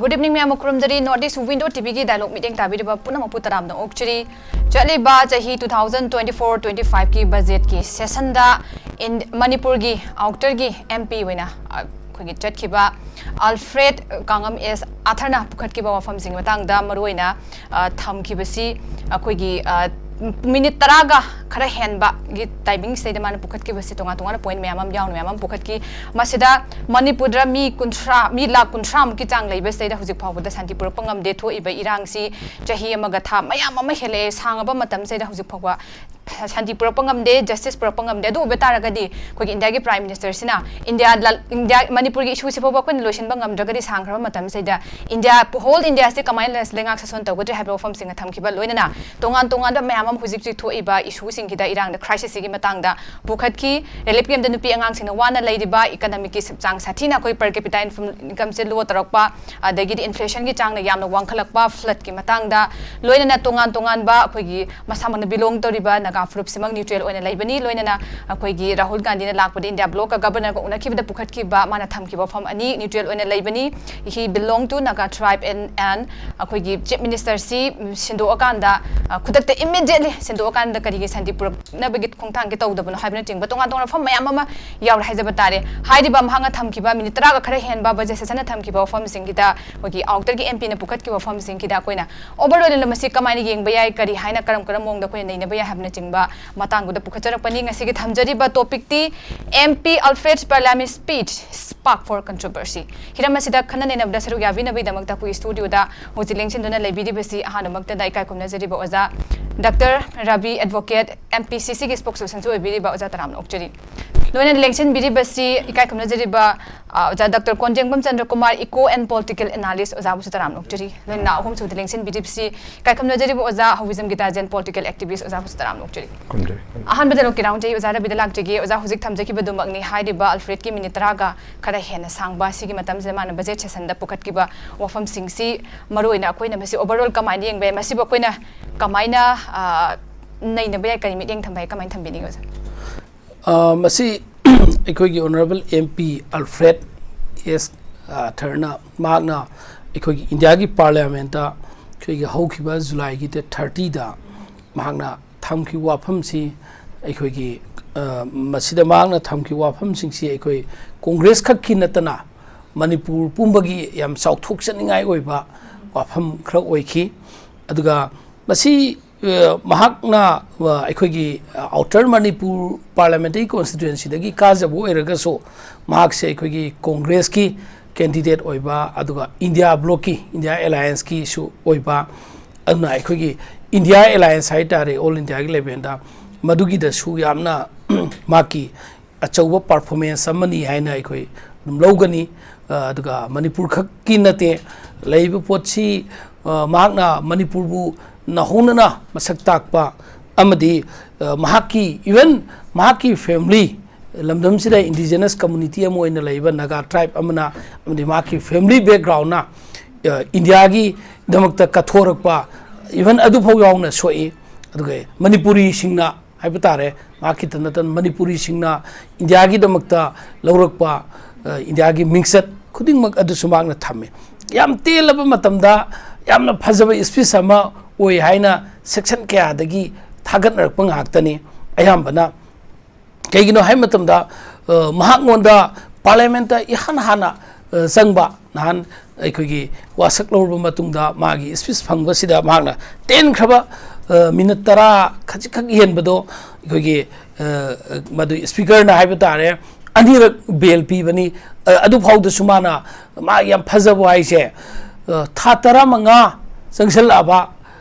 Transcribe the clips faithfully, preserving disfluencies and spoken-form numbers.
Good evening ꯃꯌꯥꯝ ꯑꯃ ꯈꯨꯔꯨꯝꯖꯔꯤ꯫ North East Window ꯇꯤꯚꯤꯒꯤ dialogue ꯃꯤꯠꯌꯦꯡ ꯇꯥꯕꯤꯔꯤꯕ ꯄꯨꯝꯅꯃꯛꯄꯨ ꯇꯔꯥꯝꯅ ꯑꯣꯛꯆꯔꯤ꯫ ꯆꯠꯂꯤꯕ ꯆꯍꯤ two thousand twenty-four twenty-five ꯀꯤ ꯕꯖꯦꯠꯀꯤ ꯁꯦꯁꯟꯗ ꯏꯟ-, ꯃꯅꯤꯄꯨꯔꯒꯤ ꯑꯥꯎꯇꯔꯒꯤ ꯑꯦꯝ ꯄꯤ ꯑꯣꯏꯅ, ꯑ, ꯑꯩꯈꯣꯏꯒꯤ ꯆꯠꯈꯤꯕ ꯑꯜꯐ꯭ꯔꯦꯗ ꯀꯥꯡꯉꯝ ꯑꯦꯁ ꯑꯥꯊꯔꯅ ꯄꯨꯈꯠꯈꯤꯕ ꯋꯥꯐꯝꯁꯤꯡꯒꯤ ꯃꯇꯥꯡꯗ ꯃꯔꯨꯑꯣꯏꯅ, ꯑ, ꯊꯝꯈꯤꯕꯁꯤ ꯑꯩꯈꯣꯏꯒꯤ, ꯑ, ꯃꯤꯅꯤꯠ ꯇꯔꯥꯒ ꯈꯔ ꯍꯦꯟꯕꯒꯤ ꯇꯥꯏꯃꯤꯡꯁꯤꯗꯩꯗ ꯃꯥꯅ ꯄꯨꯈꯠꯈꯤꯕꯁꯤ ꯇꯣꯉꯥꯟ ꯇꯣꯉꯥꯟꯕ ꯄꯣꯏꯟ ꯃꯌꯥꯝ ꯑꯃ ꯌꯥꯎꯅ ꯃꯌꯥꯝ ꯑꯃ ꯄꯨꯈꯠꯈꯤ꯫ ꯃꯁꯤꯗ ꯃꯅꯤꯄꯨꯔꯗ ꯃꯤ ꯀꯨꯟꯊ꯭ꯔꯥ, ꯃꯤ ꯂꯥꯈ ꯀꯨꯟꯊ꯭ꯔꯥꯃꯨꯛꯀꯤ ꯆꯥꯡ ꯂꯩꯕꯁꯤꯗꯩꯗ ꯍꯧꯖꯤꯛ ꯐꯥꯎꯕꯗ ꯁꯥꯟꯇꯤ ꯄꯨꯔꯛꯄ ꯉꯝꯗꯦ꯫ ꯊꯣꯛꯏꯕ ꯏꯔꯥꯡꯁꯤ ꯆꯍꯤ ꯑꯃꯒ ꯊꯥ ꯃꯌꯥꯝ ꯑꯃ ꯍꯦꯜꯂꯛꯑꯦ, ꯁꯥꯡꯉꯕ ꯃꯇꯝꯁꯤꯗ ꯍꯧꯖꯤꯛ ꯐꯥꯎꯕ ꯁꯥꯟꯇꯤ ꯄꯨꯔꯛꯄ ꯉꯝꯗꯦ, ꯖꯁꯇꯤꯁ ꯄꯨꯔꯛꯄ ꯉꯝꯗꯦ꯫ ꯑꯗꯨ ꯑꯣꯏꯕ ꯇꯥꯔꯒꯗꯤ ꯑꯩꯈꯣꯏꯒꯤ ꯏꯟꯗꯤꯌꯥꯒꯤ ꯄ꯭ꯔꯥꯏꯝ ꯃꯤꯅꯤꯁꯇꯔꯁꯤꯅ ꯏꯟꯗꯤꯌꯥ ꯂ-, ꯏꯟꯗꯤꯌꯥ, ꯃꯅꯤꯄꯨꯔꯒꯤ ꯏꯁꯨꯁꯤ ꯐꯥꯎꯕ ꯑꯩꯈꯣꯏꯅ ꯂꯣꯏꯁꯤꯟꯕ ꯉꯝꯗ꯭ꯔꯒꯗꯤ ꯁꯥꯡꯈ꯭ꯔꯕ ꯃꯇꯝꯁꯤꯗ ꯏꯟꯗꯤꯌꯥ, ꯍꯣꯜ ꯏꯟꯗꯤꯌꯥꯁꯤ ꯀꯃꯥꯏꯅ ꯂꯩꯉꯥꯛ ꯁꯥꯁꯣꯟ ꯇꯧꯒꯗ꯭ꯔꯦ ꯍꯥꯏꯕ ꯋꯥꯐꯝꯁꯤꯡꯅ ꯊꯝꯈꯤꯕ, ꯂꯣꯏꯅꯅ ꯇꯣꯉꯥꯟ ꯇꯣꯉꯥꯟꯕ ꯃꯌꯥꯝ ꯑꯃ ꯍꯧꯖꯤꯛ ꯍꯧꯖꯤꯛ ꯊꯣꯛꯏꯕ ꯏꯁꯨꯁꯤꯡꯁꯤꯗ ꯏꯔꯥꯡꯗ ꯀ꯭ꯔꯥꯏꯁꯤꯁꯁꯤꯒꯤ ꯃꯇꯥꯡꯗ ꯄꯨꯈꯠꯈꯤ꯫ ꯔꯤꯂꯤꯐ ꯀꯦꯝꯞꯇ ꯅꯨꯄꯤ ꯑꯉꯥꯡꯁꯤꯡꯅ ꯋꯥꯅ ꯂꯩꯔꯤꯕ, ꯏꯀꯅꯃꯤꯛꯀꯤ ꯆꯥꯡ ꯁꯥꯊꯤꯅ ꯑꯩꯈꯣꯏ per capita income ꯁꯦ low ꯇꯧꯔꯛꯄ, ꯑꯗꯒꯤꯗꯤ ꯏꯟꯐ꯭ꯂꯦꯁꯟꯒꯤ ꯆꯥꯡꯅ ꯌꯥꯝꯅ ꯋꯥꯡꯈꯠꯂꯛꯄ, ꯐ꯭ꯂꯠꯀꯤ ꯃꯇꯥꯡꯗ, ꯂꯣꯏꯅꯅ ꯇꯣꯉꯥꯟ ꯇꯣꯉꯥꯟꯕ ꯑꯩꯈꯣꯏꯒꯤ ꯃꯁꯥꯃꯛꯅ ꯕꯤꯂꯣꯡ ꯇꯧꯔꯤꯕ ꯅꯥꯒꯥ ꯐꯨꯔꯨꯞꯁꯤꯃꯛ ꯅ꯭ꯌꯨꯇ꯭ꯔꯦꯜ ꯑꯣꯏꯅ ꯂꯩꯕꯅꯤ꯫ ꯂꯣꯏꯅꯅ ꯑꯩꯈꯣꯏꯒꯤ ꯔꯥꯍꯨꯜ ꯒꯥꯟꯙꯤꯅ ꯂꯥꯛꯄꯗ ꯏꯟꯗꯤꯌꯥ ꯕ꯭ꯂꯣꯛꯀ ꯒꯕꯔꯅꯔꯒ ꯎꯅꯈꯤꯕꯗ ꯄꯨꯈꯠꯈꯤꯕ ꯃꯥꯅ ꯊꯝꯈꯤꯕ ꯋꯥꯐꯝ ꯑꯅꯤ, ꯅ꯭ꯌꯨꯇ꯭ꯔꯦꯜ ꯑꯣꯏꯅ ꯂꯩꯕꯅꯤ, he belong to Naga tribe and, and ꯑꯩꯈꯣꯏꯒꯤ ꯆꯤꯐ ꯃꯤꯅꯤꯁꯇꯔꯁꯤ ꯁꯤꯟꯗꯣꯛꯑꯀꯥꯟꯗ, ꯑ, ꯈꯨꯗꯛꯇ, ꯏꯃꯤꯗꯤꯌꯦꯠꯂꯤ ꯁꯤꯟꯗꯣꯛꯑꯀꯥꯟꯗ ꯀꯔꯤꯒꯤ ꯁꯥꯟꯇꯤ ꯄꯨꯔꯛꯅꯕꯒꯤ ꯈꯣꯡꯊꯥꯡꯒꯤ ꯇꯧꯗꯕꯅꯣ ꯍꯥꯏꯕꯅꯆꯤꯡꯕ ꯇꯣꯉꯥꯟ ꯇꯣꯉꯥꯟꯕ ꯋꯥꯐꯝ ꯃꯌꯥꯝ ꯑꯃ ꯌꯥꯎꯔꯦ ꯍꯥꯏꯖꯕ ꯇꯥꯔꯦ꯫ ꯍꯥꯏꯔꯤꯕ ꯃꯍꯥꯛꯅ ꯊꯝꯈꯤꯕ ꯃꯤꯅꯤꯠ ꯇꯔꯥꯒ ꯈꯔ ꯍꯦꯟꯕ ꯕꯖꯦꯠ ꯁꯦꯁꯟꯅ ꯊꯝꯈꯤꯕ ꯋꯥꯐꯝꯁꯤꯡꯒꯤꯗ ꯑꯩꯈꯣꯏꯒꯤ ꯑꯥꯎꯇꯔꯒꯤ ꯑꯦꯝ ꯄꯤꯅ ꯄꯨꯈꯠꯈꯤꯕ ꯋꯥꯐꯝꯁꯤꯡꯒꯤꯗ ꯑꯩꯈꯣꯏꯅ ꯑꯣꯚꯔꯑꯣꯜ ꯑꯣꯏꯅ ꯃꯁꯤ ꯀꯃꯥꯏꯅ ꯌꯦꯡꯕ ꯌꯥꯏ, ꯀꯔꯤ ꯍꯥꯏꯅ ꯀꯔꯝ ꯀꯔꯝꯕ ꯃꯑꯣꯡꯗ ꯑꯩꯈꯣꯏꯅ ꯅꯩꯅꯕ ꯌꯥꯏ ꯍꯥꯏꯕꯅꯆꯤꯡꯕ ꯃꯇꯥꯡꯗꯨꯗ ꯄꯨꯈꯠꯆꯔꯛꯄꯅꯤ꯫ ꯉꯁꯤꯒꯤ ꯊꯝꯖꯔꯤꯕ ꯇꯣꯄꯤꯛꯇꯤ M P Alfred parliament speech spark for controversy꯫ ꯍꯤꯔꯝ ꯑꯁꯤꯗ ꯈꯟꯅ ꯅꯩꯅꯕꯗ ꯁꯔꯨꯛ ꯌꯥꯕꯤꯅꯕꯒꯤꯗꯃꯛꯇ ꯑꯩꯈꯣꯏ ꯁ꯭ꯇꯨꯗꯤꯑꯣꯗ ꯍꯧꯖꯤꯛ ꯂꯦꯡꯁꯤꯟꯗꯨꯅ ꯂꯩꯕꯤꯔꯤꯕꯁꯤ ꯑꯍꯥꯟꯕꯃꯛꯇꯗ ꯏꯀꯥꯏ ꯈꯨꯝꯅꯖꯔꯤꯕ ꯑꯣꯖꯥ doctor Rabi advocate, M P C ꯁꯤꯒꯤ spokespersonꯁꯨ ꯑꯣꯏꯕꯤꯔꯤꯕ ꯑꯣꯖꯥ ꯇꯔꯥꯝꯅ ꯑꯣꯛꯆꯔꯤ꯫ ꯂꯣꯏꯅꯅ ꯂꯦꯡꯁꯤꯟꯕꯤꯔꯤꯕꯁꯤ ꯏꯀꯥꯏ ꯈꯨꯝꯅꯖꯔꯤꯕ, ꯑ, ꯑꯣꯖꯥ doctor Konjengbam Chandrakumar, eco and political analyst, ꯑꯣꯖꯥꯕꯨꯁꯨ ꯇꯔꯥꯝꯅ ꯑꯣꯛꯆꯔꯤ꯫ ꯂꯣꯏꯅꯅ ꯑꯍꯨꯝꯁꯨꯕꯗ ꯂꯦꯡꯁꯤꯟꯕꯤꯔꯤꯕꯁꯤ ꯏꯀꯥꯏ ꯈꯨꯝꯅꯖꯔꯤꯕ ꯑꯣꯖꯥ ꯍꯧꯕꯤꯖꯝ ꯒꯤꯇꯥꯖꯦꯟ, political activist, ꯑꯣꯖꯥꯕꯨꯁꯨ ꯇꯔꯥꯝꯅ ꯑꯣꯛꯆꯔꯤ꯫ ꯈꯨꯝꯖꯔꯤ꯫ ꯑꯍꯥꯟꯕꯗ ꯂꯧꯀꯦ ꯔꯥꯎꯟ ꯆꯍꯤ ꯑꯣꯖꯥ ꯔꯕꯤꯗ ꯂꯥꯛꯆꯒꯦ꯫ ꯑꯣꯖꯥ ꯍꯧꯖꯤꯛ ꯊꯝꯖꯈꯤꯕꯗꯨꯃꯛꯅꯤ꯫ ꯍꯥꯏꯔꯤꯕ ꯑꯜꯐ꯭ꯔꯦꯗꯀꯤ ꯃꯤꯅꯤꯠ ꯇꯔꯥꯒ ꯈꯔ ꯍꯦꯟꯅ ꯁꯥꯡꯕ ꯁꯤꯒꯤ ꯃꯇꯝꯁꯤꯗ ꯃꯥꯅ ꯕꯖꯦꯠ ꯁꯦꯁꯟꯗ ꯄꯨꯈꯠꯈꯤꯕ ꯋꯥꯐꯝꯁꯤꯡꯁꯤ ꯃꯔꯨꯑꯣꯏꯅ ꯑꯩꯈꯣꯏꯅ ꯃꯁꯤ ꯑꯣꯚꯔꯑꯣꯜ ꯀꯃꯥꯏꯅ ꯌꯦꯡꯕ ꯌꯥꯏ, ꯃꯁꯤꯕꯨ ꯑꯩꯈꯣꯏꯅ ꯀꯃꯥꯏꯅ, ꯑ, ꯅꯩꯅꯕ ꯌꯥꯏ, ꯀꯔꯤ ꯃꯤꯠꯌꯦꯡ ꯊꯝꯕ ꯌꯥꯏ, ꯀꯃꯥꯏꯅ ꯊꯝꯕꯤꯅꯤꯡꯉꯤ ꯑꯣꯖꯥ? ꯑ, ꯃꯁꯤ ꯑꯩꯈꯣꯏꯒꯤ ꯑꯣꯅꯔꯦꯕꯜ ꯑꯦꯝ ꯄꯤ ꯑꯜꯐ꯭ꯔꯦꯗ ꯑꯦꯁ, ꯑ, ꯊꯔꯅ ꯃꯍꯥꯛꯅ ꯑꯩꯈꯣꯏꯒꯤ ꯏꯟꯗꯤꯌꯥꯒꯤ ꯄꯥꯔꯂꯤꯌꯥꯃꯦꯟꯇ ꯑꯩꯈꯣꯏꯒꯤ ꯍꯧꯈꯤꯕ ꯖꯨꯂꯥꯏꯒꯤ ꯗꯦꯠ ꯊꯥꯔꯇꯤꯗ ꯃꯍꯥꯛꯅ ꯊꯝꯈꯤꯕ ꯋꯥꯐꯝꯁꯤ, ꯑꯩꯈꯣꯏꯒꯤ, ꯑ, ꯃꯁꯤꯗ ꯃꯍꯥꯛꯅ ꯊꯝꯈꯤꯕ ꯋꯥꯐꯝꯁꯤꯡꯁꯤ ꯑꯩꯈꯣꯏ ꯀꯣꯡꯒ꯭ꯔꯦꯁ ꯈꯛꯀꯤ ꯅꯠꯇꯅ ꯃꯅꯤꯄꯨꯔ ꯄꯨꯝꯕꯒꯤ ꯌꯥꯝ ꯆꯥꯎꯊꯣꯛꯆꯅꯤꯡꯉꯥꯏ ꯑꯣꯏꯕ ꯋꯥꯐꯝ ꯈꯔ ꯑꯣꯏꯈꯤ꯫ ꯑꯗꯨꯒ ꯃꯁꯤ, ꯑ, ꯃꯍꯥꯛꯅ, ꯑ, ꯑꯩꯈꯣꯏꯒꯤ, ꯑ, ꯑꯥꯎꯇꯔ ꯃꯅꯤꯄꯨꯔ ꯄꯥꯔꯂꯤꯌꯥꯃꯦꯟꯇꯔꯤ ꯀꯣꯟꯁꯇꯤꯇ꯭ꯋꯦꯟꯁꯤꯗꯒꯤ ꯀꯥꯖꯕ ꯑꯣꯏꯔꯒꯁꯨ, ꯃꯍꯥꯛꯁꯦ ꯑꯩꯈꯣꯏꯒꯤ ꯀꯣꯡꯒ꯭ꯔꯦꯁꯀꯤ ꯀꯦꯟꯗꯤꯗꯦꯠ ꯑꯣꯏꯕ, ꯑꯗꯨꯒ ꯏꯟꯗꯤꯌꯥ ꯕ꯭ꯂꯣꯛꯀꯤ, ꯏꯟꯗꯤꯌꯥ ꯑꯦꯂꯥꯌꯟꯁꯀꯤꯁꯨ ꯑꯣꯏꯕ, ꯑꯗꯨꯅ ꯑꯩꯈꯣꯏꯒꯤ ꯏꯟꯗꯤꯌꯥ ꯑꯦꯂꯥꯌꯟꯁ ꯍꯥꯏꯇꯥꯔꯦ, ꯑꯣꯜ ꯏꯟꯗꯤꯌꯥꯒꯤ ꯂꯦꯚꯦꯜꯗ, ꯃꯗꯨꯒꯤꯗꯁꯨ ꯌꯥꯝꯅ ꯃꯍꯥꯛꯀꯤ ꯑꯆꯧꯕ ꯄꯔꯐꯣꯔꯃꯦꯟꯁ ꯑꯃꯅꯤ ꯍꯥꯏꯅ ꯑꯩꯈꯣꯏ ꯑꯗꯨꯝ ꯂꯧꯒꯅꯤ꯫ ꯑ, ꯑꯗꯨꯒ ꯃꯅꯤꯄꯨꯔ ꯈꯛꯀꯤ ꯅꯠꯇꯦ, ꯂꯩꯔꯤꯕ ꯄꯣꯠꯁꯤ, ꯑ, ꯃꯍꯥꯛꯅ ꯃꯅꯤꯄꯨꯔꯕꯨ ꯅꯧꯍꯧꯅꯅ ꯃꯁꯛ ꯇꯥꯛꯄ ꯑꯃꯗꯤ, ꯑ, ꯃꯍꯥꯛꯀꯤ, even ꯃꯍꯥꯛꯀꯤ ꯐꯦꯃꯤꯂꯤ, ꯂꯝꯗꯝꯁꯤꯗ ꯏꯟꯗꯤꯖꯤꯅꯁ ꯀꯝꯃꯨꯅꯤꯇꯤ ꯑꯃ ꯑꯣꯏꯅ ꯂꯩꯕ ꯅꯥꯒꯥ ꯇ꯭ꯔꯥꯏꯕ ꯑꯃꯅ, ꯑꯃꯗꯤ ꯃꯍꯥꯛꯀꯤ ꯐꯦꯃꯤꯂꯤ ꯕꯦꯛꯒ꯭ꯔꯥꯎꯟꯅ, ꯑ, ꯏꯟꯗꯤꯌꯥꯒꯤꯗꯃꯛꯇ ꯀꯠꯊꯣꯔꯛꯄ, even ꯑꯗꯨꯐꯥꯎ ꯌꯥꯎꯅ ꯁꯣꯛꯏ꯫ ꯑꯗꯨꯒ ꯃꯅꯤꯄꯨꯔꯤꯁꯤꯡꯅ ꯍꯥꯏꯕ ꯇꯥꯔꯦ, ꯃꯍꯥꯛ ꯈꯤꯇ ꯅꯠꯇꯅ ꯃꯅꯤꯄꯨꯔꯤꯁꯤꯡꯅ ꯏꯟꯗꯤꯌꯥꯒꯤꯗꯃꯛꯇ ꯂꯧꯔꯛꯄ, ꯑ, ꯏꯟꯗꯤꯌꯥꯒꯤ ꯃꯤꯡꯆꯠ ꯈꯨꯗꯤꯡꯃꯛ ꯑꯗꯨꯁꯨ ꯃꯍꯥꯛꯅ ꯊꯝꯃꯤ꯫ ꯌꯥꯝ ꯇꯦꯜꯂꯕ ꯃꯇꯝꯗ ꯌꯥꯝꯅ ꯐꯖꯕ ꯁ꯭ꯄꯤꯆ ꯑꯃ ꯑꯣꯏ ꯍꯥꯏꯅ ꯁꯦꯛꯁꯟ ꯀꯌꯥꯗꯒꯤ ꯊꯥꯒꯠꯅꯔꯛꯄ ꯉꯥꯛꯇꯅꯤ꯫ ꯑꯌꯥꯝꯕꯅ ꯀꯩꯒꯤꯅꯣ ꯍꯥꯏꯕ ꯃꯇꯝꯗ, ꯑ, ꯃꯍꯥꯛꯉꯣꯟꯗ ꯄꯥꯔꯂꯤꯌꯥꯃꯦꯟꯇ ꯏꯍꯥꯟ ꯍꯥꯟꯅ, ꯑ, ꯆꯪꯕ ꯅꯍꯥꯟ ꯑꯩꯈꯣꯏꯒꯤ ꯋꯥꯁꯛ ꯂꯧꯔꯕ ꯃꯇꯨꯡꯗ ꯃꯥꯒꯤ ꯁ꯭ꯄꯤꯆ ꯐꯪꯕꯁꯤꯗ ꯃꯍꯥꯛꯅ ꯇꯦꯟꯈ꯭ꯔꯕ, ꯑ, ꯃꯤꯅꯠ ꯇꯔꯥ ꯈꯖꯤꯛꯈꯛ ꯍꯦꯟꯕꯗꯣ ꯑꯩꯈꯣꯏꯒꯤ, ꯑ, ꯃꯗꯨ ꯁ꯭ꯄꯤꯀꯔꯅ ꯍꯥꯏꯕ ꯇꯥꯔꯦ, ꯑꯅꯤꯔꯛ ꯕꯦꯜ ꯄꯤꯕꯅꯤ꯫ ꯑ, ꯑꯗꯨꯐꯥꯎꯗꯁꯨ ꯃꯥꯅ, ꯃꯥ ꯌꯥꯝ ꯐꯖꯕ ꯍꯥꯏꯁꯦ, ꯑ, ꯊꯥ ꯇꯔꯥꯃꯉꯥ ꯆꯪꯁꯤꯜꯂꯛꯑꯕ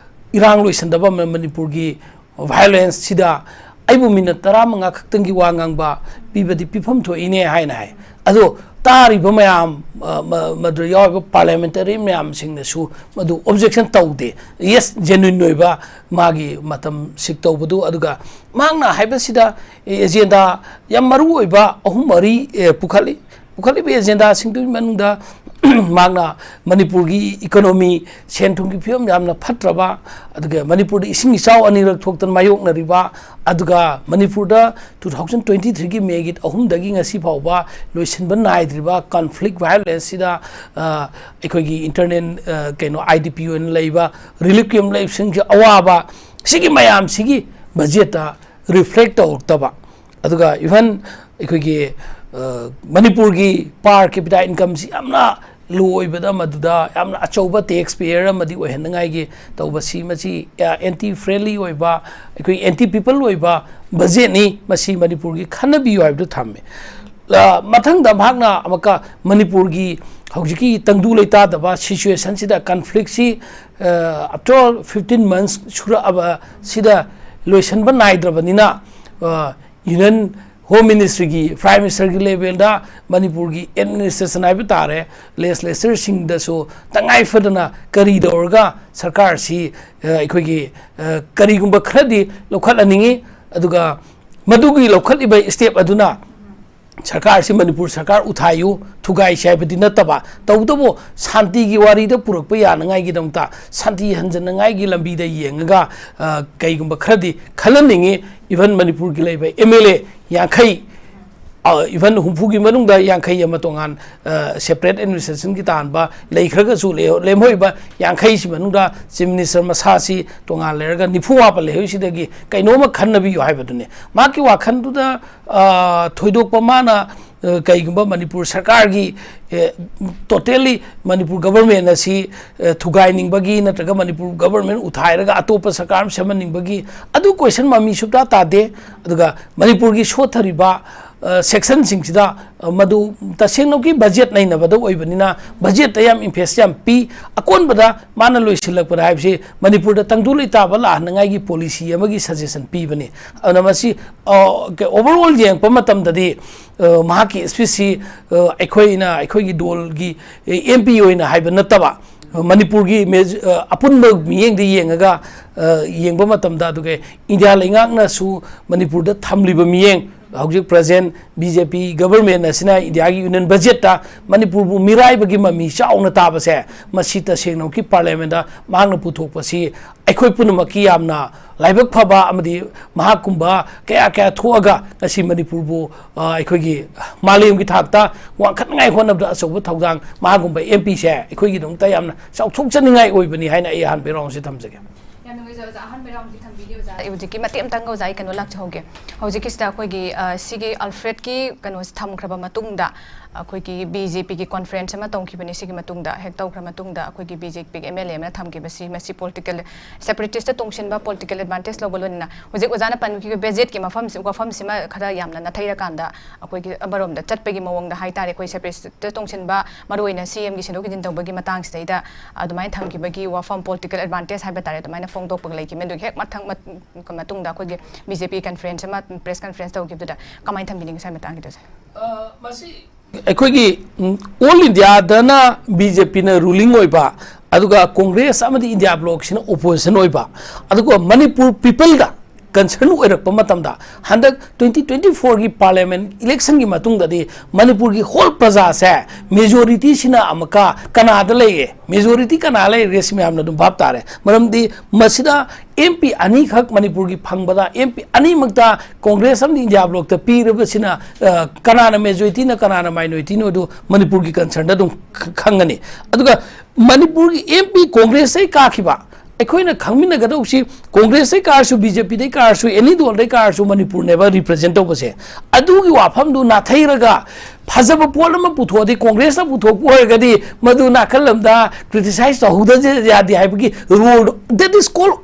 ꯏꯔꯥꯡ ꯂꯣꯏꯁꯤꯟꯗꯕ ꯑꯃ ꯃꯅꯤꯄꯨꯔꯒꯤ ꯚꯥꯏꯑꯣꯂꯦꯟꯁꯁꯤꯗ ꯑꯩꯕꯨ ꯃꯤꯅꯠ ꯇꯔꯥꯃꯉꯥ ꯈꯛꯇꯪꯒꯤ ꯋꯥ ꯉꯥꯡꯕ ꯄꯤꯕꯗꯤ ꯄꯤꯐꯝ ꯊꯣꯛꯏꯅꯦ ꯍꯥꯏꯅ ꯍꯥꯏ꯫ ꯑꯗꯣ ꯇꯥꯔꯤꯕ ꯃꯌꯥꯝ, ꯑ, ꯃ-, ꯃꯗꯨꯗ ꯌꯥꯎꯔꯤꯕ ꯄꯥꯔꯂꯤꯌꯥꯃꯦꯟꯇꯔꯤ ꯃꯌꯥꯝꯁꯤꯡꯅꯁꯨ ꯃꯗꯨ ꯑꯣꯕꯖꯦꯛꯁꯟ ꯇꯧꯗꯦ꯫ ꯌꯦꯁ, ꯖꯦꯅ꯭ꯋꯤꯟ ꯑꯣꯏꯕ ꯃꯥꯒꯤ ꯃꯇꯝ ꯁꯤꯛ ꯇꯧꯕꯗꯨ, ꯑꯗꯨꯒ ꯃꯍꯥꯛꯅ ꯍꯥꯏꯕꯁꯤꯗ ꯑꯦꯖꯦꯟꯗꯥ ꯌꯥꯝ ꯃꯔꯨ ꯑꯣꯏꯕ ꯑꯍꯨꯝ ꯃꯔꯤ, ꯑꯦ, ꯄꯨꯈꯠꯂꯤ꯫ ꯄꯨꯈꯠꯂꯤꯕ ꯑꯦꯖꯦꯟꯗꯥꯁꯤꯡꯗꯨꯒꯤ ꯃꯅꯨꯡꯗ ꯃꯍꯥꯛꯅ ꯃꯅꯤꯄꯨꯔꯒꯤ ꯏꯀꯣꯅꯣꯃꯤ, ꯁꯦꯟ ꯊꯨꯝꯒꯤ ꯐꯤꯕꯝ ꯌꯥꯝꯅ ꯐꯠꯇ꯭ꯔꯕ, ꯑꯗꯨꯒ ꯃꯅꯤꯄꯨꯔꯗ ꯏꯁꯤꯡ ꯏꯆꯥꯎ ꯑꯅꯤꯔꯛ ꯊꯣꯛꯇꯅ ꯃꯥꯌꯣꯛꯅꯔꯤꯕ, ꯑꯗꯨꯒ ꯃꯅꯤꯄꯨꯔꯗ two thousand twenty threeꯒꯤ ꯃꯦꯒꯤ ꯑꯍꯨꯝꯗꯒꯤ ꯉꯁꯤ ꯐꯥꯎꯕ ꯂꯣꯏꯁꯤꯟꯕ ꯅꯥꯏꯗ꯭ꯔꯤꯕ ꯀꯟꯐ꯭ꯂꯤꯛ ꯚꯥꯏꯑꯣꯂꯦꯟꯁꯁꯤꯗ, ꯑ, ꯑꯩꯈꯣꯏꯒꯤ ꯏꯟꯇꯔꯅꯦꯜ, ꯑ, ꯀꯩꯅꯣ, IDP ꯑꯣꯏꯅ ꯂꯩꯕ, ꯔꯤꯂꯤꯐ ꯀꯦꯝ ꯂꯩꯕꯁꯤꯡꯒꯤ ꯑꯋꯥꯕ, ꯁꯤꯒꯤ ꯃꯌꯥꯝꯁꯤꯒꯤ ꯕꯖꯦꯠꯇ ꯔꯤꯐ꯭ꯂꯦꯛ ꯇꯧꯔꯛꯇꯕ, ꯑꯗꯨꯒ ꯏꯚꯟ ꯑꯩꯈꯣꯏꯒꯤ, ꯑ, ꯃꯅꯤꯄꯨꯔꯒꯤ per capita incomeꯁꯤ ꯌꯥꯝꯅ ꯂꯣ ꯑꯣꯏꯕꯗ, ꯃꯗꯨꯗ ꯌꯥꯝꯅ ꯑꯆꯧꯕ ꯇꯦꯛꯁ ꯄꯦꯌꯔ ꯑꯃꯗꯤ ꯑꯣꯏꯍꯟꯅꯉꯥꯏꯒꯤ ꯇꯧꯕꯁꯤ, ꯃꯁꯤ, ꯑ, ꯑꯦꯟꯇꯤ ꯐ꯭ꯔꯦꯟꯂꯤ ꯑꯣꯏꯕ, ꯑꯩꯈꯣꯏ ꯑꯦꯟꯇꯤ ꯄꯤꯄꯜ ꯑꯣꯏꯕ ꯕꯖꯦꯠꯅꯤ꯫ ꯃꯁꯤ ꯃꯅꯤꯄꯨꯔꯒꯤ ꯈꯟꯅꯕꯤꯌꯨ ꯍꯥꯏꯕꯗꯨ ꯊꯝꯃꯦ꯫ ꯑ, ꯃꯊꯪꯗ ꯃꯍꯥꯛꯅ ꯑꯃꯨꯛꯀ ꯃꯅꯤꯄꯨꯔꯒꯤ ꯍꯧꯖꯤꯛꯀꯤ ꯇꯪꯗꯨ ꯂꯩꯇꯥꯗꯕ ꯁꯤꯆꯨꯋꯦꯁꯟꯁꯤꯗ, ꯀꯟꯐ꯭ꯂꯤꯛꯁꯤ, ꯑ, after all fifteen months ꯁꯨꯔꯛꯑꯕ ꯁꯤꯗ ꯂꯣꯏꯁꯤꯟꯕ ꯅꯥꯏꯗ꯭ꯔꯕꯅꯤꯅ, ꯑ, ꯌꯨꯅꯤꯌꯟ ꯍꯣꯝ ꯃꯤꯅꯤꯁꯇ꯭ꯔꯤꯒꯤ, ꯄ꯭ꯔꯥꯏꯝ ꯃꯤꯅꯤꯁꯇꯔꯒꯤ ꯂꯦꯚꯦꯜꯗ ꯃꯅꯤꯄꯨꯔꯒꯤ ꯑꯦꯗꯃꯤꯅꯤꯁꯇ꯭ꯔꯦꯁꯟ ꯍꯥꯏꯕ ꯇꯥꯔꯦ, ꯂꯦꯖꯤꯁꯂꯦꯆꯔꯁꯤꯡꯗꯁꯨ ꯇꯉꯥꯏ ꯐꯗꯅ ꯀꯔꯤ ꯇꯧꯔꯒ ꯁꯔꯀꯥꯔꯁꯤ, ꯑ, ꯑꯩꯈꯣꯏꯒꯤ, ꯑ, ꯀꯔꯤꯒꯨꯝꯕ ꯈꯔꯗꯤ ꯂꯧꯈꯠꯍꯟꯅꯤꯡꯉꯤ꯫ ꯑꯗꯨꯒ ꯃꯗꯨꯒꯤ ꯂꯧꯈꯠꯂꯤꯕ ꯁ꯭ꯇꯦꯞ ꯑꯗꯨꯅ ꯁꯔꯀꯥꯔꯁꯤ ꯃꯅꯤꯄꯨꯔ ꯁꯔꯀꯥꯔ ꯎꯊꯥꯏꯌꯨ, ꯊꯨꯒꯥꯏꯁꯤ ꯍꯥꯏꯕꯗꯤ ꯅꯠꯇꯕ, ꯇꯧꯕꯇꯕꯨ ꯁꯥꯟꯇꯤꯒꯤ ꯋꯥꯔꯤꯗ ꯄꯨꯔꯛꯄ ꯌꯥꯅꯉꯥꯏꯒꯤꯗꯃꯛꯇ, ꯁꯥꯟꯇꯤ ꯍꯟꯖꯟꯅꯉꯥꯏꯒꯤ ꯂꯝꯕꯤꯗ ꯌꯦꯡꯉꯒ, ꯑ, ꯀꯩꯒꯨꯝꯕ ꯈꯔꯗꯤ ꯈꯜꯍꯟꯅꯤꯡꯉꯤ꯫ ꯏꯚꯟ ꯃꯅꯤꯄꯨꯔꯒꯤ ꯂꯩꯕ MLA ꯌꯥꯡꯈꯩ, ꯑ, ꯏꯚꯟ ꯍꯨꯝꯐꯨꯒꯤ ꯃꯅꯨꯡꯗ ꯌꯥꯡꯈꯩ ꯑꯃ ꯇꯣꯉꯥꯟ, ꯑ, ꯁꯦꯄꯔꯦꯠ ꯑꯦꯗꯃꯤꯅꯤꯁꯇ꯭ꯔꯦꯁꯟꯒꯤ ꯇꯥꯟꯕ ꯂꯩꯈ꯭ꯔꯒꯁꯨ, ꯂꯦꯝꯍꯧꯔꯤꯕ ꯌꯥꯡꯈꯩꯁꯤ ꯃꯅꯨꯡꯗ ꯆꯤꯐ ꯃꯤꯅꯤꯁꯇꯔ ꯃꯁꯥꯁꯤ ꯇꯣꯉꯥꯟ ꯂꯩꯔꯒ ꯅꯤꯐꯨ ꯃꯥꯄꯟ ꯂꯩꯍꯧꯔꯤꯁꯤꯗꯒꯤ ꯀꯩꯅꯣꯝꯃ ꯈꯟꯅꯕꯤꯌꯨ ꯍꯥꯏꯕꯗꯨꯅꯤ꯫ ꯃꯍꯥꯛꯀꯤ ꯋꯥꯈꯜꯗꯨꯗ, ꯑ, ꯊꯣꯏꯗꯣꯛꯄ ꯃꯥꯅ, ꯑ, ꯀꯩꯒꯨꯝꯕ ꯃꯅꯤꯄꯨꯔ ꯁꯔꯀꯥꯔꯒꯤ, ꯑꯦ, totally ꯃꯅꯤꯄꯨꯔ ꯒꯕꯔꯃꯦꯟ ꯑꯁꯤ, ꯑ, ꯊꯨꯒꯥꯏꯅꯤꯡꯕꯒꯤ ꯅꯠꯇ꯭ꯔꯒ ꯃꯅꯤꯄꯨꯔ ꯒꯕꯔꯃꯦꯟ ꯎꯊꯥꯏꯔꯒ ꯑꯇꯣꯞꯄ ꯁꯔꯀꯥꯔ ꯑꯃ ꯁꯦꯝꯍꯟꯅꯤꯡꯕꯒꯤ, ꯑꯗꯨ ꯀꯣꯏꯁꯟ ꯃꯃꯤ ꯁꯨꯛꯇꯥ ꯇꯥꯗꯦ꯫ ꯑꯗꯨꯒ ꯃꯅꯤꯄꯨꯔꯒꯤ ꯁꯣꯠꯊꯔꯤꯕ, ꯑ, ꯁꯦꯛꯁꯟꯁꯤꯡꯁꯤꯗ, ꯑ, ꯃꯗꯨ ꯇꯁꯦꯡꯅꯃꯛꯀꯤ ꯕꯖꯦꯠ ꯅꯩꯅꯕꯗ ꯑꯣꯏꯕꯅꯤꯅ ꯕꯖꯦꯠꯇ ꯌꯥꯝ ꯏꯝꯐꯦꯁ ꯌꯥꯝ ꯄꯤ꯫ ꯑꯀꯣꯟꯕꯗ ꯃꯥꯅ ꯂꯣꯏꯁꯤꯜꯂꯛꯄꯗ ꯍꯥꯏꯕꯁꯤ ꯃꯅꯤꯄꯨꯔꯗ ꯇꯪꯗꯨ ꯂꯩꯇꯥꯕ ꯂꯥꯛꯍꯟꯅꯉꯥꯏꯒꯤ ꯄꯣꯂꯤꯁꯤ ꯑꯃꯒꯤ ꯁꯖꯦꯁꯟ ꯄꯤꯕꯅꯤ꯫ ꯑꯗꯨꯅ ꯃꯁꯤ, ꯑ, ꯀ-, overall ꯌꯦꯡꯉꯛꯄ ꯃꯇꯝꯗꯗꯤ, ꯑ, ꯃꯍꯥꯛꯀꯤ ꯁ꯭ꯄꯤꯆꯁꯤ, ꯑ, ꯑꯩꯈꯣꯏꯅ, ꯑꯩꯈꯣꯏꯒꯤ ꯗꯣꯜꯒꯤ, ꯑ, MP ꯑꯣꯏꯅ ꯍꯥꯏꯕ ꯅꯠꯇꯕ, ꯑ, ꯃꯅꯤꯄꯨꯔꯒꯤ ꯃꯦꯖ-, ꯑ, ꯑꯄꯨꯟꯕ ꯃꯤꯠꯌꯦꯡꯗ ꯌꯦꯡꯉꯒ, ꯑ, ꯌꯦꯡꯕ ꯃꯇꯝꯗ, ꯑꯗꯨꯒ ꯏꯟꯗꯤꯌꯥ ꯂꯩꯉꯥꯛꯅꯁꯨ ꯃꯅꯤꯄꯨꯔꯗ ꯊꯝꯂꯤꯕ ꯃꯤꯠꯌꯦꯡ, ꯍꯧꯖꯤꯛ present B J P government ꯑꯁꯤꯅ ꯏꯟꯗꯤꯌꯥꯒꯤ union budget ꯇ ꯃꯅꯤꯄꯨꯔꯕꯨ ꯃꯤꯔꯥꯏꯕꯒꯤ ꯃꯃꯤ ꯆꯥꯎꯅ ꯇꯥꯕꯁꯦ, ꯃꯁꯤ ꯇꯁꯦꯡꯅꯃꯛꯀꯤ parliament ꯇ ꯃꯍꯥꯛꯅ ꯄꯨꯊꯣꯛꯄꯁꯤ ꯑꯩꯈꯣꯏ ꯄꯨꯝꯅꯃꯛꯀꯤ ꯌꯥꯝꯅ ꯂꯥꯏꯕꯛ ꯐꯕ ꯑꯃꯗꯤ ꯃꯍꯥꯛꯀꯨꯝꯕ ꯀꯌꯥ ꯀꯌꯥ ꯊꯣꯛꯑꯒ ꯉꯁꯤ ꯃꯅꯤꯄꯨꯔꯕꯨ, ꯑ, ꯑꯩꯈꯣꯏꯒꯤ ꯃꯥꯂꯦꯝꯒꯤ ꯊꯥꯛꯇ ꯋꯥꯡꯈꯠꯅꯉꯥꯏ ꯍꯣꯠꯅꯕꯗ ꯑꯆꯧꯕ ꯊꯧꯗꯥꯡ ꯃꯍꯥꯛꯀꯨꯝꯕ M P ꯁꯦ ꯑꯩꯈꯣꯏꯒꯤꯗꯃꯛꯇ ꯌꯥꯝꯅ ꯆꯥꯎꯊꯣꯛꯆꯅꯤꯡꯉꯥꯏ ꯑꯣꯏꯕꯅꯤ ꯍꯥꯏꯅ ꯑꯩ ꯑꯍꯥꯟꯕ round ꯁꯤ ꯊꯝꯖꯒꯦ꯫ ꯌꯥꯝ ꯅꯨꯡꯉꯥꯏꯖꯔꯦ ꯑꯣꯖꯥ, ꯑꯍꯥꯟꯕ round ꯗꯤ ꯊꯝꯕꯤꯔꯦ ꯑꯣꯖꯥ꯫ ꯑꯩ ꯍꯧꯖꯤꯛꯀꯤ ꯃꯇꯦꯛ ꯑꯃꯇꯪꯒ ꯑꯣꯖꯥ ꯑꯩ ꯀꯩꯅꯣ ꯂꯥꯛꯆꯍꯧꯒꯦ꯫ ꯍꯧꯖꯤꯛꯀꯤꯁꯤꯗ ꯑꯩꯈꯣꯏꯒꯤ, ꯑ, ꯁꯤꯒꯤ ꯑꯜꯐ꯭ꯔꯦꯗꯀꯤ ꯀꯩꯅꯣꯁꯤ ꯊꯝꯈ꯭ꯔꯕ ꯃꯇꯨꯡꯗ, ꯑꯩꯈꯣꯏꯒꯤ B J P ꯒꯤ conference ꯑꯃ ꯇꯧꯈꯤꯕꯅꯤ꯫ ꯁꯤꯒꯤ ꯃꯇꯨꯡꯗ, ꯍꯦꯛ ꯇꯧꯈ꯭ꯔ ꯃꯇꯨꯡꯗ, ꯑꯩꯈꯣꯏꯒꯤ B J P ꯒꯤ M L A ꯑꯃꯅ ꯊꯝꯈꯤꯕꯁꯤ, ꯃꯁꯤ political, separatist ꯇ ꯇꯣꯡꯁꯤꯟꯕ, political advantage ꯂꯧꯕ, ꯂꯣꯏꯅꯅ ꯍꯧꯖꯤꯛ ꯑꯣꯖꯥꯅ ꯄꯟꯈꯤꯕ budget ꯀꯤ ꯃꯐꯝꯁꯤ, ꯋꯥꯐꯝꯁꯤꯃ ꯈꯔ ꯌꯥꯝꯅ ꯅꯥꯊꯩꯔꯀꯥꯟꯗ, ꯑꯩꯈꯣꯏꯒꯤ ꯑꯃꯔꯣꯝꯗ ꯆꯠꯄꯒꯤ ꯃꯑꯣꯡꯗ ꯍꯥꯏꯇꯥꯔꯦ, ꯑꯩꯈꯣꯏ separatist ꯇ ꯇꯣꯡꯁꯤꯟꯕ, ꯃꯔꯨꯑꯣꯏꯅ C M ꯒꯤ ꯁꯤꯟꯗꯣꯛ ꯁꯤꯟꯖꯤꯟ ꯇꯧꯕꯒꯤ ꯃꯇꯥꯡꯁꯤꯗꯩꯗ ꯑꯗꯨꯃꯥꯏꯅ ꯊꯝꯈꯤꯕꯒꯤ ꯋꯥꯐꯝ, political advantage ꯍꯥꯏꯕ ꯇꯥꯔꯦ, ꯑꯗꯨꯃꯥꯏꯅ ꯐꯣꯡꯗꯣꯛꯄꯒ ꯂꯩꯈꯤꯕꯅꯤ꯫ ꯑꯗꯨꯒꯤ ꯍꯦꯛ ꯃꯊꯪ ꯃꯠ-, ꯃꯇꯨꯡꯗ ꯑꯩꯈꯣꯏꯒꯤ B J P conference ꯑꯃ, press conference ꯇꯧꯈꯤꯕꯗꯨꯗ ꯀꯃꯥꯏꯅ ꯊꯝꯕꯤꯅꯤꯡꯉꯤ ꯉꯁꯥꯏ ꯃꯇꯥꯡꯒꯤꯗꯨꯁꯦ? ꯑ, ꯃꯁꯤ ꯑꯩꯈꯣꯏꯒꯤ, ꯎꯝ, all India ꯗꯅ B J P ꯅ ruling ꯑꯣꯏꯕ, ꯑꯗꯨꯒ Congress ꯑꯃꯗꯤ India bloc ꯁꯤꯅ opposition ꯑꯣꯏꯕ, ꯑꯗꯨꯒ ꯃꯅꯤꯄꯨꯔ people ꯗ concern ꯑꯣꯏꯔꯛꯄ ꯃꯇꯝꯗ, ꯍꯟꯗꯛ twenty twenty-four ꯒꯤ parliament election ꯒꯤ ꯃꯇꯨꯡꯗꯗꯤ ꯃꯅꯤꯄꯨꯔꯒꯤ whole ꯄ꯭ꯔꯖꯥꯁꯦ majority ꯁꯤꯅ ꯑꯃꯨꯛꯀ ꯀꯅꯥꯗ ꯂꯩꯔꯦ, majority ꯀꯅꯥ ꯂꯩꯔꯦ, ꯁꯤ ꯃꯌꯥꯝꯅ ꯑꯗꯨꯝ ꯚꯥꯞ ꯇꯥꯔꯦ꯫ ꯃꯔꯝꯗꯤ ꯃꯁꯤꯗ M P ꯑꯅꯤꯈꯛ ꯃꯅꯤꯄꯨꯔꯒꯤ ꯐꯪꯕꯗ, M P ꯑꯅꯤꯃꯛꯇ Congress ꯑꯃꯗꯤ India bloc ꯇ ꯄꯤꯔꯕꯁꯤꯅ, ꯑ, ꯀꯅꯥꯅ majority ꯅ ꯀꯅꯥꯅ minority ꯅꯣ ꯑꯗꯨ ꯃꯅꯤꯄꯨꯔꯒꯤ concern ꯗ ꯑꯗꯨꯝ ꯈ-, ꯈꯪꯒꯅꯤ꯫ ꯑꯗꯨꯒ ꯃꯅꯤꯄꯨꯔꯒꯤ M P Congress ꯇꯩ ꯀꯥꯈꯤꯕ, ꯑꯩꯈꯣꯏꯅ ꯈꯪꯃꯤꯟꯅꯒꯗꯧꯕꯁꯤ, Congress ꯇꯩ ꯀꯥꯔꯁꯨ, B J P ꯗꯩ ꯀꯥꯔꯁꯨ, any ꯗꯣꯜꯗꯩ ꯀꯥꯔꯁꯨ, ꯃꯅꯤꯄꯨꯔꯅꯦꯕ represent ꯇꯧꯕꯁꯦ꯫ ꯑꯗꯨꯒꯤ ꯋꯥꯐꯝꯗꯨ ꯅꯥꯊꯩꯔꯒ ꯐꯖꯕ ꯄꯣꯠ ꯑꯃ ꯄꯨꯊꯣꯛꯑꯗꯤ, Congress ꯅ ꯄꯨꯊꯣꯛꯄ ꯑꯣꯏꯔꯒꯗꯤ, ꯃꯗꯨ ꯅꯥꯀꯜ ꯑꯃꯗ criticize ꯇꯧꯍꯧꯗ ꯌꯥꯗꯦ ꯍꯥꯏꯕꯒꯤ role ꯗꯣ, that is called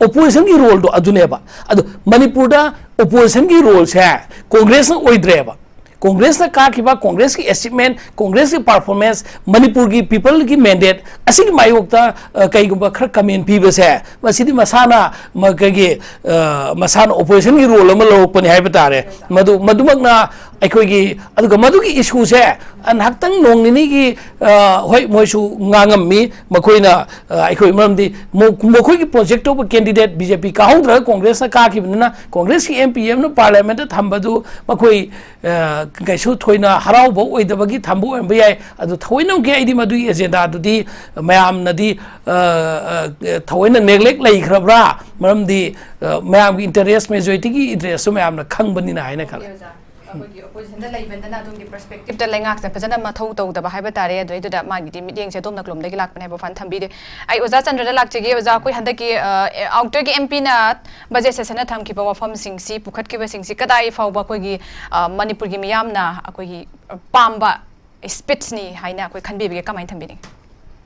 opposition ꯒꯤ role ꯗꯣ ꯑꯗꯨꯅꯦꯕ꯫ ꯑꯗꯣ ꯃꯅꯤꯄꯨꯔꯗ opposition ꯒꯤ role ꯁꯦ Congress ꯅ ꯑꯣꯏꯗ꯭ꯔꯦꯕ꯫ Congress ꯅ ꯀꯥꯈꯤꯕ, Congress ꯀꯤ achievement, Congress ꯀꯤ performance, ꯃꯅꯤꯄꯨꯔꯒꯤ people ꯒꯤ mandate ꯑꯁꯤꯒꯤ ꯃꯥꯌꯣꯛꯇ, ꯑ, ꯀꯩꯒꯨꯝꯕ ꯈꯔ comment ꯄꯤꯕꯁꯦ, ꯃꯁꯤꯗꯤ ꯃꯁꯥꯅ, ꯃ-, ꯀꯩꯒꯤ, ꯑ, ꯃꯁꯥꯅ opposition ꯒꯤ role ꯑꯃ ꯂꯧꯔꯛꯄꯅꯤ ꯍꯥꯏꯕ ꯇꯥꯔꯦ꯫ ꯃꯗꯨ, ꯃꯗꯨꯃꯛꯅ ꯑꯩꯈꯣꯏꯒꯤ, ꯑꯗꯨꯒ ꯃꯗꯨꯒꯤ issue ꯁꯦ ꯉꯥꯏꯍꯥꯛꯇꯪ ꯅꯣꯡ ꯅꯤꯅꯤꯒꯤ, ꯑ, ꯍꯣꯏ, ꯃꯣꯏꯁꯨ ꯉꯥꯡꯉꯝꯃꯤ꯫ ꯃꯈꯣꯏꯅ, ꯑ, ꯑꯩꯈꯣꯏ ꯃꯔꯝꯗꯤ ꯃꯣ-, ꯃꯈꯣꯏꯒꯤ ꯄ꯭ꯔꯣꯖꯦꯛ ꯇꯧꯕ ꯀꯦꯟꯗꯤꯗꯦꯠ ꯕꯤ ꯖꯦ ꯄꯤ ꯀꯥꯍꯧꯗ꯭ꯔꯒ ꯀꯣꯡꯒ꯭ꯔꯦꯁꯅ ꯀꯥꯈꯤꯕꯅꯤꯅ ꯀꯣꯡꯒ꯭ꯔꯦꯁꯀꯤ ꯑꯦꯝ ꯄꯤ ꯑꯃꯅ ꯄꯥꯔꯂꯤꯌꯥꯃꯦꯟꯠꯇ ꯊꯝꯕꯗꯨ ꯃꯈꯣꯏ, ꯑ, ꯀꯩꯁꯨ ꯊꯣꯏꯅ ꯍꯔꯥꯎꯕ ꯑꯣꯏꯗꯕꯒꯤ ꯊꯝꯕ ꯑꯣꯏꯔꯝꯕ ꯌꯥꯏ꯫ ꯑꯗꯨ ꯊꯑꯣꯏꯅꯃꯛꯀꯤ ꯑꯩꯗꯤ ꯃꯗꯨꯒꯤ ꯑꯦꯖꯦꯟꯗꯥꯗꯨꯗꯤ ꯃꯌꯥꯝꯅꯗꯤ, ꯑ, ꯑ, ꯊꯑꯣꯏꯅ ꯅꯦꯒ꯭ꯂꯦꯛ ꯂꯩꯈ꯭ꯔꯕ꯭ꯔꯥ? ꯃꯔꯝꯗꯤ, ꯑ, ꯃꯌꯥꯝꯒꯤ ꯏꯟꯇꯔꯦꯁ, ꯃꯦꯖꯣꯔꯤꯇꯤꯒꯤ ꯏꯟꯇꯔꯦꯁꯁꯨ ꯃꯌꯥꯝꯅ ꯈꯪꯕꯅꯤꯅ ꯍꯥꯏꯅ ꯈꯜꯂꯦ꯫ ꯑꯣꯀꯦ, ꯑꯣꯖꯥ꯫ ꯑꯩꯈꯣꯏꯒꯤ ꯑꯣꯄꯣꯖꯤꯁꯟꯗ ꯂꯩꯕꯅꯤꯅ ꯑꯗꯣꯝꯒꯤ ꯄꯔꯁꯄꯦꯛꯇꯤꯞꯇ ꯂꯩꯉꯥꯛꯁꯤꯅ ꯐꯖꯅ ꯃꯊꯧ ꯇꯧꯗꯕ ꯍꯥꯏꯕ ꯇꯥꯔꯦ꯫ ꯑꯗꯨꯗꯩꯗꯨꯗ ꯃꯥꯒꯤꯗꯤ ꯃꯤꯠꯌꯦꯡꯁꯦ ꯑꯗꯣꯝ ꯅꯥꯀꯜꯂꯣꯝꯗꯒꯤ ꯂꯥꯛꯄꯅꯦ ꯍꯥꯏꯕ ꯐꯅ ꯊꯝꯕꯤꯔꯦ꯫ ꯑꯩ ꯑꯣꯖꯥ ꯆꯟꯗ꯭ꯔꯗ ꯂꯥꯛꯆꯒꯦ꯫ ꯑꯣꯖꯥ, ꯑꯩꯈꯣꯏ ꯍꯟꯗꯛꯀꯤ, ꯑ, ꯑꯥꯎꯇꯔꯒꯤ ꯑꯦꯝ ꯄꯤꯅ ꯕꯖꯦꯠ ꯁꯦꯁꯟꯗ ꯊꯝꯈꯤꯕ ꯋꯥꯐꯝꯁꯤꯡꯁꯤ, ꯄꯨꯈꯠꯈꯤꯕꯁꯤꯡꯁꯤ ꯀꯗꯥꯏ ꯐꯥꯎꯕ ꯑꯩꯈꯣꯏꯒꯤ, ꯑ, ꯃꯅꯤꯄꯨꯔꯒꯤ ꯃꯤꯌꯥꯝꯅ ꯑꯩꯈꯣꯏꯒꯤ, ꯑ, ꯄꯥꯝꯕ ꯁ꯭ꯄꯤꯠꯁꯅꯤ ꯍꯥꯏꯅ ꯑꯩꯈꯣꯏ ꯈꯟꯕꯤꯕꯒꯦ? ꯀꯃꯥꯏꯅ ꯊꯝꯕꯤꯅꯤꯡꯉꯤ?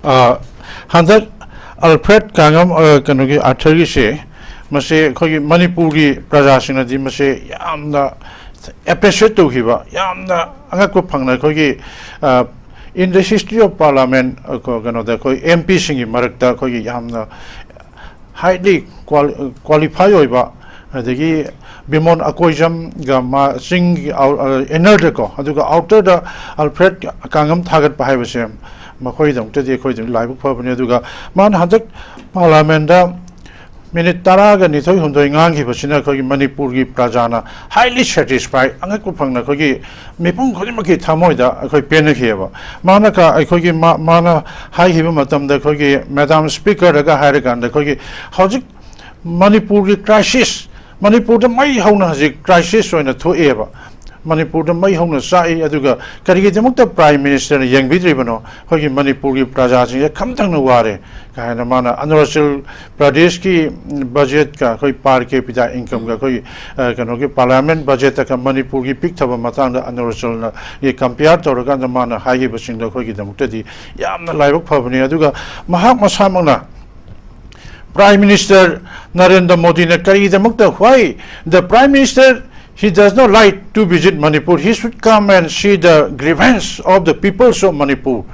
ꯑ, ꯍꯟꯗꯛ ꯑꯜꯐ꯭ꯔꯦꯗ ꯀꯥꯉꯝ, ꯑ, ꯀꯩꯅꯣꯒꯤ ꯑꯥꯔꯊꯔꯒꯤꯁꯦ, ꯃꯁꯤ ꯑꯩꯈꯣꯏꯒꯤ ꯃꯅꯤꯄꯨꯔꯒꯤ ꯄ꯭ꯔꯖꯥꯁꯤꯡꯅꯗꯤ ꯃꯁꯤ ꯌꯥꯝꯅ ꯑꯦꯄ꯭ꯔꯤꯁꯤꯌꯦꯠ ꯇꯧꯈꯤꯕ, ꯌꯥꯝꯅ ꯑꯉꯛꯄ ꯐꯪꯅ ꯑꯩꯈꯣꯏꯒꯤ, ꯑ, in the history of parliament, ꯑ, ꯀ-, ꯀꯩꯅꯣꯗ ꯑꯩꯈꯣꯏ ꯑꯦꯝ ꯄꯤꯁꯤꯡꯒꯤ ꯃꯔꯛꯇ ꯑꯩꯈꯣꯏꯒꯤ ꯌꯥꯝꯅ highly qual-, qualify ꯑꯣꯏꯕ, ꯑꯗꯒꯤ ꯕꯤꯃꯣꯟ ꯑꯀꯣꯏꯖꯝꯒ ꯃꯥ ꯆꯤꯡꯒꯤ ꯑꯥꯎ-, ꯑ, ꯏꯟꯅꯔꯗꯀꯣ, ꯑꯗꯨꯒ ꯑꯥꯎꯇꯔꯗ ꯑꯜꯐ꯭ꯔꯦꯗ ꯀꯥꯉꯝ ꯊꯥꯒꯠꯄ ꯍꯥꯏꯕꯁꯦ ꯃꯈꯣꯏꯒꯤꯗꯃꯛꯇꯗꯤ ꯑꯩꯈꯣꯏꯗꯤ ꯂꯥꯏꯕꯛ ꯐꯕꯅꯤ꯫ ꯑꯗꯨꯒ ꯃꯥꯅ ꯍꯟꯗꯛ ꯄꯥꯔꯂꯤꯌꯥꯃꯦꯟꯗ ꯃꯤꯅꯤꯠ ꯇꯔꯥꯒ ꯅꯤꯊꯣꯏ ꯍꯨꯝꯗꯣꯏ ꯉꯥꯡꯈꯤꯕꯁꯤꯅ ꯑꯩꯈꯣꯏꯒꯤ ꯃꯅꯤꯄꯨꯔꯒꯤ ꯄ꯭ꯔꯖꯥꯅ highly satisfied, ꯑꯉꯛꯄ ꯐꯪꯅ ꯑꯩꯈꯣꯏꯒꯤ ꯃꯤꯄꯨꯝ ꯈꯨꯗꯤꯡꯃꯛꯀꯤ ꯊꯃꯣꯏꯗ ꯑꯩꯈꯣꯏ ꯄꯦꯟꯅꯈꯤꯑꯕ꯫ ꯃꯥꯅ ꯀ-, ꯑꯩꯈꯣꯏꯒꯤ ꯃꯥ-, ꯃꯥꯅ ꯍꯥꯏꯈꯤꯕ ꯃꯇꯝꯗ ꯑꯩꯈꯣꯏꯒꯤ ꯃꯦꯗꯥꯝ ꯁ꯭ꯄꯤꯀꯔꯗꯒ ꯍꯥꯏꯔꯀꯥꯟꯗ ꯑꯩꯈꯣꯏꯒꯤ ꯍꯧꯖꯤꯛ ꯃꯅꯤꯄꯨꯔꯒꯤ ꯀ꯭ꯔꯥꯏꯁꯤꯁ, ꯃꯅꯤꯄꯨꯔꯗ ꯃꯩ ꯍꯧꯅ ꯍꯧꯖꯤꯛ ꯀ꯭ꯔꯥꯏꯁꯤꯁ ꯑꯣꯏꯅ ꯊꯣꯛꯑꯦꯕ꯫ ꯃꯅꯤꯄꯨꯔꯗ ꯃꯩ ꯍꯧꯅ ꯆꯥꯛꯏ, ꯑꯗꯨꯒ ꯀꯔꯤꯒꯤꯗꯃꯛꯇ ꯄ꯭ꯔꯥꯏꯝ ꯃꯤꯅꯤꯁꯇꯔꯅ ꯌꯦꯡꯕꯤꯗ꯭ꯔꯤꯕꯅꯣ? ꯑꯩꯈꯣꯏꯒꯤ ꯃꯅꯤꯄꯨꯔꯒꯤ ꯄ꯭ꯔꯖꯥꯁꯤꯡꯁꯦ ꯈꯝꯊꯪꯅ ꯋꯥꯔꯦ ꯀꯥꯏꯅ ꯃꯥꯅ ꯑꯔꯨꯅꯥꯆꯜ ꯄ꯭ꯔꯗꯦꯁꯀꯤ ꯕꯖꯦꯠꯀ ꯑꯩꯈꯣꯏ per capita incomeꯒ ꯑꯩꯈꯣꯏ, ꯑ, ꯀꯩꯅꯣꯒꯤ ꯄꯥꯔꯂꯤꯌꯥꯃꯦꯟ ꯕꯖꯦꯠꯇꯒ ꯃꯅꯤꯄꯨꯔꯒꯤ ꯄꯤꯛꯊꯕ ꯃꯇꯥꯡꯗ ꯑꯔꯨꯅꯥꯆꯜꯅ ꯀꯝꯄꯤꯌꯔ ꯇꯧꯔꯀꯥꯟꯗ ꯃꯥꯅ ꯍꯥꯏꯈꯤꯕꯁꯤꯡꯗꯣ ꯑꯩꯈꯣꯏꯒꯤꯗꯃꯛꯇꯗꯤ ꯌꯥꯝꯅ ꯂꯥꯏꯕꯛ ꯐꯕꯅꯤ꯫ ꯑꯗꯨꯒ ꯃꯍꯥꯛ ꯃꯁꯥꯃꯛꯅ Prime Minister Narendra Modi ꯅ ꯀꯔꯤꯒꯤꯗꯃꯛꯇ, why the Prime Minister, he does not like to visit Manipur? He should come and see the grievance of the peoples of Manipur,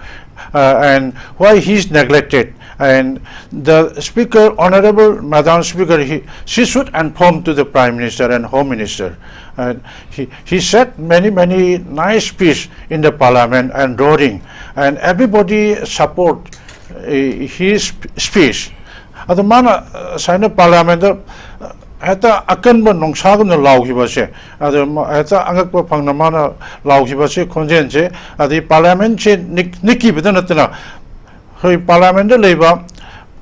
uh, and why he is neglected. And the speaker, Honorable Madam Speaker, he, she should inform to the Prime Minister and Home Minister. And he, he said many, many nice speech in the parliament and roaring, and everybody support uh, his speech. ꯑꯗꯣ ꯃꯥꯅ ꯁꯨꯃꯥꯏꯅ ꯄꯥꯔꯂꯤꯌꯥꯃꯦꯟꯗ ꯍꯦꯛꯇ ꯑꯀꯟꯕ ꯅꯣꯡꯁꯥꯒꯨꯝꯅ ꯂꯥꯎꯈꯤꯕꯁꯦ, ꯑꯗꯣ ꯍꯦꯛꯇ ꯑꯉꯛꯄ ꯐꯪꯅ ꯃꯥꯅ ꯂꯥꯎꯈꯤꯕꯁꯦ, ꯈꯣꯟꯖꯦꯜꯁꯦ, ꯑꯗꯩ ꯄꯥꯔꯂꯤꯌꯥꯃꯦꯟꯁꯦ ꯅꯤꯛ- ꯅꯤꯛꯈꯤꯕꯗ ꯅꯠꯇꯅ ꯑꯩꯈꯣꯏ ꯄꯥꯔꯂꯤꯌꯥꯃꯦꯟꯗ ꯂꯩꯕ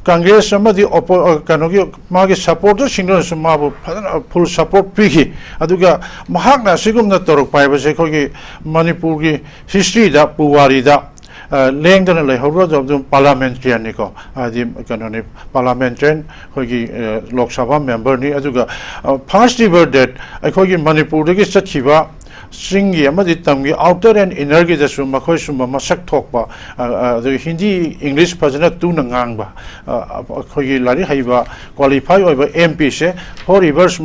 ꯀꯪꯒ꯭ꯔꯦꯁ ꯑꯃꯗꯤ ꯑꯣꯄꯣ- ꯑ, ꯀꯩꯅꯣꯒꯤ ꯃꯥꯒꯤ ꯁꯄꯣꯔꯇꯔꯁꯤꯡꯗꯨꯅꯁꯨ ꯃꯥꯕꯨ ꯐꯖꯅ ꯐꯨꯜ ꯁꯄꯣꯔꯠ ꯄꯤꯈꯤ꯫ ꯑꯗꯨꯒ ꯃꯍꯥꯛꯅ ꯑꯁꯤꯒꯨꯝꯅ ꯇꯧꯔꯛꯄ ꯍꯥꯏꯕꯁꯦ ꯑꯩꯈꯣꯏꯒꯤ ꯃꯅꯤꯄꯨꯔꯒꯤ ꯍꯤꯁꯇ꯭ꯔꯤꯗ, ꯄꯨꯋꯥꯔꯤꯗ ꯑ, ꯂꯦꯡꯗꯅ ꯂꯩꯍꯧꯔꯗꯕ ꯑꯗꯨꯝ ꯄꯥꯔꯂꯤꯌꯥꯃꯦꯟꯇ꯭ꯔꯤꯌꯟꯅꯤꯀꯣ, ꯍꯥꯏꯗꯤ ꯀꯩꯅꯣꯅꯤ, ꯄꯥꯔꯂꯤꯌꯥꯃꯦꯟꯇ꯭ꯔꯤꯌꯟ ꯑꯩꯈꯣꯏꯒꯤ ꯑ, ꯂꯣꯛ ꯁꯚꯥ ꯃꯦꯝꯕꯔꯅꯤ꯫ ꯑꯗꯨꯒ ꯐꯥꯔꯁ ꯏꯚꯔ ꯗꯦꯠ ꯑꯩꯈꯣꯏꯒꯤ ꯃꯅꯤꯄꯨꯔꯗꯒꯤ ꯆꯠꯈꯤꯕ ꯆꯤꯡꯒꯤ ꯑꯃꯗꯤ ꯇꯝꯒꯤ ꯑꯥꯎꯇꯔ ꯑꯦꯟ ꯏꯟꯅꯔꯒꯤꯗꯁꯨ ꯃꯈꯣꯏ ꯁꯨꯝꯕ ꯃꯁꯛ ꯊꯣꯛꯄ, ꯑ, ꯑ, ꯑꯗꯨꯒ ꯍꯤꯟꯗꯤ, ꯏꯪꯂꯤꯁ ꯐꯖꯅ ꯇꯨꯅ ꯉꯥꯡꯕ, ꯑ, ꯑꯩꯈꯣꯏꯒꯤ ꯂꯥꯏꯔꯤꯛ ꯍꯩꯕ, ꯀ꯭ꯋꯥꯂꯤꯐꯥꯏ ꯑꯣꯏꯕ ꯑꯦꯝ ꯄꯤꯁꯦ ꯐꯣꯔ ꯏꯚꯔꯁ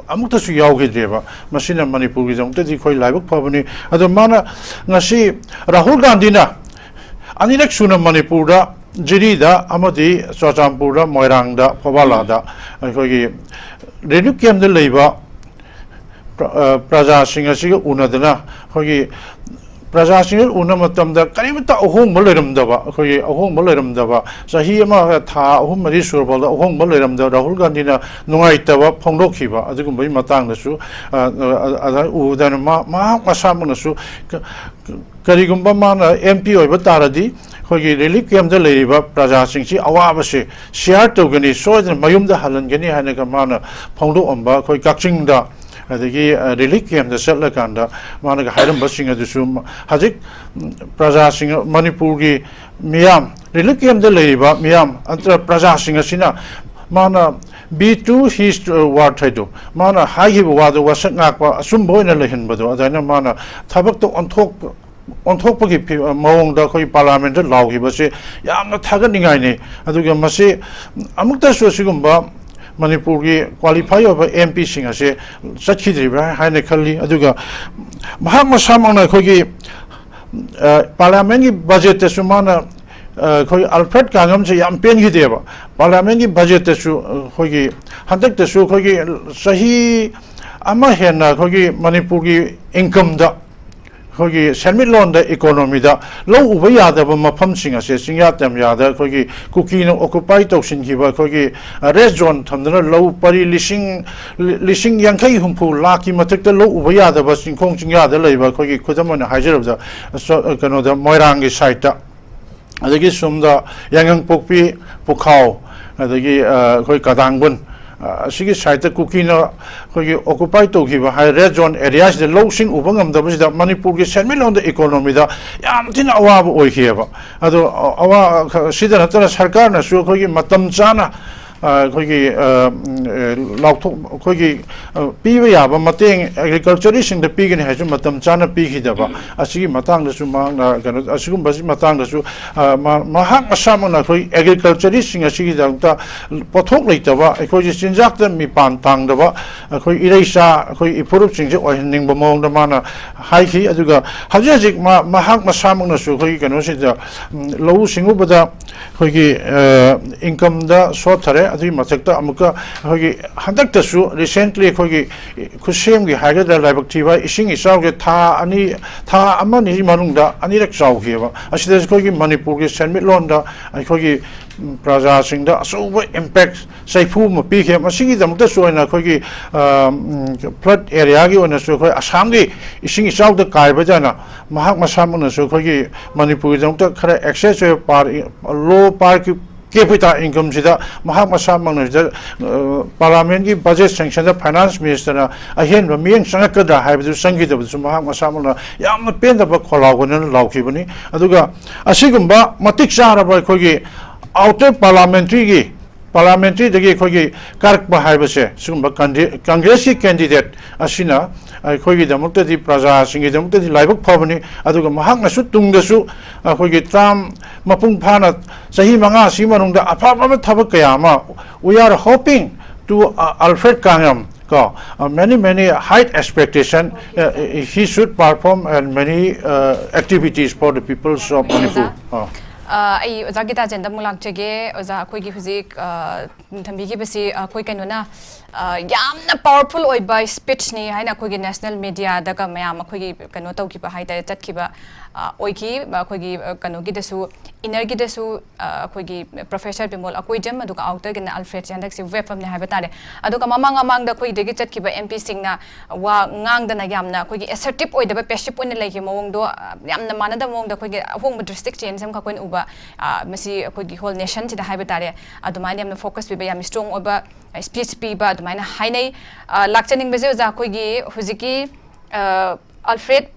ꯑꯃꯨꯛꯇꯁꯨ ꯌꯥꯎꯈꯤꯗ꯭ꯔꯦꯕ꯫ ꯃꯁꯤꯅ ꯃꯅꯤꯄꯨꯔꯒꯤꯗꯃꯛꯇꯗꯤ ꯑꯩꯈꯣꯏ ꯂꯥꯏꯕꯛ ꯐꯕꯅꯤ꯫ ꯑꯗꯣ ꯃꯥꯅ ꯉꯁꯤ ꯔꯥꯍꯨꯜ ꯒꯥꯟꯙꯤꯅ ꯑꯅꯤꯔꯛ ꯁꯨꯅ ꯃꯅꯤꯄꯨꯔꯗ ꯖꯤꯔꯤꯗ ꯑꯃꯗꯤ ꯆꯨꯔꯆꯥꯟꯄꯨꯔꯗ, ꯃꯣꯏꯔꯥꯡꯗ, ꯐꯣꯕꯥꯂꯥꯗ ꯑꯩꯈꯣꯏꯒꯤ ꯔꯤꯂꯤꯐ ꯀꯦꯝꯞꯇ ꯂꯩꯕ ꯄ꯭ꯔ-, ꯑ, ꯄ꯭ꯔꯖꯥꯁꯤꯡ ꯑꯁꯤꯒ ꯎꯅꯗꯅ ꯑꯩꯈꯣꯏꯒꯤ ꯄ꯭ꯔꯖꯥꯁꯤꯡꯒ ꯎꯅꯕ ꯃꯇꯝꯗ ꯀꯔꯤꯃꯠꯇ ꯑꯍꯣꯡꯕ ꯂꯩꯔꯝꯗꯕ, ꯑꯩꯈꯣꯏꯒꯤ ꯑꯍꯣꯡꯕ ꯂꯩꯔꯝꯗꯕ, ꯆꯍꯤ ꯑꯃ, ꯊꯥ ꯑꯍꯨꯝ ꯃꯔꯤ ꯁꯨꯔꯕꯗ ꯑꯍꯣꯡꯕ ꯂꯩꯔꯝꯗꯕ ꯔꯥꯍꯨꯜ ꯒꯥꯟꯙꯤꯅ ꯅꯨꯡꯉꯥꯏꯇꯕ ꯐꯣꯡꯗꯣꯛꯈꯤꯕ ꯑꯗꯨꯒꯨꯝꯕꯒꯤ ꯃꯇꯥꯡꯗꯁꯨ, ꯑ, ꯑ, ꯑꯗꯨꯃꯥꯏꯅ ꯎꯕꯗꯅ ꯃꯥ-, ꯃꯍꯥꯛ ꯃꯁꯥꯃꯛꯅꯁꯨ ꯀ-, ꯀꯔꯤꯒꯨꯝꯕ ꯃꯥꯅ ꯑꯦꯝ ꯄꯤ ꯑꯣꯏꯕ ꯇꯥꯔꯗꯤ ꯑꯩꯈꯣꯏꯒꯤ ꯔꯤꯂꯤꯐ ꯀꯦꯝꯞꯇ ꯂꯩꯔꯤꯕ ꯄ꯭ꯔꯖꯥꯁꯤꯡꯁꯤ ꯑꯋꯥꯕꯁꯤ ꯁꯤꯌꯥꯔ ꯇꯧꯒꯅꯤ, ꯁꯣꯏꯗꯅ ꯃꯌꯨꯝꯗ ꯍꯜꯍꯟꯒꯅꯤ ꯍꯥꯏꯅꯒ ꯃꯥꯅ ꯐꯣꯡꯗꯣꯛꯑꯝꯕ ꯑꯩꯈꯣꯏ ꯀꯛꯆꯤꯡꯗ, ꯑꯗꯒꯤ, ꯑ, ꯔꯤꯂꯤꯐ ꯀꯦꯝꯞꯇ ꯆꯠꯂꯀꯥꯟꯗ ꯃꯥꯅꯒ ꯍꯥꯏꯔꯝꯕꯁꯤꯡ ꯑꯗꯨꯁꯨ ꯃ-, ꯍꯧꯖꯤꯛ, ꯎꯝ, ꯄ꯭ꯔꯖꯥꯁꯤꯡ, ꯃꯅꯤꯄꯨꯔꯒꯤ ꯃꯤꯌꯥꯝ, ꯔꯤꯂꯤꯐ ꯀꯦꯝꯞꯇ ꯂꯩꯔꯤꯕ ꯃꯤꯌꯥꯝ, ꯑꯟꯇ-, ꯄ꯭ꯔꯖꯥꯁꯤꯡ ꯑꯁꯤꯅ ꯃꯥꯅ be true his word ꯍꯥꯏꯗꯣ, ꯃꯥꯅ ꯍꯥꯏꯈꯤꯕ ꯋꯥꯗꯣ ꯋꯥꯁꯛ ꯉꯥꯛꯄ ꯑꯆꯨꯝꯕ ꯑꯣꯏꯅ ꯂꯩꯍꯟꯕꯗꯣ, ꯑꯗꯨꯃꯥꯏꯅ ꯃꯥꯅ ꯊꯕꯛꯇ ꯑꯣꯟꯊꯣꯛꯄ, ꯑꯣꯟꯊꯣꯛꯄꯒꯤ ꯐꯤ-, ꯃꯑꯣꯡꯗ ꯑꯩꯈꯣꯏ ꯄꯥꯔꯂꯤꯌꯥꯃꯦꯟꯠꯇ ꯂꯥꯎꯈꯤꯕꯁꯦ ꯌꯥꯝꯅ ꯊꯥꯒꯠꯅꯤꯡꯉꯥꯏꯅꯤ꯫ ꯑꯗꯨꯒ ꯃꯁꯤ ꯑꯃꯨꯛꯇꯁꯨ ꯑꯁꯤꯒꯨꯝꯕ ꯃꯅꯤꯄꯨꯔꯒꯤ ꯀ꯭ꯋꯥꯂꯤꯐꯥꯏ ꯑꯣꯏꯕ ꯑꯦꯝ ꯄꯤꯁꯤꯡ ꯑꯁꯦ ꯆꯠꯈꯤꯗ꯭ꯔꯤꯕ꯭ꯔꯥ ꯍꯥꯏꯅ ꯈꯜꯂꯤ꯫ ꯑꯗꯨꯒ ꯃꯍꯥꯛ ꯃꯁꯥꯃꯛꯅ ꯑꯩꯈꯣꯏꯒꯤ, ꯑ, ꯄꯥꯔꯂꯤꯌꯥꯃꯦꯟꯠꯀꯤ ꯕꯖꯦꯠꯇꯁꯨ ꯃꯥꯅ ꯑꯩꯈꯣꯏ ꯑꯜꯐ꯭ꯔꯦꯗ ꯀꯥꯡꯉꯝꯁꯦ ꯌꯥꯝ ꯄꯦꯟꯈꯤꯗꯦꯕ꯫ ꯄꯥꯔꯂꯤꯌꯥꯃꯦꯟꯒꯤ ꯕꯖꯦꯠꯇꯁꯨ ꯑꯩꯈꯣꯏꯒꯤ ꯍꯟꯗꯛꯇꯁꯨ ꯑꯩꯈꯣꯏꯒꯤ ꯆꯍꯤ ꯑꯃ ꯍꯦꯟꯅ ꯑꯩꯈꯣꯏꯒꯤ ꯃꯅꯤꯄꯨꯔꯒꯤ ꯏꯟꯀꯝꯗ, ꯑꯩꯈꯣꯏꯒꯤ ꯁꯦꯟꯃꯤꯠꯂꯣꯟꯗ, ꯏꯀꯣꯅꯣꯃꯤꯗ ꯂꯧ ꯎꯕ ꯌꯥꯗꯕ ꯃꯐꯝꯁꯤꯡ ꯑꯁꯦ, ꯆꯤꯡꯌꯥ ꯇꯝꯌꯥꯗ ꯑꯩꯈꯣꯏꯒꯤ ꯀꯨꯀꯤꯅ ꯑꯣꯀꯨꯄꯥꯏ ꯇꯧꯁꯤꯟꯈꯤꯕ ꯑꯩꯈꯣꯏꯒꯤ ꯔꯦꯗ ꯖꯣꯟ ꯊꯝꯗꯨꯅ ꯂꯧ ꯄꯔꯤ ꯂꯤꯁꯤꯡ, ꯂꯤꯁꯤꯡ ꯌꯥꯡꯈꯩ ꯍꯨꯝꯐꯨ ꯂꯥꯛꯀꯤ ꯃꯊꯛꯇ ꯂꯧ ꯎꯕ ꯌꯥꯗꯕ ꯆꯤꯡꯈꯣꯡ ꯆꯤꯡꯌꯥꯗ ꯂꯩꯕ ꯑꯩꯈꯣꯏꯒꯤ, ꯈꯨꯗꯝ ꯑꯣꯏꯅ ꯍꯥꯏꯖꯔꯕꯗ, ꯀꯩꯅꯣꯗ, ꯃꯣꯏꯔꯥꯡꯒꯤ ꯁꯥꯏꯠꯇ, ꯑꯗꯒꯤ ꯁꯣꯝꯗ ꯌꯥꯏꯉꯪꯄꯣꯛꯄꯤ, ꯄꯨꯈꯥꯎ, ꯑꯗꯒꯤ ꯑꯩꯈꯣꯏ ꯀꯗꯥꯡꯕꯟ, ꯑꯁꯤꯒꯤ ꯁꯥꯏꯠꯇ ꯀꯨꯀꯤꯅ ꯑꯩꯈꯣꯏꯒꯤ ꯑꯣꯀꯨꯄꯥꯏ ꯇꯧꯈꯤꯕ ꯍꯥꯏ ꯔꯦꯗ ꯖꯣꯟ ꯑꯦꯔꯤꯌꯥꯁꯤꯗ ꯂꯧꯁꯤꯡ ꯎꯕ ꯉꯝꯗꯕꯁꯤꯗ ꯃꯅꯤꯄꯨꯔꯒꯤ ꯁꯦꯟꯃꯤꯠꯂꯣꯟꯗ, ꯏꯀꯣꯅꯣꯃꯤꯗ ꯌꯥꯝ ꯊꯤꯅ ꯑꯋꯥꯕ ꯑꯣꯏꯈꯤꯑꯕ꯫ ꯑꯗꯣ ꯑꯋꯥ ꯁꯤꯗ ꯅꯠꯇꯅ ꯁꯔꯀꯥꯔꯅꯁꯨ ꯑꯩꯈꯣꯏꯒꯤ ꯃꯇꯝ ꯆꯥꯅ ꯑꯩꯈꯣꯏꯒꯤ ꯂꯥꯎꯊꯣꯛ ꯑꯩꯈꯣꯏꯒꯤ ꯄꯤꯕ ꯌꯥꯕ ꯃꯇꯦꯡ ꯑꯦꯒ꯭ꯔꯤꯀꯜꯆꯔꯤꯁꯤꯡꯗ ꯄꯤꯒꯅꯤ ꯍꯥꯏꯁꯨ ꯃꯇꯝ ꯆꯥꯅ ꯄꯤꯈꯤꯗꯕ꯫ ꯑꯁꯤꯒꯤ ꯃꯇꯥꯡꯗꯁꯨ ꯃꯍꯥꯛꯅ ꯀꯩꯅꯣ, ꯑꯁꯤꯒꯨꯝꯕꯁꯤ ꯃꯇꯥꯡꯗꯁꯨ ꯃꯍꯥꯛ ꯃꯁꯥꯃꯛꯅ ꯑꯩꯈꯣꯏ ꯑꯦꯒ꯭ꯔꯤꯀꯜꯆꯔꯤꯁꯤꯡ ꯑꯁꯤꯒꯤꯗꯃꯛꯇ ꯄꯣꯠꯊꯣꯛ ꯂꯩꯇꯕ, ꯑꯩꯈꯣꯏꯒꯤ ꯆꯤꯟꯖꯥꯛꯇ ꯃꯤꯄꯥꯟ ꯇꯥꯡꯗꯕ ꯑꯩꯈꯣꯏ ꯏꯔꯩꯆꯥ, ꯑꯩꯈꯣꯏ ꯏꯄꯨꯔꯨꯞꯁꯤꯡꯁꯦ ꯑꯣꯏꯍꯟꯅꯤꯡꯕ ꯃꯑꯣꯡꯗ ꯃꯥꯅ ꯍꯥꯏꯈꯤ꯫ ꯑꯗꯨꯒ ꯍꯧꯖꯤꯛ ꯍꯧꯖꯤꯛ ꯃꯍꯥꯛ ꯃꯁꯥꯃꯛꯅꯁꯨ ꯑꯩꯈꯣꯏꯒꯤ ꯀꯩꯅꯣꯁꯤꯗ, ꯂꯧꯎ ꯁꯤꯡꯎꯕꯗ ꯑꯩꯈꯣꯏꯒꯤ ꯏꯟꯀꯝꯗ ꯁꯣꯠꯊꯔꯦ꯫ ꯑꯗꯨꯒꯤ ꯃꯊꯛꯇ ꯑꯃꯨꯛꯀ ꯑꯩꯈꯣꯏꯒꯤ ꯍꯟꯗꯛꯇꯁꯨ, ꯔꯤꯁꯦꯟꯠꯂꯤ ꯑꯩꯈꯣꯏꯒꯤ ꯈꯨꯠꯁꯦꯝꯒꯤ ꯍꯥꯏꯒꯗ꯭ꯔꯥ, ꯂꯥꯏꯕꯛ ꯊꯤꯕ ꯏꯁꯤꯡ ꯏꯆꯥꯎꯁꯦ ꯊꯥ ꯑꯅꯤ, ꯊꯥ ꯑꯃꯅꯤꯒꯤ ꯃꯅꯨꯡꯗ ꯑꯅꯤꯔꯛ ꯆꯥꯎꯈꯤꯑꯕ꯫ ꯑꯁꯤꯗꯁꯨ ꯑꯩꯈꯣꯏꯒꯤ ꯃꯅꯤꯄꯨꯔꯒꯤ ꯁꯦꯟꯃꯤꯠꯂꯣꯟꯗ ꯑꯩꯈꯣꯏꯒꯤ ꯄ꯭ꯔꯖꯥꯁꯤꯡꯗ ꯑꯆꯧꯕ ꯏꯝꯄꯦꯛ, ꯆꯩꯐꯨ ꯑꯃ ꯄꯤꯈꯤ꯫ ꯃꯁꯤꯒꯤꯗꯃꯛꯇꯁꯨ ꯑꯣꯏꯅ ꯑꯩꯈꯣꯏꯒꯤ ꯐ꯭ꯂꯠ ꯑꯦꯔꯤꯌꯥꯒꯤ ꯑꯣꯏꯅꯁꯨ ꯑꯩꯈꯣꯏ ꯑꯁꯥꯝꯒꯤ ꯏꯁꯤꯡ ꯏꯆꯥꯎꯗ ꯀꯥꯏꯕꯗꯅ ꯃꯍꯥꯛ ꯃꯁꯥꯃꯛꯅꯁꯨ ꯑꯩꯈꯣꯏꯒꯤ ꯃꯅꯤꯄꯨꯔꯒꯤꯗꯃꯛꯇ ꯈꯔ ꯑꯦꯛꯁꯦꯁ ꯑꯣꯏꯕ ꯄꯥꯔ, ꯂꯣ ꯄꯥꯔ ꯀꯦꯄꯤꯇꯥ ꯏꯟꯀꯝꯁꯤꯗ ꯃꯍꯥꯛ ꯃꯁꯥꯃꯛꯅ ꯁꯤꯗ ꯄꯥꯔꯂꯤꯌꯥꯃꯦꯟꯒꯤ ꯕꯖꯦꯠ ꯁꯦꯡꯁꯟꯗ ꯐꯥꯏꯅꯥꯟꯁ ꯃꯤꯅꯤꯁꯇꯔꯅ ꯑꯍꯦꯟꯕ ꯃꯤꯠꯌꯦꯡ ꯆꯪꯉꯛꯀꯗ꯭ꯔꯥ ꯍꯥꯏꯕꯗꯨ ꯆꯪꯈꯤꯗꯕꯗꯨꯁꯨ ꯃꯍꯥꯛ ꯃꯁꯥꯃꯛꯅ ꯌꯥꯝꯅ ꯄꯦꯟꯗꯕ ꯈꯣꯜꯂꯥꯎꯒꯅꯤꯅ ꯂꯥꯎꯈꯤꯕꯅꯤ꯫ ꯑꯗꯨꯒ ꯑꯁꯤꯒꯨꯝꯕ ꯃꯇꯤꯛ ꯆꯥꯔꯕ ꯑꯩꯈꯣꯏꯒꯤ ꯑꯥꯎꯇꯔ ꯄꯥꯔꯂꯤꯌꯥꯃꯦꯟꯇꯔꯤꯒꯤ, ꯄꯥꯔꯂꯤꯌꯥꯃꯦꯟꯇꯔꯤꯗꯒꯤ ꯑꯩꯈꯣꯏꯒꯤ ꯀꯥꯔꯛꯄ ꯍꯥꯏꯕꯁꯦ, ꯁꯤꯒꯨꯝꯕ ꯀꯟꯗꯤ-, ꯀꯪꯒ꯭ꯔꯦꯁꯀꯤ ꯀꯦꯟꯗꯤꯗꯦꯠ ꯑꯁꯤꯅ ꯑꯩꯈꯣꯏꯒꯤꯗꯃꯛꯇꯗꯤ, ꯄ꯭ꯔꯖꯥꯁꯤꯡꯒꯤꯗꯃꯛꯇꯗꯤ ꯂꯥꯏꯕꯛ ꯐꯕꯅꯤ꯫ ꯑꯗꯨꯒ ꯃꯍꯥꯛꯅꯁꯨ ꯇꯨꯡꯗꯁꯨ ꯑꯩꯈꯣꯏꯒꯤ ꯇꯔꯝ ꯃꯄꯨꯡ ꯐꯥꯅ ꯆꯍꯤ ꯃꯉꯥꯁꯤꯒꯤ ꯃꯅꯨꯡꯗ ꯑꯐ ꯑꯐꯕ ꯊꯕꯛ ꯀꯌꯥ ꯑꯃ, we are hoping to, uh, Alfred Kangyam, ꯀꯣ, uh, many, many high expectation, uh, he should perform and many, uh, activities for the peoples of Manipur. ꯑ꯫ ꯑ, ꯑꯩ ꯑꯣꯖꯥ ꯒꯤꯇꯥꯆꯟꯗ ꯑꯃꯨꯛ ꯂꯥꯛꯆꯒꯦ꯫ ꯑꯣꯖꯥ, ꯑꯩꯈꯣꯏꯒꯤ ꯍꯧꯖꯤꯛ, ꯑ, ꯊꯝꯕꯤꯈꯤꯕꯁꯤ ꯑꯩꯈꯣꯏ ꯀꯩꯅꯣꯅ, ꯑ, ꯌꯥꯝꯅ powerful ꯑꯣꯏꯕ speech ꯅꯤ ꯍꯥꯏꯅ ꯑꯩꯈꯣꯏꯒꯤ national media ꯗꯒ ꯃꯌꯥꯝ ꯑꯩꯈꯣꯏꯒꯤ ꯀꯩꯅꯣ ꯇꯧꯈꯤꯕ ꯍꯥꯏꯇꯥꯔꯦ, ꯆꯠꯈꯤꯕ, ꯑ, ꯑꯣꯏꯈꯤ꯫ ꯑꯩꯈꯣꯏꯒꯤ, ꯑ, ꯀꯩꯅꯣꯒꯤꯗꯁꯨ, inner ꯒꯤꯗꯁꯨ, ꯑ, ꯑꯩꯈꯣꯏꯒꯤ Professor ꯕꯤꯃꯣꯜ ꯑꯀꯣꯏꯖꯝ, ꯑꯗꯨꯒ outer ꯒꯤꯅ Alfred ꯁꯦ ꯍꯟꯗꯛꯁꯤ ꯋꯦꯕ ꯑꯃꯅꯦ ꯍꯥꯏꯕ ꯇꯥꯔꯦ꯫ ꯑꯗꯨꯒ ꯃꯃꯥꯡ ꯃꯃꯥꯡꯗ ꯑꯩꯈꯣꯏꯗꯒꯤ ꯆꯠꯈꯤꯕ M P ꯁꯤꯡꯅ ꯋꯥ ꯉꯥꯡꯗꯅ ꯌꯥꯝꯅ ꯑꯩꯈꯣꯏꯒꯤ assertive ꯑꯣꯏꯗꯕ, passive ꯑꯣꯏꯅ ꯂꯩꯈꯤꯕ ꯃꯑꯣꯡꯗꯣ, ꯑ, ꯌꯥꯝꯅ ꯃꯥꯟꯅꯗꯕ ꯃꯑꯣꯡꯗ ꯑꯩꯈꯣꯏꯒꯤ ꯑꯍꯣꯡꯕ drastic change ꯑꯃꯈꯛ ꯑꯩꯈꯣꯏꯅ ꯎꯕ, ꯑ, ꯃꯁꯤ ꯑꯩꯈꯣꯏꯒꯤ whole nation ꯁꯤꯗ ꯍꯥꯏꯕ ꯇꯥꯔꯦ꯫ ꯑꯗꯨꯃꯥꯏꯅ ꯌꯥꯝꯅ focus ꯄꯤꯕ, ꯌꯥꯝ strong ꯑꯣꯏꯕ speech ꯄꯤꯕ ꯑꯗꯨꯃꯥꯏꯅ ꯍꯥꯏꯅꯩ꯫ ꯑ, ꯂꯥꯛꯆꯅꯤꯡꯕꯁꯦ ꯑꯣꯖꯥ, ꯑꯩꯈꯣꯏꯒꯤ ꯍꯧꯖꯤꯛꯀꯤ, ꯑ, Alfred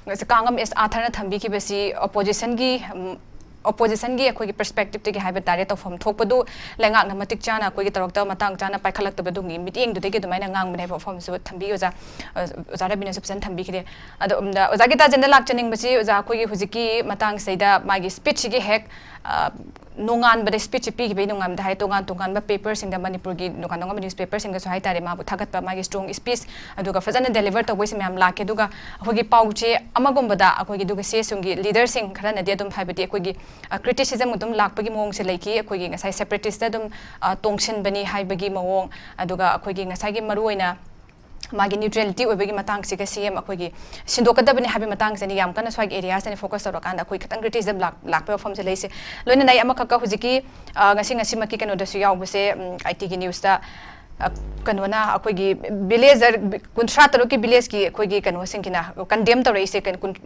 ꯀꯥꯡꯉꯝ S ꯑꯥꯊꯔꯅ ꯊꯝꯕꯤꯈꯤꯕꯁꯤ opposition ꯒꯤ, ꯎꯝ, opposition ꯒꯤ ꯑꯩꯈꯣꯏꯒꯤ perspective ꯇꯒꯤ ꯍꯥꯏꯕ ꯇꯥꯔꯦ, ꯇꯧꯐꯝ ꯊꯣꯛꯄꯗꯨ ꯂꯩꯉꯥꯛꯅ ꯃꯇꯤꯛ ꯆꯥꯅ ꯑꯩꯈꯣꯏꯒꯤ ꯇꯧꯔꯛꯇꯕ, ꯃꯇꯥꯡ ꯆꯥꯅ ꯄꯥꯏꯈꯠꯂꯛꯇꯕꯗꯨꯒꯤ ꯃꯤꯠꯌꯦꯡꯗꯨꯗꯒꯤ ꯑꯗꯨꯃꯥꯏꯅ ꯉꯥꯡꯕꯅꯦ ꯍꯥꯏꯕ ꯋꯥꯐꯝꯁꯨ ꯊꯝꯕꯤ ꯑꯣꯖꯥ꯫ ꯑ, ꯑꯣꯖꯥ ꯔꯕꯤꯅꯁꯨ ꯐꯖꯅ ꯊꯝꯕꯤꯈ꯭ꯔꯦ꯫ ꯑꯗꯣ, ꯎꯝ, ꯑꯣꯖꯥ ꯒꯤꯇꯥꯆꯟꯗ ꯂꯥꯛꯆꯅꯤꯡꯕꯁꯤ, ꯑꯣꯖꯥ, ꯑꯩꯈꯣꯏꯒꯤ ꯍꯧꯖꯤꯛꯀꯤ ꯃꯇꯥꯡꯁꯤꯗ ꯃꯥꯒꯤ speech ꯁꯤꯒꯤ ꯍꯦꯛ, ꯑ, ꯅꯣꯡꯉꯥꯟꯕꯗ, speech ꯁꯤ ꯄꯤꯈꯤꯕꯒꯤ ꯅꯣꯡꯉꯥꯟꯕꯗ ꯍꯥꯏ, ꯇꯣꯉꯥꯟ ꯇꯣꯉꯥꯟꯕ paper ꯁꯤꯡꯗ, ꯃꯅꯤꯄꯨꯔꯒꯤ ꯇꯣꯉꯥꯟ ꯇꯣꯉꯥꯟꯕ newspaper ꯁꯤꯡꯗꯁꯨ ꯍꯥꯏ ꯇꯥꯔꯦ, ꯃꯥꯕꯨ ꯊꯥꯒꯠꯄ, ꯃꯥꯒꯤ strong speech, ꯑꯗꯨꯒ ꯐꯖꯅ deliver ꯇꯧꯕꯩꯁꯦ ꯃꯌꯥꯝ ꯂꯥꯛꯈꯤ꯫ ꯑꯗꯨꯒ ꯑꯩꯈꯣꯏꯒꯤ ꯄꯥꯎꯆꯦ ꯑꯃꯒꯨꯝꯕꯗ ꯑꯩꯈꯣꯏꯒꯤ ꯑꯗꯨꯒ ꯁꯤ ꯑꯦꯁ ꯌꯨꯒꯤ leader ꯁꯤꯡ ꯈꯔꯅꯗꯤ ꯑꯗꯨꯝ, ꯍꯥꯏꯕꯗꯤ ꯑꯩꯈꯣꯏꯒꯤ, ꯑ, criticism ꯑꯗꯨꯝ ꯂꯥꯛꯄꯒꯤ ꯃꯑꯣꯡꯁꯦ ꯂꯩꯈꯤ꯫ ꯑꯩꯈꯣꯏꯒꯤ ꯉꯁꯥꯏ separatist ꯇ ꯑꯗꯨꯝ, ꯑ, ꯇꯣꯡꯁꯤꯟꯕꯅꯤ ꯍꯥꯏꯕꯒꯤ ꯃꯑꯣꯡ, ꯑꯗꯨꯒ ꯑꯩꯈꯣꯏꯒꯤ ꯉꯁꯥꯏꯒꯤ ꯃꯔꯨꯑꯣꯏꯅ ꯃꯥꯒꯤ neutrality ꯑꯣꯏꯕꯒꯤ ꯃꯇꯥꯡꯁꯤꯒ ꯁꯤ ꯑꯦꯝ ꯑꯩꯈꯣꯏꯒꯤ ꯁꯤꯟꯗꯣꯛꯀꯗꯕꯅꯤ ꯍꯥꯏꯕꯒꯤ ꯃꯇꯥꯡꯁꯤꯅꯤ ꯌꯥꯝ ꯀꯟꯅ ꯁ꯭ꯋꯥꯏꯒꯤ area ꯁꯤꯅ focus ꯇꯧꯔꯀꯥꯟꯗ ꯑꯩꯈꯣꯏ ꯈꯤꯇꯪ criticism ꯂꯥꯛ-, ꯂꯥꯛꯄꯒꯤ ꯋꯥꯐꯝꯁꯦ ꯂꯩꯁꯦ꯫ ꯂꯣꯏꯅꯅ ꯑꯩ ꯑꯃꯈꯛꯀ ꯍꯧꯖꯤꯛꯀꯤ, ꯑ, ꯉꯁꯤ ꯉꯁꯤꯃꯛꯀꯤ ꯀꯩꯅꯣꯗꯁꯨ ꯌꯥꯎꯕꯁꯦ, ꯎꯝ, ꯑꯥꯏ ꯇꯤꯒꯤ news ꯇ, ꯑ, ꯀꯩꯅꯣꯅ ꯑꯩꯈꯣꯏꯒꯤ villager ꯀꯨꯟꯊ꯭ꯔꯥ ꯇꯔꯨꯛꯀꯤ village ꯀꯤ ꯑꯩꯈꯣꯏꯒꯤ ꯀꯩꯅꯣꯁꯤꯡꯒꯤꯅ condemn ꯇꯧꯔꯛꯏꯁꯦ, ꯀꯩꯅꯣ, ꯀꯨꯟ-,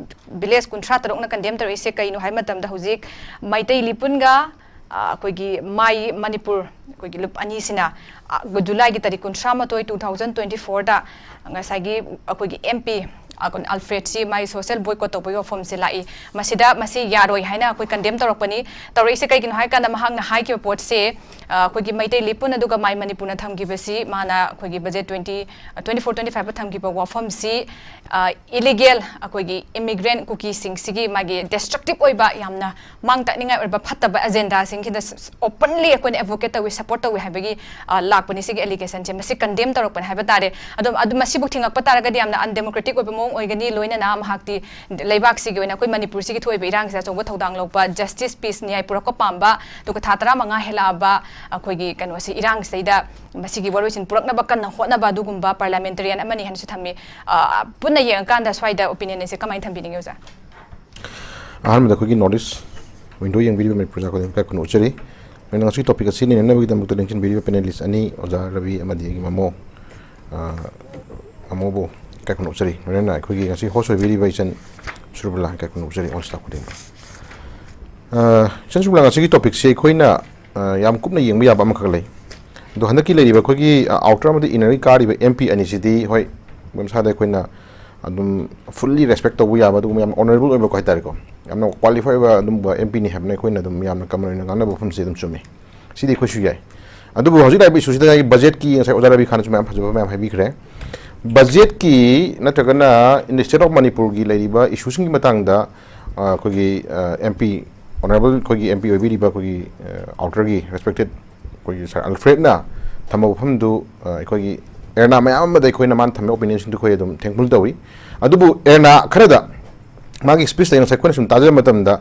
village ꯀꯨꯟꯊ꯭ꯔꯥ ꯇꯔꯨꯛꯅ condemn ꯇꯧꯔꯛꯏꯁꯦ ꯀꯩꯅꯣ ꯍꯥꯏꯕ ꯃꯇꯝꯗ ꯍꯧꯖꯤꯛ ꯃꯩꯇꯩ ꯂꯤꯄꯨꯟꯒ, ꯑ, ꯑꯩꯈꯣꯏꯒꯤ ꯃꯥꯏ ꯃꯅꯤꯄꯨꯔ ꯑꯩꯈꯣꯏꯒꯤ ꯂꯨꯞ ꯑꯅꯤꯁꯤꯅ, ꯑ, ꯖꯨꯂꯥꯏꯒꯤ ꯇꯥꯔꯤꯛ ꯀꯨꯟꯊ꯭ꯔꯥ ꯃꯥꯊꯣꯏ, two thousand twenty four ꯗ ꯉꯁꯥꯏꯒꯤ ꯑꯩꯈꯣꯏꯒꯤ M P, ꯑ, ꯑꯜꯐ꯭ꯔꯦꯗꯁꯤ ꯃꯥꯏ social boycott ꯇꯧꯕꯒꯤ ꯋꯥꯐꯝꯁꯦ ꯂꯥꯛꯏ꯫ ꯃꯁꯤꯗ ꯃꯁꯤ ꯌꯥꯔꯣꯏ ꯍꯥꯏꯅ ꯑꯩꯈꯣꯏ condemn ꯇꯧꯔꯛꯄꯅꯤ꯫ ꯇꯧꯔꯛꯏꯁꯦ ꯀꯩꯒꯤꯅꯣ ꯍꯥꯏ ꯀꯥꯟꯗ ꯃꯍꯥꯛꯅ ꯍꯥꯏꯈꯤꯕ ꯄꯣꯠꯁꯦ, ꯑ, ꯑꯩꯈꯣꯏꯒꯤ ꯃꯩꯇꯩ ꯂꯤꯄꯨꯟ ꯑꯗꯨꯒ ꯃꯥꯏ ꯃꯅꯤꯄꯨꯔꯅ ꯊꯝꯈꯤꯕꯁꯤ, ꯃꯥꯅ ꯑꯩꯈꯣꯏꯒꯤ budget twenty, twenty four twenty five ꯊꯝꯈꯤꯕ ꯋꯥꯐꯝꯁꯤ, ꯑ, illegal ꯑꯩꯈꯣꯏꯒꯤ immigrant ꯀꯨꯀꯤꯁꯤꯡꯁꯤꯒꯤ ꯃꯥꯒꯤ destructive ꯑꯣꯏꯕ, ꯌꯥꯝꯅ ꯃꯥꯡ ꯇꯥꯛꯅꯤꯡꯉꯥꯏ ꯑꯣꯏꯕ ꯐꯠꯇꯕ agenda ꯁꯤꯡꯁꯤꯗ ꯁ-, ꯁ-, openly ꯑꯩꯈꯣꯏꯅ advocate ꯇꯧꯏ, support ꯇꯧꯏ ꯍꯥꯏꯕꯒꯤ, ꯑ, ꯂꯥꯛꯄꯅꯤ꯫ ꯁꯤꯒꯤ allegation ꯁꯦ ꯃꯁꯤ condemn ꯇꯧꯔꯛꯄꯅꯤ ꯍꯥꯏꯕ ꯇꯥꯔꯦ꯫ ꯑꯗꯨꯝ, ꯑꯗꯨ ꯃꯁꯤꯕꯨ ꯊꯤꯡꯉꯛꯄ ꯇꯥꯔꯒꯗꯤ ꯌꯥꯝꯅ undemocratic ꯑꯣꯏꯕ ꯃꯑꯣꯡ ꯑꯣꯏꯒꯅꯤ꯫ ꯂꯣꯏꯅꯅ ꯃꯍꯥꯛꯇꯤ ꯂꯩꯕꯥꯛꯁꯤꯒꯤ ꯑꯣꯏꯅ ꯑꯩꯈꯣꯏ ꯃꯅꯤꯄꯨꯔꯁꯤꯒꯤ ꯊꯣꯛꯏꯕ ꯏꯔꯥꯡꯁꯤꯗ ꯑꯆꯧꯕ ꯊꯧꯗꯥꯡ ꯂꯧꯕ, ꯖꯁꯇꯤꯁ, ꯄꯤꯁ, ꯅ꯭ꯌꯥꯏ ꯄꯨꯔꯛꯄ ꯄꯥꯝꯕ, ꯑꯗꯨꯒ ꯊꯥ ꯇꯔꯥꯃꯉꯥ ꯍꯦꯜꯂꯛꯑꯕ ꯑꯩꯈꯣꯏꯒꯤ ꯀꯩꯅꯣꯁꯤ, ꯏꯔꯥꯡꯁꯤꯗꯩꯗ ꯃꯁꯤꯒꯤ ꯋꯥꯔꯣꯏꯁꯤꯟ ꯄꯨꯔꯛꯅꯕ ꯀꯟꯅ ꯍꯣꯠꯅꯕ ꯑꯗꯨꯒꯨꯝꯕ ꯄꯥꯔꯂꯥꯃꯦꯟꯇꯔꯤꯌꯟ ꯑꯃꯅꯤ ꯍꯥꯏꯅꯁꯨ ꯊꯝꯃꯤ꯫ ꯑ, ꯄꯨꯟꯅ ꯌꯦꯡꯉꯀꯥꯟꯗ ꯁ꯭ꯋꯥꯏꯗ ꯑꯣꯄꯤꯅꯤꯌꯟ ꯑꯁꯦ ꯀꯃꯥꯏꯅ ꯊꯝꯕꯤꯅꯤꯡꯉꯤ, ꯑꯣꯖꯥ? ꯑꯍꯥꯟꯕꯗ ꯑꯩꯈꯣꯏꯒꯤ ꯅꯣꯔꯠ ꯏꯁ ꯋꯤꯟꯗꯣ ꯌꯦꯡꯕꯤꯔꯤꯕ ꯃꯅꯤꯄꯨꯔ ꯄ꯭ꯔꯖꯥ ꯈꯨꯗꯤꯡꯃꯛ ꯏꯀꯥꯏ ꯈꯨꯝꯅ ꯎꯠꯆꯔꯤ꯫ ꯂꯣꯏꯅꯅ ꯉꯁꯤꯒꯤ ꯇꯣꯄꯤꯛ ꯑꯁꯤ ꯅꯩꯅꯅꯕꯒꯤꯗꯃꯛꯇ ꯂꯦꯡꯁꯤꯟꯕꯤꯔꯤꯕ ꯄꯦꯅꯦꯂꯤꯁ ꯑꯅꯤ, ꯑꯣꯖꯥ ꯔꯕꯤ ꯑꯃꯗꯤ ꯑꯩꯒꯤ ꯃꯃꯣ, ꯑ, ꯃꯃꯣꯕꯨ ꯏꯀꯥꯏ ꯈꯨꯝꯅ ꯎꯠꯆꯔꯤ꯫ ꯂꯣꯏꯅꯅ ꯑꯩꯈꯣꯏꯒꯤ ꯉꯁꯤ ꯍꯣꯁ ꯑꯣꯏꯕꯤꯔꯤꯕ ꯏꯆꯟ ꯁꯨꯔꯕꯂꯥ ꯏꯀꯥꯏ ꯈꯨꯝꯅ ꯎꯠꯆꯔꯤ, ꯑꯣꯜ ꯁ꯭ꯇꯥꯐ ꯈꯨꯗꯤꯡꯃꯛ꯫ ꯑ, ꯏꯆꯟ ꯁꯨꯔꯕꯂꯥ, ꯉꯁꯤꯒꯤ ꯇꯣꯄꯤꯛꯁꯤ ꯑꯩꯈꯣꯏꯅ, ꯑ, ꯌꯥꯝ ꯀꯨꯞꯅ ꯌꯦꯡꯕ ꯌꯥꯕ ꯑꯃꯈꯛ ꯂꯩ꯫ ꯑꯗꯣ ꯍꯟꯗꯛꯀꯤ ꯂꯩꯔꯤꯕ ꯑꯩꯈꯣꯏꯒꯤ, ꯑ, ꯑꯥꯎꯇꯔ ꯑꯃꯗꯤ ꯏꯅꯔꯒꯤ ꯀꯥꯔꯤꯕ ꯑꯦꯝ ꯄꯤ ꯑꯅꯤꯁꯤꯗꯤ, ꯍꯣꯏ, ꯃꯁꯥꯗ ꯑꯩꯈꯣꯏꯅ ꯑꯗꯨꯝ ꯐꯨꯜꯂꯤ ꯔꯦꯁꯄꯦꯛ ꯇꯧꯕ ꯌꯥꯕ, ꯑꯗꯨꯒꯨꯝꯕ ꯌꯥꯝꯅ ꯑꯣꯅꯔꯦꯕꯜ ꯑꯣꯏꯕꯀꯣ ꯍꯥꯏꯇꯥꯔꯦꯀꯣ, ꯌꯥꯝꯅ ꯀ꯭ꯋꯥꯂꯤꯐꯥꯏ ꯑꯣꯏꯕ ꯑꯗꯨꯝꯕ ꯑꯦꯝ ꯄꯤꯅꯤ ꯍꯥꯏꯕꯅ ꯑꯩꯈꯣꯏꯅ ꯑꯗꯨꯝ ꯌꯥꯝꯅ ꯀꯃꯟ ꯑꯣꯏꯅ ꯉꯥꯡꯅꯕ ꯋꯥꯐꯝꯁꯤ ꯑꯗꯨꯝ ꯆꯨꯝꯃꯤ꯫ ꯁꯤꯗꯤ ꯑꯩꯈꯣꯏꯁꯨ ꯌꯥꯏ꯫ ꯑꯗꯨꯕꯨ ꯍꯧꯖꯤꯛ ꯂꯥꯛꯏꯕ ꯏꯁꯨꯁꯤꯗ ꯉꯁꯥꯏ ꯕꯖꯦꯠꯀꯤ, ꯉꯁꯥꯏ ꯑꯣꯖꯥ ꯔꯕꯤ ꯈꯥꯟꯅꯁꯨ ꯃꯌꯥꯝ ꯐꯖꯕ ꯃꯌꯥꯝ ꯍꯥꯏꯕꯤꯈ꯭ꯔꯦ꯫ ꯕꯖꯦꯠꯀꯤ ꯅꯠꯇ꯭ꯔꯒꯅ in the state of ꯃꯅꯤꯄꯨꯔꯒꯤ ꯂꯩꯔꯤꯕ ꯏꯁꯨꯁꯤꯡꯒꯤ ꯃꯇꯥꯡꯗ, ꯑ, ꯑꯩꯈꯣꯏꯒꯤ, ꯑ, ꯑꯦꯝ ꯄꯤ, ꯑꯣꯅꯔꯦꯕꯜ ꯑꯩꯈꯣꯏꯒꯤ ꯑꯦꯝ ꯄꯤ ꯑꯣꯏꯕꯤꯔꯤꯕ ꯑꯩꯈꯣꯏꯒꯤ, ꯑ, ꯑꯥꯎꯇꯔꯒꯤ ꯔꯦꯁꯄꯦꯛꯇꯦꯠ ꯑꯩꯈꯣꯏꯒꯤ ꯁꯥꯔ ꯑꯜꯐ꯭ꯔꯦꯗꯅ ꯊꯝꯕ ꯋꯥꯐꯝꯗꯨ, ꯑ, ꯑꯩꯈꯣꯏꯒꯤ ꯑꯦꯔꯅꯥ ꯃꯌꯥꯝ ꯑꯃꯗ ꯑꯩꯈꯣꯏꯅ ꯃꯥꯅ ꯊꯝꯕ ꯑꯣꯄꯤꯅꯤꯌꯟꯁꯤꯡꯗꯨ ꯑꯩꯈꯣꯏ ꯑꯗꯨꯝ ꯊꯦꯡꯐꯨꯜ ꯇꯧꯏ꯫ ꯑꯗꯨꯕꯨ ꯑꯦꯔꯅꯥ ꯈꯔꯗ ꯃꯥꯒꯤ ꯁ꯭ꯄꯤꯆꯇ ꯉꯁꯥꯏ ꯑꯩꯈꯣꯏꯅ ꯁꯨꯝ ꯇꯥꯖꯕ ꯃꯇꯝꯗ,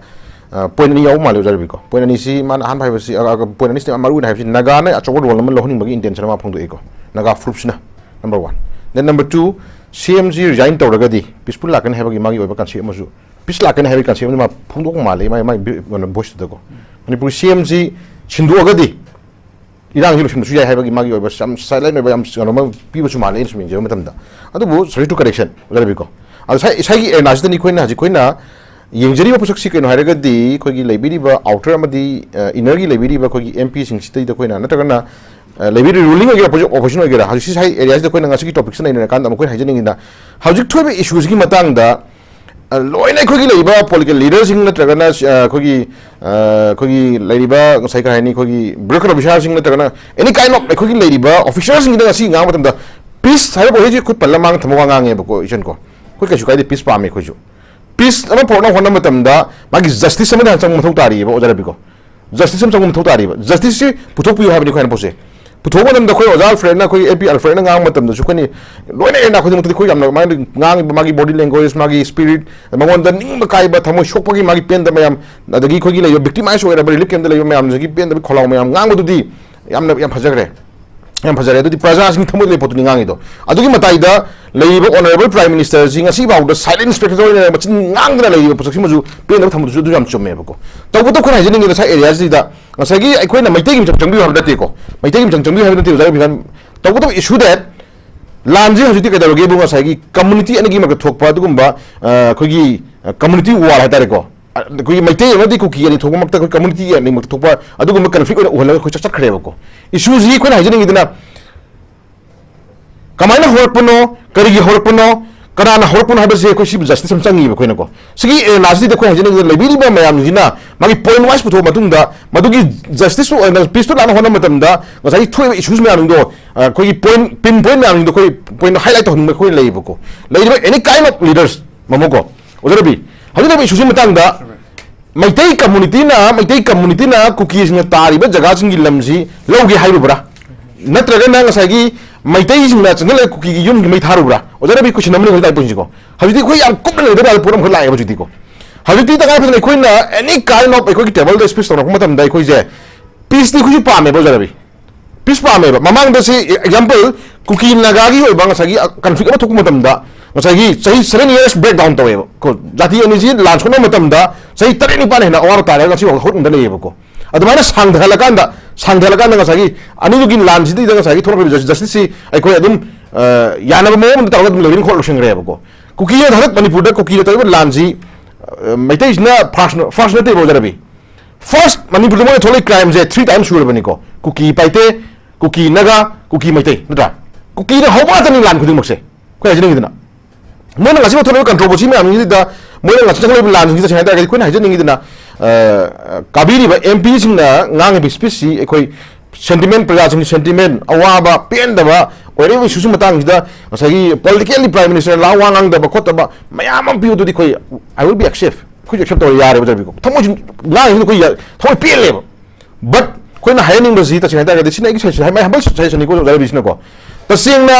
ꯑ, ꯄꯣꯏꯟ ꯑꯅꯤ ꯌꯥꯎꯕ ꯃꯥꯜꯂꯦ, ꯑꯣꯖꯥ ꯔꯕꯤꯀꯣ꯫ ꯄꯣꯏꯟ ꯑꯅꯤꯁꯤ ꯃꯥꯅ ꯑꯍꯥꯟꯕ ꯍꯥꯏꯕꯁꯤ, ꯑ, ꯑ, ꯄꯣꯏꯟ ꯑꯅꯤꯁꯤꯅ ꯌꯥꯝ ꯃꯔꯨ ꯑꯣꯏꯅ ꯍꯥꯏꯕꯁꯤ ꯅꯥꯒꯥꯅ ꯑꯆꯧꯕ ꯔꯣꯜ ꯑꯃ ꯂꯧꯍꯟꯅꯤꯡꯕꯒꯤ ꯏꯟꯇꯦꯟꯁꯟ ꯑꯃ ꯐꯣꯡꯗꯣꯛꯏꯀꯣ, ꯅꯥꯒꯥ ꯐ꯭ꯔꯨꯞꯁꯤꯅ, number one. Then number two, C M C resign ꯇꯧꯔꯒꯗꯤ ꯄꯤꯁꯐꯨꯜ ꯂꯥꯛꯀꯅꯤ ꯍꯥꯏꯕꯒꯤ ꯃꯥꯒꯤ ꯑꯣꯏꯕ ꯀꯟꯁꯦꯞ ꯑꯃꯁꯨ, ꯄꯤꯁ ꯂꯥꯛꯀꯅꯤ ꯍꯥꯏꯕꯒꯤ ꯀꯟꯁꯦꯞ ꯑꯃ ꯃꯥ ꯐꯣꯡꯗꯣꯛꯄ ꯃꯥꯜꯂꯦ ꯃꯥꯒꯤ, ꯃꯥꯒꯤ ꯕꯤ-, ꯀꯩꯅꯣ, ꯚꯣꯏꯁꯇꯨꯗꯀꯣ꯫ ꯃꯅꯤꯄꯨꯔꯒꯤ ꯁꯤ ꯑꯦꯝ ꯁꯤ ꯁꯤꯟꯗꯣꯛꯑꯒꯗꯤ ꯏꯔꯥꯡꯁꯤ ꯂꯣꯏꯁꯤꯟꯕꯁꯨ ꯌꯥꯏ ꯍꯥꯏꯕꯒꯤ ꯃꯥꯒꯤ ꯑꯣꯏꯕ ꯌꯥꯝ ꯁꯥꯏꯂꯦꯟ ꯑꯣꯏꯕ ꯌꯥꯝ ꯀꯩꯅꯣ ꯑꯃ ꯄꯤꯕꯁꯨ ꯃꯥꯜꯂꯦ ꯑꯩꯅ ꯁꯨꯝ ꯌꯦꯡꯖꯕ ꯃꯇꯝꯗ꯫ ꯑꯗꯨꯕꯨ subject to correction, ꯑꯣꯖꯥ ꯔꯕꯤꯀꯣ꯫ ꯑꯗꯣ ꯉꯁꯥꯏ, ꯉꯁꯥꯏꯒꯤ ꯑꯦꯔꯅꯥꯁꯤꯗꯅꯤ ꯑꯩꯈꯣꯏꯅ ꯍꯧꯖꯤꯛ ꯑꯩꯈꯣꯏꯅ ꯌꯦꯡꯖꯔꯤꯕ ꯄꯣꯠꯁꯛꯁꯤ ꯀꯩꯅꯣ ꯍꯥꯏꯔꯒꯗꯤ ꯑꯩꯈꯣꯏꯒꯤ ꯂꯩꯕꯤꯔꯤꯕ ꯑꯥꯎꯇꯔ ꯑꯃꯗꯤ, ꯑ, ꯏꯅꯔꯒꯤ ꯂꯩꯕꯤꯔꯤꯕ ꯑꯩꯈꯣꯏꯒꯤ ꯑꯦꯝ ꯄꯤꯁꯤꯡꯁꯤꯗꯩꯗ ꯑꯩꯈꯣꯏꯅ ꯅꯠꯇ꯭ꯔꯒꯅ, ꯑ, ꯂꯩꯕꯤꯔꯤꯕ ꯔꯨꯂꯤꯡ ꯑꯣꯏꯒꯦꯔꯥ ꯑꯣꯄꯣꯖꯤꯁꯟ ꯑꯣꯏꯒꯦꯔꯥ, ꯍꯧꯖꯤꯛ ꯁꯤ ꯁꯥꯏ ꯑꯦꯔꯤꯌꯥꯁꯤꯗ ꯑꯩꯈꯣꯏꯅ ꯉꯁꯤꯒꯤ ꯇꯣꯄꯤꯛꯁꯤ ꯅꯩꯅꯔꯀꯥꯟꯗ ꯑꯃꯨꯛ ꯑꯩꯈꯣꯏꯅ ꯍꯥꯏꯖꯅꯤꯡꯉꯤꯅ ꯍꯧꯖꯤꯛ ꯊꯣꯛꯏꯕ ꯏꯁꯨꯁꯤꯒꯤ ꯃꯇꯥꯡꯗ ꯑ, ꯂꯣꯏꯅ ꯑꯩꯈꯣꯏꯒꯤ ꯂꯩꯔꯤꯕ ꯄꯣꯂꯤꯇꯤꯀꯦꯜ ꯂꯤꯗꯔꯁꯤꯡ ꯅꯠꯇ꯭ꯔꯒꯅ, ꯑ, ꯑꯩꯈꯣꯏꯒꯤ, ꯑ, ꯑꯩꯈꯣꯏꯒꯤ ꯂꯩꯔꯤꯕ ꯉꯁꯥꯏ ꯀꯔꯤ ꯍꯥꯏꯅꯤ, ꯑꯩꯈꯣꯏꯒꯤ ꯕ꯭ꯌꯨꯔꯣꯀ꯭ꯔꯦꯠ ꯑꯣꯐꯤꯁꯥꯔꯁꯤꯡ ꯅꯠꯇ꯭ꯔꯒꯅ any kind of ꯑꯩꯈꯣꯏꯒꯤ ꯂꯩꯔꯤꯕ ꯑꯣꯐꯤꯁꯥꯔꯁꯤꯡꯁꯤꯗ ꯉꯁꯤ ꯉꯥꯡꯕ ꯃꯇꯝꯗ ꯄꯤꯁ ꯍꯥꯏꯔꯤꯕ ꯋꯥꯍꯩꯁꯤ ꯑꯩꯈꯣꯏ ꯄꯜꯂ ꯃꯥꯡ ꯊꯝꯕ ꯋꯥ ꯉꯥꯡꯉꯦꯕꯀꯣ, ꯏꯆꯟꯀꯣ꯫ ꯑꯩꯈꯣꯏ ꯀꯩꯁꯨ ꯀꯥꯏꯗꯦ, ꯄꯤꯁ ꯄꯥꯝꯃꯦ ꯑꯩꯈꯣꯏꯁꯨ꯫ ꯄꯤꯁ ꯑꯃ ꯄꯨꯔꯛꯅꯕ ꯍꯣꯠꯅꯕ ꯃꯇꯝꯗ ꯃꯥꯒꯤ ꯖꯁꯇꯤꯁ ꯑꯃꯗꯤ ꯍꯥꯟꯅ ꯆꯪꯕ ꯃꯊꯧ ꯇꯥꯔꯤꯑꯕ, ꯑꯣꯖꯥ ꯔꯕꯤꯀꯣ꯫ ꯖꯁꯇꯤꯁ ꯑꯃ ꯆꯪꯕ ꯃꯊꯧ ꯇꯥꯔꯤꯕ꯫ ꯖꯁꯇꯤꯁꯁꯤ ꯄꯨꯊꯣꯛꯄꯤꯌꯨ ꯍꯥꯏꯕꯅꯤ ꯑꯩꯈꯣꯏ ꯍꯥꯏꯅ ꯄꯣꯠꯁꯦ꯫ ꯄꯨꯊꯣꯛꯄ ꯃꯇꯝꯗ ꯑꯩꯈꯣꯏ ꯑꯣꯖꯥ ꯑꯜꯐ꯭ꯔꯦꯗꯅ, ꯑꯩꯈꯣꯏꯒꯤ ꯑꯦ ꯄꯤ ꯑꯜꯐ꯭ꯔꯦꯗꯅ ꯉꯥꯡꯕ ꯃꯇꯝꯗꯁꯨ ꯑꯩꯈꯣꯏꯅ ꯂꯣꯏꯅ ꯑꯦꯔꯦꯅꯥ ꯈꯨꯗꯤꯡꯃꯛꯇꯗꯤ ꯑꯩꯈꯣꯏ ꯌꯥꯝꯅ ꯃꯥꯒꯤ ꯉꯥꯡꯉꯤꯕ ꯃꯥꯒꯤ body language, ꯃꯥꯒꯤ spirit, ꯃꯉꯣꯟꯗ ꯅꯤꯡꯕ ꯀꯥꯏꯕ, ꯊꯃꯣꯏ ꯁꯣꯛꯄꯒꯤ ꯃꯥꯒꯤ ꯄꯦꯟꯗꯕ ꯃꯌꯥꯝ, ꯑꯗꯒꯤ ꯑꯩꯈꯣꯏꯒꯤ ꯂꯩꯔꯤꯕ victimize ꯑꯣꯏꯔꯕ relief camp ꯇ ꯂꯩꯕ ꯃꯌꯥꯝꯁꯤꯒꯤ ꯄꯦꯟꯗꯕꯒꯤ ꯈꯣꯜꯂꯥꯎ ꯃꯌꯥꯝ ꯉꯥꯡꯕꯗꯨꯗꯤ ꯌꯥꯝꯅ, ꯌꯥꯝ ꯐꯖꯈ꯭ꯔꯦ꯫ ꯌꯥꯝ ꯐꯖꯔꯦ꯫ ꯑꯗꯨꯗꯤ ꯄ꯭ꯔꯖꯥꯁꯤꯡ ꯊꯃꯣꯏꯗ ꯂꯩꯕ ꯄꯣꯠꯇꯨꯅꯤ ꯉꯥꯡꯉꯤꯗꯣ꯫ ꯑꯗꯨꯒꯤ ꯃꯇꯥꯏꯗ ꯂꯩꯔꯤꯕ honourable prime minister ꯁꯤ ꯉꯁꯤ ꯐꯥꯎꯗ silent spectator ꯑꯣꯏꯅ ꯃꯆꯤꯟ ꯉꯥꯡꯗꯅ ꯂꯩꯔꯤꯕ ꯄꯣꯠꯁꯛꯁꯤꯃꯁꯨ ꯄꯦꯟꯗꯕ ꯊꯝꯕꯗꯨꯁꯨ ꯑꯗꯨ ꯌꯥꯝ ꯆꯨꯝꯃꯦꯕꯀꯣ꯫ ꯇꯧꯕꯇꯕꯨ ꯑꯩꯈꯣꯏꯅ ꯍꯥꯏꯖꯅꯤꯡꯉꯤꯗ ꯉꯁꯥꯏ area ꯁꯤꯗ ꯉꯁꯥꯏꯒꯤ ꯑꯩꯈꯣꯏꯅ ꯃꯩꯇꯩꯒꯤ ꯃꯤꯆꯪ ꯆꯪꯕꯤꯌꯨ ꯍꯥꯏꯕ ꯅꯠꯇꯦꯀꯣ, ꯃꯩꯇꯩꯒꯤ ꯃꯤꯆꯪ ꯆꯪꯕꯤꯌꯨ ꯍꯥꯏꯕ ꯅꯠꯇꯦ ꯑꯣꯖꯥ ꯔꯕꯤꯀꯥꯟ꯫ ꯇꯧꯕꯇꯕꯨ issue that ꯂꯥꯟꯁꯤ ꯍꯧꯖꯤꯛꯇꯤ ꯀꯩꯗꯧꯔꯒꯦꯕꯨ, ꯉꯁꯥꯏꯒꯤ community ꯑꯅꯤꯒꯤ ꯃꯔꯛꯇ ꯊꯣꯛꯄ ꯑꯗꯨꯒꯨꯝꯕ, ꯑ, ꯑꯩꯈꯣꯏꯒꯤ, ꯑ, community war ꯍꯥꯏꯇꯥꯔꯦꯀꯣ, ꯑ, ꯑꯩꯈꯣꯏꯒꯤ ꯃꯩꯇꯩ ꯑꯃꯗꯤ ꯀꯨꯀꯤ ꯑꯅꯤ ꯊꯣꯛꯄ ꯃꯛꯇ ꯑꯩꯈꯣꯏ community ꯑꯅꯤꯃꯛꯇ ꯊꯣꯛꯄ ꯑꯗꯨꯒꯨꯝꯕ conflict ꯑꯣꯏꯅ ꯎꯍꯜꯂꯒ ꯑꯩꯈꯣꯏ ꯆꯠ-, ꯆꯠꯈ꯭ꯔꯦꯕꯀꯣ꯫ Issue ꯁꯤ ꯑꯩꯈꯣꯏꯅ ꯍꯥꯏꯖꯅꯤꯡꯉꯤꯗꯅ ꯀꯃꯥꯏꯅ ꯍꯧꯔꯛꯄꯅꯣ, ꯀꯔꯤꯒꯤ ꯍꯧꯔꯛꯄꯅꯣ, ꯀꯅꯥꯅ ꯍꯧꯔꯛꯄꯅꯣ ꯍꯥꯏꯕꯁꯦ ꯑꯩꯈꯣꯏ ꯁꯤꯕꯨ justice ꯑꯃ ꯆꯪꯉꯤꯕ ꯑꯩꯈꯣꯏꯅꯀꯣ꯫ ꯁꯤꯒꯤ arena ꯁꯤꯗ ꯑꯩꯈꯣꯏ ꯍꯥꯏꯖꯅꯤꯡꯉꯤꯗ ꯂꯩꯕꯤꯔꯤꯕ ꯃꯌꯥꯝꯁꯤꯅ ꯃꯥꯒꯤ point wise ꯄꯨꯊꯣꯛꯑ ꯃꯇꯨꯡꯗ ꯃꯗꯨꯒꯤ justice ꯑꯣꯏꯅ peace ꯇꯨ ꯂꯥꯛꯅ ꯍꯣꯠꯅꯕ ꯃꯇꯝꯗ ꯉꯁꯥꯏꯒꯤ ꯊꯣꯛꯏꯕ issues ꯃꯌꯥꯝꯗꯣ, ꯑ, ꯑꯩꯈꯣꯏꯒꯤ point, pin point ꯃꯌꯥꯝꯗꯣ ꯑꯩꯈꯣꯏ point highlight ꯇꯧꯍꯟꯅꯤꯡꯕ ꯑꯩꯈꯣꯏ ꯂꯩꯌꯦꯕꯀꯣ꯫ ꯂꯩꯔꯤꯕ any kind of leaders ꯃꯃꯣꯀꯣ꯫ ꯑꯣꯖꯥ ꯔꯕꯤ, ꯍꯧꯖꯤꯛ ꯂꯩꯔꯤꯕ issue ꯁꯤ ꯃꯇꯥꯡꯗ ꯃꯩꯇꯩ community ꯅ, ꯃꯩꯇꯩ community ꯅ ꯀꯨꯀꯤꯁꯤꯡꯅ ꯇꯥꯔꯤꯕ ꯖꯒꯥꯁꯤꯡꯒꯤ ꯂꯝꯁꯤ ꯂꯧꯒꯦ ꯍꯥꯏꯔꯨꯕ꯭ꯔꯥ? ꯅꯠꯇ꯭ꯔꯒꯅ ꯉꯁꯥꯏꯒꯤ ꯃꯩꯇꯩꯁꯤꯡꯅ ꯆꯪꯁꯤꯜꯂꯒ ꯀꯨꯀꯤꯒꯤ ꯌꯨꯝꯒꯤ ꯃꯩ ꯊꯥꯔꯨꯕ꯭ꯔꯥ? ꯑꯣꯖꯥ ꯔꯕꯤ, question ꯑꯃꯅꯤ ꯍꯧꯖꯤꯛ ꯂꯥꯛꯏ ꯄꯣꯠꯁꯤꯀꯣ꯫ ꯍꯧꯖꯤꯛꯇꯤ ꯑꯩꯈꯣꯏ ꯌꯥꯝ ꯀꯨꯞꯅ ꯅꯩꯅꯗꯕ ꯌꯥꯗꯕ ꯄꯣꯠ ꯑꯃꯈꯛ ꯂꯥꯛꯑꯦꯕ ꯍꯧꯖꯤꯛꯇꯤꯀꯣ꯫ ꯍꯧꯖꯤꯛꯇꯤ ꯇꯉꯥꯏ ꯐꯗꯅ ꯑꯩꯈꯣꯏꯅ any kind of ꯑꯩꯈꯣꯏꯒꯤ table ꯗ speech ꯇꯧꯔꯛꯄ ꯃꯇꯝꯗ ꯑꯩꯈꯣꯏꯁꯦ peace ꯇꯤ ꯑꯩꯈꯣꯏꯁꯨ ꯄꯥꯝꯃꯦꯕ ꯑꯣꯖꯥ ꯔꯕꯤ꯫ Peace ꯄꯥꯝꯃꯦꯕ꯫ ꯃꯃꯥꯡꯗ ꯁꯤ example, ꯀꯨꯀꯤ ꯅꯥꯒꯥꯒꯤ ꯑꯣꯏꯕ ꯉꯁꯥꯏꯒꯤ, ꯑ, conflict ꯑꯃ ꯊꯣꯛꯄ ꯃꯇꯝꯗ ꯉꯁꯥꯏꯒꯤ ꯆꯍꯤ seven years breakdown ꯇꯧꯋꯦꯕ꯫ ꯀꯣ, ꯖꯥꯇꯤ ꯑꯅꯤꯁꯤ ꯂꯥꯟ ꯁꯣꯛꯅꯕ ꯃꯇꯝꯗ ꯆꯍꯤ ꯇꯔꯦꯠ ꯅꯤꯄꯥꯟ ꯍꯦꯟꯅ ꯑꯋꯥꯕ ꯇꯥꯔꯒ ꯉꯁꯤ ꯐꯥꯎ ꯍꯧꯔꯛꯅꯗ ꯂꯩꯌꯦꯕꯀꯣ꯫ ꯑꯗꯨꯃꯥꯏꯅ ꯁꯥꯡꯊꯍꯜꯂꯀꯥꯟꯗ, ꯁꯥꯡꯊꯍꯜꯂꯀꯥꯟꯗ ꯉꯁꯥꯏꯒꯤ ꯑꯅꯤꯗꯨꯒꯤ ꯂꯥꯟꯁꯤꯗꯩꯗ ꯉꯁꯥꯏꯒꯤ ꯊꯣꯛꯂꯛꯄ justice ꯁꯤ ꯑꯩꯈꯣꯏ ꯑꯗꯨꯝ, ꯑ, ꯌꯥꯅꯕ ꯃꯑꯣꯡ ꯑꯃꯗ ꯇꯧꯔꯒ ꯑꯗꯨꯝ ꯂꯣꯏꯅ ꯈꯣꯠ ꯂꯣꯏꯁꯤꯟꯈ꯭ꯔꯦꯕꯀꯣ꯫ ꯀꯨꯀꯤꯅ ꯍꯟꯗꯛ ꯃꯅꯤꯄꯨꯔꯗ ꯀꯨꯀꯤꯅ ꯇꯧꯔꯤꯕ ꯂꯥꯟꯁꯤ, ꯑ, ꯃꯩꯇꯩꯁꯤꯅ first, first ꯅꯠꯇꯦꯕ ꯑꯣꯖꯥ ꯔꯕꯤ꯫ First ꯃꯅꯤꯄꯨꯔꯗ ꯃꯣꯏꯅ ꯊꯣꯛꯂꯛꯏ crime ꯁꯦ three times ꯁꯨꯔꯕꯅꯤꯀꯣ꯫ ꯀꯨꯀꯤ ꯄꯥꯏꯇꯦ, ꯀꯨꯀꯤ ꯅꯥꯒꯥ, ꯀꯨꯀꯤ ꯃꯩꯇꯩ, ꯅꯠꯇ꯭ꯔꯥ? ꯀꯨꯀꯤꯅ ꯍꯧꯕ ꯉꯥꯛꯇꯅꯤ ꯂꯥꯟ ꯈꯨꯗꯤꯡꯃꯛꯁꯦ꯫ ꯑꯩꯈꯣꯏ ꯍꯥꯏꯖꯅꯤꯡꯉꯤꯗꯅ ꯃꯣꯏꯅ ꯉꯁꯤ ꯊꯣꯛꯂꯛꯏꯕ controversy ꯃꯌꯥꯝꯁꯤꯗ, ꯃꯣꯏꯅ ꯉꯁꯤ ꯆꯪꯂꯛꯏꯕ ꯂꯥꯟꯁꯤꯡꯁꯤꯗ ꯁꯦꯡꯅ ꯍꯥꯏ ꯇꯥꯔꯒꯗꯤ ꯑꯩꯈꯣꯏꯅ ꯍꯥꯏꯖꯅꯤꯡꯉꯤꯗꯅ, ꯑ, ꯀꯥꯕꯤꯔꯤꯕ M P ꯁꯤꯡꯅ ꯉꯥꯡꯉꯤꯕ speech ꯁꯤ ꯑꯩꯈꯣꯏ sentiment, ꯄ꯭ꯔꯖꯥꯁꯤꯡꯒꯤ sentiment, ꯑꯋꯥꯕ, ꯄꯦꯟꯗꯕ ꯑꯣꯏꯔꯛꯏꯕ issue ꯁꯤ ꯃꯇꯥꯡꯁꯤꯗ ꯉꯁꯥꯏꯒꯤ politically prime minister ꯂꯥꯛꯑ ꯋꯥ ꯉꯥꯡꯗꯕ ꯈꯣꯠꯇꯕ ꯃꯌꯥꯝ ꯑꯃ ꯄꯤꯕꯗꯨꯗꯤ ꯑꯩꯈꯣꯏ, I will be accept, ꯑꯩꯈꯣꯏꯁꯨ accept ꯇꯧꯔ ꯌꯥꯔꯦꯕ, ꯖꯔꯕꯤꯀꯣ꯫ ꯊꯃꯣꯏꯁꯤ ꯉꯥꯡꯉꯤꯁꯤꯅ ꯑꯩꯈꯣꯏ ꯌꯥ-, ꯊꯃꯣꯏ ꯄꯦꯜꯂꯦꯕ꯫ But ꯑꯩꯈꯣꯏ ꯑꯩꯅ ꯍꯥꯏꯍꯟꯅꯤꯡꯕꯁꯤ ꯇꯁꯦꯡꯅ ꯍꯥꯏꯇꯥꯔꯒꯗꯤ ꯁꯤꯅ ꯑꯩꯒꯤ suggestion, my humble suggestion ꯅꯤꯀꯣ ꯑꯣꯖꯥ ꯔꯕꯤꯁꯤꯅꯀꯣ꯫ ꯇꯁꯦꯡꯅ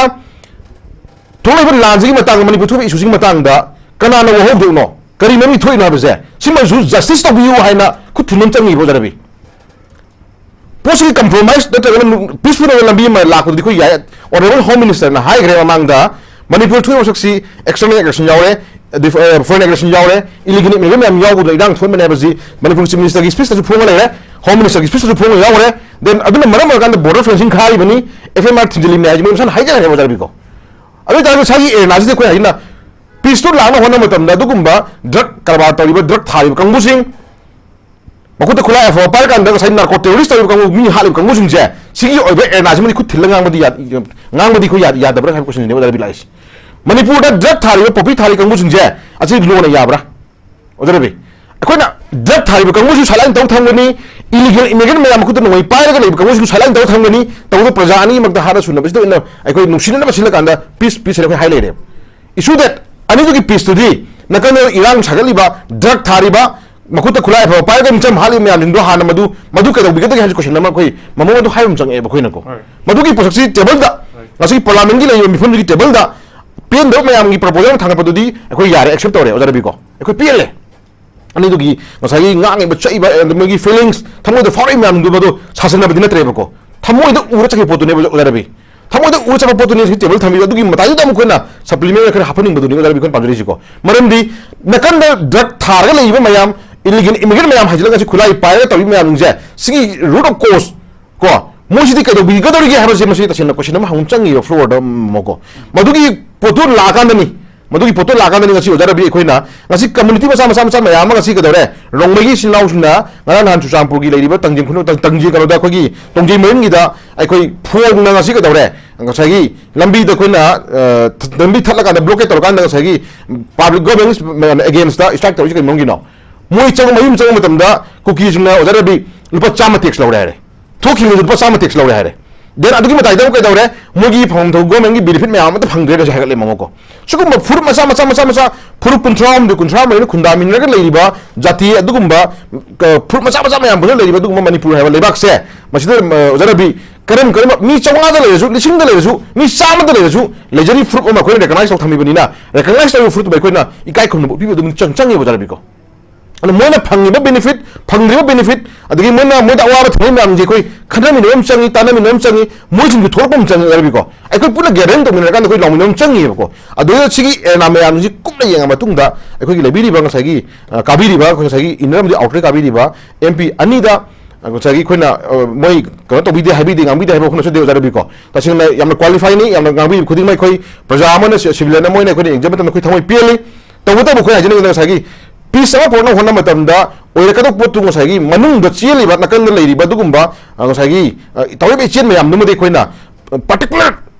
ꯊꯣꯛꯂꯤꯕ ꯂꯥꯟꯁꯤꯒꯤ ꯃꯇꯥꯡꯗ, ꯃꯅꯤꯄꯨꯔ ꯊꯣꯛꯏꯕ ꯏꯁꯨꯁꯤꯒꯤ ꯃꯇꯥꯡꯗ ꯀꯅꯥꯅ ꯋꯥꯍꯧꯗꯣꯏꯅꯣ? ꯀꯔꯤ ꯃꯔꯝꯒꯤ ꯊꯣꯛꯏꯅꯣ ꯍꯥꯏꯕꯁꯦ ꯁꯤꯃꯁꯨ justice ꯇꯧꯕꯤꯌꯨ ꯍꯥꯏꯅ ꯈꯨꯠ ꯊꯤꯟꯕ ꯑꯃ ꯆꯪꯉꯤꯕ ꯑꯣꯖꯥ ꯔꯕꯤ꯫ ꯄꯣꯠꯁꯤꯒꯤ compromise ꯅꯠꯇ꯭ꯔꯒꯅ peaceful ꯑꯣꯏꯕ ꯂꯝꯕꯤ ꯑꯃ ꯂꯥꯛꯄꯗꯨꯗꯤ ꯑꯩꯈꯣꯏ ꯌꯥꯏ꯫ Honourable Home Minister ꯅ ꯍꯥꯏꯈ꯭ꯔꯦ ꯃꯃꯥꯡꯗ, ꯃꯅꯤꯄꯨꯔ ꯊꯣꯛꯏꯕ ꯃꯁꯛꯁꯤ external aggression ꯌꯥꯎꯔꯦ, ꯑꯗꯩ, ꯑ, foreign aggression ꯌꯥꯎꯔꯦ, illegal immigrant ꯃꯌꯥꯝ ꯌꯥꯎꯕꯗ ꯏꯔꯥꯡ ꯊꯣꯛꯍꯟꯕꯅꯦ ꯍꯥꯏꯕꯁꯤ ꯃꯅꯤꯄꯨꯔ Chief Minister ꯒꯤ speech ꯇꯁꯨ ꯐꯣꯡꯉ ꯂꯩꯔꯦ, Home Minister ꯒꯤ speech ꯇꯁꯨ ꯐꯣꯡꯉ ꯌꯥꯎꯔꯦ꯫ Then ꯑꯗꯨꯅ ꯃꯔꯝ ꯑꯣꯏꯔꯀꯥꯟꯗ border fencing ꯈꯥꯔꯤꯕꯅꯤ, F M R ꯊꯤꯡꯖꯤꯜꯂꯤꯕꯅꯤ ꯍꯥꯏꯁꯤ ꯃꯣꯏ ꯃꯁꯥꯅ ꯍꯥꯏꯖꯈ꯭ꯔꯦꯕ ꯑꯣꯖꯥ ꯔꯕꯤꯀꯣ꯫ ꯑꯗꯨ ꯑꯣꯏꯇꯥꯔꯁꯨ ꯉꯁꯥꯏꯒꯤ ꯑꯦꯔꯦꯅꯥꯁꯤꯗ ꯑꯩꯈꯣꯏ ꯍꯥꯏꯁꯤꯅ peace ꯇꯨ ꯂꯥꯛꯅꯕ ꯍꯣꯠꯅꯕ ꯃꯇꯝꯗ ꯑꯗꯨꯒꯨꯝꯕ drug ꯀꯔꯕꯥꯔ ꯇꯧꯔꯤꯕ, drug ꯊꯥꯔꯤꯕ ꯀꯥꯡꯕꯨꯁꯤꯡ, ꯃꯈꯨꯠꯇ ꯈꯨꯠꯂꯥꯏ ꯑꯐꯕ ꯄꯥꯏꯔꯀꯥꯟꯗ ꯉꯁꯥꯏ narco terrorist ꯇꯧꯔꯤꯕ ꯀꯥꯡꯕꯨ, ꯃꯤ ꯍꯥꯠꯂꯤꯕ ꯀꯥꯡꯕꯨꯁꯤꯡꯁꯦ, ꯁꯤꯒꯤ ꯑꯣꯏꯕ ꯑꯦꯔꯦꯅꯥꯁꯤꯃꯗꯤ ꯈꯨꯠ ꯊꯤꯜꯂ ꯉꯥꯡꯕꯗꯤ ꯌꯥ-, ꯉꯥꯡꯕꯗꯤ ꯑꯩꯈꯣꯏ ꯌꯥ-, ꯌꯥꯗꯕ꯭ꯔꯥ ꯍꯥꯏꯕ question ꯁꯤꯅꯦ ꯑꯣꯖꯥ ꯔꯕꯤ ꯂꯥꯛꯏꯁꯦ꯫ ꯃꯅꯤꯄꯨꯔꯗ drug ꯊꯥꯔꯤꯕ, poppy ꯊꯥꯔꯤ ꯀꯥꯡꯕꯨꯁꯤꯡꯁꯦ ꯑꯁꯤ law ꯅ ꯌꯥꯕ꯭ꯔꯥ? ꯑꯣꯖꯥ ꯔꯕꯤ, ꯑꯩꯈꯣꯏꯅ drug ꯊꯥꯔꯤꯕ ꯀꯥꯡꯕꯨꯁꯨ silent ꯇꯧ ꯊꯝꯒꯅꯤ, illegal immigrant ꯃꯌꯥꯝ ꯃꯈꯨꯠꯇ ꯅꯣꯡꯃꯩ ꯄꯥꯏꯔꯒ ꯂꯩꯕ ꯀꯥꯡꯕꯨꯁꯨ silent ꯇꯧ ꯊꯝꯒꯅꯤ, ꯇꯧꯕꯗ ꯄ꯭ꯔꯖꯥ ꯑꯅꯤꯃꯛꯇ ꯍꯥꯠꯅ ꯁꯨꯅꯕꯁꯤꯗ ꯑꯣꯏꯅ ꯑꯩꯈꯣꯏ ꯅꯨꯡꯁꯤꯅꯅꯕ ꯁꯤꯜꯂꯀꯥꯟꯗ peace, peace ꯍꯥꯏꯅ ꯑꯩꯈꯣꯏ ꯍꯥꯏ ꯂꯩꯔꯦꯕ꯫ Issue that ꯑꯅꯤꯗꯨꯒꯤ peace ꯇꯨꯗꯤ ꯅꯥꯀꯟꯗ ꯏꯔꯥꯡ ꯁꯥꯒꯠꯂꯤꯕ, drug ꯊꯥꯔꯤꯕ, ꯃꯈꯨꯠꯇ ꯈꯨꯠꯂꯥꯏ ꯑꯐꯕ ꯄꯥꯏꯔꯒ ꯃꯤꯆꯝ ꯍꯥꯠꯂꯤꯕ ꯃꯌꯥꯝꯁꯤꯡꯗꯣ ꯍꯥꯟꯅ ꯃꯗꯨ, ꯃꯗꯨ ꯀꯩꯗꯧꯕꯤꯒꯗꯒꯦ ꯍꯥꯏꯕ question ꯑꯃ ꯑꯩꯈꯣꯏ ꯃꯃꯣꯟ ꯑꯗꯨ ꯍꯥꯏꯕ ꯑꯃ ꯆꯪꯉꯛꯑꯦꯕ ꯑꯩꯈꯣꯏꯅꯀꯣ꯫ Right. ꯃꯗꯨꯒꯤ ꯄꯣꯠꯁꯛꯁꯤ table ꯗ, Right. ꯉꯁꯤ parliament ꯀꯤ ꯂꯩꯔꯤꯕ ꯃꯤꯐꯝꯗꯨꯒꯤ table ꯗ ꯄꯦꯟꯗꯕ ꯃꯌꯥꯝꯒꯤ proposal ꯑꯃ ꯊꯥꯡꯒꯠꯄꯗꯨꯗꯤ ꯑꯩꯈꯣꯏ ꯌꯥꯔꯦ, accept ꯇꯧꯔꯦ ꯑꯣꯖꯥ ꯔꯕꯤꯀꯣ, ꯑꯩꯈꯣꯏ ꯄꯦꯜꯂꯦ꯫ ꯑꯅꯤꯗꯨꯒꯤ ꯉꯁꯥꯏꯒꯤ ꯉꯥꯡꯉꯤꯕ, ꯆꯠꯂꯤꯕ, ꯑꯗ ꯃꯣꯏꯒꯤ feelings, ꯊꯃꯣꯏꯗ ꯐꯥꯎꯔꯛꯏꯕ ꯃꯌꯥꯝꯗꯨ ꯃꯗꯨ ꯁꯥꯁꯟꯅꯕꯗꯤ ꯅꯠꯇ꯭ꯔꯦꯕꯀꯣ, ꯊꯃꯣꯏꯗ ꯎꯔ ꯆꯠꯈꯤꯕ ꯄꯣꯠꯇꯨꯅꯦꯕ ꯑꯣꯖꯥ ꯔꯕꯤ꯫ ꯊꯃꯣꯏꯗ ꯎꯔ ꯆꯠꯄ ꯄꯣꯠꯇꯨꯅꯤ ꯉꯁꯤ table ꯊꯝꯃꯤꯕ꯫ ꯑꯗꯨꯒꯤ ꯃꯇꯥꯏꯗꯨꯗ ꯑꯃꯨꯛ ꯑꯩꯈꯣꯏꯅ supplement ꯈꯔ ꯍꯥꯞꯍꯟꯅꯤꯡꯕꯗꯨꯅꯤ ꯑꯣꯖꯥ ꯔꯕꯤ ꯑꯩꯈꯣꯏꯅ ꯄꯥꯝꯖꯔꯤꯁꯤꯀꯣ꯫ ꯃꯔꯝꯗꯤ ꯅꯥꯀꯟꯗ drug ꯊꯥꯔꯒ ꯂꯩꯔꯤꯕ ꯃꯌꯥꯝ, illegal immigrant ꯃꯌꯥꯝ ꯍꯥꯏꯖꯤꯜꯂꯒ ꯉꯁꯤ ꯈꯨꯠꯂꯥꯏ ꯄꯥꯏꯔꯒ ꯇꯧꯔꯤꯕ ꯃꯌꯥꯝꯁꯤꯡꯁꯦ, ꯁꯤꯒꯤ root of cause ꯀꯣ, ꯃꯣꯏꯁꯤꯗꯤ ꯀꯩꯗꯧꯕꯤꯒꯗꯧꯔꯤꯒꯦ ꯍꯥꯏꯕꯁꯦ ꯃꯁꯤ ꯇꯁꯦꯡꯅ question ꯑꯃ ꯍꯪꯐꯝ ꯆꯪꯉꯤꯕ floor ꯗ ꯑꯃꯨꯛꯀꯣ꯫ ꯃꯗꯨꯒꯤ ꯄꯣꯠꯇꯨ ꯂꯥꯛꯑꯀꯥꯟꯗꯅꯤ, ꯃꯗꯨꯒꯤ ꯄꯣꯠꯇꯨ ꯂꯥꯛꯑꯀꯥꯟꯗꯅꯤ ꯉꯁꯤ ꯑꯣꯖꯥ ꯔꯕꯤ ꯑꯩꯈꯣꯏꯅ ꯉꯁꯤ community ꯃꯆꯥ, ꯃꯆꯥ, ꯃꯆꯥ ꯃꯌꯥꯝ ꯑꯃ ꯉꯁꯤ ꯀꯩꯗꯧꯔꯦ, ꯔꯣꯡꯃꯩꯒꯤ ꯏꯆꯤꯜ ꯏꯅꯥꯎꯁꯤꯡꯅ ꯉꯔꯥꯡ ꯅꯍꯥꯟ ꯆꯨꯔꯆꯥꯟꯄꯨꯔꯒꯤ ꯂꯩꯔꯤꯕ ꯇꯥꯡꯖꯤꯡ ꯈꯨꯅꯧ-, ꯇꯥꯡ-, ꯇꯥꯡꯖꯤꯡ ꯀꯩꯅꯣꯗ ꯑꯩꯈꯣꯏꯒꯤ ꯇꯣꯡꯖꯩ ꯃꯔꯤꯜꯒꯤꯗ ꯑꯩꯈꯣꯏ ꯐꯣꯡꯅ ꯉꯁꯤ ꯀꯩꯗꯧꯔꯦ, ꯉꯁꯥꯏꯒꯤ ꯂꯝꯕꯤꯗ ꯑꯩꯈꯣꯏꯅ, ꯑ, ꯊ-, ꯂꯝꯕꯤ ꯊꯠꯂꯀꯥꯟꯗ blockade ꯇꯧꯔꯀꯥꯟꯗ ꯉꯁꯥꯏꯒꯤ public government against ꯗ strike ꯇꯧꯔꯤꯁꯤ ꯀꯩ ꯃꯔꯝꯒꯤꯅꯣ? ꯃꯣꯏ ꯆꯪꯕ, ꯃꯌꯨꯝ ꯆꯪꯕ ꯃꯇꯝꯗ ꯀꯨꯀꯤꯁꯤꯡꯅ ꯑꯣꯖꯥ ꯔꯕꯤ ꯂꯨꯄꯥ ꯆꯥꯝꯃ tax ꯂꯧꯔꯦ ꯍꯥꯏꯔꯦ꯫ ꯊꯣꯛꯈꯤꯕ ꯂꯨꯄꯥ ꯆꯥꯝꯃ tax ꯂꯧꯔꯦ ꯍꯥꯏꯔꯦ꯫ Then ꯑꯗꯨꯒꯤ ꯃꯇꯥꯏꯗ ꯑꯃꯨꯛ ꯀꯩꯗꯧꯔꯦ? ꯃꯣꯏꯒꯤ ꯐꯪꯐꯝ ꯊꯣꯛꯄ government ꯀꯤ benefit ꯃꯌꯥꯝ ꯑꯃꯠꯇ ꯐꯪꯗ꯭ꯔꯦ ꯀꯩꯁꯨ ꯍꯥꯏꯒꯠꯂꯦ ꯃꯃꯣꯀꯣ꯫ ꯁꯤꯒꯨꯝꯕ ꯐꯨꯔꯨꯞ ꯃꯆꯥ, ꯃꯆꯥ, ꯃꯆꯥ, ꯃꯆꯥ, ꯐꯨꯔꯨꯞ ꯀꯨꯟꯊ꯭ꯔꯥ ꯍꯨꯝꯗꯣꯏ, ꯀꯨꯟꯊ꯭ꯔꯥ ꯃꯔꯤꯅ ꯈꯨꯟꯗꯥꯃꯤꯟꯅꯔꯒ ꯂꯩꯔꯤꯕ ꯖꯥꯇꯤ ꯑꯗꯨꯒꯨꯝꯕ, ꯑ, ꯐꯨꯔꯨꯞ ꯃꯆꯥ, ꯃꯆꯥ ꯃꯌꯥꯝ ꯄꯨꯟꯅ ꯂꯩꯔꯤꯕ ꯑꯗꯨꯒꯨꯝꯕ ꯃꯅꯤꯄꯨꯔ ꯍꯥꯏꯕ ꯂꯩꯕꯥꯛꯁꯦ ꯃꯁꯤꯗ, ꯑ, ꯑꯣꯖꯥ ꯔꯕꯤ, ꯀꯔꯝ ꯀꯔꯝꯕ ꯃꯤ ꯆꯥꯝꯃꯉꯥꯗ ꯂꯩꯔꯁꯨ, ꯂꯤꯁꯤꯡꯗ ꯂꯩꯔꯁꯨ, ꯃꯤ ꯆꯥꯝꯃꯗ ꯂꯩꯔꯁꯨ, ꯂꯩꯖꯔꯤ ꯐꯨꯔꯨꯞ ꯑꯃ ꯑꯩꯈꯣꯏꯅ recognize ꯇꯧ ꯊꯝꯃꯤꯕꯅꯤꯅ, recognize ꯇꯧꯔꯤꯕ ꯐꯨꯔꯨꯞꯇꯨꯗ ꯑꯩꯈꯣꯏꯅ ꯏꯀꯥꯏ ꯈꯨꯝꯅꯕ ꯎꯠꯄꯤꯕ ꯑꯗꯨꯝ ꯆꯪ-, ꯆꯪꯉꯦꯕ ꯑꯣꯖꯥ ꯔꯕꯤꯀꯣ꯫ ꯑꯗꯣ ꯃꯣꯏꯅ ꯐꯪꯉꯤꯕ benefit, ꯐꯪꯗ꯭ꯔꯤꯕ benefit, ꯑꯗꯒꯤ ꯃꯣꯏꯅ, ꯃꯣꯏꯗ ꯑꯋꯥꯕ ꯊꯦꯡꯅꯔꯤꯕ ꯃꯌꯥꯝꯁꯦ ꯑꯩꯈꯣꯏ ꯈꯟꯅꯃꯤꯟꯅꯕ ꯑꯃ ꯆꯪꯉꯤ, ꯇꯥꯟꯅꯃꯤꯟꯅꯕ ꯑꯃ ꯆꯪꯉꯤ, ꯃꯣꯏꯁꯤꯡꯁꯨ ꯊꯣꯛꯂꯛꯄ ꯑꯃ ꯆꯪꯉꯤ ꯑꯣꯖꯥ ꯔꯕꯤꯀꯣ꯫ ꯑꯩꯈꯣꯏ ꯄꯨꯟꯅ gather ꯇꯧꯃꯤꯟꯅꯔꯀꯥꯟꯗ ꯑꯩꯈꯣꯏ ꯂꯥꯎꯃꯤꯟꯅꯕ ꯑꯃ ꯆꯪꯉꯤꯕꯀꯣ꯫ ꯑꯗꯨꯗ ꯁꯤꯒꯤ ꯑꯦꯔꯦꯅꯥ ꯃꯌꯥꯝꯁꯤ ꯀꯨꯞꯅ ꯌꯦꯡꯉ ꯃꯇꯨꯡꯗ ꯑꯩꯈꯣꯏꯒꯤ ꯂꯩꯕꯤꯔꯤꯕ ꯉꯁꯥꯏꯒꯤ, ꯑ, ꯀꯥꯕꯤꯔꯤꯕ, ꯑꯩꯈꯣꯏ ꯉꯁꯥꯏꯒꯤ inner ꯑꯃꯗꯤ outer ꯀꯥꯕꯤꯔꯤꯕ M P ꯑꯅꯤꯗ, ꯑ, ꯉꯁꯥꯏꯒꯤ ꯑꯩꯈꯣꯏꯅ, ꯑ, ꯃꯣꯏ ꯀꯩꯅꯣ ꯇꯧꯕꯤꯗꯦ, ꯍꯥꯏꯕꯤꯗꯦ, ꯉꯥꯡꯕꯤꯗꯦ ꯍꯥꯏꯕ ꯋꯥꯈꯜ ꯅꯠꯆꯗꯦ ꯑꯣꯖꯥ ꯔꯕꯤꯀꯣ꯫ ꯇꯁꯦꯡꯅ ꯌꯥꯝꯅ qualifyꯅꯤ, ꯌꯥꯝꯅ ꯉꯥꯡꯕꯤꯔꯤꯕ ꯈꯨꯗꯤꯡꯃꯛ ꯑꯩꯈꯣꯏ ꯄ꯭ꯔꯖꯥ ꯑꯃꯅ, ꯁꯤ-, civilian ꯑꯃ ꯑꯣꯏꯅ ꯑꯩꯈꯣꯏꯅ ꯌꯦꯡꯖꯕ ꯃꯇꯝꯗ ꯑꯩꯈꯣꯏ ꯊꯃꯣꯏ ꯄꯦꯜꯂꯤ꯫ ꯇꯧꯕꯇꯕꯨ ꯑꯩꯈꯣꯏꯅ ꯍꯥꯏꯖꯅꯤꯡꯉꯤꯗ ꯉꯁꯥꯏꯒꯤ peace ꯑꯃ ꯄꯨꯔꯛꯅꯕ ꯍꯣꯠꯅꯕ ꯃꯇꯝꯗ ꯑꯣꯏꯔꯛꯀꯗꯧꯕ ꯄꯣꯠꯇꯨ ꯉꯁꯥꯏꯒꯤ ꯃꯅꯨꯡꯗ ꯆꯦꯜꯂꯤꯕ, ꯅꯥꯀꯟꯗ ꯂꯩꯔꯤꯕ ꯑꯗꯨꯒꯨꯝꯕ, ꯑ, ꯉꯁꯥꯏꯒꯤ, ꯑ, ꯇꯧꯔꯤꯕ ꯏꯆꯦꯜ ꯃꯌꯥꯝꯗꯨꯃꯗꯤ ꯑꯩꯈꯣꯏꯅ, ꯑ, particular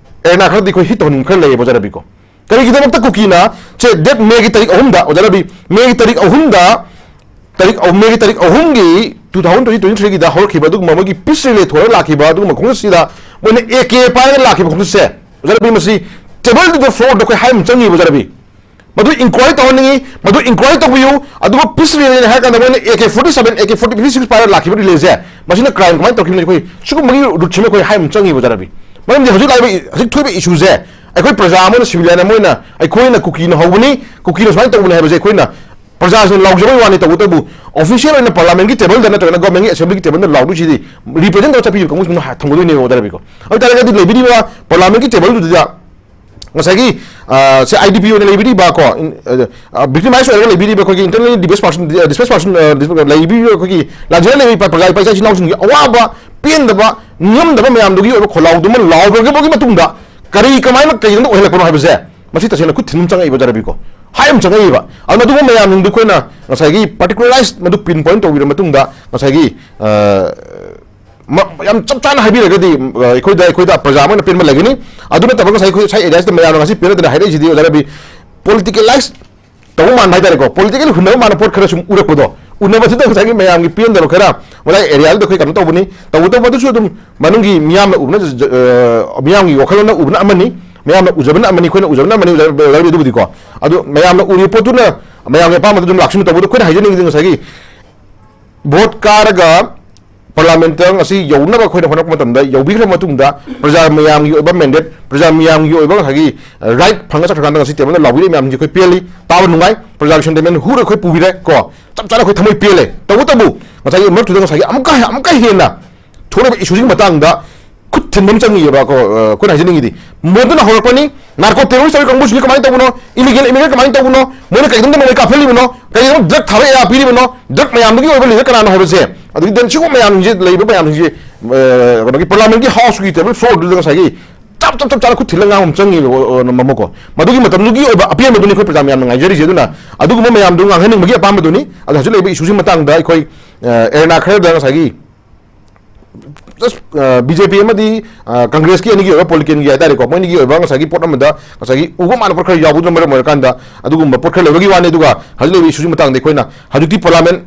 ꯑꯦꯔꯦꯅꯥ ꯈꯔꯗꯤ ꯑꯩꯈꯣꯏ hit ꯇꯧꯍꯟꯅꯤꯡꯕ ꯈꯔ ꯂꯩꯌꯦꯕ ꯑꯣꯖꯥ ꯔꯕꯤꯀꯣ꯫ ꯀꯔꯤꯒꯤꯗꯃꯛꯇ ꯀꯨꯀꯤꯅ, ꯁꯦ, date Mayꯒꯤ ꯇꯥꯔꯤꯛ ꯑꯍꯨꯝꯗ, ꯑꯣꯖꯥ ꯔꯕꯤ, Mayꯒꯤ ꯇꯥꯔꯤꯛ ꯑꯍꯨꯝꯗ, ꯇꯥꯔꯤꯛ ꯑꯍꯨꯝ, Mayꯒꯤ ꯇꯥꯔꯤꯛ ꯑꯍꯨꯝꯒꯤ two thousand twenty twenty threeꯒꯤꯗ ꯍꯧꯔꯛꯈꯤꯕ ꯑꯗꯨꯒꯨꯝꯕ ꯃꯣꯏꯒꯤ peace rally ꯊꯣꯛꯂꯒ ꯂꯥꯛꯈꯤꯕ ꯑꯗꯨꯒꯨꯝꯕ ꯈꯣꯡꯆꯠꯁꯤꯗ ꯃꯣꯏꯅ A K ꯄꯥꯏꯔꯒ ꯂꯥꯛꯈꯤꯕ ꯈꯣꯡꯆꯠꯁꯦ, ꯑꯣꯖꯥ ꯔꯕꯤ, ꯃꯁꯤ tableꯗꯨꯗ floorꯗ ꯑꯩꯈꯣꯏ ꯍꯥꯏꯕ ꯑꯃ ꯆꯪꯉꯤꯕ ꯑꯣꯖꯥ ꯔꯕꯤ꯫ ꯃꯗꯨ inquiry ꯇꯧꯍꯟꯅꯤꯡꯉꯤ, ꯃꯗꯨ inquiry ꯇꯧꯕꯤꯌꯨ꯫ ꯑꯗꯨꯒ peace rallyꯅꯤ ꯍꯥꯏꯔ ꯀꯥꯟꯗ ꯃꯣꯏꯅ A K forty seven, A K forty fifty six ꯄꯥꯏꯔꯒ ꯂꯥꯛꯈꯤꯕ rallyꯁꯦ, ꯃꯁꯤꯅ crime ꯀꯃꯥꯏꯅ ꯇꯧꯈꯤꯕꯅꯣ? ꯑꯩꯈꯣꯏ ꯁꯤꯒꯨꯝꯕꯒꯤ routꯁꯤꯃ ꯑꯩꯈꯣꯏ ꯍꯥꯏꯕ ꯑꯃ ꯆꯪꯉꯤꯕ ꯑꯣꯖꯥ ꯔꯕꯤ꯫ ꯃꯔꯝꯗꯤ ꯍꯧꯖꯤꯛ ꯂꯥꯛꯏꯕ, ꯍꯧꯖꯤꯛ ꯊꯣꯛꯏꯕ issueꯁꯦ ꯑꯩꯈꯣꯏ ꯄ꯭ꯔꯖꯥ ꯑꯃ ꯑꯣꯏꯅ, civilian ꯑꯃ ꯑꯣꯏꯅ ꯑꯩꯈꯣꯏꯅ ꯀꯨꯀꯤꯅ ꯍꯧꯕꯅꯤ, ꯀꯨꯀꯤꯅ ꯁꯨꯃꯥꯏꯅ ꯇꯧꯕꯅꯤ ꯍꯥꯏꯕꯁꯦ ꯑꯩꯈꯣꯏꯅ ꯄ꯭ꯔꯖꯥꯁꯤꯡꯅ ꯂꯥꯎꯖꯕꯒꯤ ꯋꯥꯅꯤ꯫ ꯇꯧꯕꯇꯕꯨ official ꯑꯣꯏꯅ parliamentꯀꯤ tableꯗ ꯅꯠꯇ꯭ꯔꯒꯅ governmentꯀꯤ assemblyꯒꯤ tableꯗ ꯂꯥꯎꯗꯣꯏꯁꯤꯗꯤ, represent ꯇꯧꯔ ꯆꯠꯄꯤꯕ ꯀꯥꯡꯕꯨꯁꯤꯡꯗꯨ ꯊꯝꯒꯗꯣꯏꯅꯦꯕ ꯑꯣꯖꯥ ꯔꯕꯤꯀꯣ꯫ ꯑꯗꯨ ꯇꯥꯔꯒꯗꯤ ꯂꯩꯕꯤꯔꯤꯕ parliamentꯀꯤ tableꯗꯨꯗ ꯉꯁꯥꯏꯒꯤ, ꯑ, ꯁꯦ, I D P ꯑꯣꯏꯅ ꯂꯩꯕꯤꯔꯤꯕ ꯀꯣ, ꯏꯟ-, ꯑ, ꯑ, victimize ꯑꯣꯏꯔꯒ ꯂꯩꯕꯤꯔꯤꯕ ꯑꯩꯈꯣꯏꯒꯤ internally displaced person, displaced person, ꯑ, dis-, ꯂꯩꯕꯤꯔꯤꯕ ꯑꯩꯈꯣꯏꯒꯤ ꯂꯥꯟꯖꯦꯜ ꯂꯩꯕ ꯏꯄꯥ-, ꯄ꯭ꯔꯖꯥ ꯏꯄꯥ ꯏꯆꯥ ꯏꯆꯤꯟ ꯏꯅꯥꯎꯁꯤꯡꯒꯤ ꯑꯋꯥꯕ, ꯄꯦꯟꯗꯕ, ꯅꯤꯡꯉꯝꯗꯕ ꯃꯌꯥꯝꯗꯨꯒꯤ ꯑꯣꯏꯕ ꯈꯣꯜꯂꯥꯎꯗꯨꯃ ꯂꯥꯎꯈ꯭ꯔꯕꯒꯤ ꯃꯇꯨꯡꯗ ꯀꯔꯤ, ꯀꯃꯥꯏꯅ, ꯀꯩꯗꯧꯅ ꯑꯣꯏꯍꯜꯂꯛꯄꯅꯣ ꯍꯥꯏꯕꯁꯦ, ꯃꯁꯤ ꯇꯁꯦꯡꯅ ꯈꯨꯠ ꯊꯤꯟ ꯑꯃ ꯆꯪꯉꯛꯏꯕ ꯑꯣꯖꯥ ꯔꯕꯤꯀꯣ꯫ ꯍꯥꯏ ꯑꯃ ꯆꯪꯉꯛꯏꯕ꯫ ꯑꯗꯨꯅ ꯑꯗꯨꯒꯨꯝꯕ ꯃꯌꯥꯝꯁꯤꯡꯗꯨ ꯑꯩꯈꯣꯏꯅ ꯉꯁꯥꯏꯒꯤ particularized ꯃꯗꯨ pinpoint ꯇꯧꯕꯤꯔ ꯃꯇꯨꯡꯗ ꯉꯁꯥꯏꯒꯤ, ꯑ, ꯃ-, ꯌꯥꯝ ꯆꯞ ꯆꯥꯅ ꯍꯥꯏꯕꯤꯔꯒꯗꯤ, ꯑ, ꯑꯩꯈꯣꯏꯗ, ꯑꯩꯈꯣꯏꯗ ꯄ꯭ꯔꯖꯥ ꯑꯃ ꯑꯣꯏꯅ ꯄꯦꯟꯕ ꯂꯩꯒꯅꯤ꯫ ꯑꯗꯨ ꯅꯠꯇꯕ ꯉꯁꯥꯏ ꯑꯩꯈꯣꯏ ꯁ꯭ꯋꯥꯏ areaꯁꯤꯗ ꯃꯌꯥꯝꯅ ꯉꯁꯤ ꯄꯦꯟꯅꯗꯅ ꯍꯥꯏꯔꯛꯏꯁꯤꯗꯤ ꯑꯣꯖꯥ ꯔꯕꯤ, politicalize ꯇꯧꯕ ꯃꯥꯟꯕ ꯍꯥꯏꯇꯥꯔꯦꯀꯣ, politically ꯍꯨꯟꯅꯕ ꯃꯥꯟꯕ ꯄꯣꯠ ꯈꯔ ꯁꯨꯝ ꯎꯔꯛꯄꯗꯣ, ꯎꯅꯕꯗꯨꯗ ꯉꯁꯥꯏꯒꯤ ꯃꯌꯥꯝꯒꯤ ꯄꯦꯟꯗꯕ ꯈꯔ, ꯃꯗꯥꯏ areaꯗ ꯑꯩꯈꯣꯏ ꯀꯩꯅꯣ ꯇꯧꯕꯅꯤ꯫ ꯇꯧꯕꯇꯕꯨ ꯑꯗꯨꯁꯨ ꯑꯗꯨꯝ ꯃꯅꯨꯡꯒꯤ ꯃꯤꯌꯥꯝꯅ ꯎꯕꯅ, ꯑ, ꯃꯤꯌꯥꯝꯒꯤ ꯋꯥꯈꯜꯂꯣꯟꯅ ꯎꯕꯅ ꯑꯃꯅꯤ, ꯃꯌꯥꯝꯅ ꯎꯖꯕꯅ ꯑꯃꯅꯤ, ꯑꯩꯈꯣꯏꯅ ꯎꯖꯕꯅ ꯑꯃꯅꯤ, ꯑꯣꯖꯥ ꯔꯕꯤ, ꯑꯗꯨꯕꯨꯗꯤꯀꯣ꯫ ꯑꯗꯨ ꯃꯌꯥꯝꯅ ꯎꯔꯤꯕ ꯄꯣꯠꯇꯨꯅ ꯃꯌꯥꯝꯒꯤ ꯑꯄꯥꯝꯕꯗ ꯑꯗꯨꯝ ꯂꯥꯛꯁꯤꯟ ꯇꯧꯕꯗꯣ ꯑꯩꯈꯣꯏꯅ ꯍꯥꯏꯖꯅꯤꯡꯉꯤꯗꯤ ꯉꯁꯥꯏꯒꯤ vote ꯀꯥꯔꯒ ꯄꯥꯔꯂꯥꯃꯦꯟꯇ ꯉꯁꯤ ꯌꯧꯅꯕ ꯑꯩꯈꯣꯏꯅ ꯍꯣꯠꯅꯔꯛꯄ ꯃꯇꯝꯗ, ꯌꯧꯕꯤꯈ꯭ꯔꯕ ꯃꯇꯨꯡꯗ, ꯄ꯭ꯔꯖꯥ ꯃꯌꯥꯝꯒꯤ ꯑꯣꯏꯕ ꯃꯦꯟꯗꯦꯠ, ꯄ꯭ꯔꯖꯥ ꯃꯌꯥꯝꯒꯤ ꯑꯣꯏꯕ ꯉꯁꯥꯏꯒꯤ ꯔꯥꯏꯠ ꯐꯪꯉ ꯆꯠꯈ꯭ꯔꯀꯥꯟꯗ ꯉꯁꯤ ꯇꯦꯕꯜꯗ ꯂꯥꯎꯕꯤꯔꯤꯕ ꯃꯌꯥꯝꯁꯤ ꯑꯩꯈꯣꯏ ꯄꯦꯜꯂꯤ, ꯇꯥꯕ ꯅꯨꯡꯉꯥꯏ꯫ ꯄ꯭ꯔꯖꯥꯒꯤ ꯁꯦꯟꯇꯤꯃꯦꯟ ꯍꯨꯔ ꯑꯩꯈꯣꯏ ꯄꯨꯕꯤꯔꯦ ꯀꯣ, ꯆꯞ ꯆꯥꯅ ꯑꯩꯈꯣꯏ ꯊꯃꯣꯏ ꯄꯦꯜꯂꯦ꯫ ꯇꯧꯕꯇꯕꯨ ꯉꯁꯥꯏꯒꯤ ꯃꯔꯛꯇꯨꯗ ꯉꯁꯥꯏꯒꯤ ꯑꯃꯨꯛꯀ ꯑꯃꯨꯛꯀ ꯍꯦꯟꯅ ꯊꯣꯛꯂꯤꯕ ꯏꯁꯨꯁꯤꯒꯤ ꯃꯇꯥꯡꯗ ꯈꯨꯠ ꯊꯤꯟꯕ ꯑꯃ ꯆꯪꯉꯤꯑꯕ ꯀꯣ꯫ ꯑ, ꯑꯩꯈꯣꯏꯅ ꯍꯥꯏꯖꯅꯤꯡꯉꯤꯗꯤ, ꯃꯗꯨꯅ ꯍꯧꯔꯛꯄꯅꯤ꯫ ꯅꯥꯔꯀꯣ ꯇꯦꯔꯣꯔꯤꯁ ꯇꯧꯔꯤ ꯀꯥꯡꯕꯨꯁꯤꯡꯁꯤ ꯀꯃꯥꯏꯅ ꯇꯧꯕꯅꯣ? ꯏꯂꯤꯒꯦꯜ ꯏꯃꯤꯒ꯭ꯔꯦꯟ ꯀꯃꯥꯏꯅ ꯇꯧꯕꯅꯣ? ꯃꯣꯏꯅ ꯀꯩꯗꯧꯗꯅ ꯃꯣꯏ ꯀꯥꯞꯍꯜꯂꯤꯕꯅꯣ? ꯀꯩꯗꯧꯅ ꯗ꯭ꯔꯒ ꯊꯥꯕ ꯑꯦꯌꯥ ꯄꯤꯔꯤꯕꯅꯣ? ꯗ꯭ꯔꯒ ꯃꯌꯥꯝꯗꯨꯒꯤ ꯑꯣꯏꯕ ꯂꯤꯗꯔ ꯀꯅꯥꯅꯣ ꯍꯥꯏꯕꯁꯦ, ꯑꯗꯒꯤ ꯗꯦꯟ ꯁꯤꯒꯨꯝꯕ ꯃꯌꯥꯝꯁꯤꯡꯁꯦ, ꯂꯩꯔꯤꯕ ꯃꯌꯥꯝꯁꯤꯡꯁꯦ, ꯑ, ꯀꯩꯅꯣꯒꯤ ꯄꯥꯔꯂꯥꯃꯦꯟꯒꯤ ꯍꯥꯎꯁꯀꯤ ꯇꯦꯕꯜ ꯐ꯭ꯂꯣꯔꯗꯨꯗ ꯉꯁꯥꯏꯒꯤ ꯆꯞ ꯆꯞ ꯆꯞ ꯆꯥꯅ ꯈꯨꯠ ꯊꯤꯜꯂꯒ ꯉꯥꯡꯕ ꯑꯃ ꯆꯪꯉꯤꯕ, ꯑ, ꯑ, ꯃꯃꯀꯣ꯫ ꯃꯗꯨꯒꯤ ꯃꯇꯝꯗꯨꯒꯤ ꯑꯣꯏꯕ ꯑꯄꯦꯟꯕꯗꯨꯅꯤ ꯑꯩꯈꯣꯏ ꯄ꯭ꯔꯖꯥ ꯃꯌꯥꯝꯅ ꯉꯥꯏꯖꯔꯤꯁꯦ꯫ ꯑꯗꯨꯅ ꯑꯗꯨꯒꯨꯝꯕ ꯃꯌꯥꯝꯗꯨ ꯉꯥꯡꯍꯟꯅꯤꯡꯕꯒꯤ ꯑꯄꯥꯝꯕꯗꯨꯅꯤ꯫ ꯑꯗꯣ ꯍꯧꯖꯤꯛ ꯂꯩꯔꯤꯕ ꯏꯁꯨꯁꯤ ꯃꯇꯥꯡꯗ ꯑꯩꯈꯣꯏ, ꯑ, ꯑꯦꯔꯦꯅꯥ ꯈꯔꯗ ꯉꯁꯥꯏꯒꯤ ꯖꯁ, ꯑ, ꯕꯤ ꯖꯦ ꯄꯤ ꯑꯃꯗꯤ, ꯑ, ꯀꯪꯒ꯭ꯔꯦꯁꯀꯤ ꯑꯅꯤꯒꯤ ꯑꯣꯏꯕ ꯄꯣꯂꯤꯇꯤꯀꯦꯜꯒꯤ ꯍꯥꯏꯇꯥꯔꯦꯀꯣ, ꯃꯣꯏ ꯑꯅꯤꯒꯤ ꯑꯣꯏꯕ ꯉꯁꯥꯏꯒꯤ ꯄꯣꯠ ꯑꯃꯗ ꯉꯁꯥꯏꯒꯤ ꯎꯕ ꯃꯥꯟꯅꯕ ꯄꯣꯠ ꯈꯔ ꯌꯥꯎꯕꯗꯨꯅ ꯃꯔꯝ ꯑꯣꯏꯔꯀꯥꯟꯗ ꯑꯗꯨꯒꯨꯝꯕ ꯄꯣꯠ ꯈꯔ ꯂꯩꯕꯒꯤ ꯋꯥꯅꯤ꯫ ꯑꯗꯨꯒ ꯍꯧꯖꯤꯛ ꯂꯩꯔꯤꯕ ꯏꯁꯨꯁꯤ ꯃꯇꯥꯡꯗ ꯑꯩꯈꯣꯏꯅ ꯍꯧꯖꯤꯛꯇꯤ ꯄꯥꯔꯂꯥꯃꯦꯟ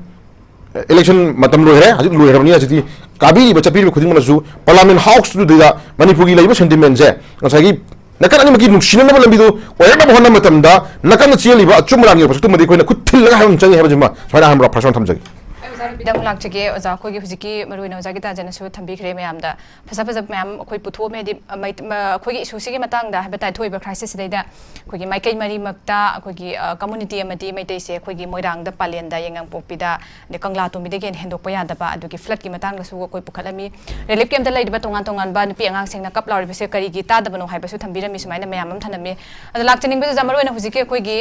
ꯏꯂꯦꯛꯁꯟ ꯃꯇꯝ ꯂꯣꯏꯈ꯭ꯔꯦ, ꯍꯧꯖꯤꯛ ꯂꯣꯏꯈ꯭ꯔꯕꯅꯤꯅ ꯍꯧꯖꯤꯛꯇꯤ ꯀꯥꯕꯤꯔꯤꯕ ꯆꯠꯄꯤꯔꯤꯕ ꯈꯨꯗꯤꯡꯃꯛꯅꯁꯨ ꯄꯥꯔꯂꯥꯃꯦꯟ ꯍꯥꯎꯁꯇꯨꯗꯩꯗ ꯃꯅꯤꯄꯨꯔꯒꯤ ꯂꯩꯔꯤꯕ ꯁꯦꯟꯇꯤꯃꯦꯟꯁꯦ ꯉꯁꯥꯏꯒꯤ ꯅꯥꯀꯟ ꯑꯅꯤꯃꯛꯀꯤ ꯅꯨꯡꯁꯤꯅꯅꯕ ꯂꯝꯕꯤꯗꯨ ꯑꯣꯏꯔꯛꯅꯕ ꯍꯣꯠꯅꯕ ꯃꯇꯝꯗ ꯅꯥꯀꯟꯗ ꯆꯦꯜꯂꯤꯕ ꯑꯆꯨꯝ ꯑꯔꯥꯟꯒꯤ ꯄꯣꯠꯁꯛꯇꯨꯃꯗꯤ ꯑꯩꯈꯣꯏꯅ ꯈꯨꯠ ꯊꯤꯜꯂꯒ ꯍꯥꯏꯕ ꯑꯃ ꯆꯪꯉꯤ ꯍꯥꯏꯕꯁꯤꯃ ꯁꯨꯃꯥꯏꯅ ꯑꯍꯥꯟꯕ ꯐꯥꯔꯁ ꯊꯝꯖꯒꯦ꯫ ꯑꯩ ꯑꯣꯖꯥ ꯅꯨꯄꯤꯗ ꯑꯃꯨꯛ ꯂꯥꯛꯆꯒꯦ꯫ ꯑꯣꯖꯥ, ꯑꯩꯈꯣꯏꯒꯤ ꯍꯧꯖꯤꯛꯀꯤ ꯃꯔꯨꯑꯣꯏꯅ ꯑꯣꯖꯥ ꯒꯤꯇꯥꯖꯅꯁꯨ ꯊꯝꯕꯤꯈ꯭ꯔꯦ ꯃꯌꯥꯝꯗ꯫ ꯐꯖ ꯐꯖꯕ ꯃꯌꯥꯝ ꯑꯩꯈꯣꯏ ꯄꯨꯊꯣꯛꯑꯝꯃꯦ꯫ ꯍꯥꯏꯗꯤ, ꯑ, ꯃꯩ-, ꯃ-, ꯑꯩꯈꯣꯏꯒꯤ ꯏꯁꯨꯁꯤꯒꯤ ꯃꯇꯥꯡꯗ ꯍꯥꯏꯕ ꯇꯥꯏ, ꯊꯣꯛꯏꯕ ꯀ꯭ꯔꯥꯏꯁꯤꯁꯁꯤꯗꯩꯗ ꯑꯩꯈꯣꯏꯒꯤ ꯃꯥꯏꯀꯩ ꯃꯔꯤꯃꯛꯇ ꯑꯩꯈꯣꯏꯒꯤ, ꯑ, ꯀꯝꯃꯨꯅꯤꯇꯤ ꯑꯃꯗꯤ ꯃꯩꯇꯩꯁꯦ ꯑꯩꯈꯣꯏꯒꯤ ꯃꯣꯏꯔꯥꯡꯗ, ꯄꯥꯂꯦꯟꯗ, ꯌꯥꯏꯉꯪꯄꯣꯛꯄꯤꯗ, ꯑꯗꯩ ꯀꯪꯂꯥꯇꯣꯡꯕꯤꯗꯒꯤ ꯍꯦꯟꯅ ꯍꯦꯟꯗꯣꯛꯄ ꯌꯥꯗꯕ, ꯑꯗꯨꯒꯤ ꯐ꯭ꯂꯠꯀꯤ ꯃꯇꯥꯡꯗꯁꯨ ꯑꯩꯈꯣꯏ ꯄꯨꯈꯠꯂꯝꯃꯤ꯫ ꯔꯤꯂꯤꯐ ꯀꯦꯝꯞꯇ ꯂꯩꯔꯤꯕ ꯇꯣꯉꯥꯟ ꯇꯣꯉꯥꯟꯕ ꯅꯨꯄꯤ ꯑꯉꯥꯡꯁꯤꯡꯅ ꯀꯞ ꯂꯥꯎꯔꯤꯕꯁꯦ ꯀꯔꯤꯒꯤ ꯇꯥꯗꯕꯅꯣ ꯍꯥꯏꯕꯁꯨ ꯊꯝꯕꯤꯔꯝꯃꯤ꯫ ꯁꯨꯃꯥꯏꯅ ꯃꯌꯥꯝ ꯑꯃ ꯊꯝꯂꯝꯃꯤ꯫ ꯑꯗꯣ ꯂꯥꯛꯆꯅꯤꯡꯕꯗꯨꯗ ꯃꯔꯨꯑꯣꯏꯅ ꯍꯧꯖꯤꯛꯀꯤ ꯑꯩꯈꯣꯏꯒꯤ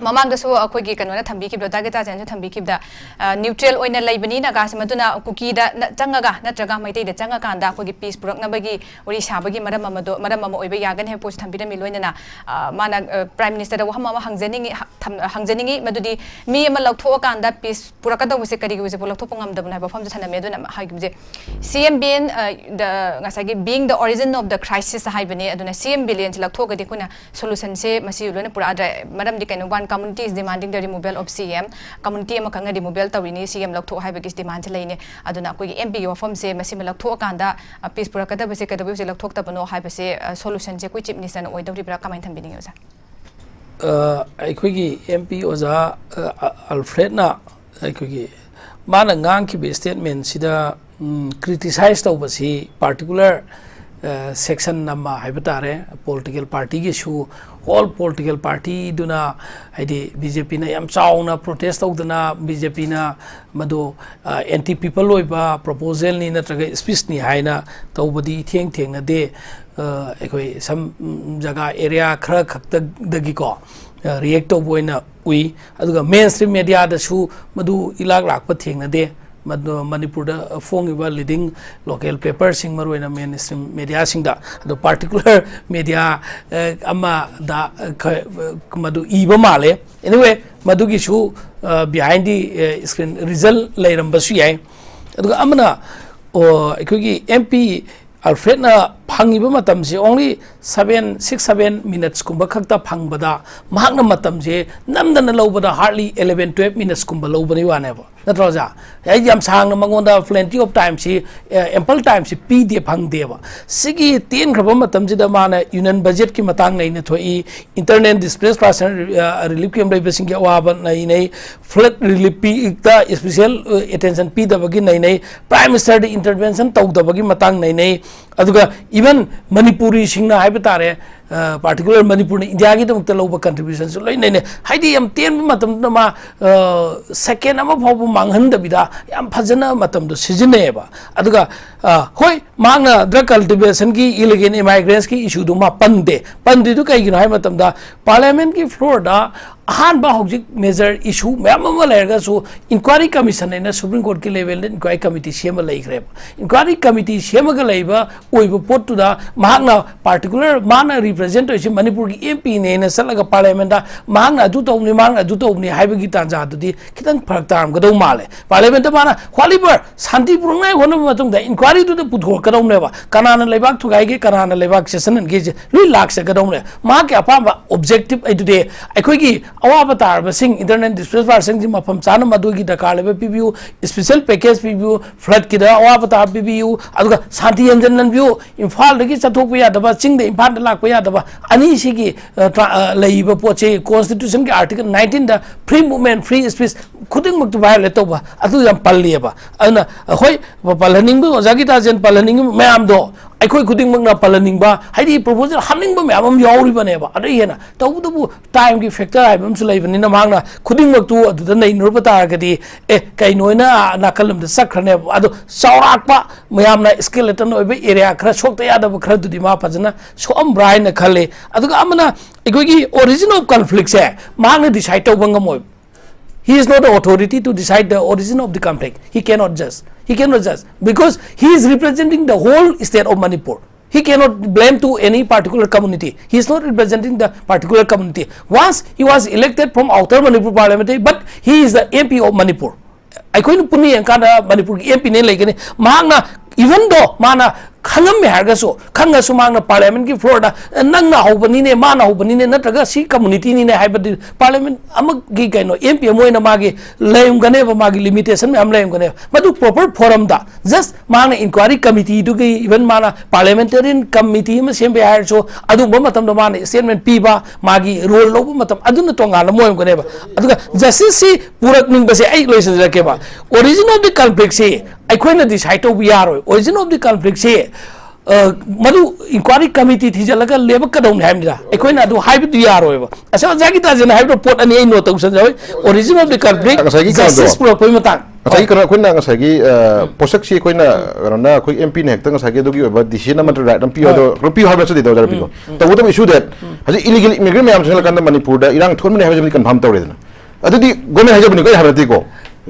ꯃꯃꯥꯡꯗꯁꯨ ꯑꯩꯈꯣꯏꯒꯤ ꯀꯩꯅꯣꯅ ꯊꯝꯕꯤꯈꯤꯕꯗꯣ, ꯗꯥ ꯒꯤꯇꯥꯆꯔꯟꯁꯨ ꯊꯝꯕꯤꯈꯤꯕꯗ, ꯑ, ꯅ꯭ꯌꯨꯇ꯭ꯔꯦꯜ ꯑꯣꯏꯅ ꯂꯩꯕꯅꯤ ꯅꯥꯒꯥꯁꯦ, ꯃꯗꯨꯅ ꯀꯨꯀꯤꯗ ꯅ-, ꯆꯪꯉꯒ ꯅꯠꯇ꯭ꯔꯒ ꯃꯩꯇꯩꯗ ꯆꯪꯉꯀꯥꯟꯗ ꯑꯩꯈꯣꯏꯒꯤ ꯄꯤꯁ ꯄꯨꯔꯛꯅꯕꯒꯤ ꯋꯥꯔꯤ ꯁꯥꯕꯒꯤ ꯃꯔꯝ ꯑꯃꯗꯣ, ꯃꯔꯝ ꯑꯃ ꯑꯣꯏꯕ ꯌꯥꯒꯅꯤ ꯍꯥꯏꯕ ꯄꯣꯠꯁꯨ ꯊꯝꯕꯤꯔꯝꯃꯤ꯫ ꯂꯣꯏꯅꯅ, ꯑ, ꯃꯥꯅ, ꯑ, ꯄ꯭ꯔꯥꯏꯝ ꯃꯤꯅꯤꯁꯇꯔꯗ ꯋꯥꯐꯝ ꯑꯃ ꯍꯪꯖꯅꯤꯡꯉꯤ, ꯍ-, ꯊꯝ-, ꯍꯪꯖꯅꯤꯡꯉꯤ, ꯃꯗꯨꯗꯤ ꯃꯤ ꯑꯃ ꯂꯧꯊꯣꯛꯑꯀꯥꯟꯗ ꯄꯤꯁ ꯄꯨꯔꯛꯀꯗꯧꯕꯁꯦ ꯀꯔꯤꯒꯤ ꯍꯧꯖꯤꯛꯐꯥꯎ ꯂꯧꯊꯣꯛꯄ ꯉꯝꯗꯕꯅꯣ ꯍꯥꯏꯕ ꯋꯥꯐꯝꯁꯨ ꯊꯝꯂꯝꯃꯤ꯫ ꯑꯗꯨꯅ ꯍꯥꯏꯈꯤꯕꯁꯦ, ꯁꯤ ꯑꯦꯝ ꯕꯤꯂꯤꯌꯟ, ꯑ, the, ꯉꯁꯥꯏꯒꯤ being the origin of the crisis ꯍꯥꯏꯕꯅꯤ꯫ ꯑꯗꯨꯅ ꯁꯤ ꯑꯦꯝ ꯕꯤꯂꯤꯌꯟꯁꯦ ꯂꯧꯊꯣꯛꯑꯒꯗꯤ ꯑꯩꯈꯣꯏꯅ ꯁꯣꯂꯨꯁꯟꯁꯦ ꯃꯁꯤ ꯂꯣꯏꯅ ꯄꯨꯔꯛꯑꯗ꯭ꯔꯥ? ꯃꯔꯝꯗꯤ ꯀꯩꯅꯣ, one community is demanding the removal of C M, community ꯑꯃꯈꯛꯅ ꯔꯤꯃꯨꯚꯦꯜ ꯇꯧꯔꯤꯅꯤ, ꯁꯤ ꯑꯦꯝ ꯂꯧꯊꯣꯛ ꯍꯥꯏꯕꯒꯤ ꯗꯤꯃꯥꯟꯁꯦ ꯂꯩꯅꯤ꯫ ꯑꯗꯨꯅ ꯑꯩꯈꯣꯏꯒꯤ ꯑꯦꯝ ꯄꯤꯒꯤ ꯋꯥꯐꯝꯁꯦ ꯃꯁꯤꯃ ꯂꯧꯊꯣꯛꯑꯀꯥꯟꯗ, ꯑ, ꯄꯤꯁ ꯄꯨꯔꯛꯀꯗꯕꯁꯦ ꯀꯩꯗꯧꯕꯩ ꯍꯧꯖꯤꯛ ꯂꯧꯊꯣꯛꯇꯕꯅꯣ ꯍꯥꯏꯕꯁꯦ, ꯑ, ꯁꯣꯂꯨꯁꯟꯁꯦ ꯑꯩꯈꯣꯏ ꯆꯤꯐ ꯃꯤꯅꯤꯁꯇꯔꯅ ꯑꯣꯏꯗꯧꯔꯤꯕ꯭ꯔꯥ? ꯀꯃꯥꯏꯅ ꯊꯝꯕꯤꯅꯤꯡꯉꯤ ꯑꯣꯖꯥ? ꯑ, ꯑꯩꯈꯣꯏꯒꯤ ꯑꯦꯝ ꯄꯤ ꯑꯣꯖꯥ, ꯑ, ꯑ, ꯑꯜꯐ꯭ꯔꯦꯗꯅ ꯑꯩꯈꯣꯏꯒꯤ ꯃꯥꯅ ꯉꯥꯡꯈꯤꯕ ꯁ꯭ꯇꯦꯠꯃꯦꯟꯁꯤꯗ ꯎꯝ, criticize ꯇꯧꯕꯁꯤ particular section ꯑꯃ ꯍꯥꯏꯕ ꯇꯥꯔꯦ, political party ꯒꯤꯁꯨ, whole political party ꯗꯨꯅ, ꯍꯥꯏꯗꯤ ꯕꯤ ꯖꯦ ꯄꯤꯅ ꯌꯥꯝ ꯆꯥꯎꯅ protest ꯇꯧꯗꯅ, ꯕꯤ ꯖꯦ ꯄꯤꯅ ꯃꯗꯨ ꯑꯦꯟꯇꯤ ꯄꯤꯄꯜ ꯑꯣꯏꯕ proposal ꯅꯤ ꯅꯠꯇ꯭ꯔꯒ speech ꯅꯤ ꯍꯥꯏꯅ ꯇꯧꯕꯗꯤ ꯏꯊꯦꯡ ꯊꯦꯡꯅꯗꯦ꯫ ꯑ, ꯑꯩꯈꯣꯏ ꯁꯝ ꯖꯒꯥ, area ꯈꯔ ꯈꯛꯇꯗꯒꯤꯀꯣ react ꯇꯧꯕ ꯑꯣꯏꯅ ꯎꯏ꯫ ꯑꯗꯨꯒ main stream media ꯗꯁꯨ ꯃꯗꯨ ꯏꯂꯥꯛ ꯂꯥꯛꯄ ꯊꯦꯡꯅꯗꯦ꯫ ꯃꯗꯨ ꯃꯅꯤꯄꯨꯔꯗ ꯐꯣꯡꯉꯤꯕ leading local paper ꯁꯤꯡ, ꯃꯔꯨꯑꯣꯏꯅ main stream media ꯁꯤꯡꯗ, ꯑꯗꯣ particular media ꯑꯃꯗ ꯃꯗꯨ ꯏꯕ ꯃꯥꯜꯂꯦ꯫ Anyway, ꯃꯗꯨꯒꯤꯁꯨ behind the screen reason ꯂꯩꯔꯝꯕꯁꯨ ꯌꯥꯏ꯫ ꯑꯗꯨꯒ ꯑꯃꯅ, ꯑꯩꯈꯣꯏꯒꯤ ꯑꯦꯝ ꯄꯤ ꯑꯜꯐ꯭ꯔꯦꯗꯅ ꯐꯪꯉꯤꯕ ꯃꯇꯝꯁꯤ only seven, six, seven minutes ꯀꯨꯝꯕ ꯈꯛꯇ ꯐꯪꯕꯗ, ꯃꯍꯥꯛꯅ ꯃꯇꯝꯁꯦ ꯅꯝꯗꯅ ꯂꯧꯕꯗ hardly eleven, twelve minutes ꯀꯨꯝꯕ ꯂꯧꯕꯅꯤ ꯋꯥꯅꯦꯕ, ꯅꯠꯇ꯭ꯔꯣ ꯑꯣꯖꯥ? ꯑꯩ ꯌꯥꯝ ꯁꯥꯡꯅ ꯃꯉꯣꯟꯗ plenty of time ꯁꯤ, ample time ꯁꯤ ꯄꯤꯗꯦ, ꯐꯪꯗꯦꯕ꯫ ꯁꯤꯒꯤ ꯇꯦꯟꯈ꯭ꯔꯕ ꯃꯇꯝꯁꯤꯗ ꯃꯥꯅ union budget ꯀꯤ ꯃꯇꯥꯡ ꯅꯩꯅ ꯊꯣꯛꯏ, internally displaced person relief camp ꯂꯩꯕꯁꯤꯡꯒꯤ ꯑꯋꯥꯕ ꯅꯩꯅꯩ, flood relief ꯇ special attention ꯄꯤꯗꯕꯒꯤ ꯅꯩꯅꯩ, Prime Minister ꯗ intervention ꯇꯧꯗꯕꯒꯤ ꯃꯇꯥꯡ ꯅꯩꯅꯩ꯫ ꯑꯗꯨꯒ even ꯃꯅꯤꯄꯨꯔꯤꯁꯤꯡꯅ ꯍꯥꯏꯕ ꯇꯥꯔꯦ, particular ꯃꯅꯤꯄꯨꯔꯅ ꯏꯟꯗꯤꯌꯥꯒꯤꯗꯃꯛꯇ ꯂꯧꯕ contribution ꯁꯨ ꯂꯣꯏ ꯅꯩꯅꯩ꯫ ꯍꯥꯏꯗꯤ ꯌꯥꯝ ꯇꯦꯟꯕ ꯃꯇꯝꯗ ꯃꯥ second ꯑꯃ ꯐꯥꯎꯕ ꯃꯥꯡꯍꯟꯗꯕꯤꯗ ꯌꯥꯝ ꯐꯖꯅ ꯃꯇꯝꯗꯣ ꯁꯤꯖꯤꯟꯅꯩꯌꯦꯕ꯫ ꯑꯗꯨꯒ ꯍꯣꯏ, ꯃꯍꯥꯛꯅ drug cultivation ꯒꯤ illegal immigrants ꯀꯤ issue ꯗꯨ ꯃꯥ ꯄꯟꯗꯦ꯫ ꯄꯟꯗ꯭ꯔꯤꯗꯨ ꯀꯩꯒꯤꯅꯣ ꯍꯥꯏꯕ ꯃꯇꯝꯗ, parliament ꯀꯤ floor ꯗ ꯑꯍꯥꯟꯕ ꯍꯧꯖꯤꯛ major issue ꯃꯌꯥꯝ ꯑꯃ ꯂꯩꯔꯒꯁꯨ, inquiry commission ꯍꯥꯏꯅ Supreme Court ꯀꯤ level ꯗ inquiry committee ꯁꯦꯝꯃ ꯂꯩꯈ꯭ꯔꯦꯕ꯫ Inquiry committee ꯁꯦꯝꯃꯒ ꯂꯩꯕ ꯑꯣꯏꯕ ꯄꯣꯠꯇꯨꯗ ꯃꯍꯥꯛꯅ particular ꯃꯥꯅ represent ꯇꯧꯔꯤꯁꯤ ꯃꯅꯤꯄꯨꯔꯒꯤ ꯑꯦꯝ ꯄꯤ ꯅꯦꯅ ꯆꯠꯂꯒ parliament ꯗ ꯃꯍꯥꯛꯅ ꯑꯗꯨ ꯇꯧꯕꯅꯤ, ꯃꯍꯥꯛꯅ ꯑꯗꯨ ꯇꯧꯕꯅꯤ ꯍꯥꯏꯕꯒꯤ ꯇꯥꯟꯖꯥꯗꯨꯗꯤ ꯈꯤꯇꯪ ꯐꯔꯛ ꯇꯥꯔꯝꯒꯗꯧ ꯃꯥꯜꯂꯦ꯫ Parliament ꯇ ꯃꯥꯅ whatever ꯁꯥꯟꯇꯤ ꯄꯨꯔꯛꯅꯉꯥꯏ ꯍꯣꯠꯅꯕ ꯃꯇꯨꯡꯗ inquiry ꯗꯨꯗ ꯄꯨꯊꯣꯔꯛꯀꯗꯧꯅꯦꯕ꯫ ꯀꯅꯥꯅ ꯂꯩꯕꯥꯛ ꯊꯨꯒꯥꯏꯒꯦ, ꯀꯅꯥꯅ ꯂꯩꯕꯥꯛ ꯆꯦꯠꯁꯤꯟꯍꯟꯒꯦꯁꯦ ꯂꯣꯏ ꯂꯥꯛꯆꯒꯗꯧꯅꯦ꯫ ꯃꯍꯥꯛꯀꯤ ꯑꯄꯥꯝꯕ objective ꯑꯗꯨꯗꯤ ꯑꯩꯈꯣꯏꯒꯤ ꯑꯋꯥꯕ ꯇꯥꯔꯕꯁꯤꯡ, internally displaced person ꯁꯤꯡ ꯃꯐꯝ ꯆꯥꯅ ꯃꯗꯨꯒꯤ ꯗꯔꯀꯥꯔ ꯂꯩꯕ ꯄꯤꯕꯤꯌꯨ, special package ꯄꯤꯕꯤꯌꯨ, flood ꯀꯤꯗ ꯑꯋꯥꯕ ꯇꯥꯕ ꯄꯤꯕꯤꯌꯨ, ꯑꯗꯨꯒ ꯁꯥꯟꯇꯤ ꯍꯟꯖꯤꯟꯍꯟꯕꯤꯌꯨ, ꯏꯝꯐꯥꯜꯗꯒꯤ ꯆꯠꯊꯣꯛꯄ ꯌꯥꯗꯕ, ꯆꯤꯡꯗ ꯏꯝꯐꯥꯜꯗ ꯂꯥꯛꯄ ꯌꯥꯗꯕ, ꯑꯅꯤꯁꯤꯒꯤ, ꯑ, ꯇ꯭ꯔꯥ-, ꯑ, ꯂꯩꯔꯤꯕ ꯄꯣꯠꯁꯦ constitution ꯒꯤ article nineteen ꯗ free movement, free speech ꯈꯨꯗꯤꯡꯃꯛꯇꯨ violate ꯇꯧꯕ ꯑꯗꯨ ꯌꯥꯝ ꯄꯜꯂꯤꯑꯕ꯫ ꯑꯗꯨꯅ ꯍꯣꯏ, ꯄ-, ꯄꯜꯍꯟꯅꯤꯡꯕ, ꯑꯣꯖꯥ ꯒꯤꯇꯥꯖꯦꯟ ꯄꯜꯍꯟꯅꯤꯡꯕ ꯃꯌꯥꯝꯗꯣ ꯑꯩꯈꯣꯏ ꯈꯨꯗꯤꯡꯃꯛꯅ ꯄꯜꯍꯟꯅꯤꯡꯕ, ꯍꯥꯏꯗꯤ proposal ꯍꯥꯞꯅꯤꯡꯕ ꯃꯌꯥꯝ ꯑꯃ ꯌꯥꯎꯔꯤꯕꯅꯦꯕ꯫ ꯑꯗꯩ ꯍꯦꯟꯅ ꯇꯧꯕꯇꯕꯨ time ꯒꯤ factor ꯍꯥꯏꯕ ꯑꯃꯁꯨ ꯂꯩꯕꯅꯤꯅ ꯃꯍꯥꯛꯅ ꯈꯨꯗꯤꯡꯃꯛꯇꯨ ꯑꯗꯨꯗ ꯅꯩꯅꯔꯨꯕ ꯇꯥꯔꯒꯗꯤ, ꯑꯦ, ꯀꯩꯅꯣ ꯍꯥꯏꯅ ꯅꯥꯀꯜ ꯑꯃꯗ ꯆꯠꯈ꯭ꯔꯅꯦꯕ꯫ ꯑꯗꯣ ꯆꯥꯎꯔꯥꯛꯄ ꯃꯌꯥꯝꯅ skeleton ꯑꯣꯏꯕ area ꯈꯔ ꯁꯣꯛꯇ ꯌꯥꯗꯕ ꯈꯔꯗꯨꯗꯤ ꯃꯥ ꯐꯖꯅ ꯁꯣꯛꯑꯝꯕ꯭ꯔꯥ ꯍꯥꯏꯅ ꯈꯜꯂꯤ꯫ ꯑꯗꯨꯒ ꯑꯃꯅ ꯑꯩꯈꯣꯏꯒꯤ origin of conflict ꯁꯦ ꯃꯍꯥꯛꯅ decide ꯇꯧꯕ ꯉꯝꯃꯣꯏ꯫ He is not the authority to decide the origin of the conflict. He cannot judge. He cannot judge because he is representing the whole state of Manipur. He cannot blame to any particular community. He is not representing the particular community. Once he was elected from Outer Manipur Parliamentary, but he is the M P of Manipur. ꯑꯩꯈꯣꯏꯅ ꯄꯨꯟꯅ ꯌꯦꯡꯀꯥꯟꯗ ꯃꯅꯤꯄꯨꯔꯒꯤ M P ꯅꯦ ꯂꯩꯒꯅꯤ꯫ ꯃꯍꯥꯛꯅ, even though ꯃꯥꯅ ꯈꯪꯉꯝꯃꯦ ꯍꯥꯏꯔꯒꯁꯨ, ꯈꯪꯉꯁꯨ ꯃꯍꯥꯛꯅ parliament ꯀꯤ floor ꯗ, "ꯅꯪꯅ ꯍꯧꯕꯅꯤꯅꯦ, ꯃꯥꯅ ꯍꯧꯕꯅꯤꯅꯦ, ꯅꯠꯇ꯭ꯔꯒ ꯁꯤ community ꯅꯤꯅꯦ" ꯍꯥꯏꯕꯗꯤ parliament ꯑꯃꯒꯤ ꯀꯩꯅꯣ, M P ꯑꯃ ꯑꯣꯏꯅ ꯃꯥꯒꯤ ꯂꯩꯔꯝꯒꯅꯦꯕ, ꯃꯥꯒꯤ limitation ꯃꯌꯥꯝ ꯂꯩꯔꯝꯒꯅꯦꯕ꯫ ꯃꯗꯨ proper forum ꯗ just ꯃꯥꯅ inquiry committee ꯗꯨꯒꯤ, even ꯃꯥꯅ parliamentarian committee ꯑꯃ ꯁꯦꯝꯕ ꯌꯥꯏ ꯍꯥꯏꯔꯁꯨ, ꯑꯗꯨꯒꯨꯝꯕ ꯃꯇꯝꯗ ꯃꯥꯅ statement ꯄꯤꯕ, ꯃꯥꯒꯤ role ꯂꯧꯕ ꯃꯇꯝ, ꯑꯗꯨꯅ ꯇꯣꯉꯥꯟꯅ ꯑꯃ ꯑꯣꯏꯔꯝꯒꯅꯦꯕ꯫ ꯑꯗꯨꯒ justice ꯁꯤ ꯄꯨꯔꯛꯅꯤꯡꯕꯁꯦ ꯑꯩ ꯂꯣꯏꯁꯤꯟꯖꯔꯛꯀꯦꯕ꯫ Origin of the conflict ꯁꯤ ꯑꯩꯈꯣꯏꯅ decide ꯇꯧꯕ ꯌꯥꯔꯣꯏ꯫ Origin of the conflict ꯁꯤ, ꯑ, ꯃꯗꯨ inquiry committee ꯊꯤꯖꯤꯜꯂꯒ ꯂꯦꯞꯄꯛꯀꯗꯧꯅꯤ ꯍꯥꯏꯕꯅꯤꯗ꯫ ꯑꯩꯈꯣꯏꯅ ꯑꯗꯨ ꯍꯥꯏꯕꯗꯤ ꯌꯥꯔꯣꯏꯕ꯫ ꯑꯁ, ꯑꯣꯖꯥ ꯒꯤꯇꯥꯖꯦꯟꯅ ꯍꯥꯏꯕꯗꯣ ꯄꯣꯠ ꯑꯅꯤ ꯑꯩ note ꯇꯧꯁꯟꯖꯍꯧꯏ꯫ Origin of the conflict, ꯉꯁꯥꯏꯒꯤ ꯀꯩꯅꯣꯗꯣ, justice ꯄꯨꯔꯛꯄꯒꯤ ꯃꯇꯥꯡ꯫ ꯉꯁꯥꯏꯒꯤ ꯍꯣꯏ꯫ ꯀꯩꯅꯣ, ꯑꯩꯈꯣꯏꯅ ꯉꯁꯥꯏꯒꯤ, ꯑ, ꯄꯣꯠꯁꯛꯁꯤ ꯑꯩꯈꯣꯏꯅ, ꯀꯩꯅꯣꯅ, ꯑꯩꯈꯣꯏ M P ꯅ ꯍꯦꯛꯇ ꯉꯁꯥꯏꯒꯤ ꯑꯗꯨꯒꯤ ꯑꯣꯏꯕ D C ꯅ ꯅꯠꯇ꯭ꯔ right ꯑꯃ ꯄꯤꯌꯨ ꯍꯣꯏ꯫ ꯍꯥꯏꯗꯣ, ꯄꯤꯌꯨ ꯍꯥꯏꯕ ꯅꯠꯇꯦ, ꯑꯣꯖꯥ ꯔꯕꯤꯀꯣ꯫ ꯎꯝ, ꯎꯝ꯫ ꯇꯧꯕꯇꯕꯨ issue that ꯎꯝ꯫ ꯍꯧꯖꯤꯛ illegal immigrant ꯃꯌꯥꯝ ꯆꯪꯁꯤꯜꯂꯀꯥꯟꯗ ꯃꯅꯤꯄꯨꯔꯗ ꯏꯔꯥꯡ ꯊꯣꯛꯍꯟꯕꯅꯤ ꯍꯥꯏꯕꯁꯤꯃꯗꯤ confirm ꯇꯧꯔꯦꯗꯅ꯫ ꯑꯗꯨꯗꯤ government ꯍꯥꯏꯖꯕꯅꯤꯀꯣ, ꯑꯩ ꯍꯥꯏꯕ ꯅꯠꯇꯦꯀꯣ꯫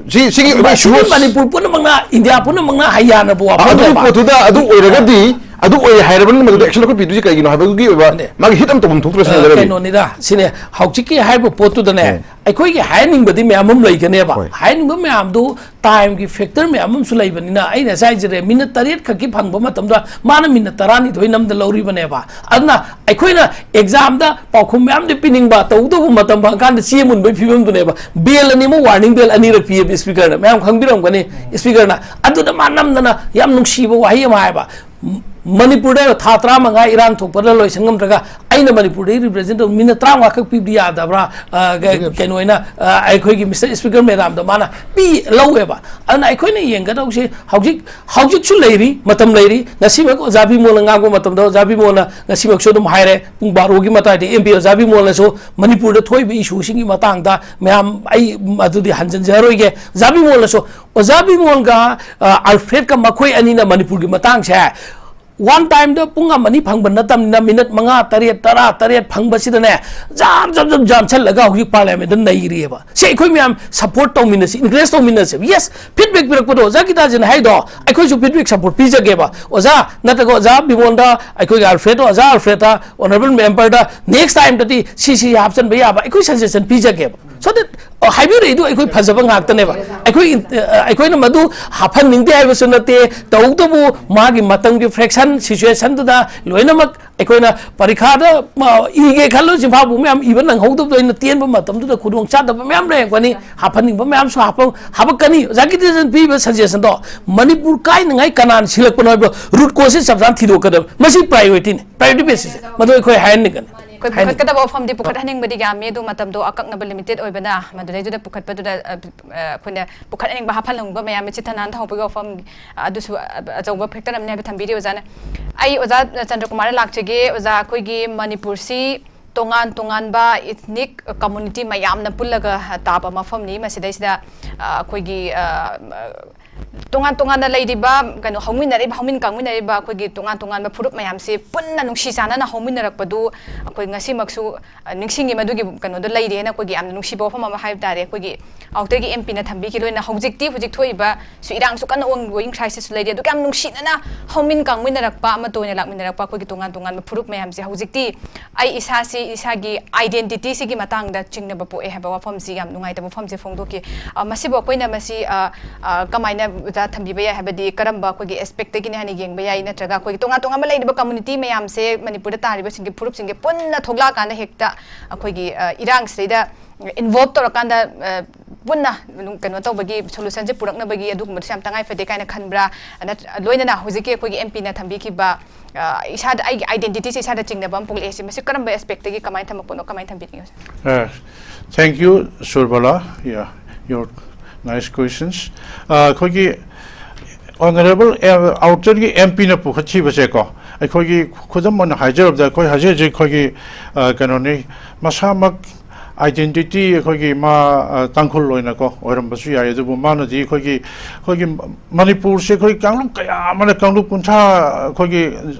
ꯁꯤ, ꯁꯤꯒꯤ ꯑꯣꯏꯕ ꯃꯁꯤꯗꯤ issue ꯃꯅꯤꯄꯨꯔ ꯄꯨꯝꯅꯃꯛꯅ, ꯏꯟꯗꯤꯌꯥ ꯄꯨꯝꯅꯃꯛꯅ ꯍꯩ ꯌꯥꯅꯕ ꯑ, ꯑꯗꯨꯒꯤ ꯋꯥꯐꯝꯅꯦꯕ꯫ ꯄꯣꯠꯇꯨꯗ ꯑꯗꯨ ꯑꯣꯏꯔꯒꯗꯤ, ꯑꯗꯨ ꯑꯣꯏꯔꯦ ꯍꯥꯏꯔꯕꯅꯤꯅ ꯃꯗꯨꯗ action ꯂꯧꯈꯠꯄꯤꯗꯣꯏꯁꯤ ꯀꯩꯒꯤꯅꯣ ꯍꯥꯏꯕꯒꯤ ꯑꯣꯏꯕ ꯑꯗꯨꯅꯦ꯫ ꯃꯥꯒꯤ hit ꯑꯃ ꯇꯧꯐꯝ ꯊꯣꯛꯇ꯭ꯔꯁꯤꯅꯦ, ꯑ, ꯑꯣꯖꯥ ꯔꯕꯤ꯫ ꯀꯩꯅꯣꯅꯤꯗ, ꯁꯤꯅꯦ, ꯍꯧꯖꯤꯛꯀꯤ ꯍꯥꯏꯔꯤꯕ ꯄꯣꯠꯇꯨꯗꯅꯦ, ꯎꯝ꯫ ꯑꯩꯈꯣꯏꯒꯤ ꯍꯥꯏꯍꯟꯅꯤꯡꯕꯗꯤ ꯃꯌꯥꯝ ꯑꯃ ꯂꯩꯒꯅꯦꯕ꯫ ꯍꯣꯏ꯫ ꯍꯥꯏꯍꯟꯅꯤꯡꯕ ꯃꯌꯥꯝꯗꯨ time ꯒꯤ factor ꯃꯌꯥꯝ ꯑꯃꯁꯨ ꯂꯩꯕꯅꯤꯅ, ꯑꯩꯅ ꯉꯁꯥꯏ ꯍꯥꯏꯖꯔꯦ, minute ꯇꯔꯦꯠ ꯈꯛꯀꯤ ꯐꯪꯕ ꯃꯇꯝꯗ ꯃꯥꯅ minute ꯇꯔꯥꯅꯤꯊꯣꯏ ꯅꯝꯗ ꯂꯧꯔꯤꯕꯅꯦꯕ꯫ ꯑꯗꯨꯅ ꯑꯩꯈꯣꯏꯅ exam ꯗ ꯄꯥꯎꯈꯨꯝ ꯃꯌꯥꯝꯗꯤ ꯄꯤꯅꯤꯡꯕ, ꯇꯧꯕꯇꯕꯨ ꯃꯇꯝ ꯐꯪꯀꯥꯟꯗ ꯆꯦ ꯃꯨꯟꯕꯒꯤ ꯐꯤꯕꯝꯗꯨꯅꯦꯕ꯫ Bell ꯑꯅꯤꯃꯛ warning bell ꯑꯅꯤꯔꯛ ꯄꯤꯌꯦꯕ speaker ꯅ, ꯃꯌꯥꯝ ꯈꯪꯕꯤꯔꯝꯒꯅꯤ꯫ Speaker ꯅ ꯑꯗꯨꯗ ꯃꯥ ꯅꯝꯗꯅ ꯌꯥꯝ ꯅꯨꯡꯁꯤꯕ ꯋꯥꯍꯩ ꯑꯃ ꯍꯥꯏꯕ, ꯃꯅꯤꯄꯨꯔꯗ ꯊꯥ ꯇꯔꯥꯃꯉꯥ ꯏꯔꯥꯡ ꯊꯣꯛꯄꯗ ꯂꯣꯏꯁꯟ ꯉꯝꯗ꯭ꯔꯒ ꯑꯩꯅ ꯃꯅꯤꯄꯨꯔꯗꯒꯤ ꯔꯤꯄ꯭ꯔꯦꯖꯦꯟ ꯇꯧꯕ ꯃꯤꯅꯠ ꯇꯔꯥꯃꯉꯥ ꯈꯛ ꯄꯤꯕꯗꯤ ꯌꯥꯗꯕ꯭ꯔꯥ? ꯑ, ꯀ-, ꯀꯩꯅꯣ ꯑꯣꯏꯅ, ꯑ, ꯑꯩꯈꯣꯏꯒꯤ ꯃꯤꯁꯇꯔ ꯁ꯭ꯄꯤꯀꯔ ꯃꯦꯗꯥꯝꯗ ꯃꯥꯅ ꯄꯤ ꯂꯧꯋꯦꯕ꯫ ꯑꯗꯨꯅ ꯑꯩꯈꯣꯏꯅ ꯌꯦꯡꯒꯗꯧꯁꯤ ꯍꯧꯖꯤꯛ, ꯍꯧꯖꯤꯛꯁꯨ ꯂꯩꯔꯤ, ꯃꯇꯝ ꯂꯩꯔꯤ꯫ ꯉꯁꯤꯃꯛ ꯑꯣꯖꯥ ꯕꯤꯃꯣꯜꯅ ꯉꯥꯡꯕ ꯃꯇꯝꯗ ꯑꯣꯖꯥ ꯕꯤꯃꯣꯜꯅ ꯉꯁꯤꯃꯛꯁꯨ ꯑꯗꯨꯝ ꯍꯥꯏꯔꯦ, ꯄꯨꯡ ꯕꯥꯔꯣꯒꯤ ꯃꯇꯥꯏꯗ ꯑꯦꯝ ꯄꯤ ꯑꯣꯖꯥ ꯕꯤꯃꯣꯜꯅꯁꯨ ꯃꯅꯤꯄꯨꯔꯗ ꯊꯣꯛꯏꯕ ꯏꯁꯨꯁꯤꯡꯒꯤ ꯃꯇꯥꯡꯗ ꯃꯌꯥꯝ ꯑꯩ ꯑꯗꯨꯗꯤ ꯍꯟꯖꯤꯟꯖꯔꯣꯏꯒꯦ꯫ ꯑꯣꯖꯥ ꯕꯤꯃꯣꯜꯅꯁꯨ, ꯑꯣꯖꯥ ꯕꯤꯃꯣꯜꯒ, ꯑ, ꯑꯜꯐ꯭ꯔꯦꯗꯀ ꯃꯈꯣꯏ ꯑꯅꯤꯅ ꯃꯅꯤꯄꯨꯔꯒꯤ ꯃꯇꯥꯡꯁꯦ ꯋꯥꯟ ꯇꯥꯏꯝꯗ ꯄꯨꯡ ꯑꯃ ꯑꯅꯤ ꯐꯪꯕ ꯅꯠꯇꯕꯅꯤꯅ ꯃꯤꯅꯠ ꯃꯉꯥ, ꯇꯔꯦꯠ, ꯇꯔꯥ, ꯇꯔꯦꯠ ꯐꯪꯕꯁꯤꯗꯅꯦ, ꯖꯥꯝ, ꯖꯥꯝ, ꯖꯥꯝ, ꯖꯥꯝꯁꯜꯂꯒ ꯍꯧꯖꯤꯛ ꯄꯥꯔꯂꯤꯌꯥꯃꯦꯟꯗ ꯅꯩꯔꯤꯑꯕ꯫ ꯁꯤ ꯑꯩꯈꯣꯏ ꯃꯌꯥꯝ ꯁꯞꯄꯣꯔꯠ ꯇꯧꯃꯤꯟꯅꯁꯤ, ꯏꯟꯀꯔꯦꯖ ꯇꯧꯃꯤꯟꯅꯁꯦ꯫ ꯌꯦꯁ, ꯐꯤꯗꯕꯦꯛ ꯄꯤꯔꯛꯄꯗꯣ ꯑꯣꯖꯥ ꯒꯤꯇꯥꯖꯤꯅ ꯍꯥꯏꯗꯣ ꯑꯩꯈꯣꯏꯁꯨ ꯐꯤꯗꯕꯦꯛ ꯁꯞꯄꯣꯔꯠ ꯄꯤꯖꯒꯦꯕ꯫ ꯑꯣꯖꯥ ꯅꯠꯇ꯭ꯔꯒ ꯑꯣꯖꯥ ꯕꯤꯃꯣꯟꯗ, ꯑꯩꯈꯣꯏꯒꯤ ꯑꯜꯐ꯭ꯔꯦꯗꯇꯣ, ꯑꯣꯖꯥ ꯑꯜꯐ꯭ꯔꯦꯗꯇ, ꯑꯣꯅꯔꯦꯕꯜ ꯃꯦꯝꯕꯔꯗ ꯅꯦꯛꯁ ꯇꯥꯏꯝꯗꯗꯤ ꯁꯤ ꯁꯤ ꯍꯥꯞꯆꯤꯟꯕ ꯌꯥꯕ ꯑꯩꯈꯣꯏ ꯁꯖꯦꯁꯟ ꯄꯤꯖꯒꯦꯕ꯫ So that, ꯑ, ꯍꯥꯏꯕꯤꯔꯛꯏꯗꯣ ꯑꯩꯈꯣꯏ ꯐꯖꯕ ꯉꯥꯛꯇꯅꯦꯕ꯫ ꯑꯩꯈꯣꯏ, ꯑ, ꯑꯩꯈꯣꯏꯅ ꯃꯗꯨ ꯍꯥꯞꯍꯟꯅꯤꯡꯗꯦ ꯍꯥꯏꯕꯁꯨ ꯅꯠꯇꯦ, ꯇꯧꯕꯇꯕꯨ ꯃꯥꯒꯤ ꯃꯇꯝꯒꯤ ꯐ꯭ꯔꯦꯛꯁꯟ ꯁꯤꯆꯨꯋꯦꯁꯟꯗꯨꯗ ꯂꯣꯏꯅꯃꯛ ꯑꯩꯈꯣꯏꯅ ꯄꯔꯤꯈꯥꯗ, ꯑ, ꯏꯒꯦ ꯈꯜꯂꯣ, ꯆꯤꯟꯐꯥꯕꯨ ꯃꯌꯥꯝ ꯏꯕ ꯅꯪꯍꯧꯗꯕꯗꯣ ꯑꯩꯅ ꯇꯦꯟꯕ ꯃꯇꯝꯗꯨꯗ ꯈꯨꯗꯣꯡ ꯆꯥꯗꯕ ꯃꯌꯥꯝ ꯂꯩꯔꯛꯄꯅꯤ꯫ ꯍꯥꯞꯍꯟꯅꯤꯡꯕ ꯃꯌꯥꯝꯁꯨ ꯍꯥꯞꯄ-, ꯍꯥꯄꯛꯀꯅꯤ꯫ ꯑꯣꯖꯥ ꯀꯤꯇꯦꯟꯖꯟ ꯄꯤꯕ ꯁꯖꯦꯁꯟꯗꯣ ꯃꯅꯤꯄꯨꯔ ꯀꯥꯏꯅꯉꯥꯏ ꯀꯅꯥꯅ ꯁꯤꯜꯂꯛꯄꯅꯣ ꯍꯥꯏꯕꯗꯣ ꯔꯨꯠ ꯀꯣꯁꯁꯦ ꯆꯞ ꯆꯥꯅ ꯊꯤꯗꯣꯛꯀꯗꯕ꯫ ꯃꯁꯤ ꯄ꯭ꯔꯥꯏꯑꯣꯔꯤꯇꯤꯅꯤ, ꯄ꯭ꯔꯥꯏꯑꯣꯔꯤꯇꯤ ꯕꯦꯁꯤꯁ꯫ ꯃꯗꯨ ꯑꯩꯈꯣꯏ ꯍꯥꯏꯍꯟꯅꯤꯡꯒꯅꯤ꯫ ꯑꯩꯈꯣꯏ ꯍꯥꯏꯅꯤꯡꯒꯅꯤ꯫ ꯄꯨꯈꯠꯀꯗꯕ ꯋꯥꯐꯝꯗꯤ ꯄꯨꯈꯠꯍꯟꯅꯤꯡꯕꯗꯤ ꯌꯥꯝꯃꯤ, ꯑꯗꯨ ꯃꯇꯝꯗꯣ ꯑꯀꯛꯅꯕ ꯂꯤꯃꯤꯇꯦꯠ ꯑꯣꯏꯕꯅ ꯃꯗꯨꯗꯩꯗꯨꯗ ꯄꯨꯈꯠꯄꯗꯨꯗ, ꯑ, ꯑ, ꯑꯩꯈꯣꯏꯅ ꯄꯨꯈꯠꯍꯟꯅꯤꯡꯕ ꯍꯥꯞꯍꯟꯅꯤꯡꯕ ꯃꯌꯥꯝ ꯆꯤꯊ ꯅꯥꯟꯊ ꯍꯧꯕꯒꯤ ꯋꯥꯐꯝ, ꯑ, ꯑꯗꯨꯁꯨ, ꯑ, ꯑꯆꯧꯕ ꯐꯦꯛꯇꯔ ꯑꯃꯅꯤ ꯍꯥꯏꯕ ꯊꯝꯕꯤꯔꯤ ꯑꯣꯖꯥꯅ꯫ ꯑꯩ ꯑꯣꯖꯥ ꯆꯟꯗ꯭ꯔꯀꯨꯃꯥꯔꯗ ꯂꯥꯛꯆꯒꯦ꯫ ꯑꯣꯖꯥ, ꯑꯩꯈꯣꯏꯒꯤ ꯃꯅꯤꯄꯨꯔꯁꯤ ꯇꯣꯉꯥꯟ ꯇꯣꯉꯥꯟꯕ ꯏꯊꯅꯤꯛ ꯀꯝꯃꯨꯅꯤꯇꯤ ꯃꯌꯥꯝꯅ ꯄꯨꯜꯂꯒ ꯇꯥꯕ ꯃꯐꯝꯅꯤ꯫ ꯃꯁꯤꯗꯩꯁꯤꯗ, ꯑ, ꯑꯩꯈꯣꯏꯒꯤ, ꯑ, ꯇꯣꯉꯥꯟ ꯇꯣꯉꯥꯟꯅ ꯂꯩꯔꯤꯕ, ꯀꯩꯅꯣ, ꯍꯧꯃꯤꯟꯅꯔꯤꯕ, ꯍꯧꯃꯤꯟ ꯀꯥꯡꯃꯤꯟꯅꯔꯤꯕ ꯑꯩꯈꯣꯏꯒꯤ ꯇꯣꯉꯥꯟ ꯇꯣꯉꯥꯟꯕ ꯐꯨꯔꯨꯞ ꯃꯌꯥꯝꯁꯤ ꯄꯨꯟꯅ ꯅꯨꯡꯁꯤ ꯆꯥꯟꯅꯅ ꯍꯧꯃꯤꯟꯅꯔꯛꯄꯗꯨ ꯑꯩꯈꯣꯏ ꯉꯁꯤꯃꯛꯁꯨ, ꯑ, ꯅꯤꯡꯁꯤꯡꯉꯤ꯫ ꯃꯗꯨꯒꯤ ꯀꯩꯅꯣꯗꯣ ꯂꯩꯔꯦꯅ ꯑꯩꯈꯣꯏꯒꯤ ꯌꯥꯝꯅ ꯅꯨꯡꯁꯤꯕ ꯋꯥꯐꯝ ꯑꯃ ꯍꯥꯏꯕ ꯇꯥꯔꯦ꯫ ꯑꯩꯈꯣꯏꯒꯤ ꯑꯥꯎꯇꯔꯒꯤ ꯑꯦꯝ ꯄꯤꯅ ꯊꯝꯕꯤꯈꯤ꯫ ꯂꯣꯏꯅ ꯍꯧꯖꯤꯛꯇꯤ, ꯍꯧꯖꯤꯛ ꯊꯣꯛꯏꯕꯁꯨ ꯏꯔꯥꯡꯁꯨ ꯀꯟꯅ ꯑꯣꯟꯒꯣꯌꯤꯡ ꯀ꯭ꯔꯥꯏꯁꯤꯁꯁꯨ ꯂꯩꯔꯤ꯫ ꯑꯗꯨꯒ ꯌꯥꯝ ꯅꯨꯡꯁꯤꯅꯅ ꯍꯧꯃꯤꯟ ꯀꯥꯡꯃꯤꯟꯅꯔꯛꯄ, ꯑꯃꯠꯇ ꯑꯣꯏꯅ ꯂꯥꯛꯃꯤꯟꯅꯔꯛꯄ ꯑꯩꯈꯣꯏꯒꯤ ꯇꯣꯉꯥꯟ ꯇꯣꯉꯥꯟꯕ ꯐꯨꯔꯨꯞ ꯃꯌꯥꯝꯁꯦ ꯍꯧꯖꯤꯛꯇꯤ ꯑꯩ ꯏꯁꯥꯁꯤ, ꯏꯁꯥꯒꯤ ꯑꯥꯏꯗꯦꯟꯇꯤꯇꯤꯁꯤꯒꯤ ꯃꯇꯥꯡꯗ ꯆꯤꯡꯅꯕ ꯄꯣꯛꯑꯦ ꯍꯥꯏꯕ ꯋꯥꯐꯝꯁꯤ ꯌꯥꯝ ꯅꯨꯡꯉꯥꯏꯇꯕ ꯋꯥꯐꯝꯁꯦ ꯐꯣꯡꯗꯣꯛꯈꯤ꯫ ꯑ, ꯃꯁꯤꯕꯨ ꯑꯩꯈꯣꯏꯅ ꯃꯁꯤ, ꯑ, ꯑ, ꯀꯃꯥꯏꯅ ꯑꯣꯖꯥ ꯊꯝꯕꯤꯕ ꯌꯥꯏ ꯍꯥꯏꯕꯗꯤ ꯀꯔꯝꯕ ꯑꯩꯈꯣꯏꯒꯤ ꯑꯦꯁꯄꯦꯛꯇꯒꯤꯅꯤ ꯍꯥꯏꯅ ꯌꯦꯡꯕ ꯌꯥꯏ? ꯅꯠꯇ꯭ꯔꯒ ꯑꯩꯈꯣꯏꯒꯤ ꯇꯣꯉꯥꯟ ꯇꯣꯉꯥꯟꯕ ꯂꯩꯔꯤꯕ ꯀꯝꯃꯨꯅꯤꯇꯤ ꯃꯌꯥꯝꯁꯦ, ꯃꯅꯤꯄꯨꯔꯗ ꯇꯥꯔꯤꯕꯁꯤꯡꯒꯤ ꯐꯨꯔꯨꯞꯁꯤꯡꯒꯤ ꯄꯨꯟꯅ ꯊꯣꯛꯂꯛꯑꯀꯥꯟꯗ ꯍꯦꯛꯇ ꯑꯩꯈꯣꯏꯒꯤ, ꯑ, ꯏꯔꯥꯡꯁꯤꯗꯩꯗ ꯏꯟꯚꯣꯜꯕ ꯇꯧꯔꯀꯥꯟꯗ, ꯑ, ꯄꯨꯟꯅ ꯀꯩꯅꯣ ꯇꯧꯕꯒꯤ ꯁꯣꯂꯨꯁꯟꯁꯦ ꯄꯨꯔꯛꯅꯕꯒꯤ ꯑꯗꯨꯒꯨꯝꯕꯗꯨꯁꯨ ꯌꯥꯝ ꯇꯉꯥꯏ ꯐꯗꯦ ꯀꯥꯏꯅ ꯈꯟꯕ꯭ꯔꯥ? ꯅꯠ-, ꯂꯣꯏꯅꯅ ꯍꯧꯖꯤꯛꯀꯤ ꯑꯩꯈꯣꯏꯒꯤ ꯑꯦꯝ ꯄꯤꯅ ꯊꯝꯕꯤꯈꯤꯕ, ꯑ, ꯏꯁꯥꯗ, ꯑꯩꯒꯤ ꯑꯥꯏꯗꯦꯟꯇꯤꯇꯤꯁꯦ ꯏꯁꯥꯗ ꯆꯤꯡꯅꯕ ꯑꯃ ꯄꯣꯛꯂꯛꯑꯦ, ꯁꯤ ꯃꯁꯤ ꯀꯔꯝꯕ ꯑꯦꯁꯄꯦꯛꯇꯒꯤ ꯀꯃꯥꯏꯅ ꯊꯝꯃꯛꯄꯅꯣ, ꯀꯃꯥꯏꯅ ꯊꯝꯕꯤꯅꯤꯡꯉꯤ? Uh, thank you, Surabala. Yeah, your nice questions. Uh, ꯑꯩꯈꯣꯏꯒꯤ ꯑꯣꯅꯔꯦꯕꯜ ꯑꯥꯎꯇꯔꯒꯤ ꯑꯦꯝ ꯄꯤꯅ ꯄꯨꯈꯠꯈꯤꯕꯁꯦꯀꯣ, ꯑꯩꯈꯣꯏꯒꯤ ꯈꯨꯗꯝ ꯑꯣꯏꯅ ꯍꯥꯏꯖꯔꯕꯗ, ꯑꯩꯈꯣꯏ ꯍꯧꯖꯤꯛ ꯍꯧꯖꯤꯛ ꯑꯩꯈꯣꯏꯒꯤ, ꯑ, ꯀꯩꯅꯣꯅꯤ, ꯃꯁꯥꯃꯛ ꯑꯥꯏꯗꯦꯟꯇꯤꯇꯤ ꯑꯩꯈꯣꯏꯒꯤ ꯃꯥ, ꯑ, ꯇꯥꯡꯈꯨꯜ ꯑꯣꯏꯅꯀꯣ ꯑꯣꯏꯔꯝꯕꯁꯨ ꯌꯥꯏ, ꯑꯗꯨꯕꯨ ꯃꯥꯅꯗꯤ ꯑꯩꯈꯣꯏꯒꯤ, ꯑꯩꯈꯣꯏꯒꯤ ꯃꯅꯤꯄꯨꯔꯁꯦ ꯑꯩꯈꯣꯏ ꯀꯥꯡꯂꯨꯞ ꯀꯌꯥ ꯑꯃꯅ ꯀꯥꯡꯂꯨꯞ ꯀꯨꯟꯊ꯭ꯔꯥ, ꯑꯩꯈꯣꯏꯒꯤ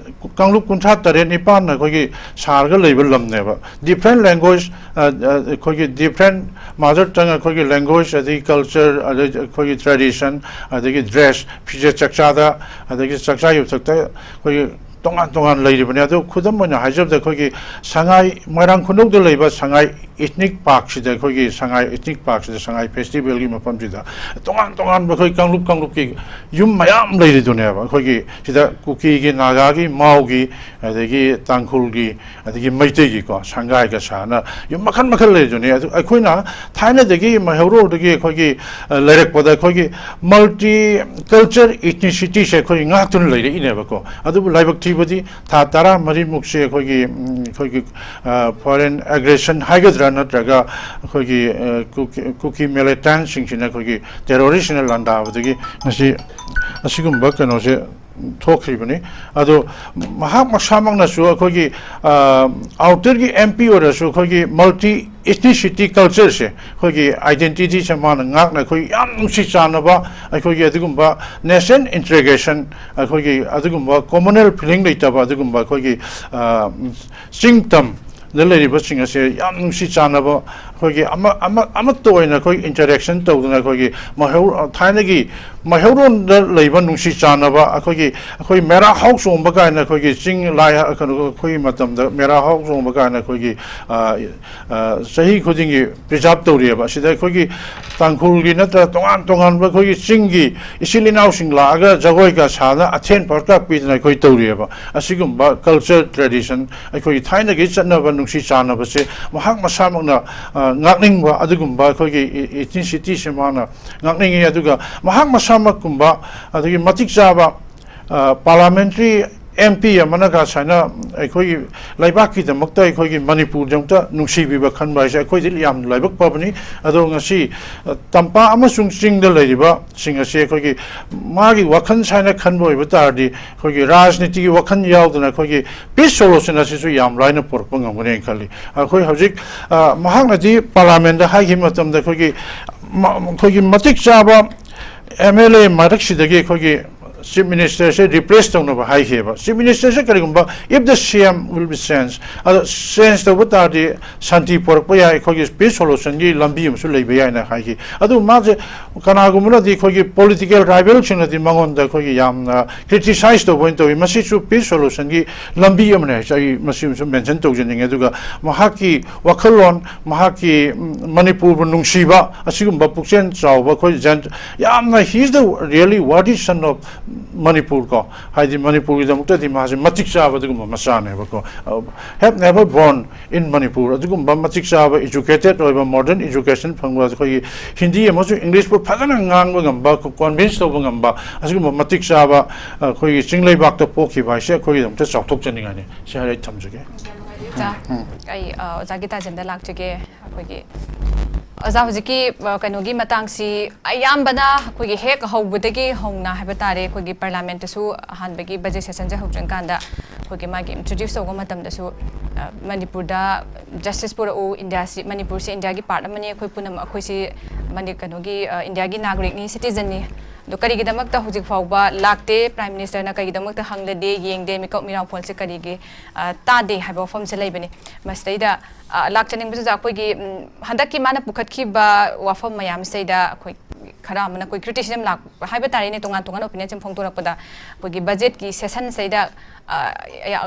ꯀꯥꯡꯂꯨꯞ ꯀꯨꯟꯊ꯭ꯔꯥ ꯇꯔꯦꯠ ꯅꯤꯄꯥꯟꯅ ꯑꯩꯈꯣꯏꯒꯤ ꯁꯥꯔꯒ ꯂꯩꯕ ꯂꯝꯅꯦꯕ꯫ Different language, ꯑ, ꯑ, ꯑꯩꯈꯣꯏꯒꯤ different mother tongue, ꯑꯩꯈꯣꯏꯒꯤ language, ꯑꯗꯒꯤ culture, ꯑꯗꯒꯤ ꯑꯩꯈꯣꯏꯒꯤ tradition, ꯑꯗꯒꯤ dress, ꯐꯤꯖꯦꯠ ꯆꯥꯛꯆꯥꯗ, ꯑꯗꯒꯤ ꯆꯥꯛꯆꯥ ꯌꯨꯊꯛꯇ ꯑꯩꯈꯣꯏꯒꯤ ꯇꯣꯉꯥꯟ ꯇꯣꯉꯥꯟ ꯂꯩꯔꯤꯕꯅꯤ꯫ ꯑꯗꯨ ꯈꯨꯗꯝ ꯑꯣꯏꯅ ꯍꯥꯏꯖꯕꯗ, ꯑꯩꯈꯣꯏꯒꯤ ꯁꯉꯥꯏ, ꯃꯣꯏꯔꯥꯡ ꯈꯨꯅꯧꯗ ꯂꯩꯕ ꯁꯉꯥꯏ ethnic park ꯁꯤꯗ, ꯑꯩꯈꯣꯏꯒꯤ ꯁꯉꯥꯏ ethnic park ꯁꯤꯗ, ꯁꯉꯥꯏ festival ꯒꯤ ꯃꯐꯝꯁꯤꯗ ꯇꯣꯉꯥꯟ ꯇꯣꯉꯥꯟꯕ ꯑꯩꯈꯣꯏ ꯀꯥꯡꯂꯨꯞ ꯀꯥꯡꯂꯨꯞꯀꯤ ꯌꯨꯝ ꯃꯌꯥꯝ ꯂꯩꯔꯤꯗꯨꯅꯦꯕ꯫ ꯑꯩꯈꯣꯏꯒꯤ ꯁꯤꯗ ꯀꯨꯀꯤꯒꯤ, ꯅꯥꯒꯥꯒꯤ, ꯃꯥꯎꯒꯤ, ꯑꯗꯒꯤ ꯇꯥꯡꯈꯨꯜꯒꯤ, ꯑꯗꯒꯤ ꯃꯩꯇꯩꯒꯤꯀꯣ, ꯁꯪꯒꯥꯏꯒ ꯁꯥꯅ ꯌꯨꯝ ꯃꯈꯜ ꯃꯈꯜ ꯂꯩꯔꯤꯗꯨꯅꯤ꯫ ꯑꯗꯨ ꯑꯩꯈꯣꯏꯅ ꯊꯥꯏꯅꯗꯒꯤ ꯃꯩꯍꯧꯔꯣꯜꯗꯒꯤ ꯑꯩꯈꯣꯏꯒꯤ, ꯑ, ꯂꯩꯔꯛꯄꯗ ꯑꯩꯈꯣꯏꯒꯤ multi culture ethnicity ꯁꯦ ꯑꯩꯈꯣꯏ ꯉꯥꯛꯇꯨꯅ ꯂꯩꯔꯛꯏꯅꯦꯕꯀꯣ꯫ ꯑꯗꯨꯕꯨ ꯂꯥꯏꯕꯛ ꯊꯤꯕꯗꯤ ꯊꯥ ꯇꯔꯥꯃꯔꯤꯃꯨꯛꯁꯦ ꯑꯩꯈꯣꯏꯒꯤ, ꯎꯝ, ꯑꯩꯈꯣꯏꯒꯤ, ꯑ, foreign aggression ꯍꯥꯏꯒꯗ꯭ꯔꯥ, ꯅꯠꯇ꯭ꯔꯒ ꯑꯩꯈꯣꯏꯒꯤ, ꯑ, ꯀꯨꯀꯤ, ꯀꯨꯀꯤ militantꯁꯤꯡꯁꯤꯅ ꯑꯩꯈꯣꯏꯒꯤ terroristꯅ ꯂꯥꯟꯗꯥꯕꯗꯒꯤ ꯉꯁꯤ ꯑꯁꯤꯒꯨꯝꯕ ꯀꯩꯅꯣꯁꯦ ꯊꯣꯛꯈ꯭ꯔꯤꯕꯅꯤ꯫ ꯑꯗꯣ ꯃꯍꯥꯛ ꯃꯁꯥꯃꯛꯅꯁꯨ ꯑꯩꯈꯣꯏꯒꯤ, ꯑ, ꯑꯥꯎꯇꯔꯒꯤ ꯑꯦꯝ ꯄꯤ ꯑꯣꯏꯔꯁꯨ ꯑꯩꯈꯣꯏꯒꯤ multi ethnicity culture ꯁꯦ, ꯑꯩꯈꯣꯏꯒꯤ identity ꯁꯦ ꯃꯥꯅ ꯉꯥꯛꯅ ꯑꯩꯈꯣꯏ ꯌꯥꯝ ꯅꯨꯡꯁꯤ ꯆꯥꯟꯅꯕ, ꯑꯩꯈꯣꯏꯒꯤ ꯑꯗꯨꯒꯨꯝꯕ national integration, ꯑꯩꯈꯣꯏꯒꯤ ꯑꯗꯨꯒꯨꯝꯕ communal feeling ꯂꯩꯇꯕ ꯑꯗꯨꯒꯨꯝꯕ ꯑꯩꯈꯣꯏꯒꯤ, ꯑ, ꯆꯤꯡ ꯇꯝꯗ ꯂꯩꯔꯤꯕꯁꯤꯡ ꯑꯁꯦ ꯌꯥꯝ ꯅꯨꯡꯁꯤ ꯆꯥꯟꯅꯕ, ꯑꯩꯈꯣꯏꯒꯤ ꯑꯃ, ꯑꯃ, ꯑꯃꯠꯇ ꯑꯣꯏꯅ ꯑꯩꯈꯣꯏ interaction ꯇꯧꯗꯅ ꯑꯩꯈꯣꯏꯒꯤ ꯃꯩꯍꯧ-, ꯊꯥꯏꯅꯒꯤ ꯃꯩꯍꯧꯔꯣꯟꯗ ꯂꯩꯕ ꯅꯨꯡꯁꯤ ꯆꯥꯟꯅꯕ, ꯑꯩꯈꯣꯏꯒꯤ, ꯑꯩꯈꯣꯏ ꯃꯦꯔꯥ ꯍꯥꯎ ꯆꯣꯡꯕ ꯀꯥꯏꯅ ꯑꯩꯈꯣꯏꯒꯤ ꯆꯤꯡ ꯂꯥꯏ, ꯀꯩꯅꯣ, ꯑꯩꯈꯣꯏꯒꯤ ꯃꯇꯝꯗ ꯃꯦꯔꯥ ꯍꯥꯎ ꯆꯣꯡꯕ ꯀꯥꯏꯅ ꯑꯩꯈꯣꯏꯒꯤ, ꯑ, ꯑ, ꯆꯍꯤ ꯈꯨꯗꯤꯡꯒꯤ preserve ꯇꯧꯔꯤꯑꯕ꯫ ꯑꯁꯤꯗ ꯑꯩꯈꯣꯏꯒꯤ ꯇꯥꯡꯈꯨꯜꯒꯤ ꯅꯠꯇ꯭ꯔꯒ ꯇꯣꯉꯥꯟ ꯇꯣꯉꯥꯟꯕ ꯑꯩꯈꯣꯏꯒꯤ ꯆꯤꯡꯒꯤ ꯏꯆꯤꯜ ꯏꯅꯥꯎꯁꯤꯡ ꯂꯥꯛꯑꯒ ꯖꯒꯣꯏꯒ ꯁꯥꯗꯅ ꯑꯊꯦꯟ ꯄꯥꯎꯇꯥꯛ ꯄꯤꯗꯅ ꯑꯩꯈꯣꯏ ꯇꯧꯔꯤꯑꯕ꯫ ꯑꯁꯤꯒꯨꯝꯕ culture tradition, ꯑꯩꯈꯣꯏꯒꯤ ꯊꯥꯏꯅꯒꯤ ꯆꯠꯅꯕ ꯅꯨꯡꯁꯤ ꯆꯥꯟꯅꯕꯁꯦ ꯃꯍꯥꯛ ꯃꯁꯥꯃꯛꯅ, ꯑ, ꯉꯥꯛꯅꯤꯡꯕ ꯑꯗꯨꯒꯨꯝꯕ ꯑꯩꯈꯣꯏꯒꯤ ꯏꯊꯤꯅꯤꯁꯤꯇꯤꯁꯦ ꯃꯥꯅ ꯉꯥꯛꯅꯤꯡꯉꯤ꯫ ꯑꯗꯨꯒ ꯃꯍꯥꯛ ꯃꯁꯥꯃꯛꯀꯨꯝꯕ ꯑꯗꯒꯤ ꯃꯇꯤꯛ ꯆꯥꯕ ꯄꯥꯔꯂꯥꯃꯦꯟꯇꯔꯤ ꯑꯦꯝ ꯄꯤ ꯑꯃꯅꯒ ꯁꯨꯃꯥꯏꯅ ꯑꯩꯈꯣꯏꯒꯤ ꯂꯩꯕꯥꯛꯀꯤꯗꯃꯛꯇ, ꯑꯩꯈꯣꯏꯒꯤ ꯃꯅꯤꯄꯨꯔꯒꯤꯗꯃꯛꯇ ꯅꯨꯡꯁꯤꯕꯤꯕ ꯈꯟꯕ ꯍꯥꯏꯁꯦ ꯑꯩꯈꯣꯏꯗꯤ ꯌꯥꯝ ꯂꯥꯏꯕꯛ ꯐꯕꯅꯤ꯫ ꯑꯗꯣ ꯉꯁꯤ ꯇꯝꯄꯥꯛ ꯑꯃꯁꯨꯡ ꯆꯤꯡꯗ ꯂꯩꯔꯤꯕꯁꯤꯡ ꯑꯁꯤ ꯑꯩꯈꯣꯏꯒꯤ ꯃꯥꯒꯤ ꯋꯥꯈꯜ ꯁꯨꯃꯥꯏꯅ ꯈꯟꯕ ꯑꯣꯏꯕ ꯇꯥꯔꯗꯤ, ꯑꯩꯈꯣꯏꯒꯤ ꯔꯥꯖꯅꯤꯇꯤꯒꯤ ꯋꯥꯈꯜ ꯌꯥꯎꯗꯅ ꯑꯩꯈꯣꯏꯒꯤ ꯄꯤꯁ ꯁꯣꯂꯨꯁꯟ ꯑꯁꯤꯁꯨ ꯌꯥꯝ ꯂꯥꯏꯅ ꯄꯨꯔꯛꯄ ꯉꯝꯒꯅꯤ ꯍꯥꯏꯅ ꯈꯜꯂꯤ꯫ ꯑꯩꯈꯣꯏ ꯍꯧꯖꯤꯛ ꯃꯍꯥꯛꯅꯗꯤ ꯄꯥꯔꯂꯥꯃꯦꯟꯗ ꯍꯥꯏꯈꯤꯕ ꯃꯇꯝꯗ ꯑꯩꯈꯣꯏꯒꯤ ꯑꯩꯈꯣꯏꯒꯤ ꯃꯇꯤꯛ ꯆꯥꯕ ꯑꯦꯝ ꯑꯦꯜ ꯑꯦ ꯃꯔꯛꯁꯤꯗꯒꯤ ꯑꯩꯈꯣꯏꯒꯤ ꯆꯤꯐ ꯃꯤꯅꯤꯁꯇꯔꯁꯦ ꯔꯤꯄ꯭ꯂꯦꯁ ꯇꯧꯅꯕ ꯍꯥꯏꯈꯤꯑꯕ꯫ ꯆꯤꯐ ꯃꯤꯅꯤꯁꯇꯔꯁꯦ ꯀꯔꯤꯒꯨꯝꯕ, if the C M will be changed, ꯑꯗꯣ ꯆꯦꯟꯖ ꯇꯧꯕ ꯇꯥꯔꯗꯤ ꯁꯥꯟꯇꯤ ꯄꯨꯔꯛꯄ ꯌꯥꯏ, ꯑꯩꯈꯣꯏꯒꯤ ꯄꯤꯁ ꯁꯣꯂꯨꯁꯟꯒꯤ ꯂꯝꯕꯤ ꯑꯃꯁꯨ ꯂꯩꯕ ꯌꯥꯏꯅ ꯍꯥꯏꯈꯤ꯫ ꯑꯗꯨ ꯃꯥꯁꯦ ꯀꯅꯥꯒꯨꯝꯕꯅꯗꯤ ꯑꯩꯈꯣꯏꯒꯤ ꯄꯣꯂꯤꯇꯤꯀꯦꯜ ꯔꯥꯏꯕꯦꯜꯁꯤꯡꯅꯗꯤ ꯃꯉꯣꯟꯗ ꯑꯩꯈꯣꯏꯒꯤ ꯌꯥꯝꯅ ꯀ꯭ꯔꯤꯇꯤꯁꯥꯏꯁ ꯇꯧꯕ ꯑꯣꯏꯅ ꯇꯧꯏ꯫ ꯃꯁꯤꯁꯨ ꯄꯤꯁ ꯁꯣꯂꯨꯁꯟꯒꯤ ꯂꯝꯕꯤ ꯑꯃꯅꯦ ꯍꯥꯏꯁꯦ ꯑꯩ ꯃꯁꯤꯃꯁꯨ ꯃꯦꯟꯁꯟ ꯇꯧꯖꯅꯤꯡꯉꯦ꯫ ꯑꯗꯨꯒ ꯃꯍꯥꯛꯀꯤ ꯋꯥꯈꯜꯂꯣꯟ, ꯃꯍꯥꯛꯀꯤ ꯃꯅꯤꯄꯨꯔꯕꯨ ꯅꯨꯡꯁꯤꯕ ꯑꯁꯤꯒꯨꯝꯕ ꯄꯨꯛꯆꯦꯜ ꯆꯥꯎꯕ ꯑꯩꯈꯣꯏ ꯖꯟ ꯌꯥꯝꯅ, he is the really worthy son of Manipur ꯀꯣ, ꯍꯥꯏꯗꯤ ꯃꯅꯤꯄꯨꯔꯒꯤꯗꯃꯛꯇꯗꯤ ꯃꯥꯁꯦ ꯃꯇꯤꯛ ꯆꯥꯕ ꯑꯗꯨꯒꯨꯝꯕ ꯃꯆꯥꯅꯦꯕꯀꯣ꯫ Have never born in Manipur, ꯑꯗꯨꯒꯨꯝꯕ ꯃꯇꯤꯛ ꯆꯥꯕ ꯏꯖꯨꯀꯦꯇꯦꯠ ꯑꯣꯏꯕ ꯃꯣꯗꯔꯟ ꯏꯖꯨꯀꯦꯁꯟ ꯐꯪꯕ, ꯑꯩꯈꯣꯏꯒꯤ ꯍꯤꯟꯗꯤ ꯑꯃꯁꯨꯡ ꯏꯪꯂꯤꯁꯄꯨ ꯐꯖꯅ ꯉꯥꯡꯕ ꯉꯝꯕ, ꯀꯣꯟꯚꯤꯟꯁ ꯇꯧꯕ ꯉꯝꯕ ꯑꯁꯤꯒꯨꯝꯕ ꯃꯇꯤꯛ ꯆꯥꯕ ꯑꯩꯈꯣꯏꯒꯤ ꯆꯤꯡ ꯂꯩꯕꯥꯛꯇ ꯄꯣꯛꯈꯤꯕ ꯍꯥꯏꯁꯦ ꯑꯩꯈꯣꯏꯒꯤꯗꯃꯛꯇ ꯆꯥꯎꯊꯣꯛꯆꯅꯤꯡꯉꯥꯏꯅꯤ꯫ ꯁꯤ ꯍꯥꯏꯔ ꯑꯩ ꯊꯝꯖꯒꯦ꯫ ꯑꯣꯖꯥ, ꯑꯩ ꯑ, ꯑꯣꯖꯥ ꯒꯤꯇꯥꯆꯟꯗ ꯂꯥꯛꯆꯒꯦ꯫ ꯑꯩꯈꯣꯏꯒꯤ ꯑꯣꯖꯥ, ꯍꯧꯖꯤꯛꯀꯤ ꯑ, ꯀꯩꯅꯣꯒꯤ ꯃꯇꯥꯡꯁꯤ ꯑꯌꯥꯝꯕꯅ ꯑꯩꯈꯣꯏꯒꯤ ꯍꯦꯛ ꯍꯧꯕꯗꯒꯤ ꯍꯧꯅ ꯍꯥꯏꯕ ꯇꯥꯔꯦ, ꯑꯩꯈꯣꯏꯒꯤ ꯄꯥꯔꯂꯥꯃꯦꯟꯠꯇꯁꯨ ꯑꯍꯥꯟꯕꯒꯤ ꯕꯖꯦꯠ ꯁꯦꯁꯟꯁꯦ ꯍꯧꯗ꯭ꯔꯤꯀꯥꯟꯗ ꯑꯩꯈꯣꯏꯒꯤ ꯃꯥꯒꯤ ꯏꯟꯇ꯭ꯔꯣꯗ꯭ꯌꯨꯁ ꯇꯧꯕ ꯃꯇꯝꯗꯁꯨ ꯑ, ꯃꯅꯤꯄꯨꯔꯗ ꯖꯁꯇꯤꯁ ꯄꯨꯔꯛꯎ, ꯏꯟꯗꯤꯌꯥꯁꯤ, ꯃꯅꯤꯄꯨꯔꯁꯤ ꯏꯟꯗꯤꯌꯥꯒꯤ ꯄꯥꯔꯠ ꯑꯃꯅꯤ, ꯑꯩꯈꯣꯏ ꯄꯨꯝꯅꯃꯛ ꯑꯩꯈꯣꯏꯁꯤ ꯃꯅꯤ-, ꯀꯩꯅꯣꯒꯤ ꯑ, ꯏꯟꯗꯤꯌꯥꯒꯤ ꯅꯥꯒꯔꯤꯛꯅꯤ, ꯁꯤꯇꯤꯖꯟꯅꯤ꯫ ꯑꯗꯣ ꯀꯔꯤꯒꯤꯗꯃꯛꯇ ꯍꯧꯖꯤꯛ ꯐꯥꯎꯕ ꯂꯥꯛꯇꯦ, ꯄ꯭ꯔꯥꯏꯝ ꯃꯤꯅꯤꯁꯇꯔꯅ ꯀꯔꯤꯒꯤꯗꯃꯛꯇ ꯍꯪꯂꯗꯦ, ꯌꯦꯡꯗꯦ, ꯃꯤꯀꯨꯞ ꯃꯤꯔꯥꯎ ꯐꯣꯟꯁꯦ ꯀꯔꯤꯒꯤ ꯑ, ꯇꯥꯗꯦ ꯍꯥꯏꯕ ꯋꯥꯐꯝꯁꯦ ꯂꯩꯕꯅꯤ꯫ ꯃꯁꯤꯗꯩꯗ ꯑ, ꯂꯥꯛꯆꯅꯤꯡꯕꯁꯤꯗ ꯑꯩꯈꯣꯏꯒꯤ ꯎꯝ, ꯍꯟꯗꯛꯀꯤ ꯃꯥꯅ ꯄꯨꯈꯠꯈꯤꯕ ꯋꯥꯐꯝ ꯃꯌꯥꯝꯁꯤꯗꯩꯗ ꯑꯩꯈꯣꯏ ꯈꯔ ꯑꯃꯅ ꯑꯩꯈꯣꯏ ꯀ꯭ꯔꯤꯇꯤꯁꯤꯖꯝ ꯂꯥꯛꯄ ꯍꯥꯏꯕ ꯇꯥꯔꯦꯅꯦ, ꯇꯣꯉꯥꯟ ꯇꯣꯉꯥꯟꯕ ꯑꯣꯄꯤꯅꯤꯌꯟꯁꯤꯡ ꯐꯣꯡꯗꯣꯔꯛꯄꯗ ꯑꯩꯈꯣꯏꯒꯤ ꯕꯖꯦꯠꯀꯤ ꯁꯦꯁꯟꯁꯤꯗꯩꯗ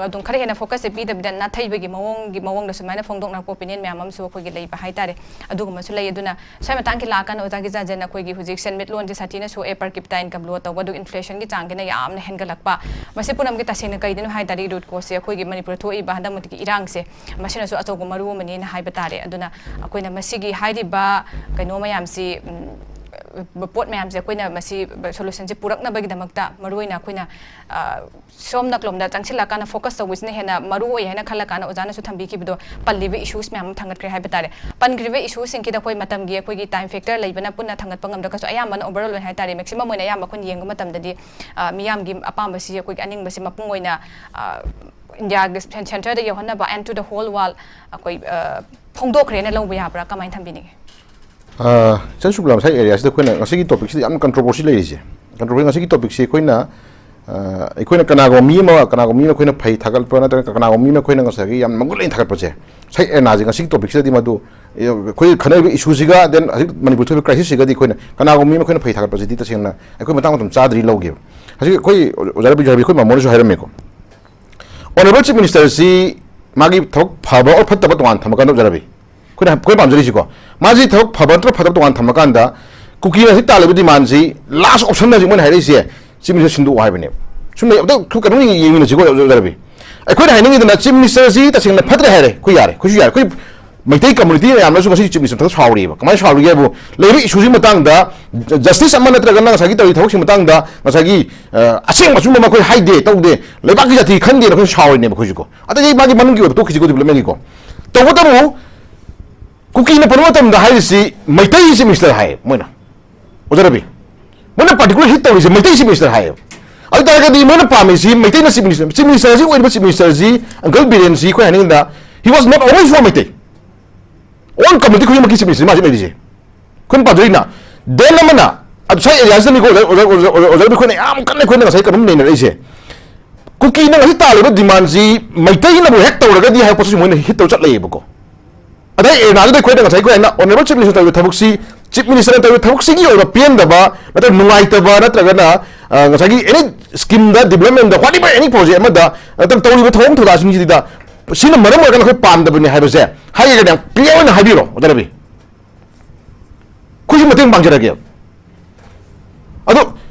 ꯑꯗꯨꯝ ꯈꯔ ꯍꯦꯟꯅ ꯐꯣꯀꯁꯁꯦ ꯄꯤꯗꯕꯤꯗ ꯅꯥꯊꯩꯕꯒꯤ ꯃꯑꯣꯡꯒꯤ ꯃꯑꯣꯡꯗ ꯁꯨꯃꯥꯏꯅ ꯐꯣꯡꯗꯣꯛꯅꯔꯛꯄ ꯑꯣꯄꯤꯅꯤꯌꯟ ꯃꯌꯥꯝ ꯑꯃꯁꯨ ꯑꯩꯈꯣꯏꯒꯤ ꯂꯩꯕ ꯍꯥꯏꯇꯥꯔꯦ꯫ ꯑꯗꯨꯒꯨꯝꯕꯁꯨ ꯂꯩ꯫ ꯑꯗꯨꯅ ꯁ꯭ꯋꯥꯏ ꯃꯇꯥꯡꯒꯤ ꯂꯥꯛꯀꯥꯟꯗ ꯑꯣꯖꯥ ꯒꯤꯖꯥꯖꯟ, ꯑꯩꯈꯣꯏꯒꯤ ꯍꯧꯖꯤꯛ ꯁꯦꯟꯃꯤꯠꯂꯣꯟꯁꯦ ꯁꯥꯊꯤꯅ ꯁꯣꯛꯑꯦ, per capita income low ꯇꯧꯕ, ꯑꯗꯨꯒ ꯏꯟꯐ꯭ꯂꯦꯁꯟꯒꯤ ꯆꯥꯡꯁꯤꯅ ꯌꯥꯝꯅ ꯍꯦꯟꯒꯠꯂꯛꯄ, ꯃꯁꯤ ꯄꯨꯝꯅꯃꯛꯀꯤ ꯇꯁꯦꯡꯅ ꯀꯩꯗꯅꯣ ꯍꯥꯏ ꯇꯥꯔꯗꯤ ꯔꯨꯠ ꯀꯣꯁꯁꯦ ꯑꯩꯈꯣꯏꯒꯤ ꯃꯅꯤꯄꯨꯔꯗ ꯊꯣꯛꯏꯕ ꯍꯟꯗꯛ ꯃꯇꯤꯛꯀꯤ ꯏꯔꯥꯡꯁꯦ, ꯃꯁꯤꯅꯁꯨ ꯑꯆꯧꯕ ꯃꯔꯨ ꯑꯃꯅꯤꯅ ꯍꯥꯏꯕ ꯇꯥꯔꯦ꯫ ꯑꯗꯨꯅ ꯑꯩꯈꯣꯏꯅ ꯃꯁꯤꯒꯤ ꯍꯥꯏꯔꯤꯕ ꯀꯩꯅꯣ ꯃꯌꯥꯝꯁꯤ, ꯎꯝ, ꯄꯣꯠ ꯃꯌꯥꯝꯁꯦ ꯑꯩꯈꯣꯏꯅ ꯃꯁꯤ ꯁꯣꯂꯨꯁꯟꯁꯦ ꯄꯨꯔꯛꯅꯕꯒꯤꯗꯃꯛꯇ ꯃꯔꯨꯑꯣꯏꯅ ꯑꯩꯈꯣꯏꯅ, ꯑ, ꯁꯣꯝ ꯅꯥꯀꯂꯣꯝꯗ ꯆꯪꯁꯤꯜꯂꯛꯀꯥꯟꯗ ꯐꯣꯀꯁ ꯇꯧꯕꯁꯤꯅ ꯍꯦꯟꯅ ꯃꯔꯨ ꯑꯣꯏ ꯍꯥꯏꯅ ꯈꯜꯂꯀꯥꯟꯗ ꯑꯣꯖꯥꯅꯁꯨ ꯊꯝꯕꯤꯈꯤꯕꯗꯣ, ꯄꯜꯂꯤꯕ ꯏꯁꯨꯁ ꯃꯌꯥꯝ ꯑꯃ ꯊꯥꯡꯒꯠꯈ꯭ꯔꯦ ꯍꯥꯏꯕ ꯇꯥꯔꯦ꯫ ꯄꯟꯈ꯭ꯔꯤꯕ ꯏꯁꯨꯁꯤꯡꯁꯤꯗ ꯑꯩꯈꯣꯏ ꯃꯇꯝꯒꯤ ꯑꯩꯈꯣꯏꯒꯤ ꯇꯥꯏꯝ ꯐꯦꯛꯇꯔ ꯂꯩꯕꯅ ꯄꯨꯟꯅ ꯊꯥꯡꯒꯠꯄ ꯉꯝꯗ꯭ꯔꯒꯁꯨ ꯑꯌꯥꯝꯕꯅ ꯑꯣꯚꯔꯑꯣꯜ ꯑꯣꯏꯅ ꯍꯥꯏ ꯇꯥꯔꯦ, ꯃꯦꯛꯁꯤꯃꯝ ꯑꯣꯏꯅ ꯑꯌꯥꯝꯕ ꯑꯩꯈꯣꯏꯅ ꯌꯦꯡꯕ ꯃꯇꯝꯗꯗꯤ, ꯑ, ꯃꯤꯌꯥꯝꯒꯤ ꯑꯄꯥꯝꯕꯁꯤ, ꯑꯩꯈꯣꯏꯒꯤ ꯑꯅꯤꯡꯕꯁꯤ ꯃꯄꯨꯡ ꯑꯣꯏꯅ, ꯑ, ꯏꯟꯗꯤꯌꯥꯒꯤ ꯁꯦꯟ-, ꯁꯦꯟꯇꯔꯗ ꯌꯧꯍꯟꯅꯕ and to the whole world ꯑꯩꯈꯣꯏ, ꯑ, ꯐꯣꯡꯗꯣꯛꯈ꯭ꯔꯦꯅ ꯂꯧꯕ ꯌꯥꯕ꯭ꯔꯥ? ꯀꯃꯥꯏꯅ ꯊꯝꯕꯤꯅꯤꯡꯉꯤ? ꯑ, ꯏꯆꯟ ꯁꯨꯕꯂꯥ, ꯉꯁꯥꯏ ꯑꯦꯔꯤꯌꯥꯁꯤꯗ ꯑꯩꯈꯣꯏꯅ ꯉꯁꯤꯒꯤ ꯇꯣꯄꯤꯛꯁꯤꯗ ꯌꯥꯝꯅ ꯀꯟꯇ꯭ꯔꯣꯚꯔꯁꯤ ꯂꯩꯔꯤꯁꯦ, ꯀꯟꯇ꯭ꯔꯣꯚꯔꯁꯤ ꯉꯁꯤꯒꯤ ꯇꯣꯄꯤꯛꯁꯤ ꯑꯩꯈꯣꯏꯅ, ꯑ, ꯑꯩꯈꯣꯏꯅ ꯀꯅꯥꯒꯨꯝꯕ ꯃꯤ ꯑꯃ, ꯀꯅꯥꯒꯨꯝꯕ ꯃꯤ ꯑꯃ ꯑꯩꯈꯣꯏꯅ ꯐꯩ ꯊꯥꯒꯠꯄ ꯅꯠꯇ꯭ꯔꯒ ꯀꯅꯥꯒꯨꯝꯕ ꯃꯤ ꯑꯃ ꯑꯩꯈꯣꯏꯅ ꯉꯁꯥꯏꯒꯤ ꯌꯥꯝ ꯃꯒꯨꯟ ꯂꯩꯅ ꯊꯥꯒꯠꯄꯁꯦ, ꯉꯁꯥꯏ ꯑꯦꯔꯤꯌꯥꯁꯦ ꯉꯁꯤꯒꯤ ꯇꯣꯄꯤꯛꯁꯤꯗꯗꯤ ꯃꯗꯨ, ꯑꯦ, ꯑꯩꯈꯣꯏ ꯈꯟꯅꯔꯤꯕ ꯏꯁꯨꯁꯤꯒ then ꯍꯧꯖꯤꯛ ꯃꯅꯤꯄꯨꯔ ꯊꯣꯛꯏꯕ ꯀ꯭ꯔꯥꯏꯁꯤꯁꯁꯤꯒꯗꯤ ꯑꯩꯈꯣꯏꯅ ꯀꯅꯥꯒꯨꯝꯕ ꯃꯤ ꯑꯃ ꯑꯩꯈꯣꯏꯅ ꯐꯩ ꯊꯥꯒꯠꯄꯁꯤꯗꯤ ꯇꯁꯦꯡꯅ ꯑꯩꯈꯣꯏ ꯃꯇꯥꯡ ꯃꯇꯝ ꯆꯥꯗ꯭ꯔꯤ ꯂꯧꯒꯦꯕ꯫ ꯍꯧꯖꯤꯛ ꯑꯩꯈꯣꯏ ꯑꯣꯖꯥ ꯔꯕꯤ, ꯑꯣꯖꯥ ꯔꯕꯤ, ꯑꯩꯈꯣꯏ ꯃꯥꯃꯣꯅꯁꯨ ꯍꯥꯏꯔꯝꯃꯦꯀꯣ, ꯑꯣꯅꯔꯦꯕꯜ ꯆꯤꯐ ꯃꯤꯅꯤꯁꯇꯔꯁꯤ ꯃꯥꯒꯤ ꯊꯕꯛ ꯐꯕ ꯑꯣꯔ ꯐꯠꯇꯕ ꯇꯣꯉꯥꯟ ꯊꯝꯃꯀꯥꯟꯗ, ꯑꯣꯖꯥ ꯔꯕꯤ, ꯑꯩꯈꯣꯏꯅ, ꯑꯩꯈꯣꯏꯅ ꯄꯥꯝꯖꯔꯤꯁꯤꯀꯣ, ꯃꯥꯁꯤ ꯊꯕꯛ ꯐꯕ ꯅꯠꯇ꯭ꯔꯒ ꯐꯠꯇꯕ ꯇꯣꯉꯥꯟ ꯊꯝꯃꯀꯥꯟꯗ ꯀꯨꯀꯤꯅ ꯍꯧꯖꯤꯛ ꯇꯥꯜꯂꯤꯕ ꯗꯤꯃꯥꯟꯁꯤ ꯂꯥꯁ ꯑꯣꯞꯁꯟ ꯍꯧꯖꯤꯛ ꯃꯣꯏꯅ ꯍꯥꯏꯔꯛꯏꯁꯦ ꯆꯤꯐ ꯃꯤꯅꯤꯁꯇꯔ ꯁꯤꯟꯗꯣꯛꯑꯣ ꯍꯥꯏꯕꯅꯦꯕ꯫ ꯁꯨꯝ ꯂꯩ, ꯑꯝꯇ ꯁꯨꯝ ꯀꯩꯅꯣ ꯌꯦꯡꯃꯤꯟꯅꯁꯤꯀꯣ, ꯑꯣꯖꯥ ꯔꯕꯤ꯫ ꯑꯩꯈꯣꯏꯅ ꯍꯥꯏꯅꯤꯡꯉꯤꯗꯅ ꯆꯤꯐ ꯃꯤꯅꯤꯁꯇꯔꯁꯤ ꯇꯁꯦꯡꯅ ꯐꯠꯇ꯭ꯔꯦ ꯍꯥꯏꯔꯦ, ꯑꯩꯈꯣꯏ ꯌꯥꯔꯦ, ꯑꯩꯈꯣꯏꯁꯨ ꯌꯥꯔꯦ, ꯑꯩꯈꯣꯏ ꯃꯩꯇꯩ ꯀꯝꯃꯨꯅꯤꯇꯤ ꯃꯌꯥꯝꯅꯁꯨ ꯉꯁꯤ ꯆꯤꯐ ꯃꯤꯅꯤꯁꯇꯔ ꯃꯊꯛ ꯁꯥꯎꯔꯤꯑꯕ꯫ ꯀꯃꯥꯏꯅ ꯁꯥꯎꯔꯤꯒꯦ ꯍꯥꯏꯕꯨ, ꯂꯩꯔꯤꯕ ꯏꯁꯨꯁꯤ ꯃꯇꯥꯡꯗ, ꯖ-, ꯖꯁꯇꯤꯁ ꯑꯃ ꯅꯠꯇ꯭ꯔꯒꯅ ꯉꯁꯥꯏꯒꯤ ꯇꯧꯔꯤ ꯊꯕꯛꯁꯤ ꯃꯇꯥꯡꯗ ꯉꯁꯥꯏꯒꯤ, ꯑ, ꯑꯁꯦꯡꯕ ꯑꯆꯨꯝꯕ ꯑꯃ ꯑꯩꯈꯣꯏ ꯍꯥꯏꯗꯦ, ꯇꯧꯗꯦ, ꯂꯩꯕꯥꯛꯀꯤ ꯖꯥꯇꯤ ꯈꯟꯗꯦꯅ ꯑꯩꯈꯣꯏ ꯁꯥꯎꯔꯤꯅꯦꯕ ꯑꯩꯈꯣꯏꯁꯨꯀꯣ꯫ ꯑꯗꯒꯤ ꯃꯥꯒꯤ ꯃꯅꯨꯡꯒꯤ ꯑꯣꯏꯕ ꯇꯣꯛꯈꯤꯁꯤꯀꯣ, ꯗꯤꯕꯂꯞꯃꯦꯟꯒꯤꯀꯣ꯫ ꯇꯧꯕꯇꯕꯨ ꯀꯨꯀꯤꯅ ꯄꯟꯕ ꯃꯇꯝꯗ ꯍꯥꯏꯔꯤꯁꯤ ꯃꯩꯇꯩ ꯆꯤꯐ ꯃꯤꯅꯤꯁꯇꯔ ꯍꯥꯏꯌꯦ ꯃꯣꯏꯅ꯫ ꯑꯣꯖꯥ ꯔꯕꯤ, ꯃꯣꯏꯅ ꯄꯥꯔꯇꯤꯀꯨꯂꯔ ꯍꯤꯠ ꯇꯧꯔꯤꯁꯦ ꯃꯩꯇꯩ ꯆꯤꯐ ꯃꯤꯅꯤꯁꯇꯔ ꯍꯥꯏꯌꯦꯕ꯫ ꯑꯗꯨ ꯇꯥꯔꯒꯗꯤ ꯃꯣꯏꯅ ꯄꯥꯝꯃꯤꯁꯤ ꯃꯩꯇꯩꯅ ꯆꯤꯐ ꯃꯤꯅꯤꯁꯇꯔ, ꯆꯤꯐ ꯃꯤꯅꯤꯁꯇꯔꯁꯤ, ꯑꯣꯏꯔꯤꯕ ꯆꯤꯐ ꯃꯤꯅꯤꯁꯇꯔꯁꯤ, ꯑꯪꯀꯜ ꯕꯤꯔꯦꯟꯁꯤ ꯑꯩꯈꯣꯏ ꯍꯥꯏꯅꯤꯡꯉꯤꯗ, he was not only for Meitei, all community ꯈꯨꯗꯤꯡꯃꯛꯀꯤ ꯆꯤꯐ ꯃꯤꯅꯤꯁꯇꯔ ꯃꯥꯁꯤ ꯂꯩꯔꯤꯁꯦ꯫ ꯑꯩꯈꯣꯏꯅ ꯄꯥꯝꯖꯔꯤꯅ꯫ Then ꯑꯃꯅ, ꯑꯗꯨ ꯁ꯭ꯋꯥꯏ ꯑꯦꯔꯤꯌꯥꯁꯤꯗꯅꯤꯀꯣ, ꯑꯣꯖꯥ, ꯑꯣꯖꯥ, ꯑꯣꯖꯥ, ꯑꯣꯖꯥ, ꯑꯩꯈꯣꯏꯅ ꯌꯥꯝ ꯀꯟꯅ ꯑꯩꯈꯣꯏꯅ ꯉꯁꯥꯏ ꯀꯩꯅꯣꯝ ꯅꯩꯅꯔꯛꯏꯁꯦ꯫ ꯀꯨꯀꯤꯅ ꯉꯁꯤ ꯇꯥꯜꯂꯤꯕ ꯗꯤꯃꯥꯟꯁꯤ ꯃꯩꯇꯩꯅꯕꯨ ꯍꯦꯛ ꯇꯧꯔꯒꯗꯤ ꯍꯥꯏꯕ ꯄꯣꯠꯁꯤ ꯃꯣꯏꯅ ꯍꯤꯠ ꯇꯧꯔ ꯆꯠꯂꯛꯑꯦꯕꯀꯣ꯫ ꯑꯗꯩ ꯑꯦꯔꯤꯌꯥꯗꯨꯗ ꯑꯩꯈꯣꯏꯅ ꯉꯁꯥꯏ ꯑꯩꯈꯣꯏ ꯍꯥꯏꯅ ꯑꯣꯅꯔꯦꯕꯜ ꯆꯤꯐ ꯃꯤꯅꯤꯁꯇꯔ ꯇꯧꯔꯤꯕ ꯊꯕꯛꯁꯤ ꯆꯤꯐ ꯃꯤꯅꯤꯁꯇꯔꯅ ꯇꯧꯔꯤꯕ ꯊꯕꯛꯁꯤꯒꯤ ꯑꯣꯏꯕ ꯄꯦꯟꯗꯕ ꯅꯠꯇ꯭ꯔꯒ ꯅꯨꯡꯉꯥꯏꯇꯕ ꯅꯠꯇ꯭ꯔꯒꯅ, ꯑ, ꯉꯁꯥꯏꯒꯤ any scheme ꯗ, development ꯗ, whatever any project ꯑꯃꯗ ꯅꯠꯇ꯭ꯔꯒ ꯇꯧꯔꯤꯕ ꯊꯧꯑꯣꯡ ꯊꯧꯗꯥꯁꯤꯡꯁꯤꯗ ꯁꯤꯅ ꯃꯔꯝ ꯑꯣꯏꯔꯒ ꯑꯩꯈꯣꯏ ꯄꯥꯝꯗꯕꯅꯤ ꯍꯥꯏꯕꯁꯦ ꯍꯥꯏꯔꯒꯅ ꯌꯥꯝ clear ꯑꯣꯏꯅ ꯍꯥꯏꯕꯤꯔꯣ, ꯑꯣꯖꯥ ꯔꯕꯤ꯫ ꯑꯩꯈꯣꯏꯁꯨ ꯃꯇꯦꯡ ꯄꯥꯡꯖꯔꯒꯦ꯫ ꯑꯗꯣ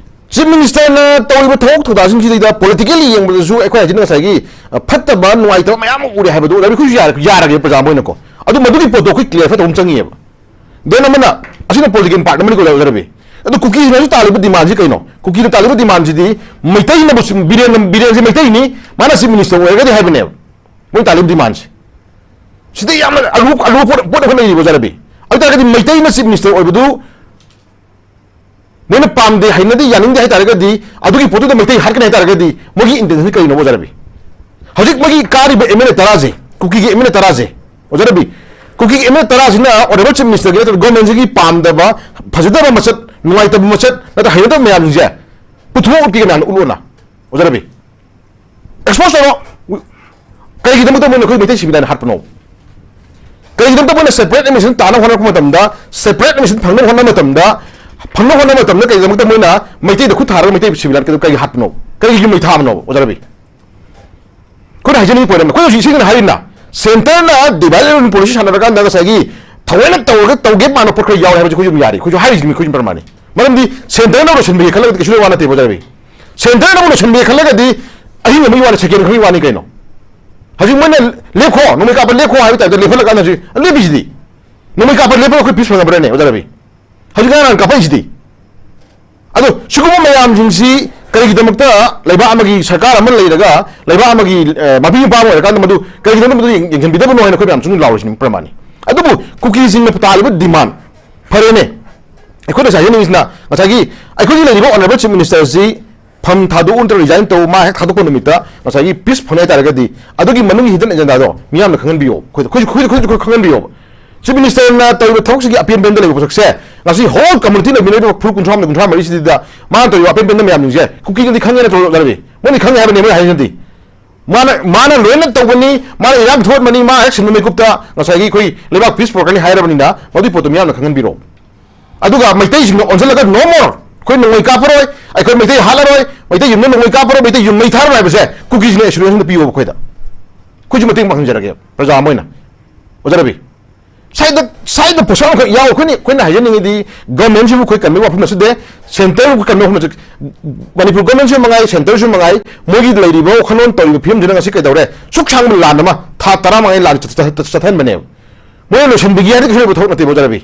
ꯆꯤꯐ ꯃꯤꯅꯤꯁꯇꯔꯅ ꯇꯧꯔꯤꯕ ꯊꯧꯑꯣꯡ ꯊꯧꯗꯥꯁꯤꯡꯁꯤꯗꯩꯗ politically ꯌꯦꯡꯕꯗꯁꯨ ꯑꯩꯈꯣꯏ ꯍꯥꯏꯁꯤꯅ ꯉꯁꯥꯏꯒꯤ, ꯑ, ꯐꯠꯇꯕ ꯅꯨꯡꯉꯥꯏꯇꯕ ꯃꯌꯥꯝ ꯑꯃ ꯎꯔꯦ ꯍꯥꯏꯕꯗꯣ ꯑꯣꯖꯥ ꯔꯕꯤ, ꯑꯩꯈꯣꯏꯁꯨ ꯌꯥꯔ-, ꯌꯥꯔꯒꯦ ꯄ꯭ꯔꯖꯥ ꯑꯃ ꯑꯣꯏꯅꯀꯣ꯫ ꯑꯗꯨ ꯃꯗꯨꯒꯤ ꯄꯣꯠꯇꯣ ꯑꯩꯈꯣꯏ clarify ꯇꯧꯕ ꯑꯃ ꯆꯪꯉꯤꯑꯕ꯫ Then ꯑꯃꯅ ꯑꯁꯤꯅ political part ꯑꯃꯅꯤꯀꯣ ꯑꯣꯖꯥ ꯔꯕꯤ꯫ ꯑꯗꯣ ꯀꯨꯀꯤꯁꯤꯅꯁꯨ ꯇꯥꯜꯂꯤꯕ demandꯁꯤ ꯀꯩꯅꯣ? ꯀꯨꯀꯤꯅ ꯇꯥꯜꯂꯤꯕ demandꯁꯤꯗꯤ ꯃꯩꯇꯩꯅꯕꯨ ꯁꯤ-, ꯕꯤꯔꯦꯟ, ꯕꯤꯔꯦꯟꯁꯤ ꯃꯩꯇꯩꯅꯤ, ꯃꯥꯅ ꯆꯤꯐ ꯃꯤꯅꯤꯁꯇꯔ ꯑꯣꯏꯔꯒꯗꯤ ꯍꯥꯏꯕꯅꯦꯕ ꯃꯣꯏꯅ ꯇꯥꯜꯂꯤꯕ demandꯁꯤ꯫ ꯁꯤꯗ ꯌꯥꯝꯅ ꯑꯔꯨꯕ, ꯑꯔꯨꯕ ꯄꯣꯠ, ꯄꯣꯠ ꯑꯃ ꯂꯩꯔꯤꯕ ꯑꯣꯖꯥ ꯔꯕꯤ꯫ ꯑꯗꯨ ꯇꯥꯔꯒꯗꯤ ꯃꯩꯇꯩꯅ ꯆꯤꯐ ꯃꯤꯅꯤꯁꯇꯔ ꯑꯣꯏꯕꯗꯨ ꯃꯣꯏꯅ ꯄꯥꯝꯗꯦ, ꯍꯩꯅꯗꯦ, ꯌꯥꯅꯤꯡꯗꯦ ꯍꯥꯏ ꯇꯥꯔꯒꯗꯤ ꯑꯗꯨꯒꯤ ꯄꯣꯠꯇꯨꯗ ꯃꯩꯇꯩ ꯍꯥꯠꯀꯅꯤ ꯍꯥꯏ ꯇꯥꯔꯒꯗꯤ ꯃꯣꯏꯒꯤ intentionꯁꯤ ꯀꯔꯤꯅꯣ ꯑꯣꯖꯥ ꯔꯕꯤ? ꯍꯧꯖꯤꯛ ꯃꯣꯏꯒꯤ ꯀꯥꯔꯤꯕ ꯑꯦꯝ ꯑꯦꯜ ꯑꯦ ꯇꯔꯥꯁꯦ, ꯀꯨꯀꯤꯒꯤ ꯑꯦꯝ ꯑꯦꯜ ꯑꯦ ꯇꯔꯥꯁꯦ, ꯑꯣꯖꯥ ꯔꯕꯤ, ꯀꯨꯀꯤꯒꯤ ꯑꯦꯝ ꯑꯦꯜ ꯑꯦ ꯇꯔꯥꯁꯤꯅ honourable chief ministerꯒꯤ ꯅꯠꯇ꯭ꯔꯒ governmentꯁꯤꯒꯤ ꯄꯥꯝꯗꯕ, ꯐꯖꯗꯕ ꯃꯁꯛ, ꯅꯨꯡꯉꯥꯏꯇꯕ ꯃꯁꯛ, ꯅꯠꯇ꯭ꯔꯒ ꯍꯩꯅꯗꯕ ꯃꯌꯥꯝꯁꯤꯡꯁꯦ ꯄꯨꯊꯣꯛꯑꯣ, ꯀꯨꯀꯤꯒꯤ ꯃꯌꯥꯝꯗ ꯎꯠꯂꯣꯅ, ꯑꯣꯖꯥ ꯔꯕꯤ꯫ Expose ꯇꯧꯔꯣ꯫ ꯀꯔꯤꯒꯤꯗꯃꯛꯇ ꯃꯣꯏꯅ ꯑꯩꯈꯣꯏ ꯃꯩꯇꯩ civilian ꯍꯥꯠꯄꯅꯣ? ꯀꯔꯤꯒꯤꯗꯃꯛꯇ ꯃꯣꯏꯅ separate administration ꯇꯥꯅꯕ ꯍꯣꯠꯅꯔꯛꯄ ꯃꯇꯝꯗ, separate administration ꯐꯪꯅꯕ ꯍꯣꯠꯅꯕ ꯃꯇꯝꯗ, ꯐꯪꯅꯕ ꯍꯣꯠꯅꯕ ꯃꯇꯝꯗ ꯀꯔꯤꯒꯤꯗꯃꯛꯇ ꯃꯣꯏꯅ ꯃꯩꯇꯩꯗ ꯈꯨꯠ ꯊꯥꯔꯒ ꯃꯩꯇꯩ civilian ꯀꯩꯗꯧ-, ꯀꯔꯤꯒꯤ ꯍꯥꯠꯄꯅꯣ? ꯀꯔꯤꯒꯤ ꯃꯩ ꯊꯥꯕꯅꯣ, ꯑꯣꯖꯥ ꯔꯕꯤ? ꯑꯩꯈꯣꯏꯅ ꯍꯥꯏꯖꯅꯤꯡꯉꯤ point ꯑꯃꯅ, ꯑꯩꯈꯣꯏ ꯍꯧꯖꯤꯛ ꯏꯁꯤꯡꯅ ꯍꯥꯏꯔꯤꯅ, centreꯅ divide and rule policy ꯁꯥꯟꯅꯔꯀꯥꯟꯗ ꯉꯁꯥꯏꯒꯤ ꯊꯑꯣꯏꯅ ꯇꯧꯔꯒ ꯇꯧꯒꯦ ꯃꯥꯟꯕ ꯄꯣꯠ ꯈꯔ ꯌꯥꯎꯔꯦ ꯍꯥꯏꯕꯁꯤ ꯑꯩꯈꯣꯏꯁꯨ ꯑꯗꯨꯝ ꯌꯥꯔꯤ, ꯑꯩꯈꯣꯏꯁꯨ ꯍꯥꯏꯔꯤꯁꯤꯅꯤ, ꯑꯩꯈꯣꯏꯁꯨ ꯄ꯭ꯔꯃꯥꯟꯅꯤ꯫ ꯃꯔꯝꯗꯤ centreꯅ ꯂꯣꯏꯁꯤꯟꯕꯒꯤ ꯈꯜꯂꯒꯗꯤ ꯀꯩꯁꯨ ꯋꯥ ꯅꯠꯇꯦꯕ, ꯑꯣꯖꯥ ꯔꯕꯤ꯫ Centreꯅ ꯑꯃꯨꯛ ꯂꯣꯏꯁꯤꯟꯕꯒꯤ ꯈꯜꯂꯒꯗꯤ ꯑꯍꯤꯡ ꯑꯃꯒꯤ ꯋꯥꯅꯤ, second ꯈꯔꯒꯤ ꯋꯥꯅꯤ ꯀꯩꯅꯣ꯫ ꯍꯧꯖꯤꯛ ꯃꯣꯏꯅ ꯂꯦꯞꯈꯣ, ꯅꯣꯡꯃꯩ ꯀꯥꯞꯄ ꯂꯦꯞꯈꯣ ꯍꯥꯏꯕ typeꯇ ꯂꯦꯞꯍꯜꯂꯀꯥꯟꯗ ꯍꯧꯖꯤꯛ ꯂꯦꯞꯄꯤꯁꯤꯗꯤ꯫ ꯅꯣꯡꯃꯩ ꯀꯥꯞꯄ ꯂꯦꯞꯄꯒ ꯑꯩꯈꯣꯏ peace ꯐꯪꯉꯕ꯭ꯔꯅꯦ, ꯑꯣꯖꯥ ꯔꯕꯤ? ꯍꯧꯖꯤꯛ ꯉꯔꯥꯡ ꯀꯥꯞꯄꯛꯏꯁꯤꯗꯤ꯫ ꯑꯗꯣ ꯁꯤꯒꯨꯝꯕ ꯃꯌꯥꯝꯁꯤꯡꯁꯤ ꯀꯔꯤꯒꯤꯗꯃꯛꯇ ꯂꯩꯕꯥꯛ ꯑꯃꯒꯤ ꯁꯔꯀꯥꯔ ꯑꯃ ꯂꯩꯔꯒ ꯂꯩꯕꯥꯛ ꯑꯃꯒꯤ, ꯑ, ꯃꯄꯤ ꯃꯄꯥ ꯑꯃ ꯑꯣꯏꯔꯀꯥꯟꯗ ꯃꯗꯨ ꯀꯔꯤꯒꯤꯗꯃꯛꯇ ꯃꯗꯨ ꯌꯦꯡ-, ꯌꯦꯡꯁꯤꯟꯕꯤꯗꯕꯅꯣ ꯍꯥꯏꯅ ꯑꯩꯈꯣꯏ ꯃꯌꯥꯝ ꯁꯨꯝ ꯂꯥꯎꯔꯤꯁꯤꯅꯤ ꯄ꯭ꯔꯃꯥꯟꯅꯤ꯫ ꯑꯗꯨꯕꯨ ꯀꯨꯀꯤꯁꯤꯡꯅ ꯇꯥꯜꯂꯤꯕ demand, ꯐꯔꯦꯅꯦ, ꯑꯩꯈꯣꯏꯅ ꯉꯁꯥꯏ ꯍꯥꯏꯅꯤꯡꯉꯤꯁꯤꯅ ꯉꯁꯥꯏꯒꯤ ꯑꯩꯈꯣꯏꯒꯤ ꯂꯩꯔꯤꯕ honourable chief ministerꯁꯤ ꯐꯝ ꯊꯥꯗꯣꯛꯎ ꯅꯠꯇ꯭ꯔꯒ resign ꯇꯧ, ꯃꯥ ꯍꯦꯛ ꯊꯥꯗꯣꯛꯄ ꯅꯨꯃꯤꯠꯇ ꯉꯁꯥꯏꯒꯤ peace ꯐꯪꯉꯦ ꯍꯥꯏ ꯇꯥꯔꯒꯗꯤ ꯑꯗꯨꯒꯤ ꯃꯅꯨꯡꯒꯤ hidden agendaꯗꯣ ꯃꯤꯌꯥꯝꯅ ꯈꯪꯍꯟꯕꯤꯌꯣ, ꯑꯩꯈꯣꯏꯗ, ꯑꯩꯈꯣꯏ, ꯑꯩꯈꯣꯏ, ꯑꯩꯈꯣꯏ, ꯑꯩꯈꯣꯏ ꯈꯪꯍꯟꯕꯤꯌꯣꯕ꯫ Chief ministerꯅ ꯇꯧꯔꯤꯕ ꯊꯕꯛꯁꯤꯒꯤ ꯑꯄꯦꯟ ꯄꯦꯟꯗ ꯂꯩꯕ ꯄꯣꯠꯁꯛꯁꯦ ꯉꯁꯤ whole communityꯅ ꯃꯤꯅꯣꯏ ꯐꯨꯔꯨꯞ ꯀꯨꯟꯊ꯭ꯔꯥ ꯃꯥꯄꯟ, ꯀꯨꯟꯊ꯭ꯔꯥ ꯃꯔꯤꯁꯤꯗ ꯃꯥꯅ ꯇꯧꯔꯤꯕ ꯑꯄꯦꯟ ꯄꯦꯟꯗ ꯃꯌꯥꯝꯁꯤꯡꯁꯦ ꯀꯨꯀꯤꯅꯗꯤ ꯈꯪꯉꯦ ꯅꯠꯇ꯭ꯔꯣ, ꯑꯣꯖꯥ ꯔꯕꯤ? ꯃꯣꯏꯅ ꯈꯪꯉꯦ ꯍꯥꯏꯕꯅꯦ ꯃꯣꯏ ꯍꯥꯏꯅꯗꯤ꯫ ꯃꯥꯅ, ꯃꯥꯅ ꯂꯣꯏꯅ ꯇꯧꯕꯅꯤ, ꯃꯥꯅ ꯏꯔꯥꯡ ꯊꯣꯛꯍꯟꯕꯅꯤ, ꯃꯥ ꯍꯦꯛ ꯁꯤꯟꯕ ꯃꯤꯀꯨꯞꯇ ꯉꯁꯥꯏꯒꯤ ꯑꯩꯈꯣꯏ ꯂꯩꯕꯥꯛ peace ꯄꯨꯔꯛꯀꯅꯤ ꯍꯥꯏꯔꯕꯅꯤꯅ ꯃꯗꯨꯒꯤ ꯄꯣꯠꯇꯣ ꯃꯤꯌꯥꯝꯅ ꯈꯪꯍꯟꯕꯤꯔꯣ꯫ ꯑꯗꯨꯒ ꯃꯩꯇꯩꯁꯤꯡꯅ ꯑꯣꯟꯁꯤꯜꯂꯒ "No more, ꯑꯩꯈꯣꯏ ꯅꯣꯡꯃꯩ ꯀꯥꯞꯄꯔꯣꯏ, ꯑꯩꯈꯣꯏ ꯃꯩꯇꯩ ꯍꯥꯠꯂꯔꯣꯏ, ꯃꯩꯇꯩ ꯌꯨꯝꯗ ꯅꯣꯡꯃꯩ ꯀꯥꯞꯄꯔꯣꯏ, ꯃꯩꯇꯩ ꯌꯨꯝ ꯃꯩ ꯊꯥꯔꯣꯏ" ꯍꯥꯏꯕꯁꯦ ꯀꯨꯀꯤꯁꯤꯡꯅ ꯑꯦꯁꯨꯔꯦꯟꯁ ꯑꯃ ꯄꯤꯌꯣꯕ ꯑꯩꯈꯣꯏꯗ꯫ ꯑꯩꯈꯣꯏꯁꯨ ꯃꯇꯦꯡ ꯄꯥꯡꯍꯟꯖꯔꯒꯦ ꯄ꯭ꯔꯖꯥ ꯑꯃ ꯑꯣꯏꯅ꯫ ꯑꯣꯖꯥ ꯔꯕꯤ, ꯁꯥꯏꯗ, ꯁꯥꯏꯗ ꯄꯣꯠꯁꯛ ꯑꯃꯈꯛ ꯌꯥꯎ꯫ ꯑꯩꯈꯣꯏꯅ, ꯑꯩꯈꯣꯏꯅ ꯍꯥꯏꯖꯅꯤꯡꯉꯤꯗꯤ, ꯒꯚꯔꯟꯃꯦꯟꯁꯤꯕꯨ ꯑꯩꯈꯣꯏ ꯀꯟꯕꯒꯤ ꯋꯥꯐꯝ ꯅꯠꯆꯗꯦ, ꯁꯦꯟꯇꯔꯕꯨ ꯀꯟꯕꯒꯤ ꯋꯥꯐꯝ ꯅꯠꯆꯗꯦ꯫ ꯃꯅꯤꯄꯨꯔ ꯒꯚꯔꯟꯃꯦꯟꯁꯨ ꯃꯉꯥꯏ, ꯁꯦꯟꯇꯔꯁꯨ ꯃꯉꯥꯏ, ꯃꯣꯏꯒꯤ ꯂꯩꯔꯤꯕ ꯋꯥꯈꯜꯂꯣꯟ ꯇꯧꯔꯤꯕ ꯐꯤꯕꯝꯁꯤꯅ ꯉꯁꯤ ꯀꯩꯗꯧꯔꯦ? ꯁꯨꯛ ꯁꯥꯡꯕ ꯂꯥꯟ ꯑꯃ, ꯊꯥ ꯇꯔꯥꯃꯉꯥ ꯂꯥꯟ ꯆꯠ-, ꯆꯠ-, ꯆꯠ-, ꯆꯠꯍꯟꯕꯅꯦꯕ꯫ ꯃꯣꯏꯅ ꯂꯣꯏꯁꯤꯟꯕꯤꯒꯦ ꯍꯥꯏꯔꯗꯤ ꯀꯩꯁꯨ ꯂꯩꯕ ꯊꯕꯛ ꯅꯠꯇꯦꯕ, ꯑꯣꯖꯥ ꯔꯕꯤ꯫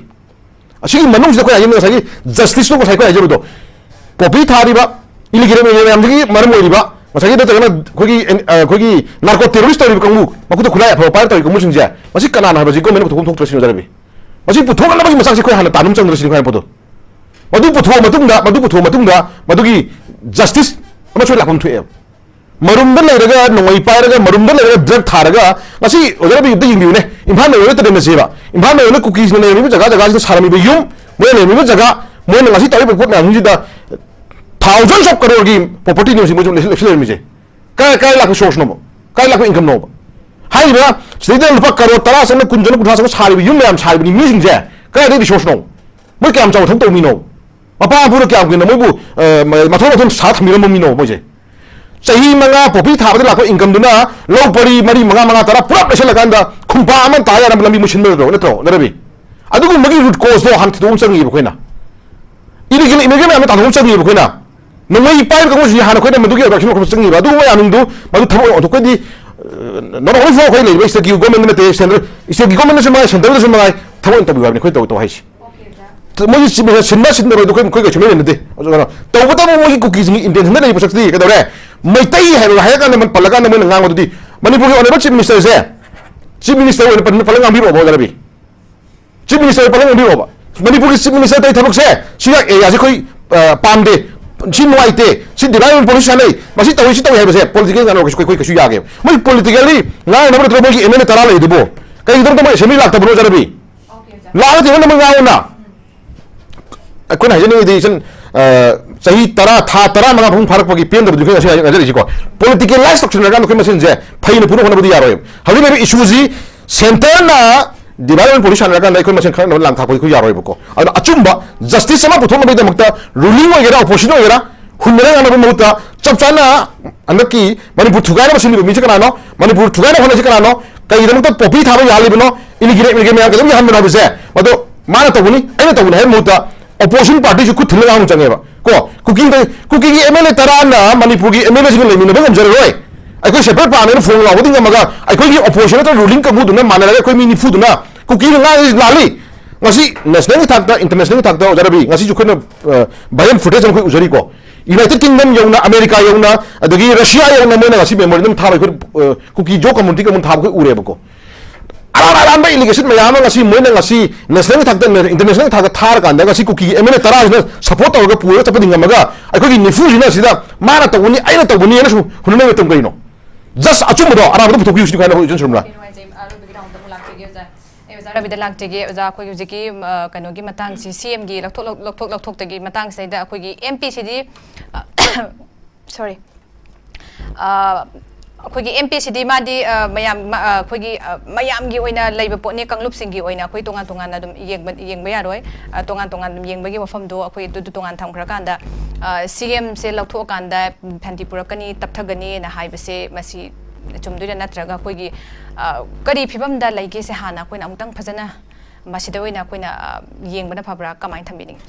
ꯑꯁꯤꯒꯤ ꯃꯅꯨꯡꯁꯤꯗ ꯑꯩꯈꯣꯏ ꯍꯥꯏꯖꯅꯤꯡꯕ ꯉꯁꯥꯏꯒꯤ ꯖꯁꯇꯤꯁꯇꯣ, ꯉꯁꯥꯏ ꯑꯩꯈꯣꯏ ꯍꯥꯏꯖꯕꯗꯣ, ꯄꯣꯄꯤ ꯊꯥꯔꯤꯕ ꯏꯂꯤꯒꯦꯜ ꯃꯌꯥꯝꯁꯤꯒꯤ ꯃꯔꯝ ꯑꯣꯏꯔꯤꯕ ꯉꯁꯥꯏꯒꯤ, ꯅꯠꯇ꯭ꯔꯒꯅ ꯑꯩꯈꯣꯏꯒꯤ ꯑꯦꯟ-, ꯑ, ꯑꯩꯈꯣꯏꯒꯤ ꯅꯥꯔꯀꯣ ꯇꯦꯔꯣꯔꯤꯁ ꯇꯧꯔꯤꯕ ꯀꯥꯡꯕꯨ, ꯃꯈꯨꯠꯇ ꯈꯨꯠꯂꯥꯏ ꯑꯐꯕ ꯄꯥꯏꯔ ꯇꯧꯔꯤꯕ ꯀꯥꯡꯕꯨꯁꯤꯡꯁꯦ, ꯃꯁꯤ ꯀꯅꯥꯅ ꯍꯥꯏꯕꯁꯤ ꯒꯣꯔꯃꯦꯟꯅ ꯄꯨꯊꯣꯛꯐꯝ ꯊꯣꯛꯇ꯭ꯔꯁꯤꯅꯤ, ꯑꯣꯖꯥ ꯔꯕꯤ꯫ ꯃꯁꯤ ꯄꯨꯊꯣꯛꯅꯅꯕꯒꯤ ꯃꯆꯥꯛꯁꯤ ꯑꯩꯈꯣꯏ ꯍꯥꯟꯅ ꯇꯥꯟꯕ ꯑꯃ ꯆꯪꯗ꯭ꯔꯁꯤꯅꯤ, ꯑꯩꯈꯣꯏ ꯍꯥꯏꯕꯗꯣ꯫ ꯃꯗꯨ ꯄꯨꯊꯣꯛꯑ ꯃꯇꯨꯡꯗ, ꯃꯗꯨ ꯄꯨꯊꯣꯛꯑ ꯃꯇꯨꯡꯗ ꯃꯗꯨꯒꯤ ꯖꯁꯇꯤꯁ ꯑꯃꯁꯨ ꯂꯥꯛꯐꯝ ꯊꯣꯛꯑꯦꯕ꯫ ꯃꯔꯨꯝꯗ ꯂꯩꯔꯒ, ꯅꯣꯡꯃꯩ ꯄꯥꯏꯔꯒ, ꯃꯔꯨꯝꯗ ꯂꯩꯔꯒ ꯗ꯭ꯔꯒ ꯊꯥꯔꯒ, ꯉꯁꯤ ꯑꯣꯖꯥ ꯔꯕꯤ ꯑꯝꯇ ꯌꯦꯡꯕꯤꯌꯨꯅꯦ, ꯏꯝꯐꯥꯜ ꯃꯌꯣꯟꯗ ꯇꯔꯦꯠꯅ ꯆꯦꯕ, ꯏꯝꯐꯥꯜ ꯃꯌꯣꯟꯗ ꯀꯨꯀꯤꯁꯤꯡꯅ ꯂꯩꯔꯝꯃꯤꯕ ꯖꯒꯥ ꯖꯒꯥꯁꯤꯗ ꯁꯥꯔꯝꯃꯤꯕ ꯌꯨꯝ, ꯃꯣꯏꯅ ꯂꯩꯔꯝꯃꯤꯕ ꯖꯒꯥ, ꯃꯣꯏꯅ ꯉꯁꯤ ꯇꯧꯔꯤꯕ ꯄꯣꯠ ꯃꯌꯥꯝꯁꯤꯡꯁꯤꯗ thousands of crore ꯒꯤ property ꯅꯤ ꯃꯣꯏꯁꯨ ꯂꯩꯁꯤꯜ-, ꯂꯩꯁꯤꯜ ꯂꯩꯔꯝꯃꯤꯁꯦ꯫ ꯀꯥꯏ, ꯀꯥꯏ ꯂꯥꯛꯄ source ꯅꯣꯕ? ꯀꯥꯏ ꯂꯥꯛꯄ income ꯅꯣꯕ? ꯍꯥꯏꯔꯤꯕ ꯁꯤꯗꯩꯗ ꯂꯨꯄꯥ ꯀꯔꯣꯔ ꯇꯔꯥ ꯆꯪꯅ, ꯀꯨꯟ ꯆꯪꯅ, ꯀꯨꯟꯊ꯭ꯔꯥ ꯆꯪꯅ ꯁꯥꯔꯤꯕ ꯌꯨꯝ ꯃꯌꯥꯝ, ꯁꯥꯔꯤꯕ ꯃꯤꯁꯤꯡꯁꯦ ꯀꯗꯥꯏꯗꯒꯤ resource ꯅꯣ? ꯃꯣꯏ ꯀꯌꯥꯝ ꯆꯥꯎꯅ ꯊꯕꯛ ꯇꯧꯕ ꯃꯤꯅꯣ? ꯃꯄꯥ ꯃꯄꯨꯅ ꯀꯌꯥꯝ ꯀꯨꯏꯅ ꯃꯣꯏꯕꯨ, ꯑ, ꯃ-, ꯃꯊꯣꯟ ꯃꯊꯣꯟ ꯁꯥ ꯊꯝꯕꯤꯔꯝꯕ ꯃꯤꯅꯣ ꯃꯣꯏꯁꯦ? ꯆꯍꯤ ꯃꯉꯥ ꯄꯣꯄꯤ ꯊꯥꯕꯗ ꯂꯥꯛꯄ incomeꯗꯨꯅ ꯂꯧ ꯄꯔꯤ ꯃꯔꯤ, ꯃꯉꯥ, ꯃꯉꯥ, ꯇꯔꯥ ꯄꯨꯂꯞ ꯂꯩꯁꯜꯂꯀꯥꯟꯗ ꯈꯨꯝꯄꯥ ꯑꯃ ꯇꯥ ꯌꯥꯅꯕ ꯂꯝꯕꯤ ꯃꯣꯏ ꯁꯤꯟꯕ ꯅꯠꯇ꯭ꯔꯣ, ꯅꯠꯇ꯭ꯔꯣ, ꯅꯠꯇ꯭ꯔꯕꯤ? ꯑꯗꯨꯒꯨꯝꯕꯒꯤ root causeꯗꯣ ꯍꯥꯟꯅ ꯊꯤꯗꯣꯛꯄ ꯑꯃ ꯆꯪꯉꯤꯕ ꯑꯩꯈꯣꯏꯅ꯫ Illegal immigrant ꯃꯌꯥꯝꯗꯣ ꯇꯥꯟꯊꯣꯛꯄ ꯑꯃ ꯆꯪꯉꯤꯕ ꯑꯩꯈꯣꯏꯅ꯫ ꯅꯣꯡꯃꯩ ꯄꯥꯏꯕ ꯀꯥꯡꯕꯨꯁꯤꯡꯁꯦ ꯍꯥꯟꯅ ꯑꯩꯈꯣꯏꯅ ꯃꯗꯨꯒꯤ action ꯂꯧꯈꯠꯄ ꯆꯪꯉꯤꯕ꯫ ꯑꯗꯨꯒꯨꯝꯕ ꯃꯌꯥꯝꯗꯨ ꯃꯗꯨ ꯊꯕꯛ ꯑꯣꯏꯅ ꯑꯣꯟꯊꯣꯛꯄꯗꯤ, ꯑ, not only for ꯑꯩꯈꯣꯏ ꯂꯩꯔꯤꯕ stateꯀꯤ government ꯅꯠꯇꯦ, central stateꯀꯤ governmentꯅꯁꯨ ꯃꯉꯥꯏ, centreꯗꯁꯨ ꯃꯉꯥꯏ, ꯊꯕꯛ ꯑꯣꯏꯅ ꯇꯧꯕꯤꯌꯨ ꯍꯥꯏꯕꯅꯤ ꯑꯩꯈꯣꯏ ꯇꯧ, ꯇꯧ ꯍꯥꯏꯁꯦ꯫ ꯃꯣꯏꯒꯤ ꯁꯤꯟꯕ, ꯁꯤꯟꯕ ꯁꯤꯟꯗꯕ ꯍꯥꯏꯗꯣ ꯑꯩꯈꯣꯏ, ꯑꯩꯈꯣꯏ ꯀꯩꯁꯨ ꯂꯩ ꯅꯠꯇꯦ꯫ ꯑꯗꯨꯅ ꯇꯧꯕꯇꯕꯨ ꯃꯣꯏꯒꯤ ꯀꯨꯀꯤꯁꯤꯡꯒꯤ intentionꯗ ꯂꯩꯕ ꯁꯛꯇꯤ ꯀꯩꯗꯧꯔꯦ? ꯃꯩꯇꯩ ꯍꯥꯏꯕ ꯍꯥꯏꯔꯀꯥꯟꯗ, ꯃꯟ-, ꯄꯜꯂꯀꯥꯟꯗ ꯃꯣꯏꯅ ꯉꯥꯡꯕꯗꯨꯗꯤ ꯃꯅꯤꯄꯨꯔꯒꯤ honourable chief ministerꯁꯦ, chief minister ꯑꯣꯏꯅ ꯄꯟ-, ꯄꯜꯂꯒ ꯉꯥꯡꯕꯤꯔꯛꯑꯣꯕ, ꯑꯣꯖꯥ ꯔꯕꯤ꯫ Chief minister ꯄꯜꯂꯒ ꯉꯥꯡꯕꯤꯔꯛꯑꯣꯕ꯫ ꯃꯅꯤꯄꯨꯔꯒꯤ chief ministerꯗ ꯑꯩ ꯊꯕꯛꯁꯦ, ꯁꯤꯒ areaꯁꯦ ꯑꯩꯈꯣꯏ, ꯑ, ꯄꯥꯝꯗꯦ, ꯁꯤ ꯅꯨꯡꯉꯥꯏꯇꯦ, ꯁꯤ development policy ꯁꯥꯟꯅꯩ, ꯃꯁꯤ ꯇꯧꯏ, ꯁꯤ ꯇꯧꯏ ꯍꯥꯏꯕꯁꯦ politically ꯉꯥꯡꯅꯕ ꯀꯩꯁꯨ, ꯑꯩꯈꯣꯏ, ꯑꯩꯈꯣꯏ ꯀꯩꯁꯨ ꯌꯥꯒꯦꯕ꯫ ꯃꯣꯏ politically ꯉꯥꯡꯅꯕ ꯅꯠꯇ꯭ꯔꯣ ꯃꯣꯏꯒꯤ MLA ꯇꯔꯥ ꯂꯩꯗꯨꯕꯨ? ꯀꯩꯒꯤꯗꯃꯛꯇ ꯃꯣꯏ assembly ꯂꯥꯛꯇꯕꯅꯣ, ꯑꯣꯖꯥ ꯔꯕꯤ? ꯂꯥꯛꯑꯒ ꯊꯦꯡꯅꯅꯕ ꯉꯥꯡꯉꯨꯅ꯫ ꯑꯩꯈꯣꯏꯅ ꯍꯥꯏꯖꯅꯤꯡꯉꯤꯗꯤ ꯏꯆꯟ, ꯑ, ꯆꯍꯤ ꯇꯔꯥ, ꯊꯥ ꯇꯔꯥꯃꯉꯥ ꯐꯥꯎ ꯐꯥꯔꯛꯄꯒꯤ ꯄꯦꯟꯗꯕꯗꯨ ꯑꯩꯈꯣꯏ ꯉꯁꯤ ꯉꯥꯏꯖꯔꯤꯁꯤꯀꯣ꯫ Politicalize ꯇꯧꯁꯤꯟꯅꯔꯀꯥꯟꯗ ꯑꯩꯈꯣꯏ ꯃꯁꯦꯟꯁꯦ ꯐꯩꯅ ꯄꯨꯅ ꯍꯣꯠꯅꯕꯗꯤ ꯌꯥꯔꯣꯏꯕ꯫ ꯍꯧꯖꯤꯛ ꯂꯩꯔꯤꯕ issueꯁꯤ centreꯅ ꯗꯤꯚꯥꯏꯠ ꯑꯦꯟ ꯔꯨꯜ ꯄꯣꯂꯤꯁꯤ ꯁꯥꯟꯅꯔꯀꯥꯟꯗ ꯑꯩꯈꯣꯏ ꯃꯁꯦꯟ ꯈꯪꯅꯕ ꯂꯥꯡ ꯊꯥꯛꯄꯗꯤ ꯑꯩꯈꯣꯏ ꯌꯥꯔꯣꯏꯕꯀꯣ꯫ ꯑꯗꯨꯅ ꯑꯆꯨꯝꯕ ꯖꯁꯇꯤꯁ ꯑꯃ ꯄꯨꯊꯣꯛꯅꯕꯒꯤꯗꯃꯛꯇ ꯔꯨꯂꯤꯡ ꯑꯣꯏꯒꯦꯔꯥ ꯑꯣꯄꯣꯖꯤꯁꯟ ꯑꯣꯏꯒꯦꯔꯥ ꯍꯨꯟꯅꯔ ꯉꯥꯡꯅꯕꯒꯤ ꯃꯍꯨꯠꯇ ꯆꯞ ꯆꯥꯅ ꯍꯟꯗꯛꯀꯤ ꯃꯅꯤꯄꯨꯔ ꯊꯨꯒꯥꯏꯅꯕ ꯁꯤꯜꯂꯤꯕ ꯃꯤꯁꯦ ꯀꯅꯥꯅꯣ, ꯃꯅꯤꯄꯨꯔ ꯊꯨꯒꯥꯏꯅꯕ ꯍꯣꯠꯅꯔꯤꯁꯦ ꯀꯅꯥꯅꯣ, ꯀꯩꯒꯤꯗꯃꯛꯇ ꯄꯣꯄꯤ ꯊꯥꯕ ꯌꯥꯍꯜꯂꯤꯕꯅꯣ, ꯏꯂꯤꯒꯦꯜ ꯏꯃꯤꯒ꯭ꯔꯦꯟ ꯃꯌꯥꯝ ꯀꯩꯗꯧꯕ ꯌꯥꯍꯟꯕꯅꯣ ꯍꯥꯏꯕꯁꯦ ꯃꯗꯨ ꯃꯥꯅ ꯇꯧꯕꯅꯤ, ꯑꯩꯅ ꯇꯧꯕꯅꯤ ꯍꯥꯏꯕ ꯃꯍꯨꯠꯇ ꯑꯣꯄꯣꯖꯤꯁꯟ ꯄꯥꯔꯇꯤꯁꯨ ꯈꯨꯠ ꯊꯤꯜꯂꯒ ꯉꯥꯡꯕ ꯆꯪꯉꯦꯕ ꯀꯣ꯫ ꯀꯨꯀꯤꯗ, ꯀꯨꯀꯤꯒꯤ ꯑꯦꯝ ꯑꯦꯜ ꯑꯦ ꯇꯔꯥꯅ ꯃꯅꯤꯄꯨꯔꯒꯤ ꯑꯦꯝ ꯑꯦꯜ ꯑꯦꯁꯤꯡꯒ ꯂꯩꯃꯤꯟꯅꯕ ꯉꯝꯖꯔꯔꯣꯏ꯫ ꯑꯩꯈꯣꯏ ꯁꯦꯄꯔꯦꯠ ꯄꯥꯝꯃꯦꯅ ꯐꯣꯡ ꯂꯥꯎꯕꯗꯤ ꯉꯝꯃꯒ ꯑꯩꯈꯣꯏꯒꯤ ꯑꯣꯄꯣꯖꯤꯁꯟ ꯅꯠꯇ꯭ꯔꯒ ꯔꯨꯂꯤꯡ ꯀꯥꯡꯕꯨꯗꯨꯅ ꯃꯥꯟꯅꯔꯒ ꯑꯩꯈꯣꯏ ꯃꯤ ꯅꯤꯐꯨꯗꯨꯅ ꯀꯨꯀꯤꯅ ꯉꯥꯡꯉꯤꯁꯤ ꯂꯥꯜꯂꯤ꯫ ꯉꯁꯤ ꯅꯦꯁꯅꯦꯜꯒꯤ ꯊꯥꯛꯇ, ꯏꯟꯇꯔꯅꯦꯁꯅꯦꯜꯒꯤ ꯊꯥꯛꯇ ꯑꯣꯖꯥ ꯔꯕꯤ, ꯉꯁꯤꯁꯨ ꯑꯩꯈꯣꯏꯅ ꯚꯥꯏꯔꯦꯜ ꯐꯨꯇꯦꯖ ꯑꯃ ꯑꯩꯈꯣꯏ ꯎꯖꯔꯤꯀꯣ꯫ ꯌꯨꯅꯥꯏꯇꯦꯗ ꯀꯤꯡꯗꯝ ꯌꯧꯅ, ꯑꯃꯦꯔꯤꯀꯥ ꯌꯧꯅ, ꯑꯗꯒꯤ ꯔꯁꯤꯌꯥ ꯌꯧꯅ ꯃꯣꯏꯅ ꯉꯁꯤ ꯃꯦꯃꯣꯔꯦꯟꯗꯝ ꯊꯥꯕ ꯑꯩꯈꯣꯏ, ꯑ, ꯀꯨꯀꯤ ꯖꯣ ꯀꯝꯃꯨꯅꯤꯇꯤ ꯀꯝꯃꯨꯅꯤꯇꯤ ꯊꯥꯕ ꯑꯩꯈꯣꯏ ꯎꯔꯦꯕꯀꯣ꯫ ꯑꯔꯥꯟ ꯑꯔꯥꯟꯕ ꯑꯦꯂꯤꯒꯦꯁꯟ ꯃꯌꯥꯝ ꯑꯃ ꯉꯁꯤ ꯃꯣꯏꯅ ꯉꯁꯤ ꯅꯦꯁꯅꯦꯜꯒꯤ ꯊꯥꯛꯇ, ꯏꯟꯇꯔꯅꯦꯁꯅꯦꯜꯒꯤ ꯊꯥꯛꯇ ꯊꯥꯔꯀꯥꯟꯗ ꯉꯁꯤ ꯀꯨꯀꯤꯒꯤ ꯑꯦꯝ ꯑꯦꯜ ꯑꯦ ꯇꯔꯥꯁꯤꯅ ꯁꯄꯣꯔꯠ ꯇꯧꯔꯒ ꯄꯨꯔꯒ ꯆꯠꯄꯗꯤ ꯉꯝꯃꯒ ꯑꯩꯈꯣꯏꯒꯤ ꯅꯤꯐꯨꯁꯤꯅ ꯁꯤꯗ ꯃꯥꯅ ꯇꯧꯕꯅꯤ, ꯑꯩꯅ ꯇꯧꯕꯅꯤ ꯍꯥꯏꯅ ꯁꯨꯝ ꯍꯨꯟꯅꯅꯕ ꯃꯇꯝ ꯀꯩꯅꯣ? ꯖꯁ ꯑꯆꯨꯝꯕꯗꯣ ꯑꯔꯥꯟꯕꯗ ꯄꯨꯊꯣꯛꯄꯤꯌꯨ ꯁꯤꯅꯤ ꯀꯥꯏꯅ ꯍꯧꯖꯤꯛ ꯁꯨꯝ ꯌꯥꯝ ꯅꯨꯡꯉꯥꯏꯖꯩ꯫ ꯑꯔꯣꯏꯕꯒꯤ ꯔꯥꯎꯟꯗ ꯑꯃꯨꯛ ꯂꯥꯛꯆꯒꯦ ꯑꯣꯖꯥ꯫ ꯑꯩ ꯑꯣꯖꯥ ꯔꯕꯤꯗ ꯂꯥꯛꯆꯒꯦ꯫ ꯑꯣꯖꯥ, ꯑꯩꯈꯣꯏ ꯍꯧꯖꯤꯛꯀꯤ, ꯑ, ꯀꯩꯅꯣꯒꯤ ꯃꯇꯥꯡꯁꯤ, ꯁꯤ ꯑꯦꯝꯒꯤ ꯂꯧꯊꯣꯛ, ꯂꯧ-, ꯂꯧꯊꯣꯛ, ꯂꯧꯊꯣꯛꯇꯒꯤ ꯃꯇꯥꯡꯁꯤꯗꯩꯗ ꯑꯩꯈꯣꯏꯒꯤ ꯑꯦꯝ ꯄꯤꯁꯤꯗꯤ, ꯑ, ꯁꯣꯔꯤ, ꯑ, ꯑꯩꯈꯣꯏꯒꯤ ꯑꯦꯝ ꯄꯤꯁꯤꯗꯤ ꯃꯥꯗꯤ, ꯑ, ꯃꯌꯥꯝ, ꯃ-, ꯑ, ꯑꯩꯈꯣꯏꯒꯤ, ꯑ, ꯃꯌꯥꯝꯒꯤ ꯑꯣꯏꯅ ꯂꯩꯕ ꯄꯣꯠꯅꯤ, ꯀꯥꯡꯂꯨꯞꯁꯤꯡꯒꯤ ꯑꯣꯏꯅ ꯑꯩꯈꯣꯏ ꯇꯣꯉꯥꯟ ꯇꯣꯉꯥꯟꯅ ꯑꯗꯨꯝ ꯌꯦꯡꯕ, ꯌꯦꯡꯕ ꯌꯥꯔꯣꯏ꯫ ꯑ, ꯇꯣꯉꯥꯟ ꯇꯣꯉꯥꯟꯅ ꯑꯗꯨꯝ ꯌꯦꯡꯕꯒꯤ ꯋꯥꯐꯝꯗꯣ ꯑꯩꯈꯣꯏ ꯑꯗꯨ, ꯑꯗꯨ ꯇꯣꯉꯥꯟ ꯊꯝꯈ꯭ꯔꯀꯥꯟꯗ, ꯑ, ꯁꯤ ꯑꯦꯝꯁꯦ ꯂꯧꯊꯣꯛꯑꯀꯥꯟꯗ ꯐꯦꯟꯇꯤ ꯄꯨꯔꯛꯀꯅꯤ, ꯇꯞꯊꯒꯅꯤꯅ ꯍꯥꯏꯕꯁꯦ ꯃꯁꯤ ꯆꯨꯝꯗꯣꯏꯔꯥ? ꯅꯠꯇ꯭ꯔꯒ ꯑꯩꯈꯣꯏꯒꯤ, ꯑ, ꯀꯔꯤ ꯐꯤꯕꯝꯗ ꯂꯩꯒꯦꯁꯦ ꯍꯥꯟꯅ ꯑꯩꯈꯣꯏꯅ ꯑꯃꯨꯛꯇꯪ ꯐꯖꯅ ꯃꯁꯤꯗ ꯑꯣꯏꯅ ꯑꯩꯈꯣꯏꯅ, ꯑ, ꯌꯦꯡꯕꯅ ꯐꯕ꯭ꯔꯥ? ꯀꯃꯥꯏꯅ ꯊꯝꯕꯤꯅꯤꯡꯉꯤ?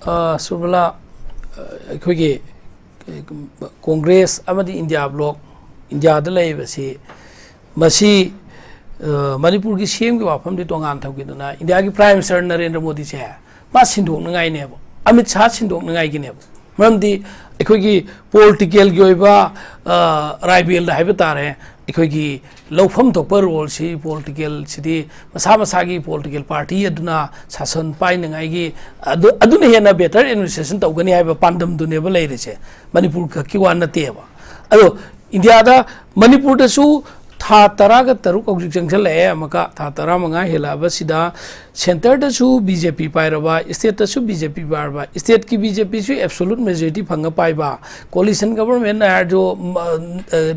ꯑ, ꯁꯨꯔꯃꯤꯂꯥ, ꯑ, ꯑꯩꯈꯣꯏꯒꯤ, ꯑ, ꯀꯣꯡꯒ꯭ꯔꯦꯁ ꯑꯃꯗꯤ ꯏꯟꯗꯤꯌꯥ ꯕ꯭ꯂꯣꯛ, ꯏꯟꯗꯤꯌꯥꯗ ꯂꯩꯔꯤꯕꯁꯤ, ꯃꯁꯤ, ꯑ, ꯃꯅꯤꯄꯨꯔꯒꯤ ꯁꯤ ꯑꯦꯝꯒꯤ ꯋꯥꯐꯝꯗꯤ ꯇꯣꯉꯥꯟ ꯊꯝꯈꯤꯗꯅ, ꯏꯟꯗꯤꯌꯥꯒꯤ ꯄ꯭ꯔꯥꯏꯝ ꯃꯤꯅꯤꯁꯇꯔ ꯅꯔꯦꯟꯗ꯭ꯔ ꯃꯣꯗꯤꯁꯦ ꯃꯥ ꯁꯤꯟꯗꯣꯛꯅꯤꯡꯉꯥꯏꯅꯦꯕ, ꯑꯃꯤꯠ ꯁꯥꯍ ꯁꯤꯟꯗꯣꯛꯅꯤꯡꯉꯥꯏꯒꯤꯅꯦꯕ꯫ ꯃꯔꯝꯗꯤ ꯑꯩꯈꯣꯏꯒꯤ ꯄꯣꯂꯤꯇꯤꯀꯦꯜꯒꯤ ꯑꯣꯏꯕ, ꯑ, ꯔꯥꯏꯕꯦꯜꯗ ꯍꯥꯏꯕ ꯇꯥꯔꯦ, ꯑꯩꯈꯣꯏꯒꯤ ꯂꯧꯐꯝ ꯊꯣꯛꯄ ꯔꯣꯜꯁꯤ, ꯄꯣꯂꯤꯇꯤꯀꯦꯜꯁꯤꯗꯤ ꯃꯁꯥ ꯃꯁꯥꯒꯤ ꯄꯣꯂꯤꯇꯤꯀꯦꯜ ꯄꯥꯔꯇꯤ ꯑꯗꯨꯅ ꯁꯥꯁꯟ ꯄꯥꯏꯅꯉꯥꯏꯒꯤ, ꯑꯗꯨ, ꯑꯗꯨꯅ ꯍꯦꯟꯅ ꯕꯦꯇꯔ ꯑꯦꯗꯃꯤꯅꯤꯁꯇ꯭ꯔꯦꯁꯟ ꯇꯧꯒꯅꯤ ꯍꯥꯏꯕ ꯄꯥꯟꯗꯝꯗꯨꯅꯦꯕ ꯂꯩꯔꯤꯁꯦ, ꯃꯅꯤꯄꯨꯔ ꯈꯛꯀꯤ ꯋꯥ ꯅꯠꯇꯦꯕ꯫ ꯑꯗꯣ ꯏꯟꯗꯤꯌꯥꯗ, ꯃꯅꯤꯄꯨꯔꯗꯁꯨ ꯊꯥ ꯇꯔꯥꯒ ꯇꯔꯨꯛ ꯍꯧꯖꯤꯛ ꯆꯪꯁꯜꯂꯛꯑꯦ, ꯑꯃꯨꯛꯀ ꯊꯥ ꯇꯔꯥꯃꯉꯥ ꯍꯦꯜꯂꯛꯑꯕꯁꯤꯗ ꯁꯦꯟꯇꯔꯗꯁꯨ ꯕꯤ ꯖꯦ ꯄꯤ ꯄꯥꯏꯔꯕ, ꯁ꯭ꯇꯦꯠꯇꯁꯨ ꯕꯤ ꯖꯦ ꯄꯤ ꯄꯥꯏꯔꯕ, ꯁ꯭ꯇꯦꯠꯀꯤ ꯕꯤ ꯖꯦ ꯄꯤꯁꯨ ꯑꯦꯕꯁꯣꯂꯨꯠ ꯃꯦꯖꯣꯔꯤꯇꯤ ꯐꯪꯉ ꯄꯥꯏꯕ, ꯀꯣꯂꯤꯁꯟ ꯒꯕꯔꯃꯦꯟ ꯍꯥꯏꯔꯁꯨ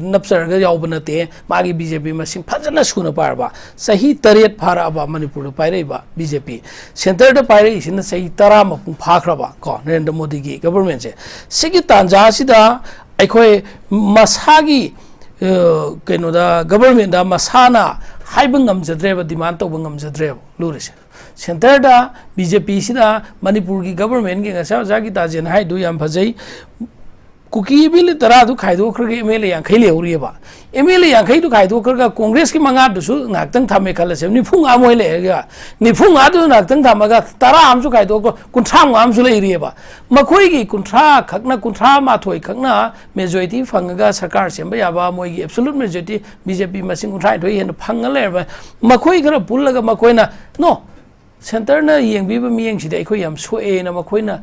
ꯅꯞꯆꯔꯒ ꯌꯥꯎꯕ ꯅꯠꯇꯦ, ꯃꯥꯒꯤ ꯕꯤ ꯖꯦ ꯄꯤ ꯃꯁꯤꯡ ꯐꯖꯅ ꯁꯨꯅ ꯄꯥꯏꯔꯕ꯫ ꯆꯍꯤ ꯇꯔꯦꯠ ꯐꯥꯔꯛꯑꯕ ꯃꯅꯤꯄꯨꯔꯗ ꯄꯥꯏꯔꯛꯏꯕ ꯕꯤ ꯖꯦ ꯄꯤ꯫ ꯁꯦꯟꯇꯔꯗ ꯄꯥꯏꯔꯛꯏꯁꯤꯅ ꯆꯍꯤ ꯇꯔꯥ ꯃꯄꯨꯡ ꯐꯥꯈ꯭ꯔꯕ ꯀꯣ ꯅꯔꯦꯟꯗ꯭ꯔ ꯃꯣꯗꯤꯒꯤ ꯒꯕꯔꯃꯦꯟꯁꯦ꯫ ꯁꯤꯒꯤ ꯇꯥꯟꯖꯥꯁꯤꯗ ꯑꯩꯈꯣꯏ ꯃꯁꯥꯒꯤ ꯀꯩꯅꯣꯗ, ꯒꯕꯔꯃꯦꯟꯗ ꯃꯁꯥꯅ ꯍꯥꯏꯕ ꯉꯝꯖꯗ꯭ꯔꯦꯕ, ꯗꯤꯃꯥꯟ ꯇꯧꯕ ꯉꯝꯖꯗ꯭ꯔꯦꯕ ꯂꯨꯔꯤꯁꯦ꯫ ꯁꯦꯟꯇꯔꯗ ꯕꯤ ꯖꯦ ꯄꯤꯁꯤꯗ ꯃꯅꯤꯄꯨꯔꯒꯤ ꯒꯕꯔꯃꯦꯟꯒꯤ, ꯉꯁꯥꯏ ꯑꯣꯖꯥ ꯒꯤꯇꯥꯖꯦꯟ ꯍꯥꯏꯗꯨ ꯌꯥꯝ ꯐꯖꯩ, ꯀꯨꯀꯤ ꯑꯦꯝ ꯑꯦꯜ ꯑꯦ ꯇꯔꯥꯗꯨ ꯈꯥꯏꯗꯣꯛꯈ꯭ꯔꯒ ꯑꯦꯝ ꯑꯦꯜ ꯑꯦ ꯌꯥꯡꯈꯩ ꯂꯩꯍꯧꯔꯤꯑꯕ꯫ ꯑꯦꯝ ꯑꯦꯜ ꯑꯦ ꯌꯥꯡꯈꯩꯗꯨ ꯈꯥꯏꯗꯣꯛꯈ꯭ꯔꯒ ꯀꯣꯡꯒ꯭ꯔꯦꯁꯀꯤ ꯃꯉꯥꯗꯨꯁꯨ ꯉꯥꯏꯍꯥꯛꯇꯪ ꯊꯝꯃꯦ ꯈꯜꯂꯁꯦꯕ, ꯅꯤꯐꯨ ꯃꯉꯥ ꯃꯣꯏ ꯂꯩꯔꯒ, ꯅꯤꯐꯨ ꯃꯉꯥꯗꯨ ꯉꯥꯏꯍꯥꯛꯇꯪ ꯊꯝꯃꯒ ꯇꯔꯥ ꯑꯃꯁꯨ ꯈꯥꯏꯗꯣꯛꯑꯒ ꯀꯨꯟꯊ꯭ꯔꯥ ꯃꯉꯥ ꯑꯃꯁꯨ ꯂꯩꯔꯤꯑꯕ꯫ ꯃꯈꯣꯏꯒꯤ ꯀꯨꯟꯊ꯭ꯔꯥ ꯈꯛꯅ, ꯀꯨꯟꯊ꯭ꯔꯥ ꯃꯥꯊꯣꯏ ꯈꯛꯅ ꯃꯦꯖꯣꯔꯤꯇꯤ ꯐꯪꯉꯒ ꯁꯔꯀꯥꯔ ꯁꯦꯝꯕ ꯌꯥꯕ, ꯃꯣꯏꯒꯤ ꯑꯦꯕꯁꯣꯂꯨꯠ ꯃꯦꯖꯣꯔꯤꯇꯤ ꯕꯤ ꯖꯦ ꯄꯤ ꯃꯁꯤꯡ ꯀꯨꯟꯊ꯭ꯔꯥ ꯅꯤꯊꯣꯏ ꯍꯦꯟꯅ ꯐꯪꯉ ꯂꯩꯔꯕ꯫ ꯃꯈꯣꯏ ꯈꯔ ꯄꯨꯜꯂꯒ ꯃꯈꯣꯏꯅ, ꯅꯣ, ꯁꯦꯟꯇꯔꯅ ꯌꯦꯡꯕꯤꯕ ꯃꯤꯠꯌꯦꯡꯁꯤꯗꯤ ꯑꯩꯈꯣꯏ ꯌꯥꯝ ꯁꯣꯛꯑꯦꯅ ꯃꯈꯣꯏꯅ,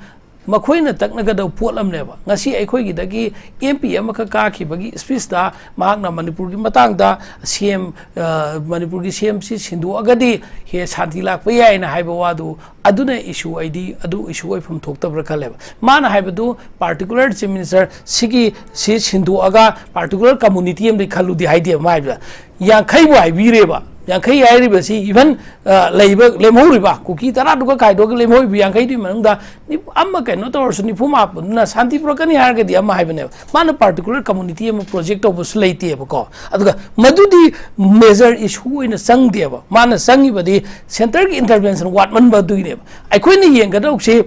ꯃꯈꯣꯏꯅ ꯇꯛꯅꯒꯗꯕ ꯄꯣꯠ ꯑꯃꯅꯦꯕ꯫ ꯉꯁꯤ ꯑꯩꯈꯣꯏꯒꯤꯗꯒꯤ ꯑꯦꯝ ꯄꯤ ꯑꯃꯈꯛ ꯀꯥꯈꯤꯕꯒꯤ ꯁ꯭ꯄꯤꯁꯇ ꯃꯍꯥꯛꯅ ꯃꯅꯤꯄꯨꯔꯒꯤ ꯃꯇꯥꯡꯗ ꯁꯤ ꯑꯦꯝ, ꯑ, ꯃꯅꯤꯄꯨꯔꯒꯤ ꯁꯤ ꯑꯦꯝꯁꯤ ꯁꯤꯟꯗꯣꯛꯑꯒꯗꯤ ꯍꯦ ꯁꯥꯟꯇꯤ ꯂꯥꯛꯄ ꯌꯥꯏꯅ ꯍꯥꯏꯕ ꯋꯥꯗꯨ, ꯑꯗꯨꯅ ꯏꯁꯨ, ꯑꯩꯗꯤ ꯑꯗꯨ ꯏꯁꯨ ꯑꯣꯏꯐꯝ ꯊꯣꯛꯇꯕ꯭ꯔꯥ ꯈꯜꯂꯦꯕ꯫ ꯃꯥꯅ ꯍꯥꯏꯕꯗꯨ ꯄꯥꯔꯇꯤꯀꯨꯂꯔ ꯆꯤꯐ ꯃꯤꯅꯤꯁꯇꯔ ꯁꯤꯒꯤ, ꯁꯤ ꯁꯤꯟꯗꯣꯛꯑꯒ ꯄꯥꯔꯇꯤꯀꯨꯂꯔ ꯀꯝꯃꯨꯅꯤꯇꯤ ꯑꯃꯗꯤ ꯈꯜꯂꯨꯗꯤ ꯍꯥꯏꯗꯦꯕ꯫ ꯃꯥ ꯍꯥꯏꯕꯗ ꯌꯥꯡꯈꯩꯕꯨ ꯍꯥꯏꯕꯤꯔꯦꯕ꯫ ꯌꯥꯡꯈꯩ ꯍꯥꯏꯔꯤꯕꯁꯤ ꯏꯚꯟ, ꯑ, ꯂꯩꯕ, ꯂꯦꯝꯍꯧꯔꯤꯕ ꯀꯨꯀꯤ ꯇꯔꯥꯗꯨꯒ ꯈꯥꯏꯗꯣꯛꯑꯒ ꯂꯦꯝꯍꯧꯔꯤꯕ ꯌꯥꯡꯈꯩꯗꯨꯒꯤ ꯃꯅꯨꯡꯗ ꯅꯤ-, ꯑꯃ ꯀꯩꯅꯣ ꯇꯧꯔꯁꯨ ꯅꯤꯐꯨ ꯃꯥꯄꯟꯗꯨꯅ ꯁꯥꯟꯇꯤ ꯄꯨꯔꯛꯀꯅꯤ ꯍꯥꯏꯔꯒꯗꯤ ꯑꯃ ꯍꯥꯏꯕꯅꯦꯕ꯫ ꯃꯥꯅ ꯄꯥꯔꯇꯤꯀꯨꯂꯔ ꯀꯝꯃꯨꯅꯤꯇꯤ ꯑꯃ ꯄ꯭ꯔꯣꯖꯦꯛ ꯇꯧꯕꯁꯨ ꯂꯩꯇꯦꯕꯀꯣ꯫ ꯑꯗꯨꯒ ꯃꯗꯨꯗꯤ ꯃꯦꯖꯔ ꯏꯁꯨ ꯑꯣꯏꯅ ꯆꯪꯗꯦꯕ꯫ ꯃꯥꯅ ꯆꯪꯉꯤꯕꯗꯤ ꯁꯦꯟꯇꯔꯒꯤ ꯏꯟꯇꯔꯚꯦꯟꯁꯟ ꯋꯥꯠꯃꯟꯕꯗꯨꯒꯤꯅꯦꯕ꯫ ꯑꯩꯈꯣꯏꯅ ꯌꯦꯡꯒꯗꯧꯁꯤ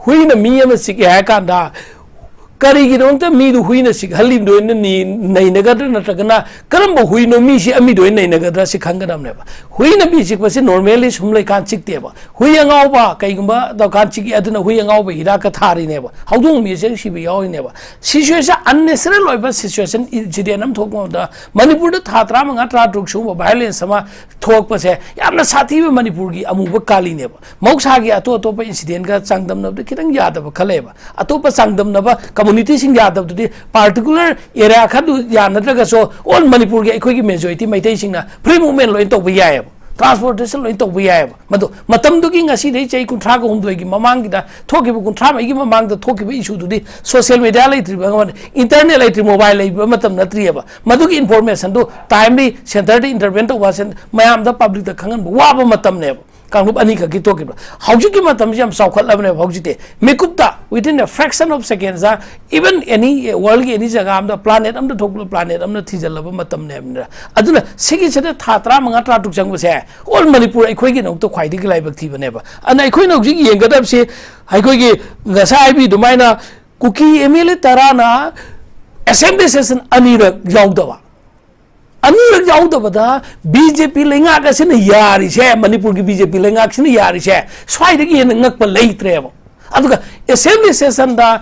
ꯍꯨꯏꯅ ꯃꯤ ꯑꯃ ꯆꯤꯛꯑꯦ ꯍꯥꯏ ꯀꯥꯟꯗ ꯀꯔꯤꯒꯤꯗꯃꯛꯇ ꯃꯤꯗꯨ ꯍꯨꯏꯅ ꯆꯤꯛꯍꯜꯂꯤꯕꯅꯣꯅ ꯅꯤ-, ꯅꯩꯅꯒꯗ꯭ꯔꯥ, ꯅꯠꯇ꯭ꯔꯒꯅ ꯀꯔꯝꯕ ꯍꯨꯏꯅꯣ ꯃꯤꯁꯤ ꯑꯃꯤꯗ ꯑꯣꯏꯅ ꯅꯩꯅꯒꯗ꯭ꯔꯥ ꯁꯤ ꯈꯪꯒꯗꯕꯅꯦꯕ꯫ ꯍꯨꯏꯅ ꯃꯤ ꯆꯤꯛꯄꯁꯤ ꯅꯣꯔꯃꯦꯜꯂꯤ ꯁꯨꯝ ꯂꯩꯀꯥꯟ ꯆꯤꯛꯇꯦꯕ꯫ ꯍꯨꯏ ꯑꯉꯥꯎꯕ ꯀꯩꯒꯨꯝꯕ ꯇꯧꯀꯥꯟ ꯆꯤꯛꯏ, ꯑꯗꯨꯅ ꯍꯨꯏ ꯑꯉꯥꯎꯕ ꯍꯤꯗꯥꯛꯀ ꯊꯥꯔꯤꯅꯦꯕ꯫ ꯍꯧꯗꯣꯡ ꯃꯤ ꯆꯤꯛ ꯁꯤꯕ ꯌꯥꯎꯔꯤꯅꯦꯕ꯫ ꯁꯤꯆꯨꯋꯦꯁꯟ, ꯑꯟꯅꯦꯁꯔꯦꯜ ꯑꯣꯏꯕ ꯁꯤꯆꯨꯋꯦꯁꯟ, ꯏꯟꯁꯤꯗꯦꯟ ꯑꯃ ꯊꯣꯛꯄ ꯃꯇꯝꯗ ꯃꯅꯤꯄꯨꯔꯗ ꯊꯥ ꯇꯔꯥꯃꯉꯥ, ꯇꯔꯥꯇꯔꯨꯛ ꯁꯤꯒꯨꯝꯕ ꯚꯥꯏꯑꯣꯂꯦꯟꯁ ꯑꯃ ꯊꯣꯛꯄꯁꯦ ꯌꯥꯝꯅ ꯁꯥꯊꯤꯕ ꯃꯅꯤꯄꯨꯔꯒꯤ ꯑꯃꯨꯕ ꯀꯥꯂꯤꯅꯦꯕ꯫ ꯃꯍꯧꯁꯥꯒꯤ ꯑꯇꯣꯞ ꯑꯇꯣꯞꯄ ꯏꯟꯁꯤꯗꯦꯟꯒ ꯆꯥꯡꯗꯝꯅꯕꯗ ꯈꯤꯇꯪ ꯌꯥꯗꯕ ꯈꯜꯂꯦꯕ꯫ ꯑꯇꯣꯞꯄ ꯆꯥꯡꯗꯝꯅꯕ ꯀꯝꯃ꯭ꯌꯨꯅꯤꯇꯤꯁꯤꯡ ꯌꯥꯗꯕꯗꯨꯗꯤ ꯄꯥꯔꯇꯤꯀꯨꯂꯔ ꯑꯦꯔꯤꯌꯥ ꯈꯔꯗꯨ ꯌꯥꯅꯗ꯭ꯔꯒꯁꯨ ꯑꯣꯜ ꯃꯅꯤꯄꯨꯔꯒꯤ ꯑꯩꯈꯣꯏꯒꯤ ꯃꯦꯖꯣꯔꯤꯇꯤ ꯃꯩꯇꯩꯁꯤꯡꯅ ꯐ꯭ꯔꯤ ꯃꯨꯚꯃꯦꯟ ꯂꯣꯏꯅ ꯇꯧꯕ ꯌꯥꯏꯑꯕ, ꯇ꯭ꯔꯥꯟꯁꯄꯣꯔꯇꯦꯁꯟ ꯂꯣꯏꯅ ꯇꯧꯕ ꯌꯥꯏꯑꯕ꯫ ꯃꯗꯨ ꯃꯇꯝꯗꯨꯒꯤ ꯉꯁꯤꯗꯩ ꯆꯍꯤ ꯀꯨꯟꯊ꯭ꯔꯥꯒ ꯍꯨꯝꯗꯣꯏꯒꯤ ꯃꯃꯥꯡꯒꯤꯗ ꯊꯣꯛꯈꯤꯕ, ꯀꯨꯟꯊ꯭ꯔꯥ ꯃꯔꯤꯒꯤ ꯃꯃꯥꯡꯗ ꯊꯣꯛꯈꯤꯕ ꯏꯁꯨꯗꯨꯗꯤ ꯁꯣꯁꯤꯌꯦꯜ ꯃꯦꯗꯤꯌꯥ ꯂꯩꯇ꯭ꯔꯤꯕ, ꯏꯟꯇꯔꯅꯦꯠ ꯂꯩꯇ꯭ꯔꯤ, ꯃꯣꯕꯥꯏꯜ ꯂꯩꯕ ꯃꯇꯝ ꯅꯠꯇ꯭ꯔꯤꯑꯕ꯫ ꯃꯗꯨꯒꯤ ꯏꯟꯐꯣꯔꯃꯦꯁꯟꯗꯨ ꯇꯥꯏꯝꯂꯤ ꯁꯦꯟꯇꯔꯗ ꯏꯟꯇꯔꯚꯦꯟ ꯇꯧꯕ, ꯁꯦꯟ-, ꯃꯌꯥꯝꯗ ꯄꯕ꯭ꯂꯤꯛꯇ ꯈꯪꯍꯟꯕ ꯋꯥꯕ ꯃꯇꯝꯅꯦꯕ꯫ ꯀꯥꯡꯂꯨꯞ ꯑꯅꯤꯈꯛꯀꯤ ꯊꯣꯛꯈꯤꯕ꯫ ꯍꯧꯖꯤꯛꯀꯤ ꯃꯇꯝꯁꯤ ꯌꯥꯝ ꯆꯥꯎꯈꯠꯂꯕꯅꯦꯕ꯫ ꯍꯧꯖꯤꯛꯇꯤ ꯃꯤꯀꯨꯞꯇ, within a fraction of seconds, even any, world ꯒꯤ any ꯖꯒꯥ ꯑꯃꯗ, ꯄ꯭ꯂꯥꯅꯦꯠ ꯑꯃꯗ ꯊꯣꯛꯄ ꯄ꯭ꯂꯥꯅꯦꯠ ꯑꯃꯅ ꯊꯤꯖꯤꯜꯂꯕ ꯃꯇꯝꯅꯦꯕ꯫ ꯑꯗꯨꯅ ꯁꯤꯒꯤꯁꯤꯗ ꯊꯥ ꯇꯔꯥꯃꯉꯥ, ꯇꯔꯥꯇꯔꯨꯛ ꯆꯪꯕꯁꯦ, all ꯃꯅꯤꯄꯨꯔ ꯑꯩꯈꯣꯏꯒꯤꯗꯃꯛꯇ ꯈ꯭ꯋꯥꯏꯗꯒꯤ ꯂꯥꯏꯕꯛ ꯊꯤꯕꯅꯦꯕ꯫ ꯑꯗꯨꯅ ꯑꯩꯈꯣꯏꯅ ꯍꯧꯖꯤꯛ ꯌꯦꯡꯒꯗꯕꯁꯤ, ꯑꯩꯈꯣꯏꯒꯤ ꯉꯁꯥꯏ ꯍꯥꯏꯕꯤ ꯑꯗꯨꯃꯥꯏꯅ ꯀꯨꯀꯤ ꯑꯦꯝ ꯑꯦꯜ ꯑꯦ ꯇꯔꯥꯅ ꯑꯦꯁꯦꯝꯕ꯭ꯂꯤ ꯁꯦꯁꯟ ꯑꯅꯤꯔꯛ ꯌꯥꯎꯗꯕ, ꯑꯅꯤꯔꯛ ꯌꯥꯎꯗꯕꯗ ꯕꯤ ꯖꯦ ꯄꯤ ꯂꯩꯉꯥꯛ ꯑꯁꯤꯅ ꯌꯥꯔꯤꯁꯦ, ꯃꯅꯤꯄꯨꯔꯒꯤ ꯕꯤ ꯖꯦ ꯄꯤ ꯂꯩꯉꯥꯛꯁꯤꯅ ꯌꯥꯔꯤꯁꯦ, ꯁ꯭ꯋꯥꯏꯗꯒꯤ ꯍꯦꯟꯅ ꯉꯛꯄ ꯂꯩꯇ꯭ꯔꯦꯕ꯫ ꯑꯗꯨꯒ ꯑꯦꯁꯦꯝꯕ꯭ꯂꯤ ꯁꯦꯁꯟꯗ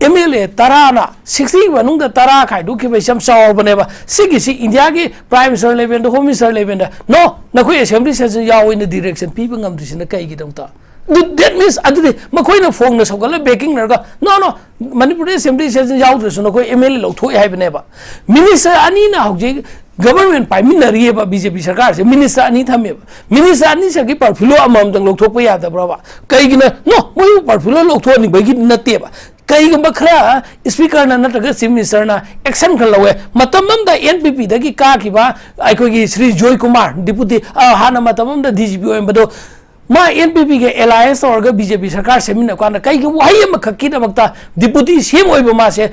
ꯑꯦꯝ ꯑꯦꯜ ꯑꯦ ꯇꯔꯥꯅ, ꯁꯤꯛꯁꯇꯤꯒꯤ ꯃꯅꯨꯡꯗ ꯇꯔꯥ ꯈꯥꯏꯗꯣꯛꯈꯤꯕꯁꯤ ꯌꯥꯝ ꯆꯥꯎꯔꯕꯅꯦꯕ꯫ ꯁꯤꯒꯤꯁꯤ ꯏꯟꯗꯤꯌꯥꯒꯤ ꯄ꯭ꯔꯥꯏꯝ ꯃꯤꯅꯤꯁꯇꯔ ꯂꯦꯚꯦꯜꯗ, ꯍꯣꯝ ꯃꯤꯅꯤꯁꯇꯔ ꯂꯦꯚꯦꯜꯗ, "ꯅꯣ, ꯅꯈꯣꯏ ꯑꯦꯁꯦꯝꯕ꯭ꯂꯤ ꯁꯦꯁꯟ ꯌꯥꯎ" ꯑꯣꯏꯅ ꯗꯤꯔꯦꯛꯁꯟ ꯄꯤꯕ ꯉꯝꯗ꯭ꯔꯤꯁꯤꯅ ꯀꯩꯒꯤꯗꯃꯛꯇ? That means, ꯑꯗꯨꯗꯤ ꯃꯈꯣꯏꯅ ꯐꯣꯡꯅ ꯁꯧꯒꯠꯂ ꯕꯦꯀꯤꯡꯅꯔꯒ, "ꯅꯣ, ꯅꯣ, ꯃꯅꯤꯄꯨꯔꯗ ꯑꯦꯁꯦꯝꯕ꯭ꯂꯤ ꯁꯦꯁꯟ ꯌꯥꯎꯗ꯭ꯔꯁꯨ ꯅꯈꯣꯏ ꯑꯦꯝ ꯑꯦꯜ ꯑꯦ ꯂꯧꯊꯣꯛꯑꯦ" ꯍꯥꯏꯕꯅꯦꯕ꯫ ꯃꯤꯅꯤꯁꯇꯔ ꯑꯅꯤꯅ ꯍꯧꯖꯤꯛ ꯒꯚꯔꯟꯃꯦꯟ ꯄꯥꯏꯃꯤꯟꯅꯔꯤꯑꯕ, ꯕꯤ ꯖꯦ ꯄꯤ ꯁꯔꯀꯥꯔꯁꯦ ꯃꯤꯅꯤꯁꯇꯔ ꯑꯅꯤ ꯊꯝꯃꯦꯕ꯫ ꯃꯤꯅꯤꯁꯇꯔ ꯑꯅꯤꯁꯤꯒꯤ ꯄꯔꯐꯤꯂꯣ ꯑꯃꯃꯝꯇꯪ ꯂꯧꯊꯣꯛꯄ ꯌꯥꯗꯕ꯭ꯔꯕ? ꯀꯩꯒꯤꯅꯣ? ꯅꯣ, ꯃꯣꯏꯕꯨ ꯄꯔꯐꯤꯂꯣ ꯂꯧꯊꯣꯛꯍꯟꯅꯤꯡꯕꯒꯤ ꯅꯠꯇꯦꯕ꯫ ꯀꯩꯒꯨꯝꯕ ꯈꯔ ꯏꯁꯄꯤꯀꯔꯅ ꯅꯠꯇ꯭ꯔꯒ ꯆꯤꯐ ꯃꯤꯅꯤꯁꯇꯔꯅ ꯑꯦꯛꯁꯟ ꯈꯔ ꯂꯧꯋꯦ, ꯃꯇꯝ ꯑꯃꯗ ꯑꯦꯟ ꯄꯤ ꯄꯤꯗꯒꯤ ꯀꯥꯈꯤꯕ ꯑꯩꯈꯣꯏꯒꯤ ꯁ꯭ꯔꯤ ꯖꯣꯏ ꯀꯨꯃꯥꯔ, ꯗꯤꯄꯨꯇꯤ, ꯑ, ꯍꯥꯟꯅ ꯃꯇꯝ ꯑꯃꯗ ꯗꯤ ꯖꯤ ꯄꯤ ꯑꯣꯏꯔꯝꯕꯗꯣ, ꯃꯥ ꯑꯦꯟ ꯄꯤ ꯄꯤꯒ ꯑꯦꯂꯥꯏꯌꯦꯟꯁ ꯇꯧꯔꯒ ꯕꯤ ꯖꯦ ꯄꯤ ꯁꯔꯀꯥꯔ ꯁꯦꯝꯃꯤꯟꯅ ꯀꯥꯟꯗ ꯀꯩꯒꯤ ꯋꯥꯍꯩ ꯑꯃꯈꯛꯀꯤꯗꯃꯛꯇ ꯗꯤꯄꯨꯇꯤ ꯁꯤ ꯑꯦꯝ ꯑꯣꯏꯕ ꯃꯥꯁꯦ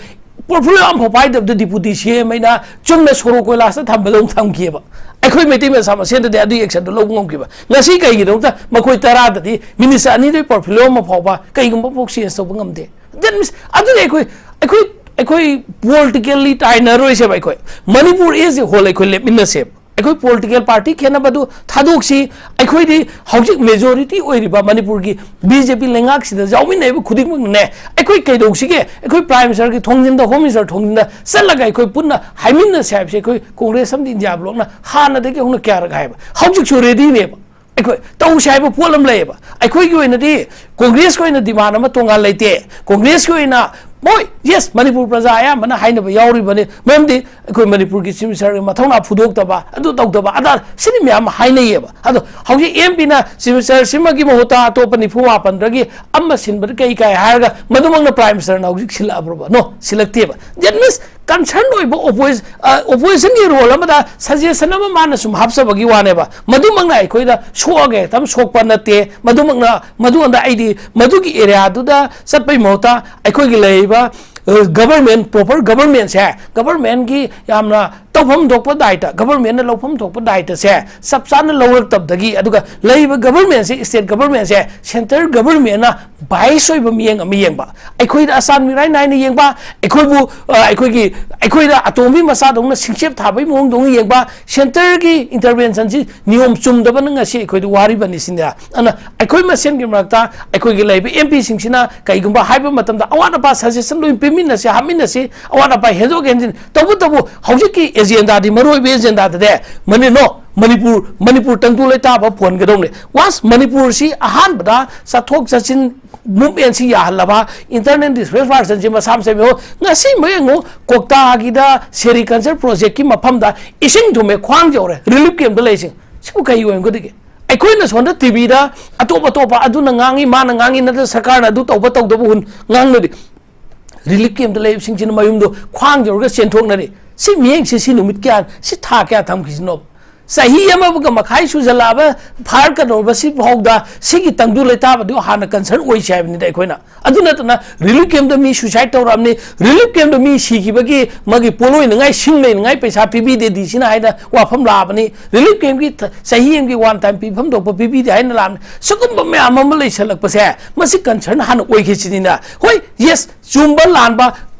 ꯄꯣꯔꯠꯐꯣꯂꯤꯑꯣ ꯑꯃꯐꯥꯎ ꯄꯥꯏꯗꯕꯗ ꯗꯤꯄꯨꯇꯤ ꯁꯤ ꯑꯦꯝ ꯑꯩꯅ ꯆꯨꯝꯅ ꯁꯣꯔꯣꯛ ꯀꯣꯏꯂꯥꯁꯇ ꯊꯝꯕꯗꯧꯅ ꯊꯝꯈꯤꯑꯕ꯫ ꯑꯩꯈꯣꯏ ꯃꯩꯇꯩ ꯃꯆꯥ ꯃꯁꯦꯟꯗꯗꯤ ꯑꯗꯨꯒꯤ ꯑꯦꯛꯁꯟꯗꯣ ꯂꯧꯕ ꯉꯝꯈꯤꯕ꯫ ꯉꯁꯤ ꯀꯩꯒꯤꯗꯃꯛꯇ ꯃꯈꯣꯏ ꯇꯔꯥꯗꯗꯤ ꯃꯤꯅꯤꯁꯇꯔ ꯑꯅꯤꯗꯨꯒꯤ ꯄꯣꯔꯠꯐꯣꯂꯤꯑꯣ ꯑꯃ ꯐꯥꯎꯕ ꯀꯩꯒꯨꯝꯕ ꯐꯥꯎ ꯆꯦꯟꯖ ꯇꯧꯕ ꯉꯝꯗꯦ? That means, ꯑꯗꯨꯅ ꯑꯩꯈꯣꯏ, ꯑꯩꯈꯣꯏ, ꯑꯩꯈꯣꯏ ꯄꯣꯂꯤꯇꯤꯀꯦꯜꯂꯤ ꯇꯥꯏꯅꯔꯣꯏꯁꯦꯕ꯫ ꯑꯩꯈꯣꯏ ꯃꯅꯤꯄꯨꯔ as a whole ꯑꯩꯈꯣꯏ ꯂꯦꯞꯃꯤꯟꯅꯁꯦꯕ꯫ ꯑꯩꯈꯣꯏ ꯄꯣꯂꯤꯇꯤꯀꯦꯜ ꯄꯥꯔꯇꯤ ꯈꯦꯠꯅꯕꯗꯨ ꯊꯥꯗꯣꯛꯁꯤ꯫ ꯑꯩꯈꯣꯏꯗꯤ ꯍꯧꯖꯤꯛ ꯃꯦꯖꯣꯔꯤꯇꯤ ꯑꯣꯏꯔꯤꯕ ꯃꯅꯤꯄꯨꯔꯒꯤ ꯕꯤ ꯖꯦ ꯄꯤ ꯂꯩꯉꯥꯛꯁꯤꯗ ꯌꯥꯎꯃꯤꯟꯅꯔꯤꯕ ꯈꯨꯗꯤꯡꯃꯛꯅꯅꯦ, ꯑꯩꯈꯣꯏ ꯀꯩꯗꯧꯁꯤꯒꯦ? ꯑꯩꯈꯣꯏ ꯄ꯭ꯔꯥꯏꯝ ꯃꯤꯅꯤꯁꯇꯔꯒꯤ ꯊꯣꯡꯖꯤꯟꯗ, ꯍꯣꯝ ꯃꯤꯅꯤꯁꯇꯔ ꯊꯣꯡꯖꯤꯟꯗ ꯆꯠꯂꯒ ꯑꯩꯈꯣꯏ ꯄꯨꯟꯅ ꯍꯥꯏꯃꯤꯟꯅꯁꯦ ꯍꯥꯏꯕꯁꯦ ꯑꯩꯈꯣꯏ ꯀꯣꯡꯒ꯭ꯔꯦꯁ ꯑꯃꯗꯤ ꯏꯟꯗꯤꯌꯥ ꯕ꯭ꯂꯣꯛꯅ ꯍꯥꯟꯅꯗꯒꯤ ꯍꯧꯅ ꯀꯌꯥꯔꯛ ꯍꯥꯏꯕ, ꯍꯧꯖꯤꯛꯁꯨ ꯔꯦꯗꯤꯅꯦꯕ꯫ ꯑꯩꯈꯣꯏ ꯇꯧꯁꯦ ꯍꯥꯏꯕ ꯄꯣꯠ ꯑꯃ ꯂꯩꯌꯦꯕ꯫ ꯑꯩꯈꯣꯏꯒꯤ ꯑꯣꯏꯅꯗꯤ ꯀꯣꯡꯒ꯭ꯔꯦꯁꯀꯤ ꯑꯣꯏꯅ ꯗꯤꯃꯥꯟ ꯑꯃ ꯇꯣꯉꯥꯟ ꯂꯩꯇꯦ꯫ ꯀꯣꯡꯒ꯭ꯔꯦꯁꯀꯤ ꯑꯣꯏꯅ ꯃꯣꯏ, ꯌꯦꯁ, ꯃꯅꯤꯄꯨꯔ ꯄ꯭ꯔꯖꯥ ꯑꯌꯥꯝꯕꯅ ꯍꯥꯏꯅꯕ ꯌꯥꯎꯔꯤꯕꯅꯤ꯫ ꯃꯔꯝꯗꯤ ꯑꯩꯈꯣꯏ ꯃꯅꯤꯄꯨꯔꯒꯤ ꯆꯤꯐ ꯃꯤꯅꯤꯁꯇꯔꯒꯤ ꯃꯊꯧꯅꯥ ꯐꯨꯗꯣꯛꯇꯕ, ꯑꯗꯨ ꯇꯧꯗꯕ, ꯑꯗꯥ, ꯁꯤꯅꯤ ꯃꯌꯥꯝ ꯑꯃ ꯍꯥꯏꯅꯩꯌꯦꯕ꯫ ꯑꯗꯣ ꯍꯧꯖꯤꯛ ꯑꯦꯝ ꯄꯤꯅ ꯆꯤꯐ ꯃꯤꯅꯤꯁꯇꯔ ꯁꯤꯃꯒꯤ ꯃꯍꯨꯠꯇ ꯑꯇꯣꯞꯄ ꯅꯤꯐꯨ ꯃꯥꯄꯟꯗꯒꯤ ꯑꯃ ꯁꯤꯟꯕꯗ ꯀꯩ ꯀꯥꯏ ꯍꯥꯏꯔꯒ ꯃꯗꯨꯃꯛꯅ ꯄ꯭ꯔꯥꯏꯝ ꯃꯤꯅꯤꯁꯇꯔꯅ ꯍꯧꯖꯤꯛ ꯁꯤꯜꯂꯛꯑꯕ꯭ꯔꯣꯕ? ꯅꯣ, ꯁꯤꯜꯂꯛꯇꯦꯕ꯫ That means concern ꯑꯣꯏꯕ ꯑꯣꯄꯣꯖ-, ꯑ, ꯑꯣꯄꯣꯖꯤꯁꯟꯒꯤ ꯔꯣꯜ ꯑꯃꯗ ꯁꯖꯦꯁꯟ ꯑꯃ ꯃꯥꯅ ꯁꯨꯝ ꯍꯥꯞꯆꯕꯒꯤ ꯋꯥꯅꯦꯕ꯫ ꯃꯗꯨꯃꯛꯅ ꯑꯩꯈꯣꯏꯗ ꯁꯣꯛꯑꯒ ꯍꯦꯛꯇ ꯁꯣꯛꯄ ꯅꯠꯇꯦ꯫ ꯃꯗꯨꯃꯛꯅ, ꯃꯗꯨꯉꯣꯟꯗ ꯑꯩꯗꯤ ꯃꯗꯨꯒꯤ ꯑꯦꯔꯤꯌꯥꯗꯨꯗ ꯆꯠꯄꯩ ꯃꯍꯨꯠꯇ ꯑꯩꯈꯣꯏꯒꯤ ꯂꯩꯔꯤꯕ, ꯑ, ꯒꯕꯔꯃꯦꯟ, ꯄ꯭ꯔꯣꯄꯔ ꯒꯕꯔꯃꯦꯟꯁꯦ, ꯒꯕꯔꯃꯦꯟꯒꯤ ꯌꯥꯝꯅ ꯇꯧꯐꯝ ꯊꯣꯛꯄ ꯗꯥꯏꯇ, ꯒꯕꯔꯃꯦꯟꯅ ꯂꯧꯐꯝ ꯊꯣꯛꯄ ꯗꯥꯏꯇꯁꯦ ꯆꯞ ꯆꯥꯅ ꯂꯧꯔꯛꯇꯕꯗꯒꯤ, ꯑꯗꯨꯒ ꯂꯩꯔꯤꯕ ꯒꯕꯔꯃꯦꯟꯁꯦ, ꯁ꯭ꯇꯦꯠ ꯒꯕꯔꯃꯦꯟꯁꯦ, ꯁꯦꯟꯇꯔ ꯒꯕꯔꯃꯦꯟꯅ ꯕꯥꯏꯁ ꯑꯣꯏꯕ ꯃꯤꯠꯌꯦꯡ ꯑꯃ ꯌꯦꯡꯕ, ꯑꯩꯈꯣꯏꯗ ꯑꯆꯥꯟ ꯃꯤꯔꯥꯏ ꯅꯥꯏꯅ ꯌꯦꯡꯕ, ꯑꯩꯈꯣꯏꯕꯨ, ꯑ, ꯑꯩꯈꯣꯏꯒꯤ, ꯑꯩꯈꯣꯏꯗ ꯑꯇꯣꯝꯕꯤ ꯃꯆꯥꯗꯧꯅ ꯁꯤꯡꯆꯦꯞ ꯊꯥꯕꯒꯤ ꯃꯑꯣꯡꯗꯧꯅ ꯌꯦꯡꯕ, ꯁꯦꯟꯇꯔꯒꯤ ꯏꯟꯇꯔꯚꯦꯟꯁꯟꯁꯤ ꯅꯤꯌꯣꯝ ꯆꯨꯝꯗꯕꯅ ꯉꯁꯤ ꯑꯩꯈꯣꯏꯗ ꯋꯥꯔꯤꯕꯅꯤ ꯁꯤꯅꯦ꯫ ꯑꯗꯨꯅ ꯑꯩꯈꯣꯏ ꯃꯁꯦꯟꯒꯤ ꯃꯔꯛꯇ ꯑꯩꯈꯣꯏꯒꯤ ꯂꯩꯔꯤꯕ ꯑꯦꯝ ꯄꯤꯁꯤꯡꯁꯤꯅ ꯀꯩꯒꯨꯝꯕ ꯍꯥꯏꯕ ꯃꯇꯝꯗ ꯑꯋꯥꯠ ꯑꯄꯥ ꯁꯖꯦꯁꯟ ꯂꯣꯏ ꯄꯤꯃꯤꯟꯅꯁꯤ, ꯍꯥꯞꯃꯤꯟꯅꯁꯤ, ꯑꯋꯥꯠ ꯑꯄꯥ ꯍꯦꯟꯗꯣꯛ ꯍꯦꯟꯖꯤꯟ꯫ ꯇꯧꯕꯇꯕꯨ ꯍꯧꯖꯤꯛꯀꯤ ꯑꯦꯖꯦꯟꯗꯥꯗꯤ, ꯃꯔꯨꯑꯣꯏꯕ ꯑꯦꯖꯦꯟꯗꯥꯗꯗꯤ ꯃꯅꯤ-, ꯅꯣ, ꯃꯅꯤꯄꯨꯔ, ꯃꯅꯤꯄꯨꯔ ꯇꯪꯗꯨ ꯂꯩꯇꯥꯕ ꯐꯣꯟꯒꯗꯧꯅꯤ꯫ ꯋꯥꯁ ꯃꯅꯤꯄꯨꯔꯁꯤ ꯑꯍꯥꯟꯕꯗ ꯆꯠꯊꯣꯛ ꯆꯠꯁꯤꯟ ꯃꯨꯞꯃꯦꯟꯁꯤ ꯌꯥꯍꯜꯂꯕ, ꯏꯟꯇꯔꯅꯦꯜ ꯗꯤꯁꯄ꯭ꯂꯦꯁ ꯄꯥꯔꯁꯟꯁꯤ ꯃꯁꯥ ꯃꯁꯥ ꯌꯦꯡꯉꯨ꯫ ꯉꯁꯤ ꯑꯃ ꯌꯦꯡꯉꯨ, ꯀꯣꯛꯇꯥꯒꯤꯗ ꯁꯦꯔꯤꯀꯜꯆꯔ ꯄ꯭ꯔꯣꯖꯦꯛꯀꯤ ꯃꯐꯝꯗ ꯏꯁꯤꯡ ꯊꯨꯝꯃꯦ, ꯈ꯭ꯋꯥꯡ ꯌꯧꯔꯦ, ꯔꯤꯂꯤꯐ ꯀꯦꯝꯞꯇ ꯂꯩꯁꯤꯡ꯫ ꯁꯤꯕꯨ ꯀꯩ ꯑꯣꯏꯔꯝꯒꯗꯒꯦ? ꯑꯩꯈꯣꯏꯅ ꯁꯣꯝꯗ ꯇꯤꯚꯤꯗ ꯑꯇꯣꯞ ꯑꯇꯣꯞꯄ ꯑꯗꯨꯅ ꯉꯥꯡꯉꯤ, ꯃꯥꯅ ꯉꯥꯡꯉꯤ, ꯅꯠꯇ꯭ꯔ ꯁꯔꯀꯥꯔꯅ ꯑꯗꯨ ꯇꯧꯕ ꯇꯧꯗꯕ ꯍꯨꯟ ꯉꯥꯡꯅꯔꯤ꯫ ꯔꯤꯂꯤꯐ ꯀꯦꯝꯞꯇ ꯂꯩꯕꯁꯤꯡꯁꯤꯅ ꯃꯌꯨꯝꯗꯣ ꯈ꯭ꯋꯥꯡ ꯌꯧꯔꯒ ꯆꯦꯟꯊꯣꯛꯅꯔꯤ꯫ ꯁꯤ ꯃꯤꯠꯌꯦꯡꯁꯤ ꯁꯤ ꯅꯨꯃꯤꯠ ꯀꯌꯥ, ꯁꯤ ꯊꯥ ꯀꯌꯥ ꯊꯝꯈꯤꯁꯤꯅꯣ? ꯆꯍꯤ ꯑꯃꯒ ꯃꯈꯥꯏ ꯁꯨꯖꯜꯂꯛꯑꯕ ꯐꯥꯔꯀꯗꯧꯔꯕ ꯁꯤ ꯐꯥꯎꯗ ꯁꯤꯒꯤ ꯇꯪꯗꯨ ꯂꯩꯇꯥꯕꯗꯨ ꯍꯥꯟꯅ ꯀꯟꯁꯔꯟ ꯑꯣꯏꯁꯤ ꯍꯥꯏꯕꯅꯤꯗ ꯑꯩꯈꯣꯏꯅ꯫ ꯑꯗꯨ ꯅꯠꯇꯅ ꯔꯤꯂꯤꯐ ꯀꯦꯝꯞꯇ ꯃꯤ ꯁꯨꯏꯁꯥꯏꯠ ꯇꯧꯔꯛꯑꯕꯅꯤ, ꯔꯤꯂꯤꯐ ꯀꯦꯝꯞꯇ ꯃꯤ ꯁꯤꯈꯤꯕꯒꯤ ꯃꯥꯒꯤ ꯄꯣꯠꯂꯣꯏꯅꯉꯥꯏ, ꯁꯤꯡ ꯂꯩꯅꯉꯥꯏ ꯄꯩꯁꯥ ꯄꯤꯕꯤꯗꯦ ꯗꯤ ꯁꯤꯅ ꯍꯥꯏꯅ ꯋꯥꯐꯝ ꯂꯥꯛꯑꯕꯅꯤ꯫ ꯔꯤꯂꯤꯐ ꯀꯦꯝꯞꯀꯤ ꯊ-, ꯆꯍꯤ ꯑꯃꯒꯤ ꯋꯥꯟ ꯇꯥꯏꯝ ꯄꯤꯐꯝ ꯊꯣꯛꯄ ꯄꯤꯕꯤꯗꯦ ꯍꯥꯏꯅ ꯂꯥꯛꯑꯕꯅꯤ꯫ ꯁꯤꯒꯨꯝꯕ ꯃꯌꯥꯝ ꯑꯃ ꯂꯩꯁꯜꯂꯛꯄꯁꯦ ꯃꯁꯤ ꯀꯟꯁꯔꯟ ꯍꯥꯟꯅ ꯑꯣꯏꯈꯤꯁꯤꯅꯤꯅ꯫ ꯍꯣꯏ, ꯌꯦꯁ, ꯆꯨꯝꯕ ꯂꯥꯟꯕ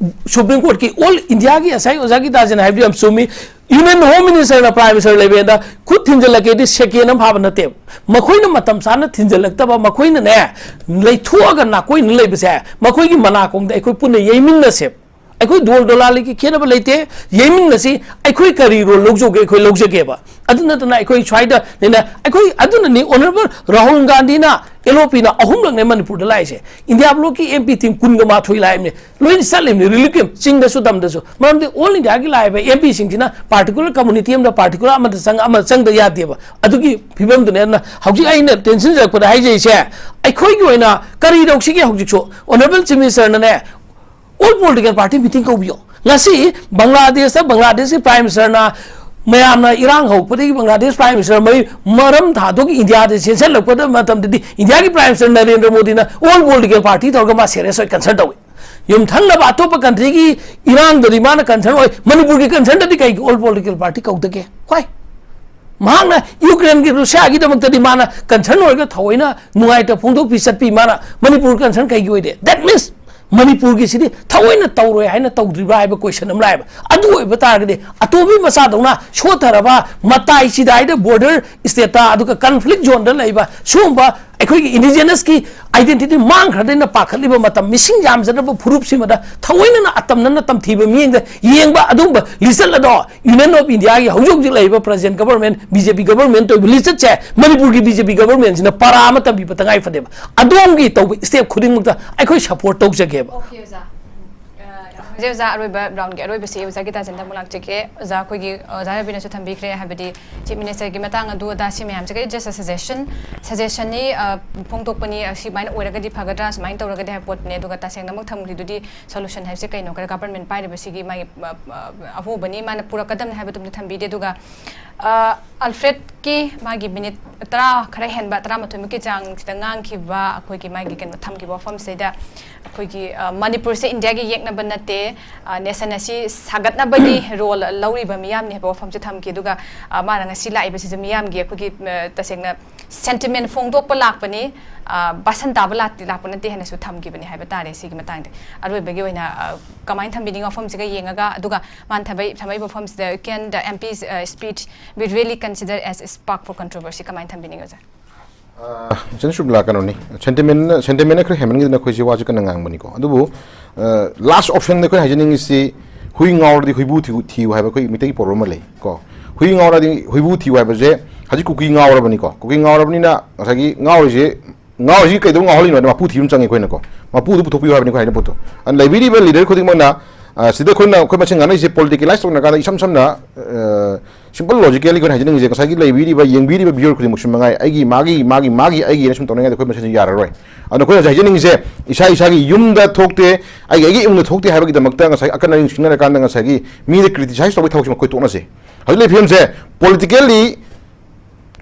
ꯁꯨꯄ꯭ꯔꯤꯝ ꯀꯣꯔꯠꯀꯤ ꯑꯣꯜ ꯏꯟꯗꯤꯌꯥꯒꯤ ꯉꯁꯥꯏ ꯑꯣꯖꯥ ꯒꯤꯇꯥꯖꯤꯅ ꯍꯥꯏꯕꯗꯨ ꯌꯥꯝ ꯆꯨꯝꯃꯤ꯫ ꯌꯨꯅꯤꯌꯟ ꯍꯣꯝ ꯃꯤꯅꯤꯁꯇꯔꯅ ꯄ꯭ꯔꯥꯏꯝ ꯃꯤꯅꯤꯁꯇꯔ ꯂꯩꯕꯗ ꯈꯨꯠ ꯊꯤꯟꯖꯤꯜꯂꯛꯀꯦꯗꯤ ꯁꯦꯀꯦꯟ ꯑꯃ ꯐꯥꯕ ꯅꯠꯇꯦꯕ꯫ ꯃꯈꯣꯏꯅ ꯃꯇꯝ ꯆꯥꯅ ꯊꯤꯟꯖꯤꯜꯂꯛꯇꯕ, ꯃꯈꯣꯏꯅꯅꯦ ꯂꯩꯊꯣꯛꯑꯒ ꯅꯥꯀꯣꯏꯅ ꯂꯩꯕꯁꯦ ꯃꯈꯣꯏꯒꯤ ꯃꯅꯥꯀꯣꯡꯗ ꯑꯩꯈꯣꯏ ꯄꯨꯟꯅ ꯌꯩꯃꯤꯟꯅꯁꯦꯕ꯫ ꯑꯩꯈꯣꯏ ꯗꯣꯜ ꯗꯣꯂꯥꯂꯤꯒꯤ ꯈꯦꯠꯅꯕ ꯂꯩꯇꯦ꯫ ꯌꯩꯃꯤꯟꯅꯁꯤ꯫ ꯑꯩꯈꯣꯏ ꯀꯔꯤ ꯔꯣꯜ ꯂꯧꯖꯧꯒꯦ, ꯑꯩꯈꯣꯏ ꯂꯧꯖꯒꯦꯕ꯫ ꯑꯗꯨ ꯅꯠꯇꯅ ꯑꯩꯈꯣꯏ ꯁ꯭ꯋꯥꯏꯗ ꯅꯦꯅ-, ꯑꯩꯈꯣꯏ ꯑꯗꯨꯅꯅꯤ ꯑꯣꯅꯔꯦꯕꯜ ꯔꯥꯍꯨꯜ ꯒꯥꯟꯙꯤꯅ, ꯑꯦꯜ ꯑꯣ ꯄꯤꯅ ꯑꯍꯨꯝꯂꯛꯅꯦ ꯃꯅꯤꯄꯨꯔꯗ ꯂꯥꯛꯏꯁꯦ꯫ ꯏꯟꯗꯤꯌꯥ ꯕ꯭ꯂꯣꯛꯀꯤ ꯑꯦꯝ ꯄꯤ ꯇꯤꯝ ꯀꯨꯟꯒ ꯃꯥꯊꯣꯏ ꯂꯥꯛꯏꯕꯅꯦ꯫ ꯂꯣꯏꯅ ꯆꯠꯂꯤꯕꯅꯤ ꯔꯤꯂꯤꯐ ꯀꯦꯝꯞ, ꯆꯤꯡꯗꯁꯨ ꯇꯝꯗꯁꯨ꯫ ꯃꯔꯝꯗꯤ ꯑꯣꯜ ꯏꯟꯗꯤꯌꯥꯒꯤ ꯂꯥꯛꯏꯕ ꯑꯦꯝ ꯄꯤꯁꯤꯡꯁꯤꯅ ꯄꯥꯔꯇꯤꯀꯨꯂꯔ ꯀꯝꯃꯨꯅꯤꯇꯤ ꯑꯃꯗ, ꯄꯥꯔꯇꯤꯀꯨꯂꯔ ꯑꯃꯗ ꯆꯪ-, ꯑꯃ ꯆꯪꯗ ꯌꯥꯗꯦꯕ꯫ ꯑꯗꯨꯒꯤ ꯐꯤꯕꯝꯗꯨꯅꯦ꯫ ꯑꯗꯨꯅ ꯍꯧꯖꯤꯛ ꯑꯩꯅ ꯇꯦꯟꯁꯤꯟꯖꯔꯛꯄꯗ ꯍꯥꯏꯖꯔꯤꯁꯦ, ꯑꯩꯈꯣꯏꯒꯤ ꯑꯣꯏꯅ ꯀꯔꯤ ꯇꯧꯁꯤꯒꯦ? ꯍꯧꯖꯤꯛꯁꯨ ꯑꯣꯅꯔꯦꯕꯜ ꯆꯤꯐ ꯃꯤꯅꯤꯁꯇꯔꯅꯅꯦ, ꯑꯣꯜ ꯄꯣꯂꯤꯇꯤꯀꯦꯜ ꯄꯥꯔꯇꯤ ꯃꯤꯇꯤꯡ ꯀꯧꯕꯤꯌꯣ꯫ ꯉꯁꯤ ꯕꯪꯒ꯭ꯂꯥꯗꯦꯁꯇ, ꯕꯪꯒ꯭ꯂꯥꯗꯦꯁꯀꯤ ꯄ꯭ꯔꯥꯏꯝ ꯃꯤꯅꯤꯁꯇꯔꯅ, ꯃꯌꯥꯝꯅ ꯏꯔꯥꯡ ꯍꯧꯔꯛꯄꯗꯒꯤ ꯕꯪꯒ꯭ꯂꯥꯗꯦꯁ ꯄ꯭ꯔꯥꯏꯝ ꯃꯤꯅꯤꯁꯇꯔ ꯃꯩ ꯃꯔꯝ ꯊꯥꯗꯣꯛ ꯏꯟꯗꯤꯌꯥꯗ ꯆꯦꯟꯁꯤꯜꯂꯛꯄꯗ ꯃꯇꯝꯗꯗꯤ ꯏꯟꯗꯤꯌꯥꯒꯤ ꯄ꯭ꯔꯥꯏꯝ ꯃꯤꯅꯤꯁꯇꯔ ꯅꯔꯦꯟꯗ꯭ꯔ ꯃꯣꯗꯤꯅ ꯑꯣꯜ ꯄꯣꯂꯤꯇꯤꯀꯦꯜ ꯄꯥꯔꯇꯤ ꯇꯧꯔꯒ ꯃꯥ ꯁꯦꯔꯤꯌꯁ ꯑꯣꯏ ꯀꯟꯁꯔꯟ ꯇꯧꯏ꯫ ꯌꯨꯝꯊꯪꯅꯕ ꯑꯇꯣꯞꯄ ꯀꯟꯇ꯭ꯔꯤꯒꯤ ꯏꯔꯥꯡꯗꯗꯤ ꯃꯥꯅ ꯀꯟꯁꯔꯟ ꯑꯣꯏ, ꯃꯅꯤꯄꯨꯔꯒꯤ ꯀꯟꯁꯔꯟꯗꯗꯤ ꯀꯩꯒꯤ ꯑꯣꯜ ꯄꯣꯂꯤꯇꯤꯀꯦꯜ ꯄꯥꯔꯇꯤ ꯀꯧꯗꯒꯦ? ꯍꯣꯏ, ꯃꯍꯥꯛꯅ ꯌꯨꯀ꯭ꯔꯦꯟꯒꯤ, ꯔꯨꯁꯤꯌꯥꯒꯤꯗꯃꯛꯇꯗꯤ ꯃꯥꯅ ꯀꯟꯁꯔꯟ ꯑꯣꯏꯔꯒ ꯊꯑꯣꯏꯅ ꯅꯨꯡꯉꯥꯏꯇꯕ ꯐꯣꯡꯗꯣꯛꯄꯤ ꯆꯠꯄꯤ꯫ ꯃꯥꯅ ꯃꯅꯤꯄꯨꯔ ꯀꯟꯁꯔꯟ ꯀꯩꯒꯤ ꯑꯣꯏꯗꯦ? That means ꯃꯅꯤꯄꯨꯔꯒꯤꯁꯤꯗꯤ ꯊꯑꯣꯏꯅ ꯇꯧꯔꯣꯏ ꯍꯥꯏꯅ ꯇꯧꯗ꯭ꯔꯤꯕ꯭ꯔꯥ ꯍꯥꯏꯕ ꯀꯣꯏꯁꯟ ꯑꯃ ꯂꯥꯛꯑꯦꯕ꯫ ꯑꯗꯨ ꯑꯣꯏꯕ ꯇꯥꯔꯒꯗꯤ ꯑꯇꯣꯝꯕꯤ ꯃꯆꯥꯗꯧꯅ ꯁꯣꯠꯊꯔꯕ, ꯃꯇꯥꯏ ꯆꯤꯗꯥꯏꯗ ꯕꯣꯔꯗꯔ ꯁ꯭ꯇꯦꯠꯇ, ꯑꯗꯨꯒ ꯀꯟꯐ꯭ꯂꯤꯛ ꯖꯣꯟꯗ ꯂꯩꯕ ꯁꯤꯒꯨꯝꯕ ꯑꯩꯈꯣꯏꯒꯤ ꯏꯟꯗꯤꯖꯤꯅꯁꯀꯤ ꯑꯥꯏꯗꯦꯟꯇꯤꯇꯤ ꯃꯥꯡꯈ꯭ꯔꯗꯦꯅ ꯄꯥꯈꯠꯂꯤꯕ ꯃꯇꯝ, ꯃꯤꯁꯤꯡ ꯌꯥꯝꯖꯔꯕ ꯐꯨꯔꯨꯞꯁꯤꯃꯗ ꯊꯑꯣꯏꯅꯅ ꯑꯇꯝꯅꯅ ꯇꯝꯊꯤꯕ ꯃꯤꯠꯌꯦꯡꯗ ꯌꯦꯡꯕ ꯑꯗꯨꯒꯨꯝꯕ ꯂꯤꯆꯠ ꯑꯗꯣ ꯌꯨꯅꯤꯌꯟ ꯑꯣꯐ ꯏꯟꯗꯤꯌꯥꯒꯤ ꯍꯧꯖꯤꯛ ꯍꯧꯖꯤꯛ ꯂꯩꯔꯤꯕ ꯄ꯭ꯔꯖꯦꯟ ꯒꯕꯔꯃꯦꯟ, ꯕꯤ ꯖꯦ ꯄꯤ ꯒꯕꯔꯃꯦꯟ ꯇꯧꯔꯤꯕ ꯂꯤꯆꯠꯁꯦ ꯃꯅꯤꯄꯨꯔꯒꯤ ꯕꯤ ꯖꯦ ꯄꯤ ꯒꯕꯔꯃꯦꯟꯁꯤꯅ ꯄꯔꯥ ꯑꯃ ꯇꯝꯕꯤꯕ ꯇꯉꯥꯏ ꯐꯗꯦꯕ꯫ ꯑꯗꯣꯝꯒꯤ ꯇꯧꯕ ꯁ꯭ꯇꯦꯞ ꯈꯨꯗꯤꯡꯃꯛꯇ ꯑꯩꯈꯣꯏ ꯁꯄꯣꯔꯠ ꯇꯧꯖꯒꯦꯕ꯫ ꯑꯣꯀꯦ ꯑꯣꯖꯥ꯫ ꯎꯝ꯫ ꯑ, ꯍꯧꯖꯤꯛ ꯑꯣꯖꯥ ꯑꯔꯣꯏꯕ ꯔꯥꯎꯟꯒꯤ ꯑꯔꯣꯏꯕꯁꯤ ꯑꯣꯖꯥ ꯒꯤꯇꯥꯆꯟꯗ ꯑꯃꯨꯛ ꯂꯥꯛꯆꯒꯦ꯫ ꯑꯣꯖꯥ ꯑꯩꯈꯣꯏꯒꯤ ꯑꯣꯖꯥ ꯔꯕꯤꯅꯁꯨ ꯊꯝꯕꯤꯈ꯭ꯔꯦ, ꯍꯥꯏꯕꯗꯤ ꯆꯤꯐ ꯃꯤꯅꯤꯁꯇꯔꯒꯤ ꯃꯇꯥꯡ ꯑꯗꯨ ꯑꯗꯥ ꯁꯤ ꯃꯌꯥꯝꯁꯦ just a suggestion, suggestionꯅꯤ, ꯑ, ꯐꯣꯡꯗꯣꯛꯄꯅꯤ, ꯑꯁꯨꯃꯥꯏꯅ ꯑꯣꯏꯔꯒꯗꯤ ꯐꯒꯗ꯭ꯔꯥ, ꯁꯨꯃꯥꯏꯅ ꯇꯧꯔꯒꯗꯤ ꯍꯥꯏꯕ ꯄꯣꯠꯅꯦ꯫ ꯑꯗꯨꯒ ꯇꯁꯦꯡꯅꯃꯛ ꯊꯝꯈ꯭ꯔꯤꯗꯨꯗꯤ ꯁꯣꯂꯨꯁꯟ ꯍꯥꯏꯕꯁꯦ ꯀꯩꯅꯣ? ꯈꯔ ꯒꯕꯔꯃꯦꯟ ꯄꯥꯏꯔꯤꯕꯁꯤꯒꯤ ꯃꯥꯒꯤ, ꯑ, ꯑ, ꯑꯍꯣꯕꯅꯤ, ꯃꯥꯅ ꯄꯨꯔꯛꯀꯗꯕꯅꯤ ꯍꯥꯏꯕꯗꯨꯝꯗꯤ ꯊꯝꯕꯤꯗꯦ꯫ ꯑꯗꯨꯒ, ꯑ, ꯑꯜꯐ꯭ꯔꯦꯗꯀꯤ ꯃꯥꯒꯤ ꯃꯤꯅꯤꯠ ꯇꯔꯥ ꯈꯔ ꯍꯦꯟꯕ, ꯇꯔꯥꯃꯥꯊꯣꯏꯃꯨꯛꯀꯤ ꯆꯥꯡꯁꯤꯗ ꯉꯥꯡꯈꯤꯕ, ꯑꯩꯈꯣꯏꯒꯤ ꯃꯥꯒꯤ ꯀꯩꯅꯣ ꯊꯝꯈꯤꯕ ꯋꯥꯐꯝꯁꯤꯗꯩꯗ ꯑꯩꯈꯣꯏꯒꯤ, ꯑ, ꯃꯅꯤꯄꯨꯔꯁꯦ ꯏꯟꯗꯤꯌꯥꯒꯤ ꯌꯦꯛꯅꯕ ꯅꯠꯇꯦ, ꯑ, ꯅꯦꯁꯟ ꯑꯁꯤ ꯁꯥꯒꯠꯅꯕꯒꯤ ꯔꯣꯜ ꯂꯧꯔꯤꯕ ꯃꯤꯌꯥꯝꯅꯤ ꯍꯥꯏꯕ ꯋꯥꯐꯝꯁꯦ ꯊꯝꯈꯤ꯫ ꯑꯗꯨꯒ, ꯑ, ꯃꯥꯅ ꯉꯁꯤ ꯂꯥꯛꯏꯕꯁꯤꯁꯨ ꯃꯤꯌꯥꯝꯒꯤ ꯑꯩꯈꯣꯏꯒꯤ, ꯑ, ꯇꯁꯦꯡꯅ ꯁꯦꯟꯇꯤꯃꯦꯟ ꯐꯣꯡꯗꯣꯛꯄ ꯂꯥꯛꯄꯅꯤ, ꯑ, ꯚꯥꯁꯟ ꯇꯥꯕ ꯂꯥꯛꯇꯤ ꯂꯥꯛꯄ ꯅꯠꯇꯦ ꯍꯥꯏꯅꯁꯨ ꯊꯝꯈꯤꯕꯅꯤ ꯍꯥꯏꯕ ꯇꯥꯔꯦ꯫ ꯁꯤꯒꯤ ꯃꯇꯥꯡꯗ ꯑꯔꯣꯏꯕꯒꯤ ꯑꯣꯏꯅ, ꯑ, ꯀꯃꯥꯏꯅ ꯊꯝꯕꯤꯅꯤꯡꯉꯤ ꯋꯥꯐꯝꯁꯤꯒ ꯌꯦꯡꯉꯒ? ꯑꯗꯨꯒ ꯃꯥꯅ ꯊꯝꯕꯩ-, ꯊꯝꯃꯛꯏꯕ ꯋꯥꯐꯝꯁꯤꯗ, "Can the M P's, uh, speech be really considered as a spark for controversy?" ꯀꯃꯥꯏꯅ ꯊꯝꯕꯤꯅꯤꯡꯉꯤ, ꯑꯣꯖꯥ? ꯏꯆꯟ ꯁꯨꯕꯂꯥ, ꯀꯩꯅꯣꯅꯤ, ꯁꯦꯟꯇꯤꯃꯦꯟꯅ ꯁꯦꯟꯇꯤꯃꯦꯟꯅ ꯈꯔ ꯍꯦꯟꯃꯟꯈꯤꯗꯅ ꯑꯩꯈꯣꯏꯁꯦ ꯋꯥꯁꯦ ꯀꯟꯅ ꯉꯥꯡꯕꯅꯤꯀꯣ꯫ ꯑꯗꯨꯕꯨ ꯂꯥꯁ ꯑꯣꯞꯁꯟꯗ ꯑꯩꯈꯣꯏꯅ ꯍꯥꯏꯖꯅꯤꯡꯉꯤꯁꯤ, "ꯍꯨꯏ ꯉꯥꯎꯔꯗꯤ ꯍꯨꯏꯕꯨ ꯊꯤꯌꯨ" ꯊꯤꯌꯨ ꯍꯥꯏꯕ ꯑꯩꯈꯣꯏ ꯃꯤꯇꯩꯒꯤ ꯄ꯭ꯔꯣꯕꯔꯕ ꯑꯃ ꯂꯩ ꯀꯣ꯫ "ꯍꯨꯏ ꯉꯥꯎꯔꯗꯤ ꯍꯨꯏꯕꯨ ꯊꯤꯌꯨ" ꯍꯥꯏꯕꯁꯦ ꯍꯧꯖꯤꯛ ꯀꯨꯀꯤ ꯉꯥꯎꯔꯕꯅꯤꯀꯣ꯫ ꯀꯨꯀꯤ ꯉꯥꯎꯔꯕꯅꯤꯅ ꯉꯁꯥꯏꯒꯤ ꯉꯥꯎꯔꯤꯁꯦ, ꯉꯥꯎꯔꯤꯁꯤ ꯀꯩꯗꯧ ꯉꯥꯎꯍꯜꯂꯤꯅꯣ ꯍꯥꯏꯗꯤ ꯃꯄꯨ ꯊꯤꯕ ꯑꯃ ꯆꯪꯉꯦ ꯑꯩꯈꯣꯏꯅꯀꯣ꯫ "ꯃꯄꯨꯗꯨ ꯄꯨꯊꯣꯛꯄꯤꯌꯨ" ꯍꯥꯏꯕꯅꯤ ꯑꯩꯈꯣꯏ ꯍꯥꯏꯅ ꯄꯣꯠꯇꯣ꯫ ꯑꯗꯨꯅ ꯂꯩꯕꯤꯔꯤꯕ ꯂꯤꯗꯔ ꯈꯨꯗꯤꯡꯃꯛꯅ, ꯑ, ꯁꯤꯗ ꯑꯩꯈꯣꯏꯅ, ꯑꯩꯈꯣꯏ ꯃꯁꯦꯟ ꯉꯥꯡꯅꯔꯤꯁꯦ ꯄꯣꯂꯤꯇꯤꯀꯦꯂꯥꯏꯁ ꯇꯧꯅꯔꯀꯥꯟꯗ ꯏꯁꯝ ꯁꯝꯅ, ꯑ, ꯁꯤꯝꯄꯜ ꯂꯣꯖꯤꯀꯦꯜꯂꯤ ꯑꯩꯈꯣꯏꯅ ꯍꯥꯏꯖꯅꯤꯡꯉꯤꯁꯦ, ꯉꯁꯥꯏꯒꯤ ꯂꯩꯕꯤꯔꯤꯕ, ꯌꯦꯡꯕꯤꯔꯤꯕ ꯚ꯭ꯌꯨꯋꯔ ꯈꯨꯗꯤꯡꯃꯛꯁꯨ ꯃꯉꯥꯏ, ꯑꯩꯒꯤ, ꯃꯥꯒꯤ, ꯃꯥꯒꯤ, ꯃꯥꯒꯤ, ꯑꯩꯒꯤꯅ ꯁꯨꯝ ꯇꯧꯅꯉꯥꯏꯗ ꯑꯩꯈꯣꯏ ꯃꯁꯦꯟꯁꯦ ꯌꯥꯔꯔꯣꯏ꯫ ꯑꯗꯨꯅ ꯑꯩꯈꯣꯏꯅ ꯍꯧꯖꯤꯛ ꯍꯥꯏꯖꯅꯤꯡꯉꯤꯁꯦ, ꯏꯁꯥ ꯏꯁꯥꯒꯤ ꯌꯨꯝꯗ ꯊꯣꯛꯇꯦ, ꯑꯩꯒꯤ, ꯑꯩꯒꯤ ꯏꯃꯨꯡꯗ ꯊꯣꯛꯇꯦ ꯍꯥꯏꯕꯒꯤꯗꯃꯛꯇ ꯉꯁꯥꯏ ꯑꯀꯟ ꯑꯔꯤꯡ ꯁꯤꯡꯅꯔꯀꯥꯟꯗ ꯉꯁꯥꯏꯒꯤ ꯃꯤꯗ ꯀ꯭ꯔꯤꯇꯤꯁꯥꯏꯁ ꯇꯧꯕꯒꯤ ꯊꯕꯛꯁꯤꯃ ꯑꯩꯈꯣꯏ ꯇꯣꯛꯅꯁꯦ꯫ ꯍꯧꯖꯤꯛ ꯂꯩꯔꯤꯕ ꯐꯤꯕꯝꯁꯦ ꯄꯣꯂꯤꯇꯤꯀꯦꯜꯂꯤ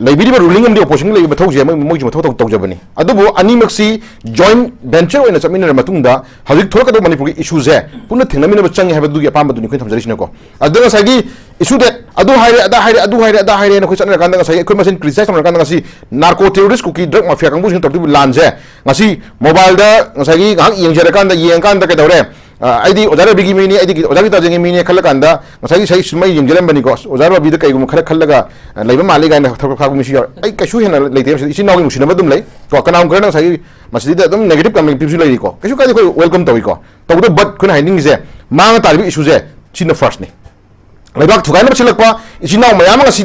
ꯂꯩꯕꯤꯔꯤꯕ ꯔꯨꯂꯤꯡ ꯑꯃꯗꯤ ꯑꯣꯄꯣꯖꯤꯁꯟ ꯂꯩꯕ ꯃꯊꯧꯁꯦ ꯃꯣꯏ, ꯃꯣꯏꯒꯤꯁꯨ ꯃꯊꯧ ꯇꯧ-, ꯇꯧꯖꯕꯅꯤ꯫ ꯑꯗꯨꯕꯨ ꯑꯅꯤꯃꯛꯁꯤ ꯖꯣꯏꯟ ꯚꯦꯟꯆꯔ ꯑꯣꯏꯅ ꯆꯠꯃꯤꯟꯅꯔ ꯃꯇꯨꯡꯗ ꯍꯧꯖꯤꯛ ꯊꯣꯛꯂꯛꯀꯗꯧꯕ ꯃꯅꯤꯄꯨꯔꯒꯤ ꯏꯁꯨꯁꯦ ꯄꯨꯟꯅ ꯊꯦꯡꯅꯃꯤꯟꯅꯕ ꯆꯪꯉꯦ ꯍꯥꯏꯕꯗꯨꯒꯤ ꯑꯄꯥꯝꯕꯗꯨꯅꯤ ꯑꯩꯈꯣꯏꯅ ꯊꯝꯖꯔꯤꯁꯤꯅꯀꯣ꯫ ꯑꯗꯨꯗ ꯉꯁꯥꯏꯒꯤ ꯏꯁꯨꯗ ꯑꯗꯨ ꯍꯥꯏꯔꯦ, ꯑꯗꯥ ꯍꯥꯏꯔꯦ, ꯑꯗꯨ ꯍꯥꯏꯔꯦ, ꯑꯗꯥ ꯍꯥꯏꯔꯦꯅ ꯑꯩꯈꯣꯏ ꯆꯠꯅꯔꯀꯥꯟꯗ ꯉꯁꯥꯏꯒꯤ ꯑꯩꯈꯣꯏ ꯃꯁꯦꯟ ꯀ꯭ꯔꯤꯇꯤꯁꯥꯏꯁ ꯇꯧꯅꯔꯀꯥꯟꯗ ꯉꯁꯤ ꯅꯥꯔꯀꯣ ꯇꯦꯔꯣꯔꯤꯁ ꯀꯨꯀꯤ ꯗ꯭ꯔꯒ ꯃꯥꯐꯤꯌꯥ ꯀꯥꯡꯕꯨꯁꯤꯡꯅ ꯇꯧꯔꯛꯇꯣꯏꯕ ꯂꯥꯟꯁꯦ ꯉꯁꯤ ꯃꯣꯕꯥꯏꯜꯗ ꯉꯁꯥꯏꯒꯤ ꯉꯥꯏꯍꯥꯛ ꯌꯦꯡꯖꯔꯀꯥꯟꯗ, ꯌꯦꯡꯉꯀꯥꯟꯗ ꯀꯩꯗꯧꯔꯦ? ꯑ, ꯑꯩꯗꯤ ꯑꯣꯖꯥ ꯔꯕꯤꯒꯤ ꯃꯤꯅꯤ, ꯑꯩꯗꯤ ꯑꯣꯖꯥ ꯒꯤꯇꯥꯖꯦꯟꯒꯤ ꯃꯤꯅꯤ ꯈꯜꯂꯀꯥꯟꯗ ꯉꯁꯥꯏꯒꯤ ꯉꯁꯥꯏ ꯁꯨꯃꯥꯏ ꯌꯦꯡꯖꯔꯝꯕꯅꯤꯀꯣ꯫ ꯑꯁ, ꯑꯣꯖꯥ ꯔꯕꯤꯗ ꯀꯩꯒꯨꯝꯕ ꯈꯔ ꯈꯜꯂꯒ, ꯑ, ꯂꯩꯕ ꯃꯥꯜꯂꯤ ꯀꯥꯏꯅ ꯊꯕꯛ ꯊꯥꯕ ꯃꯤꯁꯨ ꯌꯥꯎꯔꯦ꯫ ꯑꯩ ꯀꯩꯁꯨ ꯍꯦꯟꯅ ꯂꯩꯇꯦ꯫ ꯃꯁꯤꯗ ꯏꯆꯤꯟ ꯏꯅꯥꯎꯒꯤ ꯅꯨꯡꯁꯤꯅꯕ ꯑꯗꯨꯝ ꯂꯩ ꯀꯣ꯫ ꯀꯅꯥꯒꯨꯝꯕ ꯈꯔꯅ ꯉꯁꯥꯏꯒꯤ ꯃꯁꯤꯗ ꯑꯗꯨꯝ ꯅꯦꯒꯦꯇꯤꯚ ꯀꯃꯦꯟ ꯄꯤꯕꯁꯨ ꯂꯩꯔꯤꯀꯣ꯫ ꯀꯩꯁꯨ ꯀꯥꯏꯗꯦ, ꯑꯩꯈꯣꯏ ꯋꯦꯜꯀꯝ ꯇꯧꯏꯀꯣ꯫ ꯇꯧꯕꯗ ꯕꯠ ꯑꯩꯈꯣꯏꯅ ꯍꯥꯏꯅꯤꯡꯉꯤꯁꯦ, ꯃꯥꯡꯉ ꯇꯥꯔꯤꯕ ꯏꯁꯨꯁꯦ ꯁꯤꯅ ꯐꯥꯔꯁꯅꯤ꯫ ꯂꯩꯕꯥꯛ ꯊꯨꯒꯥꯏꯅꯕ ꯁꯤꯜꯂꯛꯄ ꯏꯆꯤꯟ ꯏꯅꯥꯎ ꯃꯌꯥꯝ ꯑꯃ ꯉꯁꯤ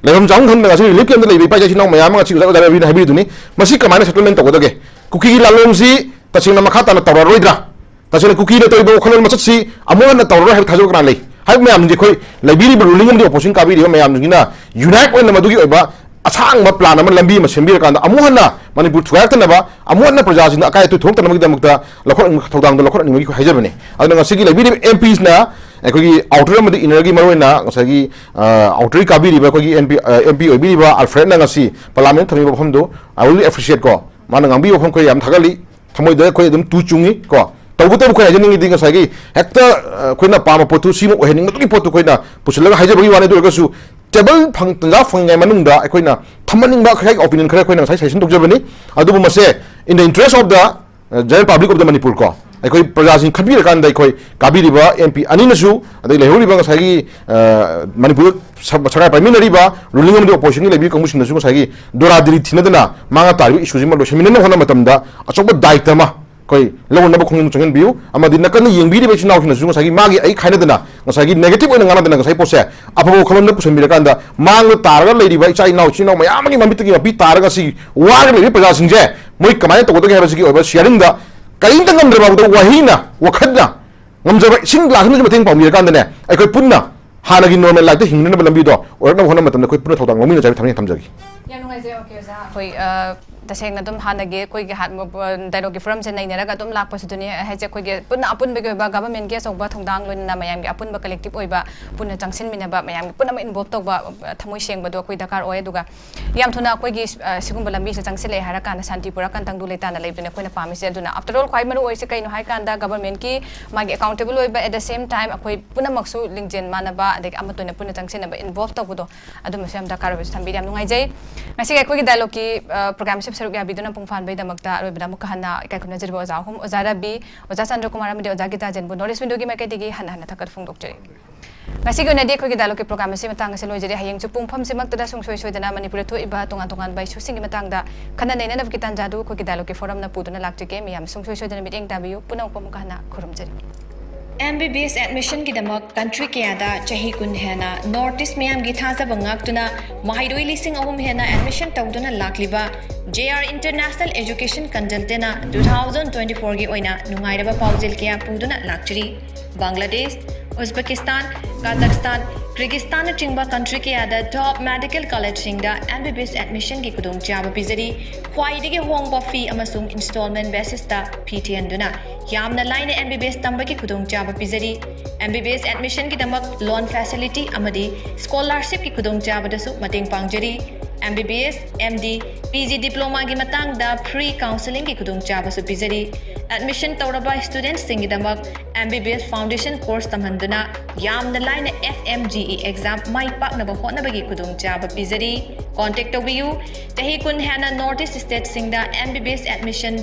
ꯂꯩꯐꯝ ꯆꯥꯐꯝ ꯈꯪꯗꯅ ꯉꯁꯤ ꯔꯤꯂꯤꯐ ꯀꯦꯝꯞꯇ ꯂꯩꯕ ꯏꯄꯥ ꯏꯆꯥ ꯏꯆꯤꯟ ꯏꯅꯥꯎ ꯃꯌꯥꯝ ꯑꯃ ꯉꯁꯤ ꯑꯣꯖꯥ ꯔꯕꯤꯅ ꯍꯥꯏꯕꯤꯔꯤꯗꯨꯅꯤ꯫ ꯃꯁꯤ ꯀꯃꯥꯏꯅ ꯁꯦꯇꯜꯃꯦꯟ ꯇꯧꯒꯗꯒꯦ? ꯀꯨꯀꯤꯒꯤ ꯂꯥꯜꯂꯣꯡꯁꯤ ꯇꯁꯦꯡꯅ ꯃꯈꯥ ꯇꯥꯅ ꯇꯧꯔꯔꯣꯏꯗ꯭ꯔꯥ? ꯇꯁꯦꯡꯅ ꯀꯨꯀꯤꯅ ꯇꯧꯔꯤꯕ ꯋꯥꯈꯜꯂꯣꯟ ꯃꯆꯠꯁꯤ ꯑꯃꯨꯛ ꯍꯟꯅ ꯇꯧꯔꯔꯣꯏ ꯍꯥꯏꯕ ꯊꯥꯖꯕ ꯀꯅꯥ ꯂꯩ? ꯍꯥꯏꯕ ꯃꯌꯥꯝꯁꯤꯡꯁꯦ ꯑꯩꯈꯣꯏ ꯂꯩꯕꯤꯔꯤꯕ ꯔꯨꯂꯤꯡ ꯑꯃꯗꯤ ꯑꯣꯄꯣꯖꯤꯁꯟ ꯀꯥꯕꯤꯔꯤꯕ ꯃꯌꯥꯝꯁꯤꯡꯁꯤꯅ ꯌꯨꯅꯥꯏꯠ ꯑꯣꯏꯅ ꯃꯗꯨꯒꯤ ꯑꯣꯏꯕ ꯑꯁꯥꯡꯕ ꯄ꯭ꯂꯥꯟ ꯑꯃ, ꯂꯝꯕꯤ ꯑꯃ ꯁꯦꯝꯕꯤꯔꯀꯥꯟꯗ ꯑꯃꯨꯛ ꯍꯟꯅ ꯃꯅꯤꯄꯨꯔ ꯊꯨꯒꯥꯏꯔꯛꯇꯅꯕ, ꯑꯃꯨꯛ ꯍꯟꯅ ꯄ꯭ꯔꯖꯥꯁꯤꯡꯗ ꯑꯀꯥꯏ ꯑꯇꯣꯏ ꯊꯣꯛꯂꯛꯇꯅꯕꯒꯤꯗꯃꯛꯇ ꯂꯧꯈꯠꯅꯤꯡꯕ ꯊꯧꯗꯥꯡꯗꯣ ꯂꯧꯈꯠꯅꯤꯡꯕꯒꯤ ꯍꯥꯏꯖꯕꯅꯤ꯫ ꯑꯗꯨꯅ ꯉꯁꯤꯒꯤ ꯂꯩꯕꯤꯔꯤꯕ ꯑꯦꯝ ꯄꯤꯁꯤꯅ ꯑꯩꯈꯣꯏꯒꯤ ꯑꯥꯎꯇꯔ ꯑꯃꯗꯤ ꯏꯟꯅꯔꯒꯤ ꯃꯔꯨꯑꯣꯏꯅ ꯉꯁꯥꯏꯒꯤ, ꯑ, ꯑꯥꯎꯇꯔꯒꯤ ꯀꯥꯕꯤꯔꯤꯕ ꯑꯩꯈꯣꯏꯒꯤ ꯑꯦꯝ ꯄꯤ, ꯑ, ꯑꯦꯝ ꯄꯤ ꯑꯣꯏꯕꯤꯔꯤꯕ ꯑꯜꯐ꯭ꯔꯦꯗꯅ ꯉꯁꯤ ꯄꯥꯔꯂꯥꯃꯦꯟ ꯊꯝꯃꯤꯕ ꯋꯥꯐꯝꯗꯣ I really appreciate ꯀꯣ꯫ ꯃꯥꯅ ꯉꯥꯡꯕꯤꯕ ꯋꯥꯐꯝ ꯑꯩꯈꯣꯏ ꯌꯥꯝ ꯊꯥꯒꯠꯂꯤ꯫ ꯊꯃꯣꯏꯗ ꯑꯩꯈꯣꯏ ꯑꯗꯨꯝ ꯇꯨ ꯆꯨꯡꯉꯤ ꯀꯣ꯫ ꯇꯧꯕꯇꯕꯨ ꯑꯩꯈꯣꯏ ꯍꯥꯏꯖꯅꯤꯡꯉꯤꯗꯤ ꯉꯁꯥꯏꯒꯤ ꯍꯦꯛꯇ, ꯑ, ꯑꯩꯈꯣꯏꯅ ꯄꯥꯝꯕ ꯄꯣꯠꯇꯨ ꯁꯤꯃ ꯑꯣꯏꯍꯟꯅꯤꯡꯕꯗꯨꯒꯤ ꯄꯣꯠꯇꯨ ꯑꯩꯈꯣꯏꯅ ꯄꯨꯁꯤꯜꯂꯒ ꯍꯥꯏꯖꯕꯒꯤ ꯋꯥꯅꯤ꯫ ꯑꯗꯨ ꯑꯣꯏꯔꯒꯁꯨ ꯇꯦꯕꯜ ꯐꯪ-, ꯇꯟꯖꯥ ꯐꯪꯉꯤꯉꯩ ꯃꯅꯨꯡꯗ ꯑꯩꯈꯣꯏꯅ ꯊꯝꯍꯟꯅꯤꯡꯕ ꯉꯁꯥꯏꯒꯤ ꯑꯣꯄꯤꯅꯤꯌꯟ ꯈꯔ ꯑꯩꯈꯣꯏꯅ ꯉꯁꯥꯏ ꯁꯖꯦꯁꯟ ꯇꯧꯖꯕꯅꯤ꯫ ꯑꯗꯨꯕꯨ ꯃꯁꯦ in the interest of the, uh, general public of the Manipur ꯀꯣ, ꯑꯩꯈꯣꯏ ꯄ꯭ꯔꯖꯥꯁꯤꯡ ꯈꯟꯕꯤꯔꯀꯥꯟꯗ ꯑꯩꯈꯣꯏ ꯀꯥꯕꯤꯔꯤꯕ ꯑꯦꯝ ꯄꯤ ꯑꯅꯤꯅꯁꯨ, ꯑꯗꯩ ꯂꯩꯍꯧꯔꯤꯕ ꯉꯁꯥꯏꯒꯤ, ꯑ, ꯃꯅꯤꯄꯨꯔꯗ ꯁ-, ꯁꯔꯀꯥꯔ ꯄꯥꯏꯃꯤꯟꯅꯔꯤꯕ ꯔꯨꯂꯤꯡ ꯑꯃꯗꯤ ꯑꯣꯄꯣꯖꯤꯁꯟꯒꯤ ꯂꯩꯕꯤꯔꯤꯕ ꯀꯥꯡꯕꯨꯁꯤꯡꯅꯁꯨ ꯉꯁꯥꯏꯒꯤ ꯗꯣꯔꯥ ꯗꯤꯔꯤ ꯊꯤꯅꯗꯅ ꯃꯥꯡꯉ ꯇꯥꯔꯤꯕ ꯏꯁꯨꯁꯤꯃ ꯂꯣꯏꯁꯤꯟꯃꯤꯟꯅꯅꯕ ꯍꯣꯠꯅꯕ ꯃꯇꯝꯗ ꯑꯆꯧꯕ ꯗꯥꯏꯇ ꯑꯃ ꯑꯩꯈꯣꯏ ꯂꯧꯅꯅꯕ ꯈꯣꯡꯖꯪ ꯆꯪꯍꯟꯕꯤꯌꯨ꯫ ꯑꯃꯗꯤ ꯅꯥꯀꯟꯗ ꯌꯦꯡꯕꯤꯔꯤꯕ ꯏꯆꯤꯟ ꯏꯅꯥꯎꯁꯤꯡꯅꯁꯨ ꯉꯁꯥꯏꯒꯤ ꯃꯥꯒꯤ ꯑꯩ ꯈꯥꯏꯅꯗꯅ, ꯉꯁꯥꯏꯒꯤ ꯅꯦꯒꯦꯇꯤꯚ ꯑꯣꯏꯅ ꯉꯥꯡꯅꯗꯅ ꯉꯁꯥꯏ ꯄꯣꯠꯁꯦ ꯑꯐꯕ ꯋꯥꯈꯜꯂꯣꯟꯗ ꯄꯨꯁꯤꯟꯕꯤꯔꯀꯥꯟꯗ ꯃꯥꯡꯗ ꯇꯥꯔꯒ ꯂꯩꯔꯤꯕ ꯏꯆꯥ ꯏꯅꯥꯎ, ꯏꯆꯤꯟ ꯏꯅꯥꯎ ꯃꯌꯥꯝ ꯑꯃꯒꯤ ꯃꯃꯤꯠꯇꯒꯤ ꯃꯄꯤ ꯇꯥꯔꯒ ꯁꯤ ꯋꯥꯔꯒ ꯂꯩꯔꯤꯕ ꯄ꯭ꯔꯖꯥꯁꯤꯡꯁꯦ ꯃꯣꯏ ꯀꯃꯥꯏꯅ ꯇꯧꯒꯗꯒꯦ ꯍꯥꯏꯕꯁꯤꯒꯤ ꯑꯣꯏꯕ ꯁꯤꯌꯥꯔꯤꯡꯗ ꯀꯔꯤꯝꯇ ꯉꯝꯗ꯭ꯔꯕ ꯐꯥꯎꯕꯗ ꯋꯥꯍꯩꯅ, ꯋꯥꯈꯜꯅ ꯉꯝꯖꯕ ꯏꯁꯤꯡ ꯒ꯭ꯂꯥꯁ ꯑꯃꯁꯨ ꯃꯇꯦꯡ ꯄꯥꯡꯕꯤꯔꯀꯥꯟꯗꯅꯦ, ꯑꯩꯈꯣꯏ ꯄꯨꯟꯅ ꯍꯥꯟꯅꯒꯤ ꯅꯣꯔꯃꯦꯜ ꯂꯥꯏꯐꯇ ꯍꯤꯡꯅꯅꯕ ꯂꯝꯕꯤꯗꯣ ꯑꯣꯏꯔꯛꯅꯕ ꯍꯣꯠꯅꯕ ꯃꯇꯝꯗ ꯑꯩꯈꯣꯏ ꯄꯨꯟꯅ ꯊꯧꯗꯥꯡ ꯂꯧꯃꯤꯟꯅꯖꯕ ꯊꯝꯖꯒꯦ꯫ ꯌꯥꯝ ꯅꯨꯡꯉꯥꯏꯖꯩ, ꯑꯣꯀꯦ ꯑꯣꯖꯥ꯫ ꯑꯩꯈꯣꯏ, ꯑ, ꯇꯁꯦꯡꯅ ꯑꯗꯨꯝ ꯍꯥꯟꯅꯒꯤ ꯑꯩꯈꯣꯏꯒꯤ ꯍꯥꯠ-, ꯗꯥꯏꯂꯣꯒꯀꯤ ꯐꯣꯔꯝꯁꯦ ꯅꯩꯅꯔꯒ ꯑꯗꯨꯝ ꯂꯥꯛꯄꯁꯤꯗꯨꯅꯤ꯫ ꯍꯥꯏꯁꯦ ꯑꯩꯈꯣꯏꯒꯤ ꯄꯨꯟꯅ ꯑꯄꯨꯟꯕꯒꯤ ꯑꯣꯏꯕ ꯒꯚꯔꯟꯃꯦꯟꯠꯀꯤ ꯑꯆꯧꯕ ꯊꯧꯗꯥꯡ, ꯂꯣꯏꯅꯅ ꯃꯌꯥꯝꯒꯤ ꯑꯄꯨꯟꯕ ꯀꯂꯦꯛꯇꯤꯚ ꯑꯣꯏꯕ ꯄꯨꯟꯅ ꯆꯪꯁꯤꯟꯃꯤꯟꯅꯕ, ꯃꯌꯥꯝꯒꯤ ꯄꯨꯝꯅꯃꯛ ꯏꯟꯚꯣꯜꯕ ꯇꯧꯕ, ꯑ, ꯊꯃꯣꯏ ꯁꯦꯡꯕꯗꯣ ꯑꯩꯈꯣꯏ ꯗꯔꯀꯥꯔ ꯑꯣꯏ꯫ ꯑꯗꯨꯒ ꯌꯥꯝ ꯊꯨꯅ ꯑꯩꯈꯣꯏꯒꯤ, ꯑ, ꯁꯤꯒꯨꯝꯕ ꯂꯝꯕꯤꯁꯦ ꯆꯪꯁꯤꯜꯂꯛꯑꯦ ꯍꯥꯏꯔꯀꯥꯟꯗ ꯁꯥꯟꯇꯤ ꯄꯨꯔꯛꯀꯥꯟ ꯇꯪꯗꯨ ꯂꯩꯇꯥꯅ ꯂꯩꯕꯗꯨꯅ ꯑꯩꯈꯣꯏꯅ ꯄꯥꯝꯃꯤꯁꯦ꯫ ꯑꯗꯨꯅ ꯑꯥꯐꯇꯔ ꯑꯣꯜ ꯈ꯭ꯋꯥꯏ ꯃꯔꯨ ꯑꯣꯏꯔꯤꯁꯦ ꯀꯩꯅꯣ ꯍꯥꯏꯀꯥꯟꯗ ꯒꯚꯔꯟꯃꯦꯟꯠꯀꯤ ꯃꯥꯒꯤ ꯑꯦꯀꯥꯎꯟꯇꯦꯕꯜ ꯑꯣꯏꯕ, at the same time ꯑꯩꯈꯣꯏ ꯄꯨꯝꯅꯃꯛꯁꯨ ꯂꯤꯡꯖꯦꯜ ꯃꯥꯟꯅꯕ, ꯑꯗꯒꯤ ꯑꯃꯠꯇ ꯑꯣꯏꯅ ꯄꯨꯟꯅ ꯆꯪꯁꯤꯟꯅꯕ, ꯏꯟꯚꯣꯜꯕ ꯇꯧꯕꯗꯣ, ꯑꯗꯨꯃꯁꯨ ꯌꯥꯝ ꯗꯔꯀꯥꯔ ꯑꯣꯏꯕꯁꯨ ꯊꯝꯕꯤꯔꯦ꯫ ꯌꯥꯝ ꯅꯨꯡꯉꯥꯏꯖꯩ꯫ ꯉꯁꯤꯒꯤ ꯑꯩꯈꯣꯏꯒꯤ ꯗꯥꯏꯂꯣꯒꯀꯤ, ꯑ, ꯄ꯭ꯔꯣꯒ꯭ꯔꯥꯝꯁꯤꯗ ꯁꯔꯨꯛ ꯌꯥꯕꯤꯗꯨꯅ ꯃꯄꯨꯡ ꯐꯥꯍꯟꯕꯒꯤꯗꯃꯛꯇ ꯑꯔꯣꯏꯕꯗ ꯑꯃꯨꯛꯀ ꯍꯟꯅ ꯏꯀꯥꯏ ꯈꯨꯝꯅꯖꯔꯤꯕ ꯑꯣꯖꯥ ꯑꯍꯨꯝ, ꯑꯣꯖꯥ ꯔꯕꯤ, ꯑꯣꯖꯥ ꯆꯟꯗ꯭ꯔꯀꯨꯃꯥꯔ ꯑꯃꯗꯤ ꯑꯣꯖꯥ ꯒꯤꯇꯥꯖꯦꯟꯕꯨ ꯅꯣꯔꯠ ꯏꯁ ꯋꯤꯟꯗꯣꯒꯤ ꯃꯥꯏꯀꯩꯗꯒꯤ ꯍꯟꯅ ꯍꯟꯅ ꯊꯥꯒꯠ ꯐꯣꯡꯗꯣꯛꯆꯔꯤ꯫ ꯉꯁꯤꯒꯤ ꯑꯣꯏꯅꯗꯤ ꯑꯩꯈꯣꯏꯒꯤ ꯗꯥꯏꯂꯣꯒꯀꯤ ꯄ꯭ꯔꯣꯒ꯭ꯔꯥꯝ ꯑꯁꯤ ꯃꯇꯥꯡ ꯑꯁꯤꯗ ꯂꯣꯏꯖꯔꯦ꯫ ꯍꯌꯦꯡꯁꯨ ꯄꯨꯡ ꯐꯝꯁꯤꯃꯛꯇꯗ ꯁꯨꯡꯁꯣꯏ ꯁꯣꯏꯗꯅ ꯃꯅꯤꯄꯨꯔꯗ ꯊꯣꯛꯏꯕ ꯇꯣꯉꯥꯟ ꯇꯣꯉꯥꯟꯕ ꯏꯁꯨꯁꯤꯡꯒꯤ ꯃꯇꯥꯡꯗ ꯈꯟꯅ ꯅꯩꯅꯅꯕꯒꯤ ꯇꯥꯟꯖꯥꯗꯨ ꯑꯩꯈꯣꯏꯒꯤ ꯗꯥꯏꯂꯣꯒꯀꯤ ꯐꯣꯔꯝꯅ ꯄꯨꯗꯨꯅ ꯂꯥꯛꯆꯒꯦ꯫ ꯃꯌꯥꯝ ꯁꯨꯡꯁꯣꯏ ꯁꯣꯏꯗꯅ ꯃꯤꯠꯌꯦꯡ ꯇꯥꯕꯤꯌꯨ꯫ ꯄꯨꯝꯅꯃꯛꯄꯨ ꯑꯃꯨꯛꯀ ꯍꯟꯅ ꯈꯨꯔꯨꯝꯖꯔꯤ꯫ M B B S ꯑꯦꯗꯃꯤꯁꯟꯒꯤꯗꯃꯛ country ꯀꯌꯥꯗ ꯆꯍꯤ ꯀꯨꯟ ꯍꯦꯟꯅ ꯅꯣꯔꯠ ꯏꯁ ꯃꯤꯌꯥꯝꯒꯤ ꯊꯥꯖꯕ ꯉꯥꯛꯇꯨꯅ ꯃꯍꯩꯔꯣꯏ ꯂꯤꯁꯤꯡ ꯑꯍꯨꯝ ꯍꯦꯟꯅ ꯑꯦꯗꯃꯤꯁꯟ ꯇꯧꯗꯨꯅ ꯂꯥꯛꯂꯤꯕ ꯖꯦ ꯑꯥꯔ ꯏꯟꯇꯔꯅꯦꯁꯅꯦꯜ ꯑꯦꯖꯨꯀꯦꯁꯟ ꯀꯟꯁꯜꯇꯦꯟꯅ two thousand twenty-fourꯒꯤ ꯑꯣꯏꯅ ꯅꯨꯡꯉꯥꯏꯔꯕ ꯄꯥꯎꯖꯦꯜ ꯀꯌꯥ ꯄꯨꯗꯨꯅ ꯂꯥꯛꯆꯔꯤ꯫ ꯕꯪꯒ꯭ꯂꯥꯗꯦꯁ, ꯎꯖꯕꯦꯀꯤꯁꯇꯥꯟ, ꯀꯥꯖꯥꯛꯁꯇꯥꯟ, ꯀꯤꯔꯒꯤꯁꯇꯥꯟꯅꯆꯤꯡꯕ ꯀꯟꯇ꯭ꯔꯤ ꯀꯌꯥꯗ ꯇꯣꯞ ꯃꯦꯗꯤꯀꯦꯜ ꯀꯣꯂꯦꯖꯁꯤꯡꯗ ꯑꯦꯝ ꯕꯤ ꯕꯤ ꯑꯦꯁ ꯑꯦꯗꯃꯤꯁꯟꯒꯤ ꯈꯨꯗꯣꯡꯆꯥꯕ ꯄꯤꯖꯔꯤ꯫ ꯈ꯭ꯋꯥꯏꯗꯒꯤ ꯍꯣꯡꯕ ꯐꯤ ꯑꯃꯁꯨꯡ ꯏꯟꯁꯇꯣꯜꯃꯦꯟ ꯕꯦꯁꯤꯁꯇ ꯐꯤ ꯊꯤꯍꯟꯗꯨꯅ ꯌꯥꯝꯅ ꯂꯥꯏꯅ ꯑꯦꯝ ꯕꯤ ꯕꯤ ꯑꯦꯁ ꯇꯝꯕꯒꯤ ꯈꯨꯗꯣꯡꯆꯥꯕ ꯄꯤꯖꯔꯤ꯫ ꯑꯦꯝ ꯕꯤ ꯕꯤ ꯑꯦꯁ ꯑꯦꯗꯃꯤꯁꯟꯒꯤꯗꯃꯛ ꯂꯣꯟ ꯐꯦꯁꯤꯂꯤꯇꯤ ꯑꯃꯗꯤ ꯁ꯭ꯀꯣꯂꯥꯔꯁꯤꯞꯀꯤ ꯈꯨꯗꯣꯡꯆꯥꯕꯗꯁꯨ ꯃꯇꯦꯡ ꯄꯥꯡꯖꯔꯤ꯫ M B B S, M D, P G ꯗꯤꯄ꯭ꯂꯣꯃꯥꯒꯤ ꯃꯇꯥꯡꯗ ꯐ꯭ꯔꯤ ꯀꯥꯎꯟꯁꯦꯂꯤꯡꯒꯤ ꯈꯨꯗꯣꯡꯆꯥꯕꯁꯨ ꯄꯤꯖꯔꯤ꯫ ꯑꯦꯗꯃꯤꯁꯟ ꯇꯧꯔꯕ ꯁ꯭ꯇꯨꯗꯦꯟꯠꯁꯤꯡꯒꯤꯗꯃꯛ M B B S foundation course ꯇꯝꯍꯟꯗꯨꯅ ꯌꯥꯝꯅ ꯂꯥꯏꯅ F M G E exam ꯃꯥꯏ ꯄꯥꯛꯅꯕ ꯍꯣꯠꯅꯕꯒꯤ ꯈꯨꯗꯣꯡꯆꯥꯕ ꯄꯤꯖꯔꯤ꯫ ꯀꯣꯟꯇꯦꯛ ꯇꯧꯕꯤꯌꯨ꯫ ꯆꯍꯤ ꯀꯨꯟ ꯍꯦꯟꯅ ꯅꯣꯔꯠ ꯏꯁ ꯁ꯭ꯇꯦꯠꯁꯤꯡꯗ M B B S admission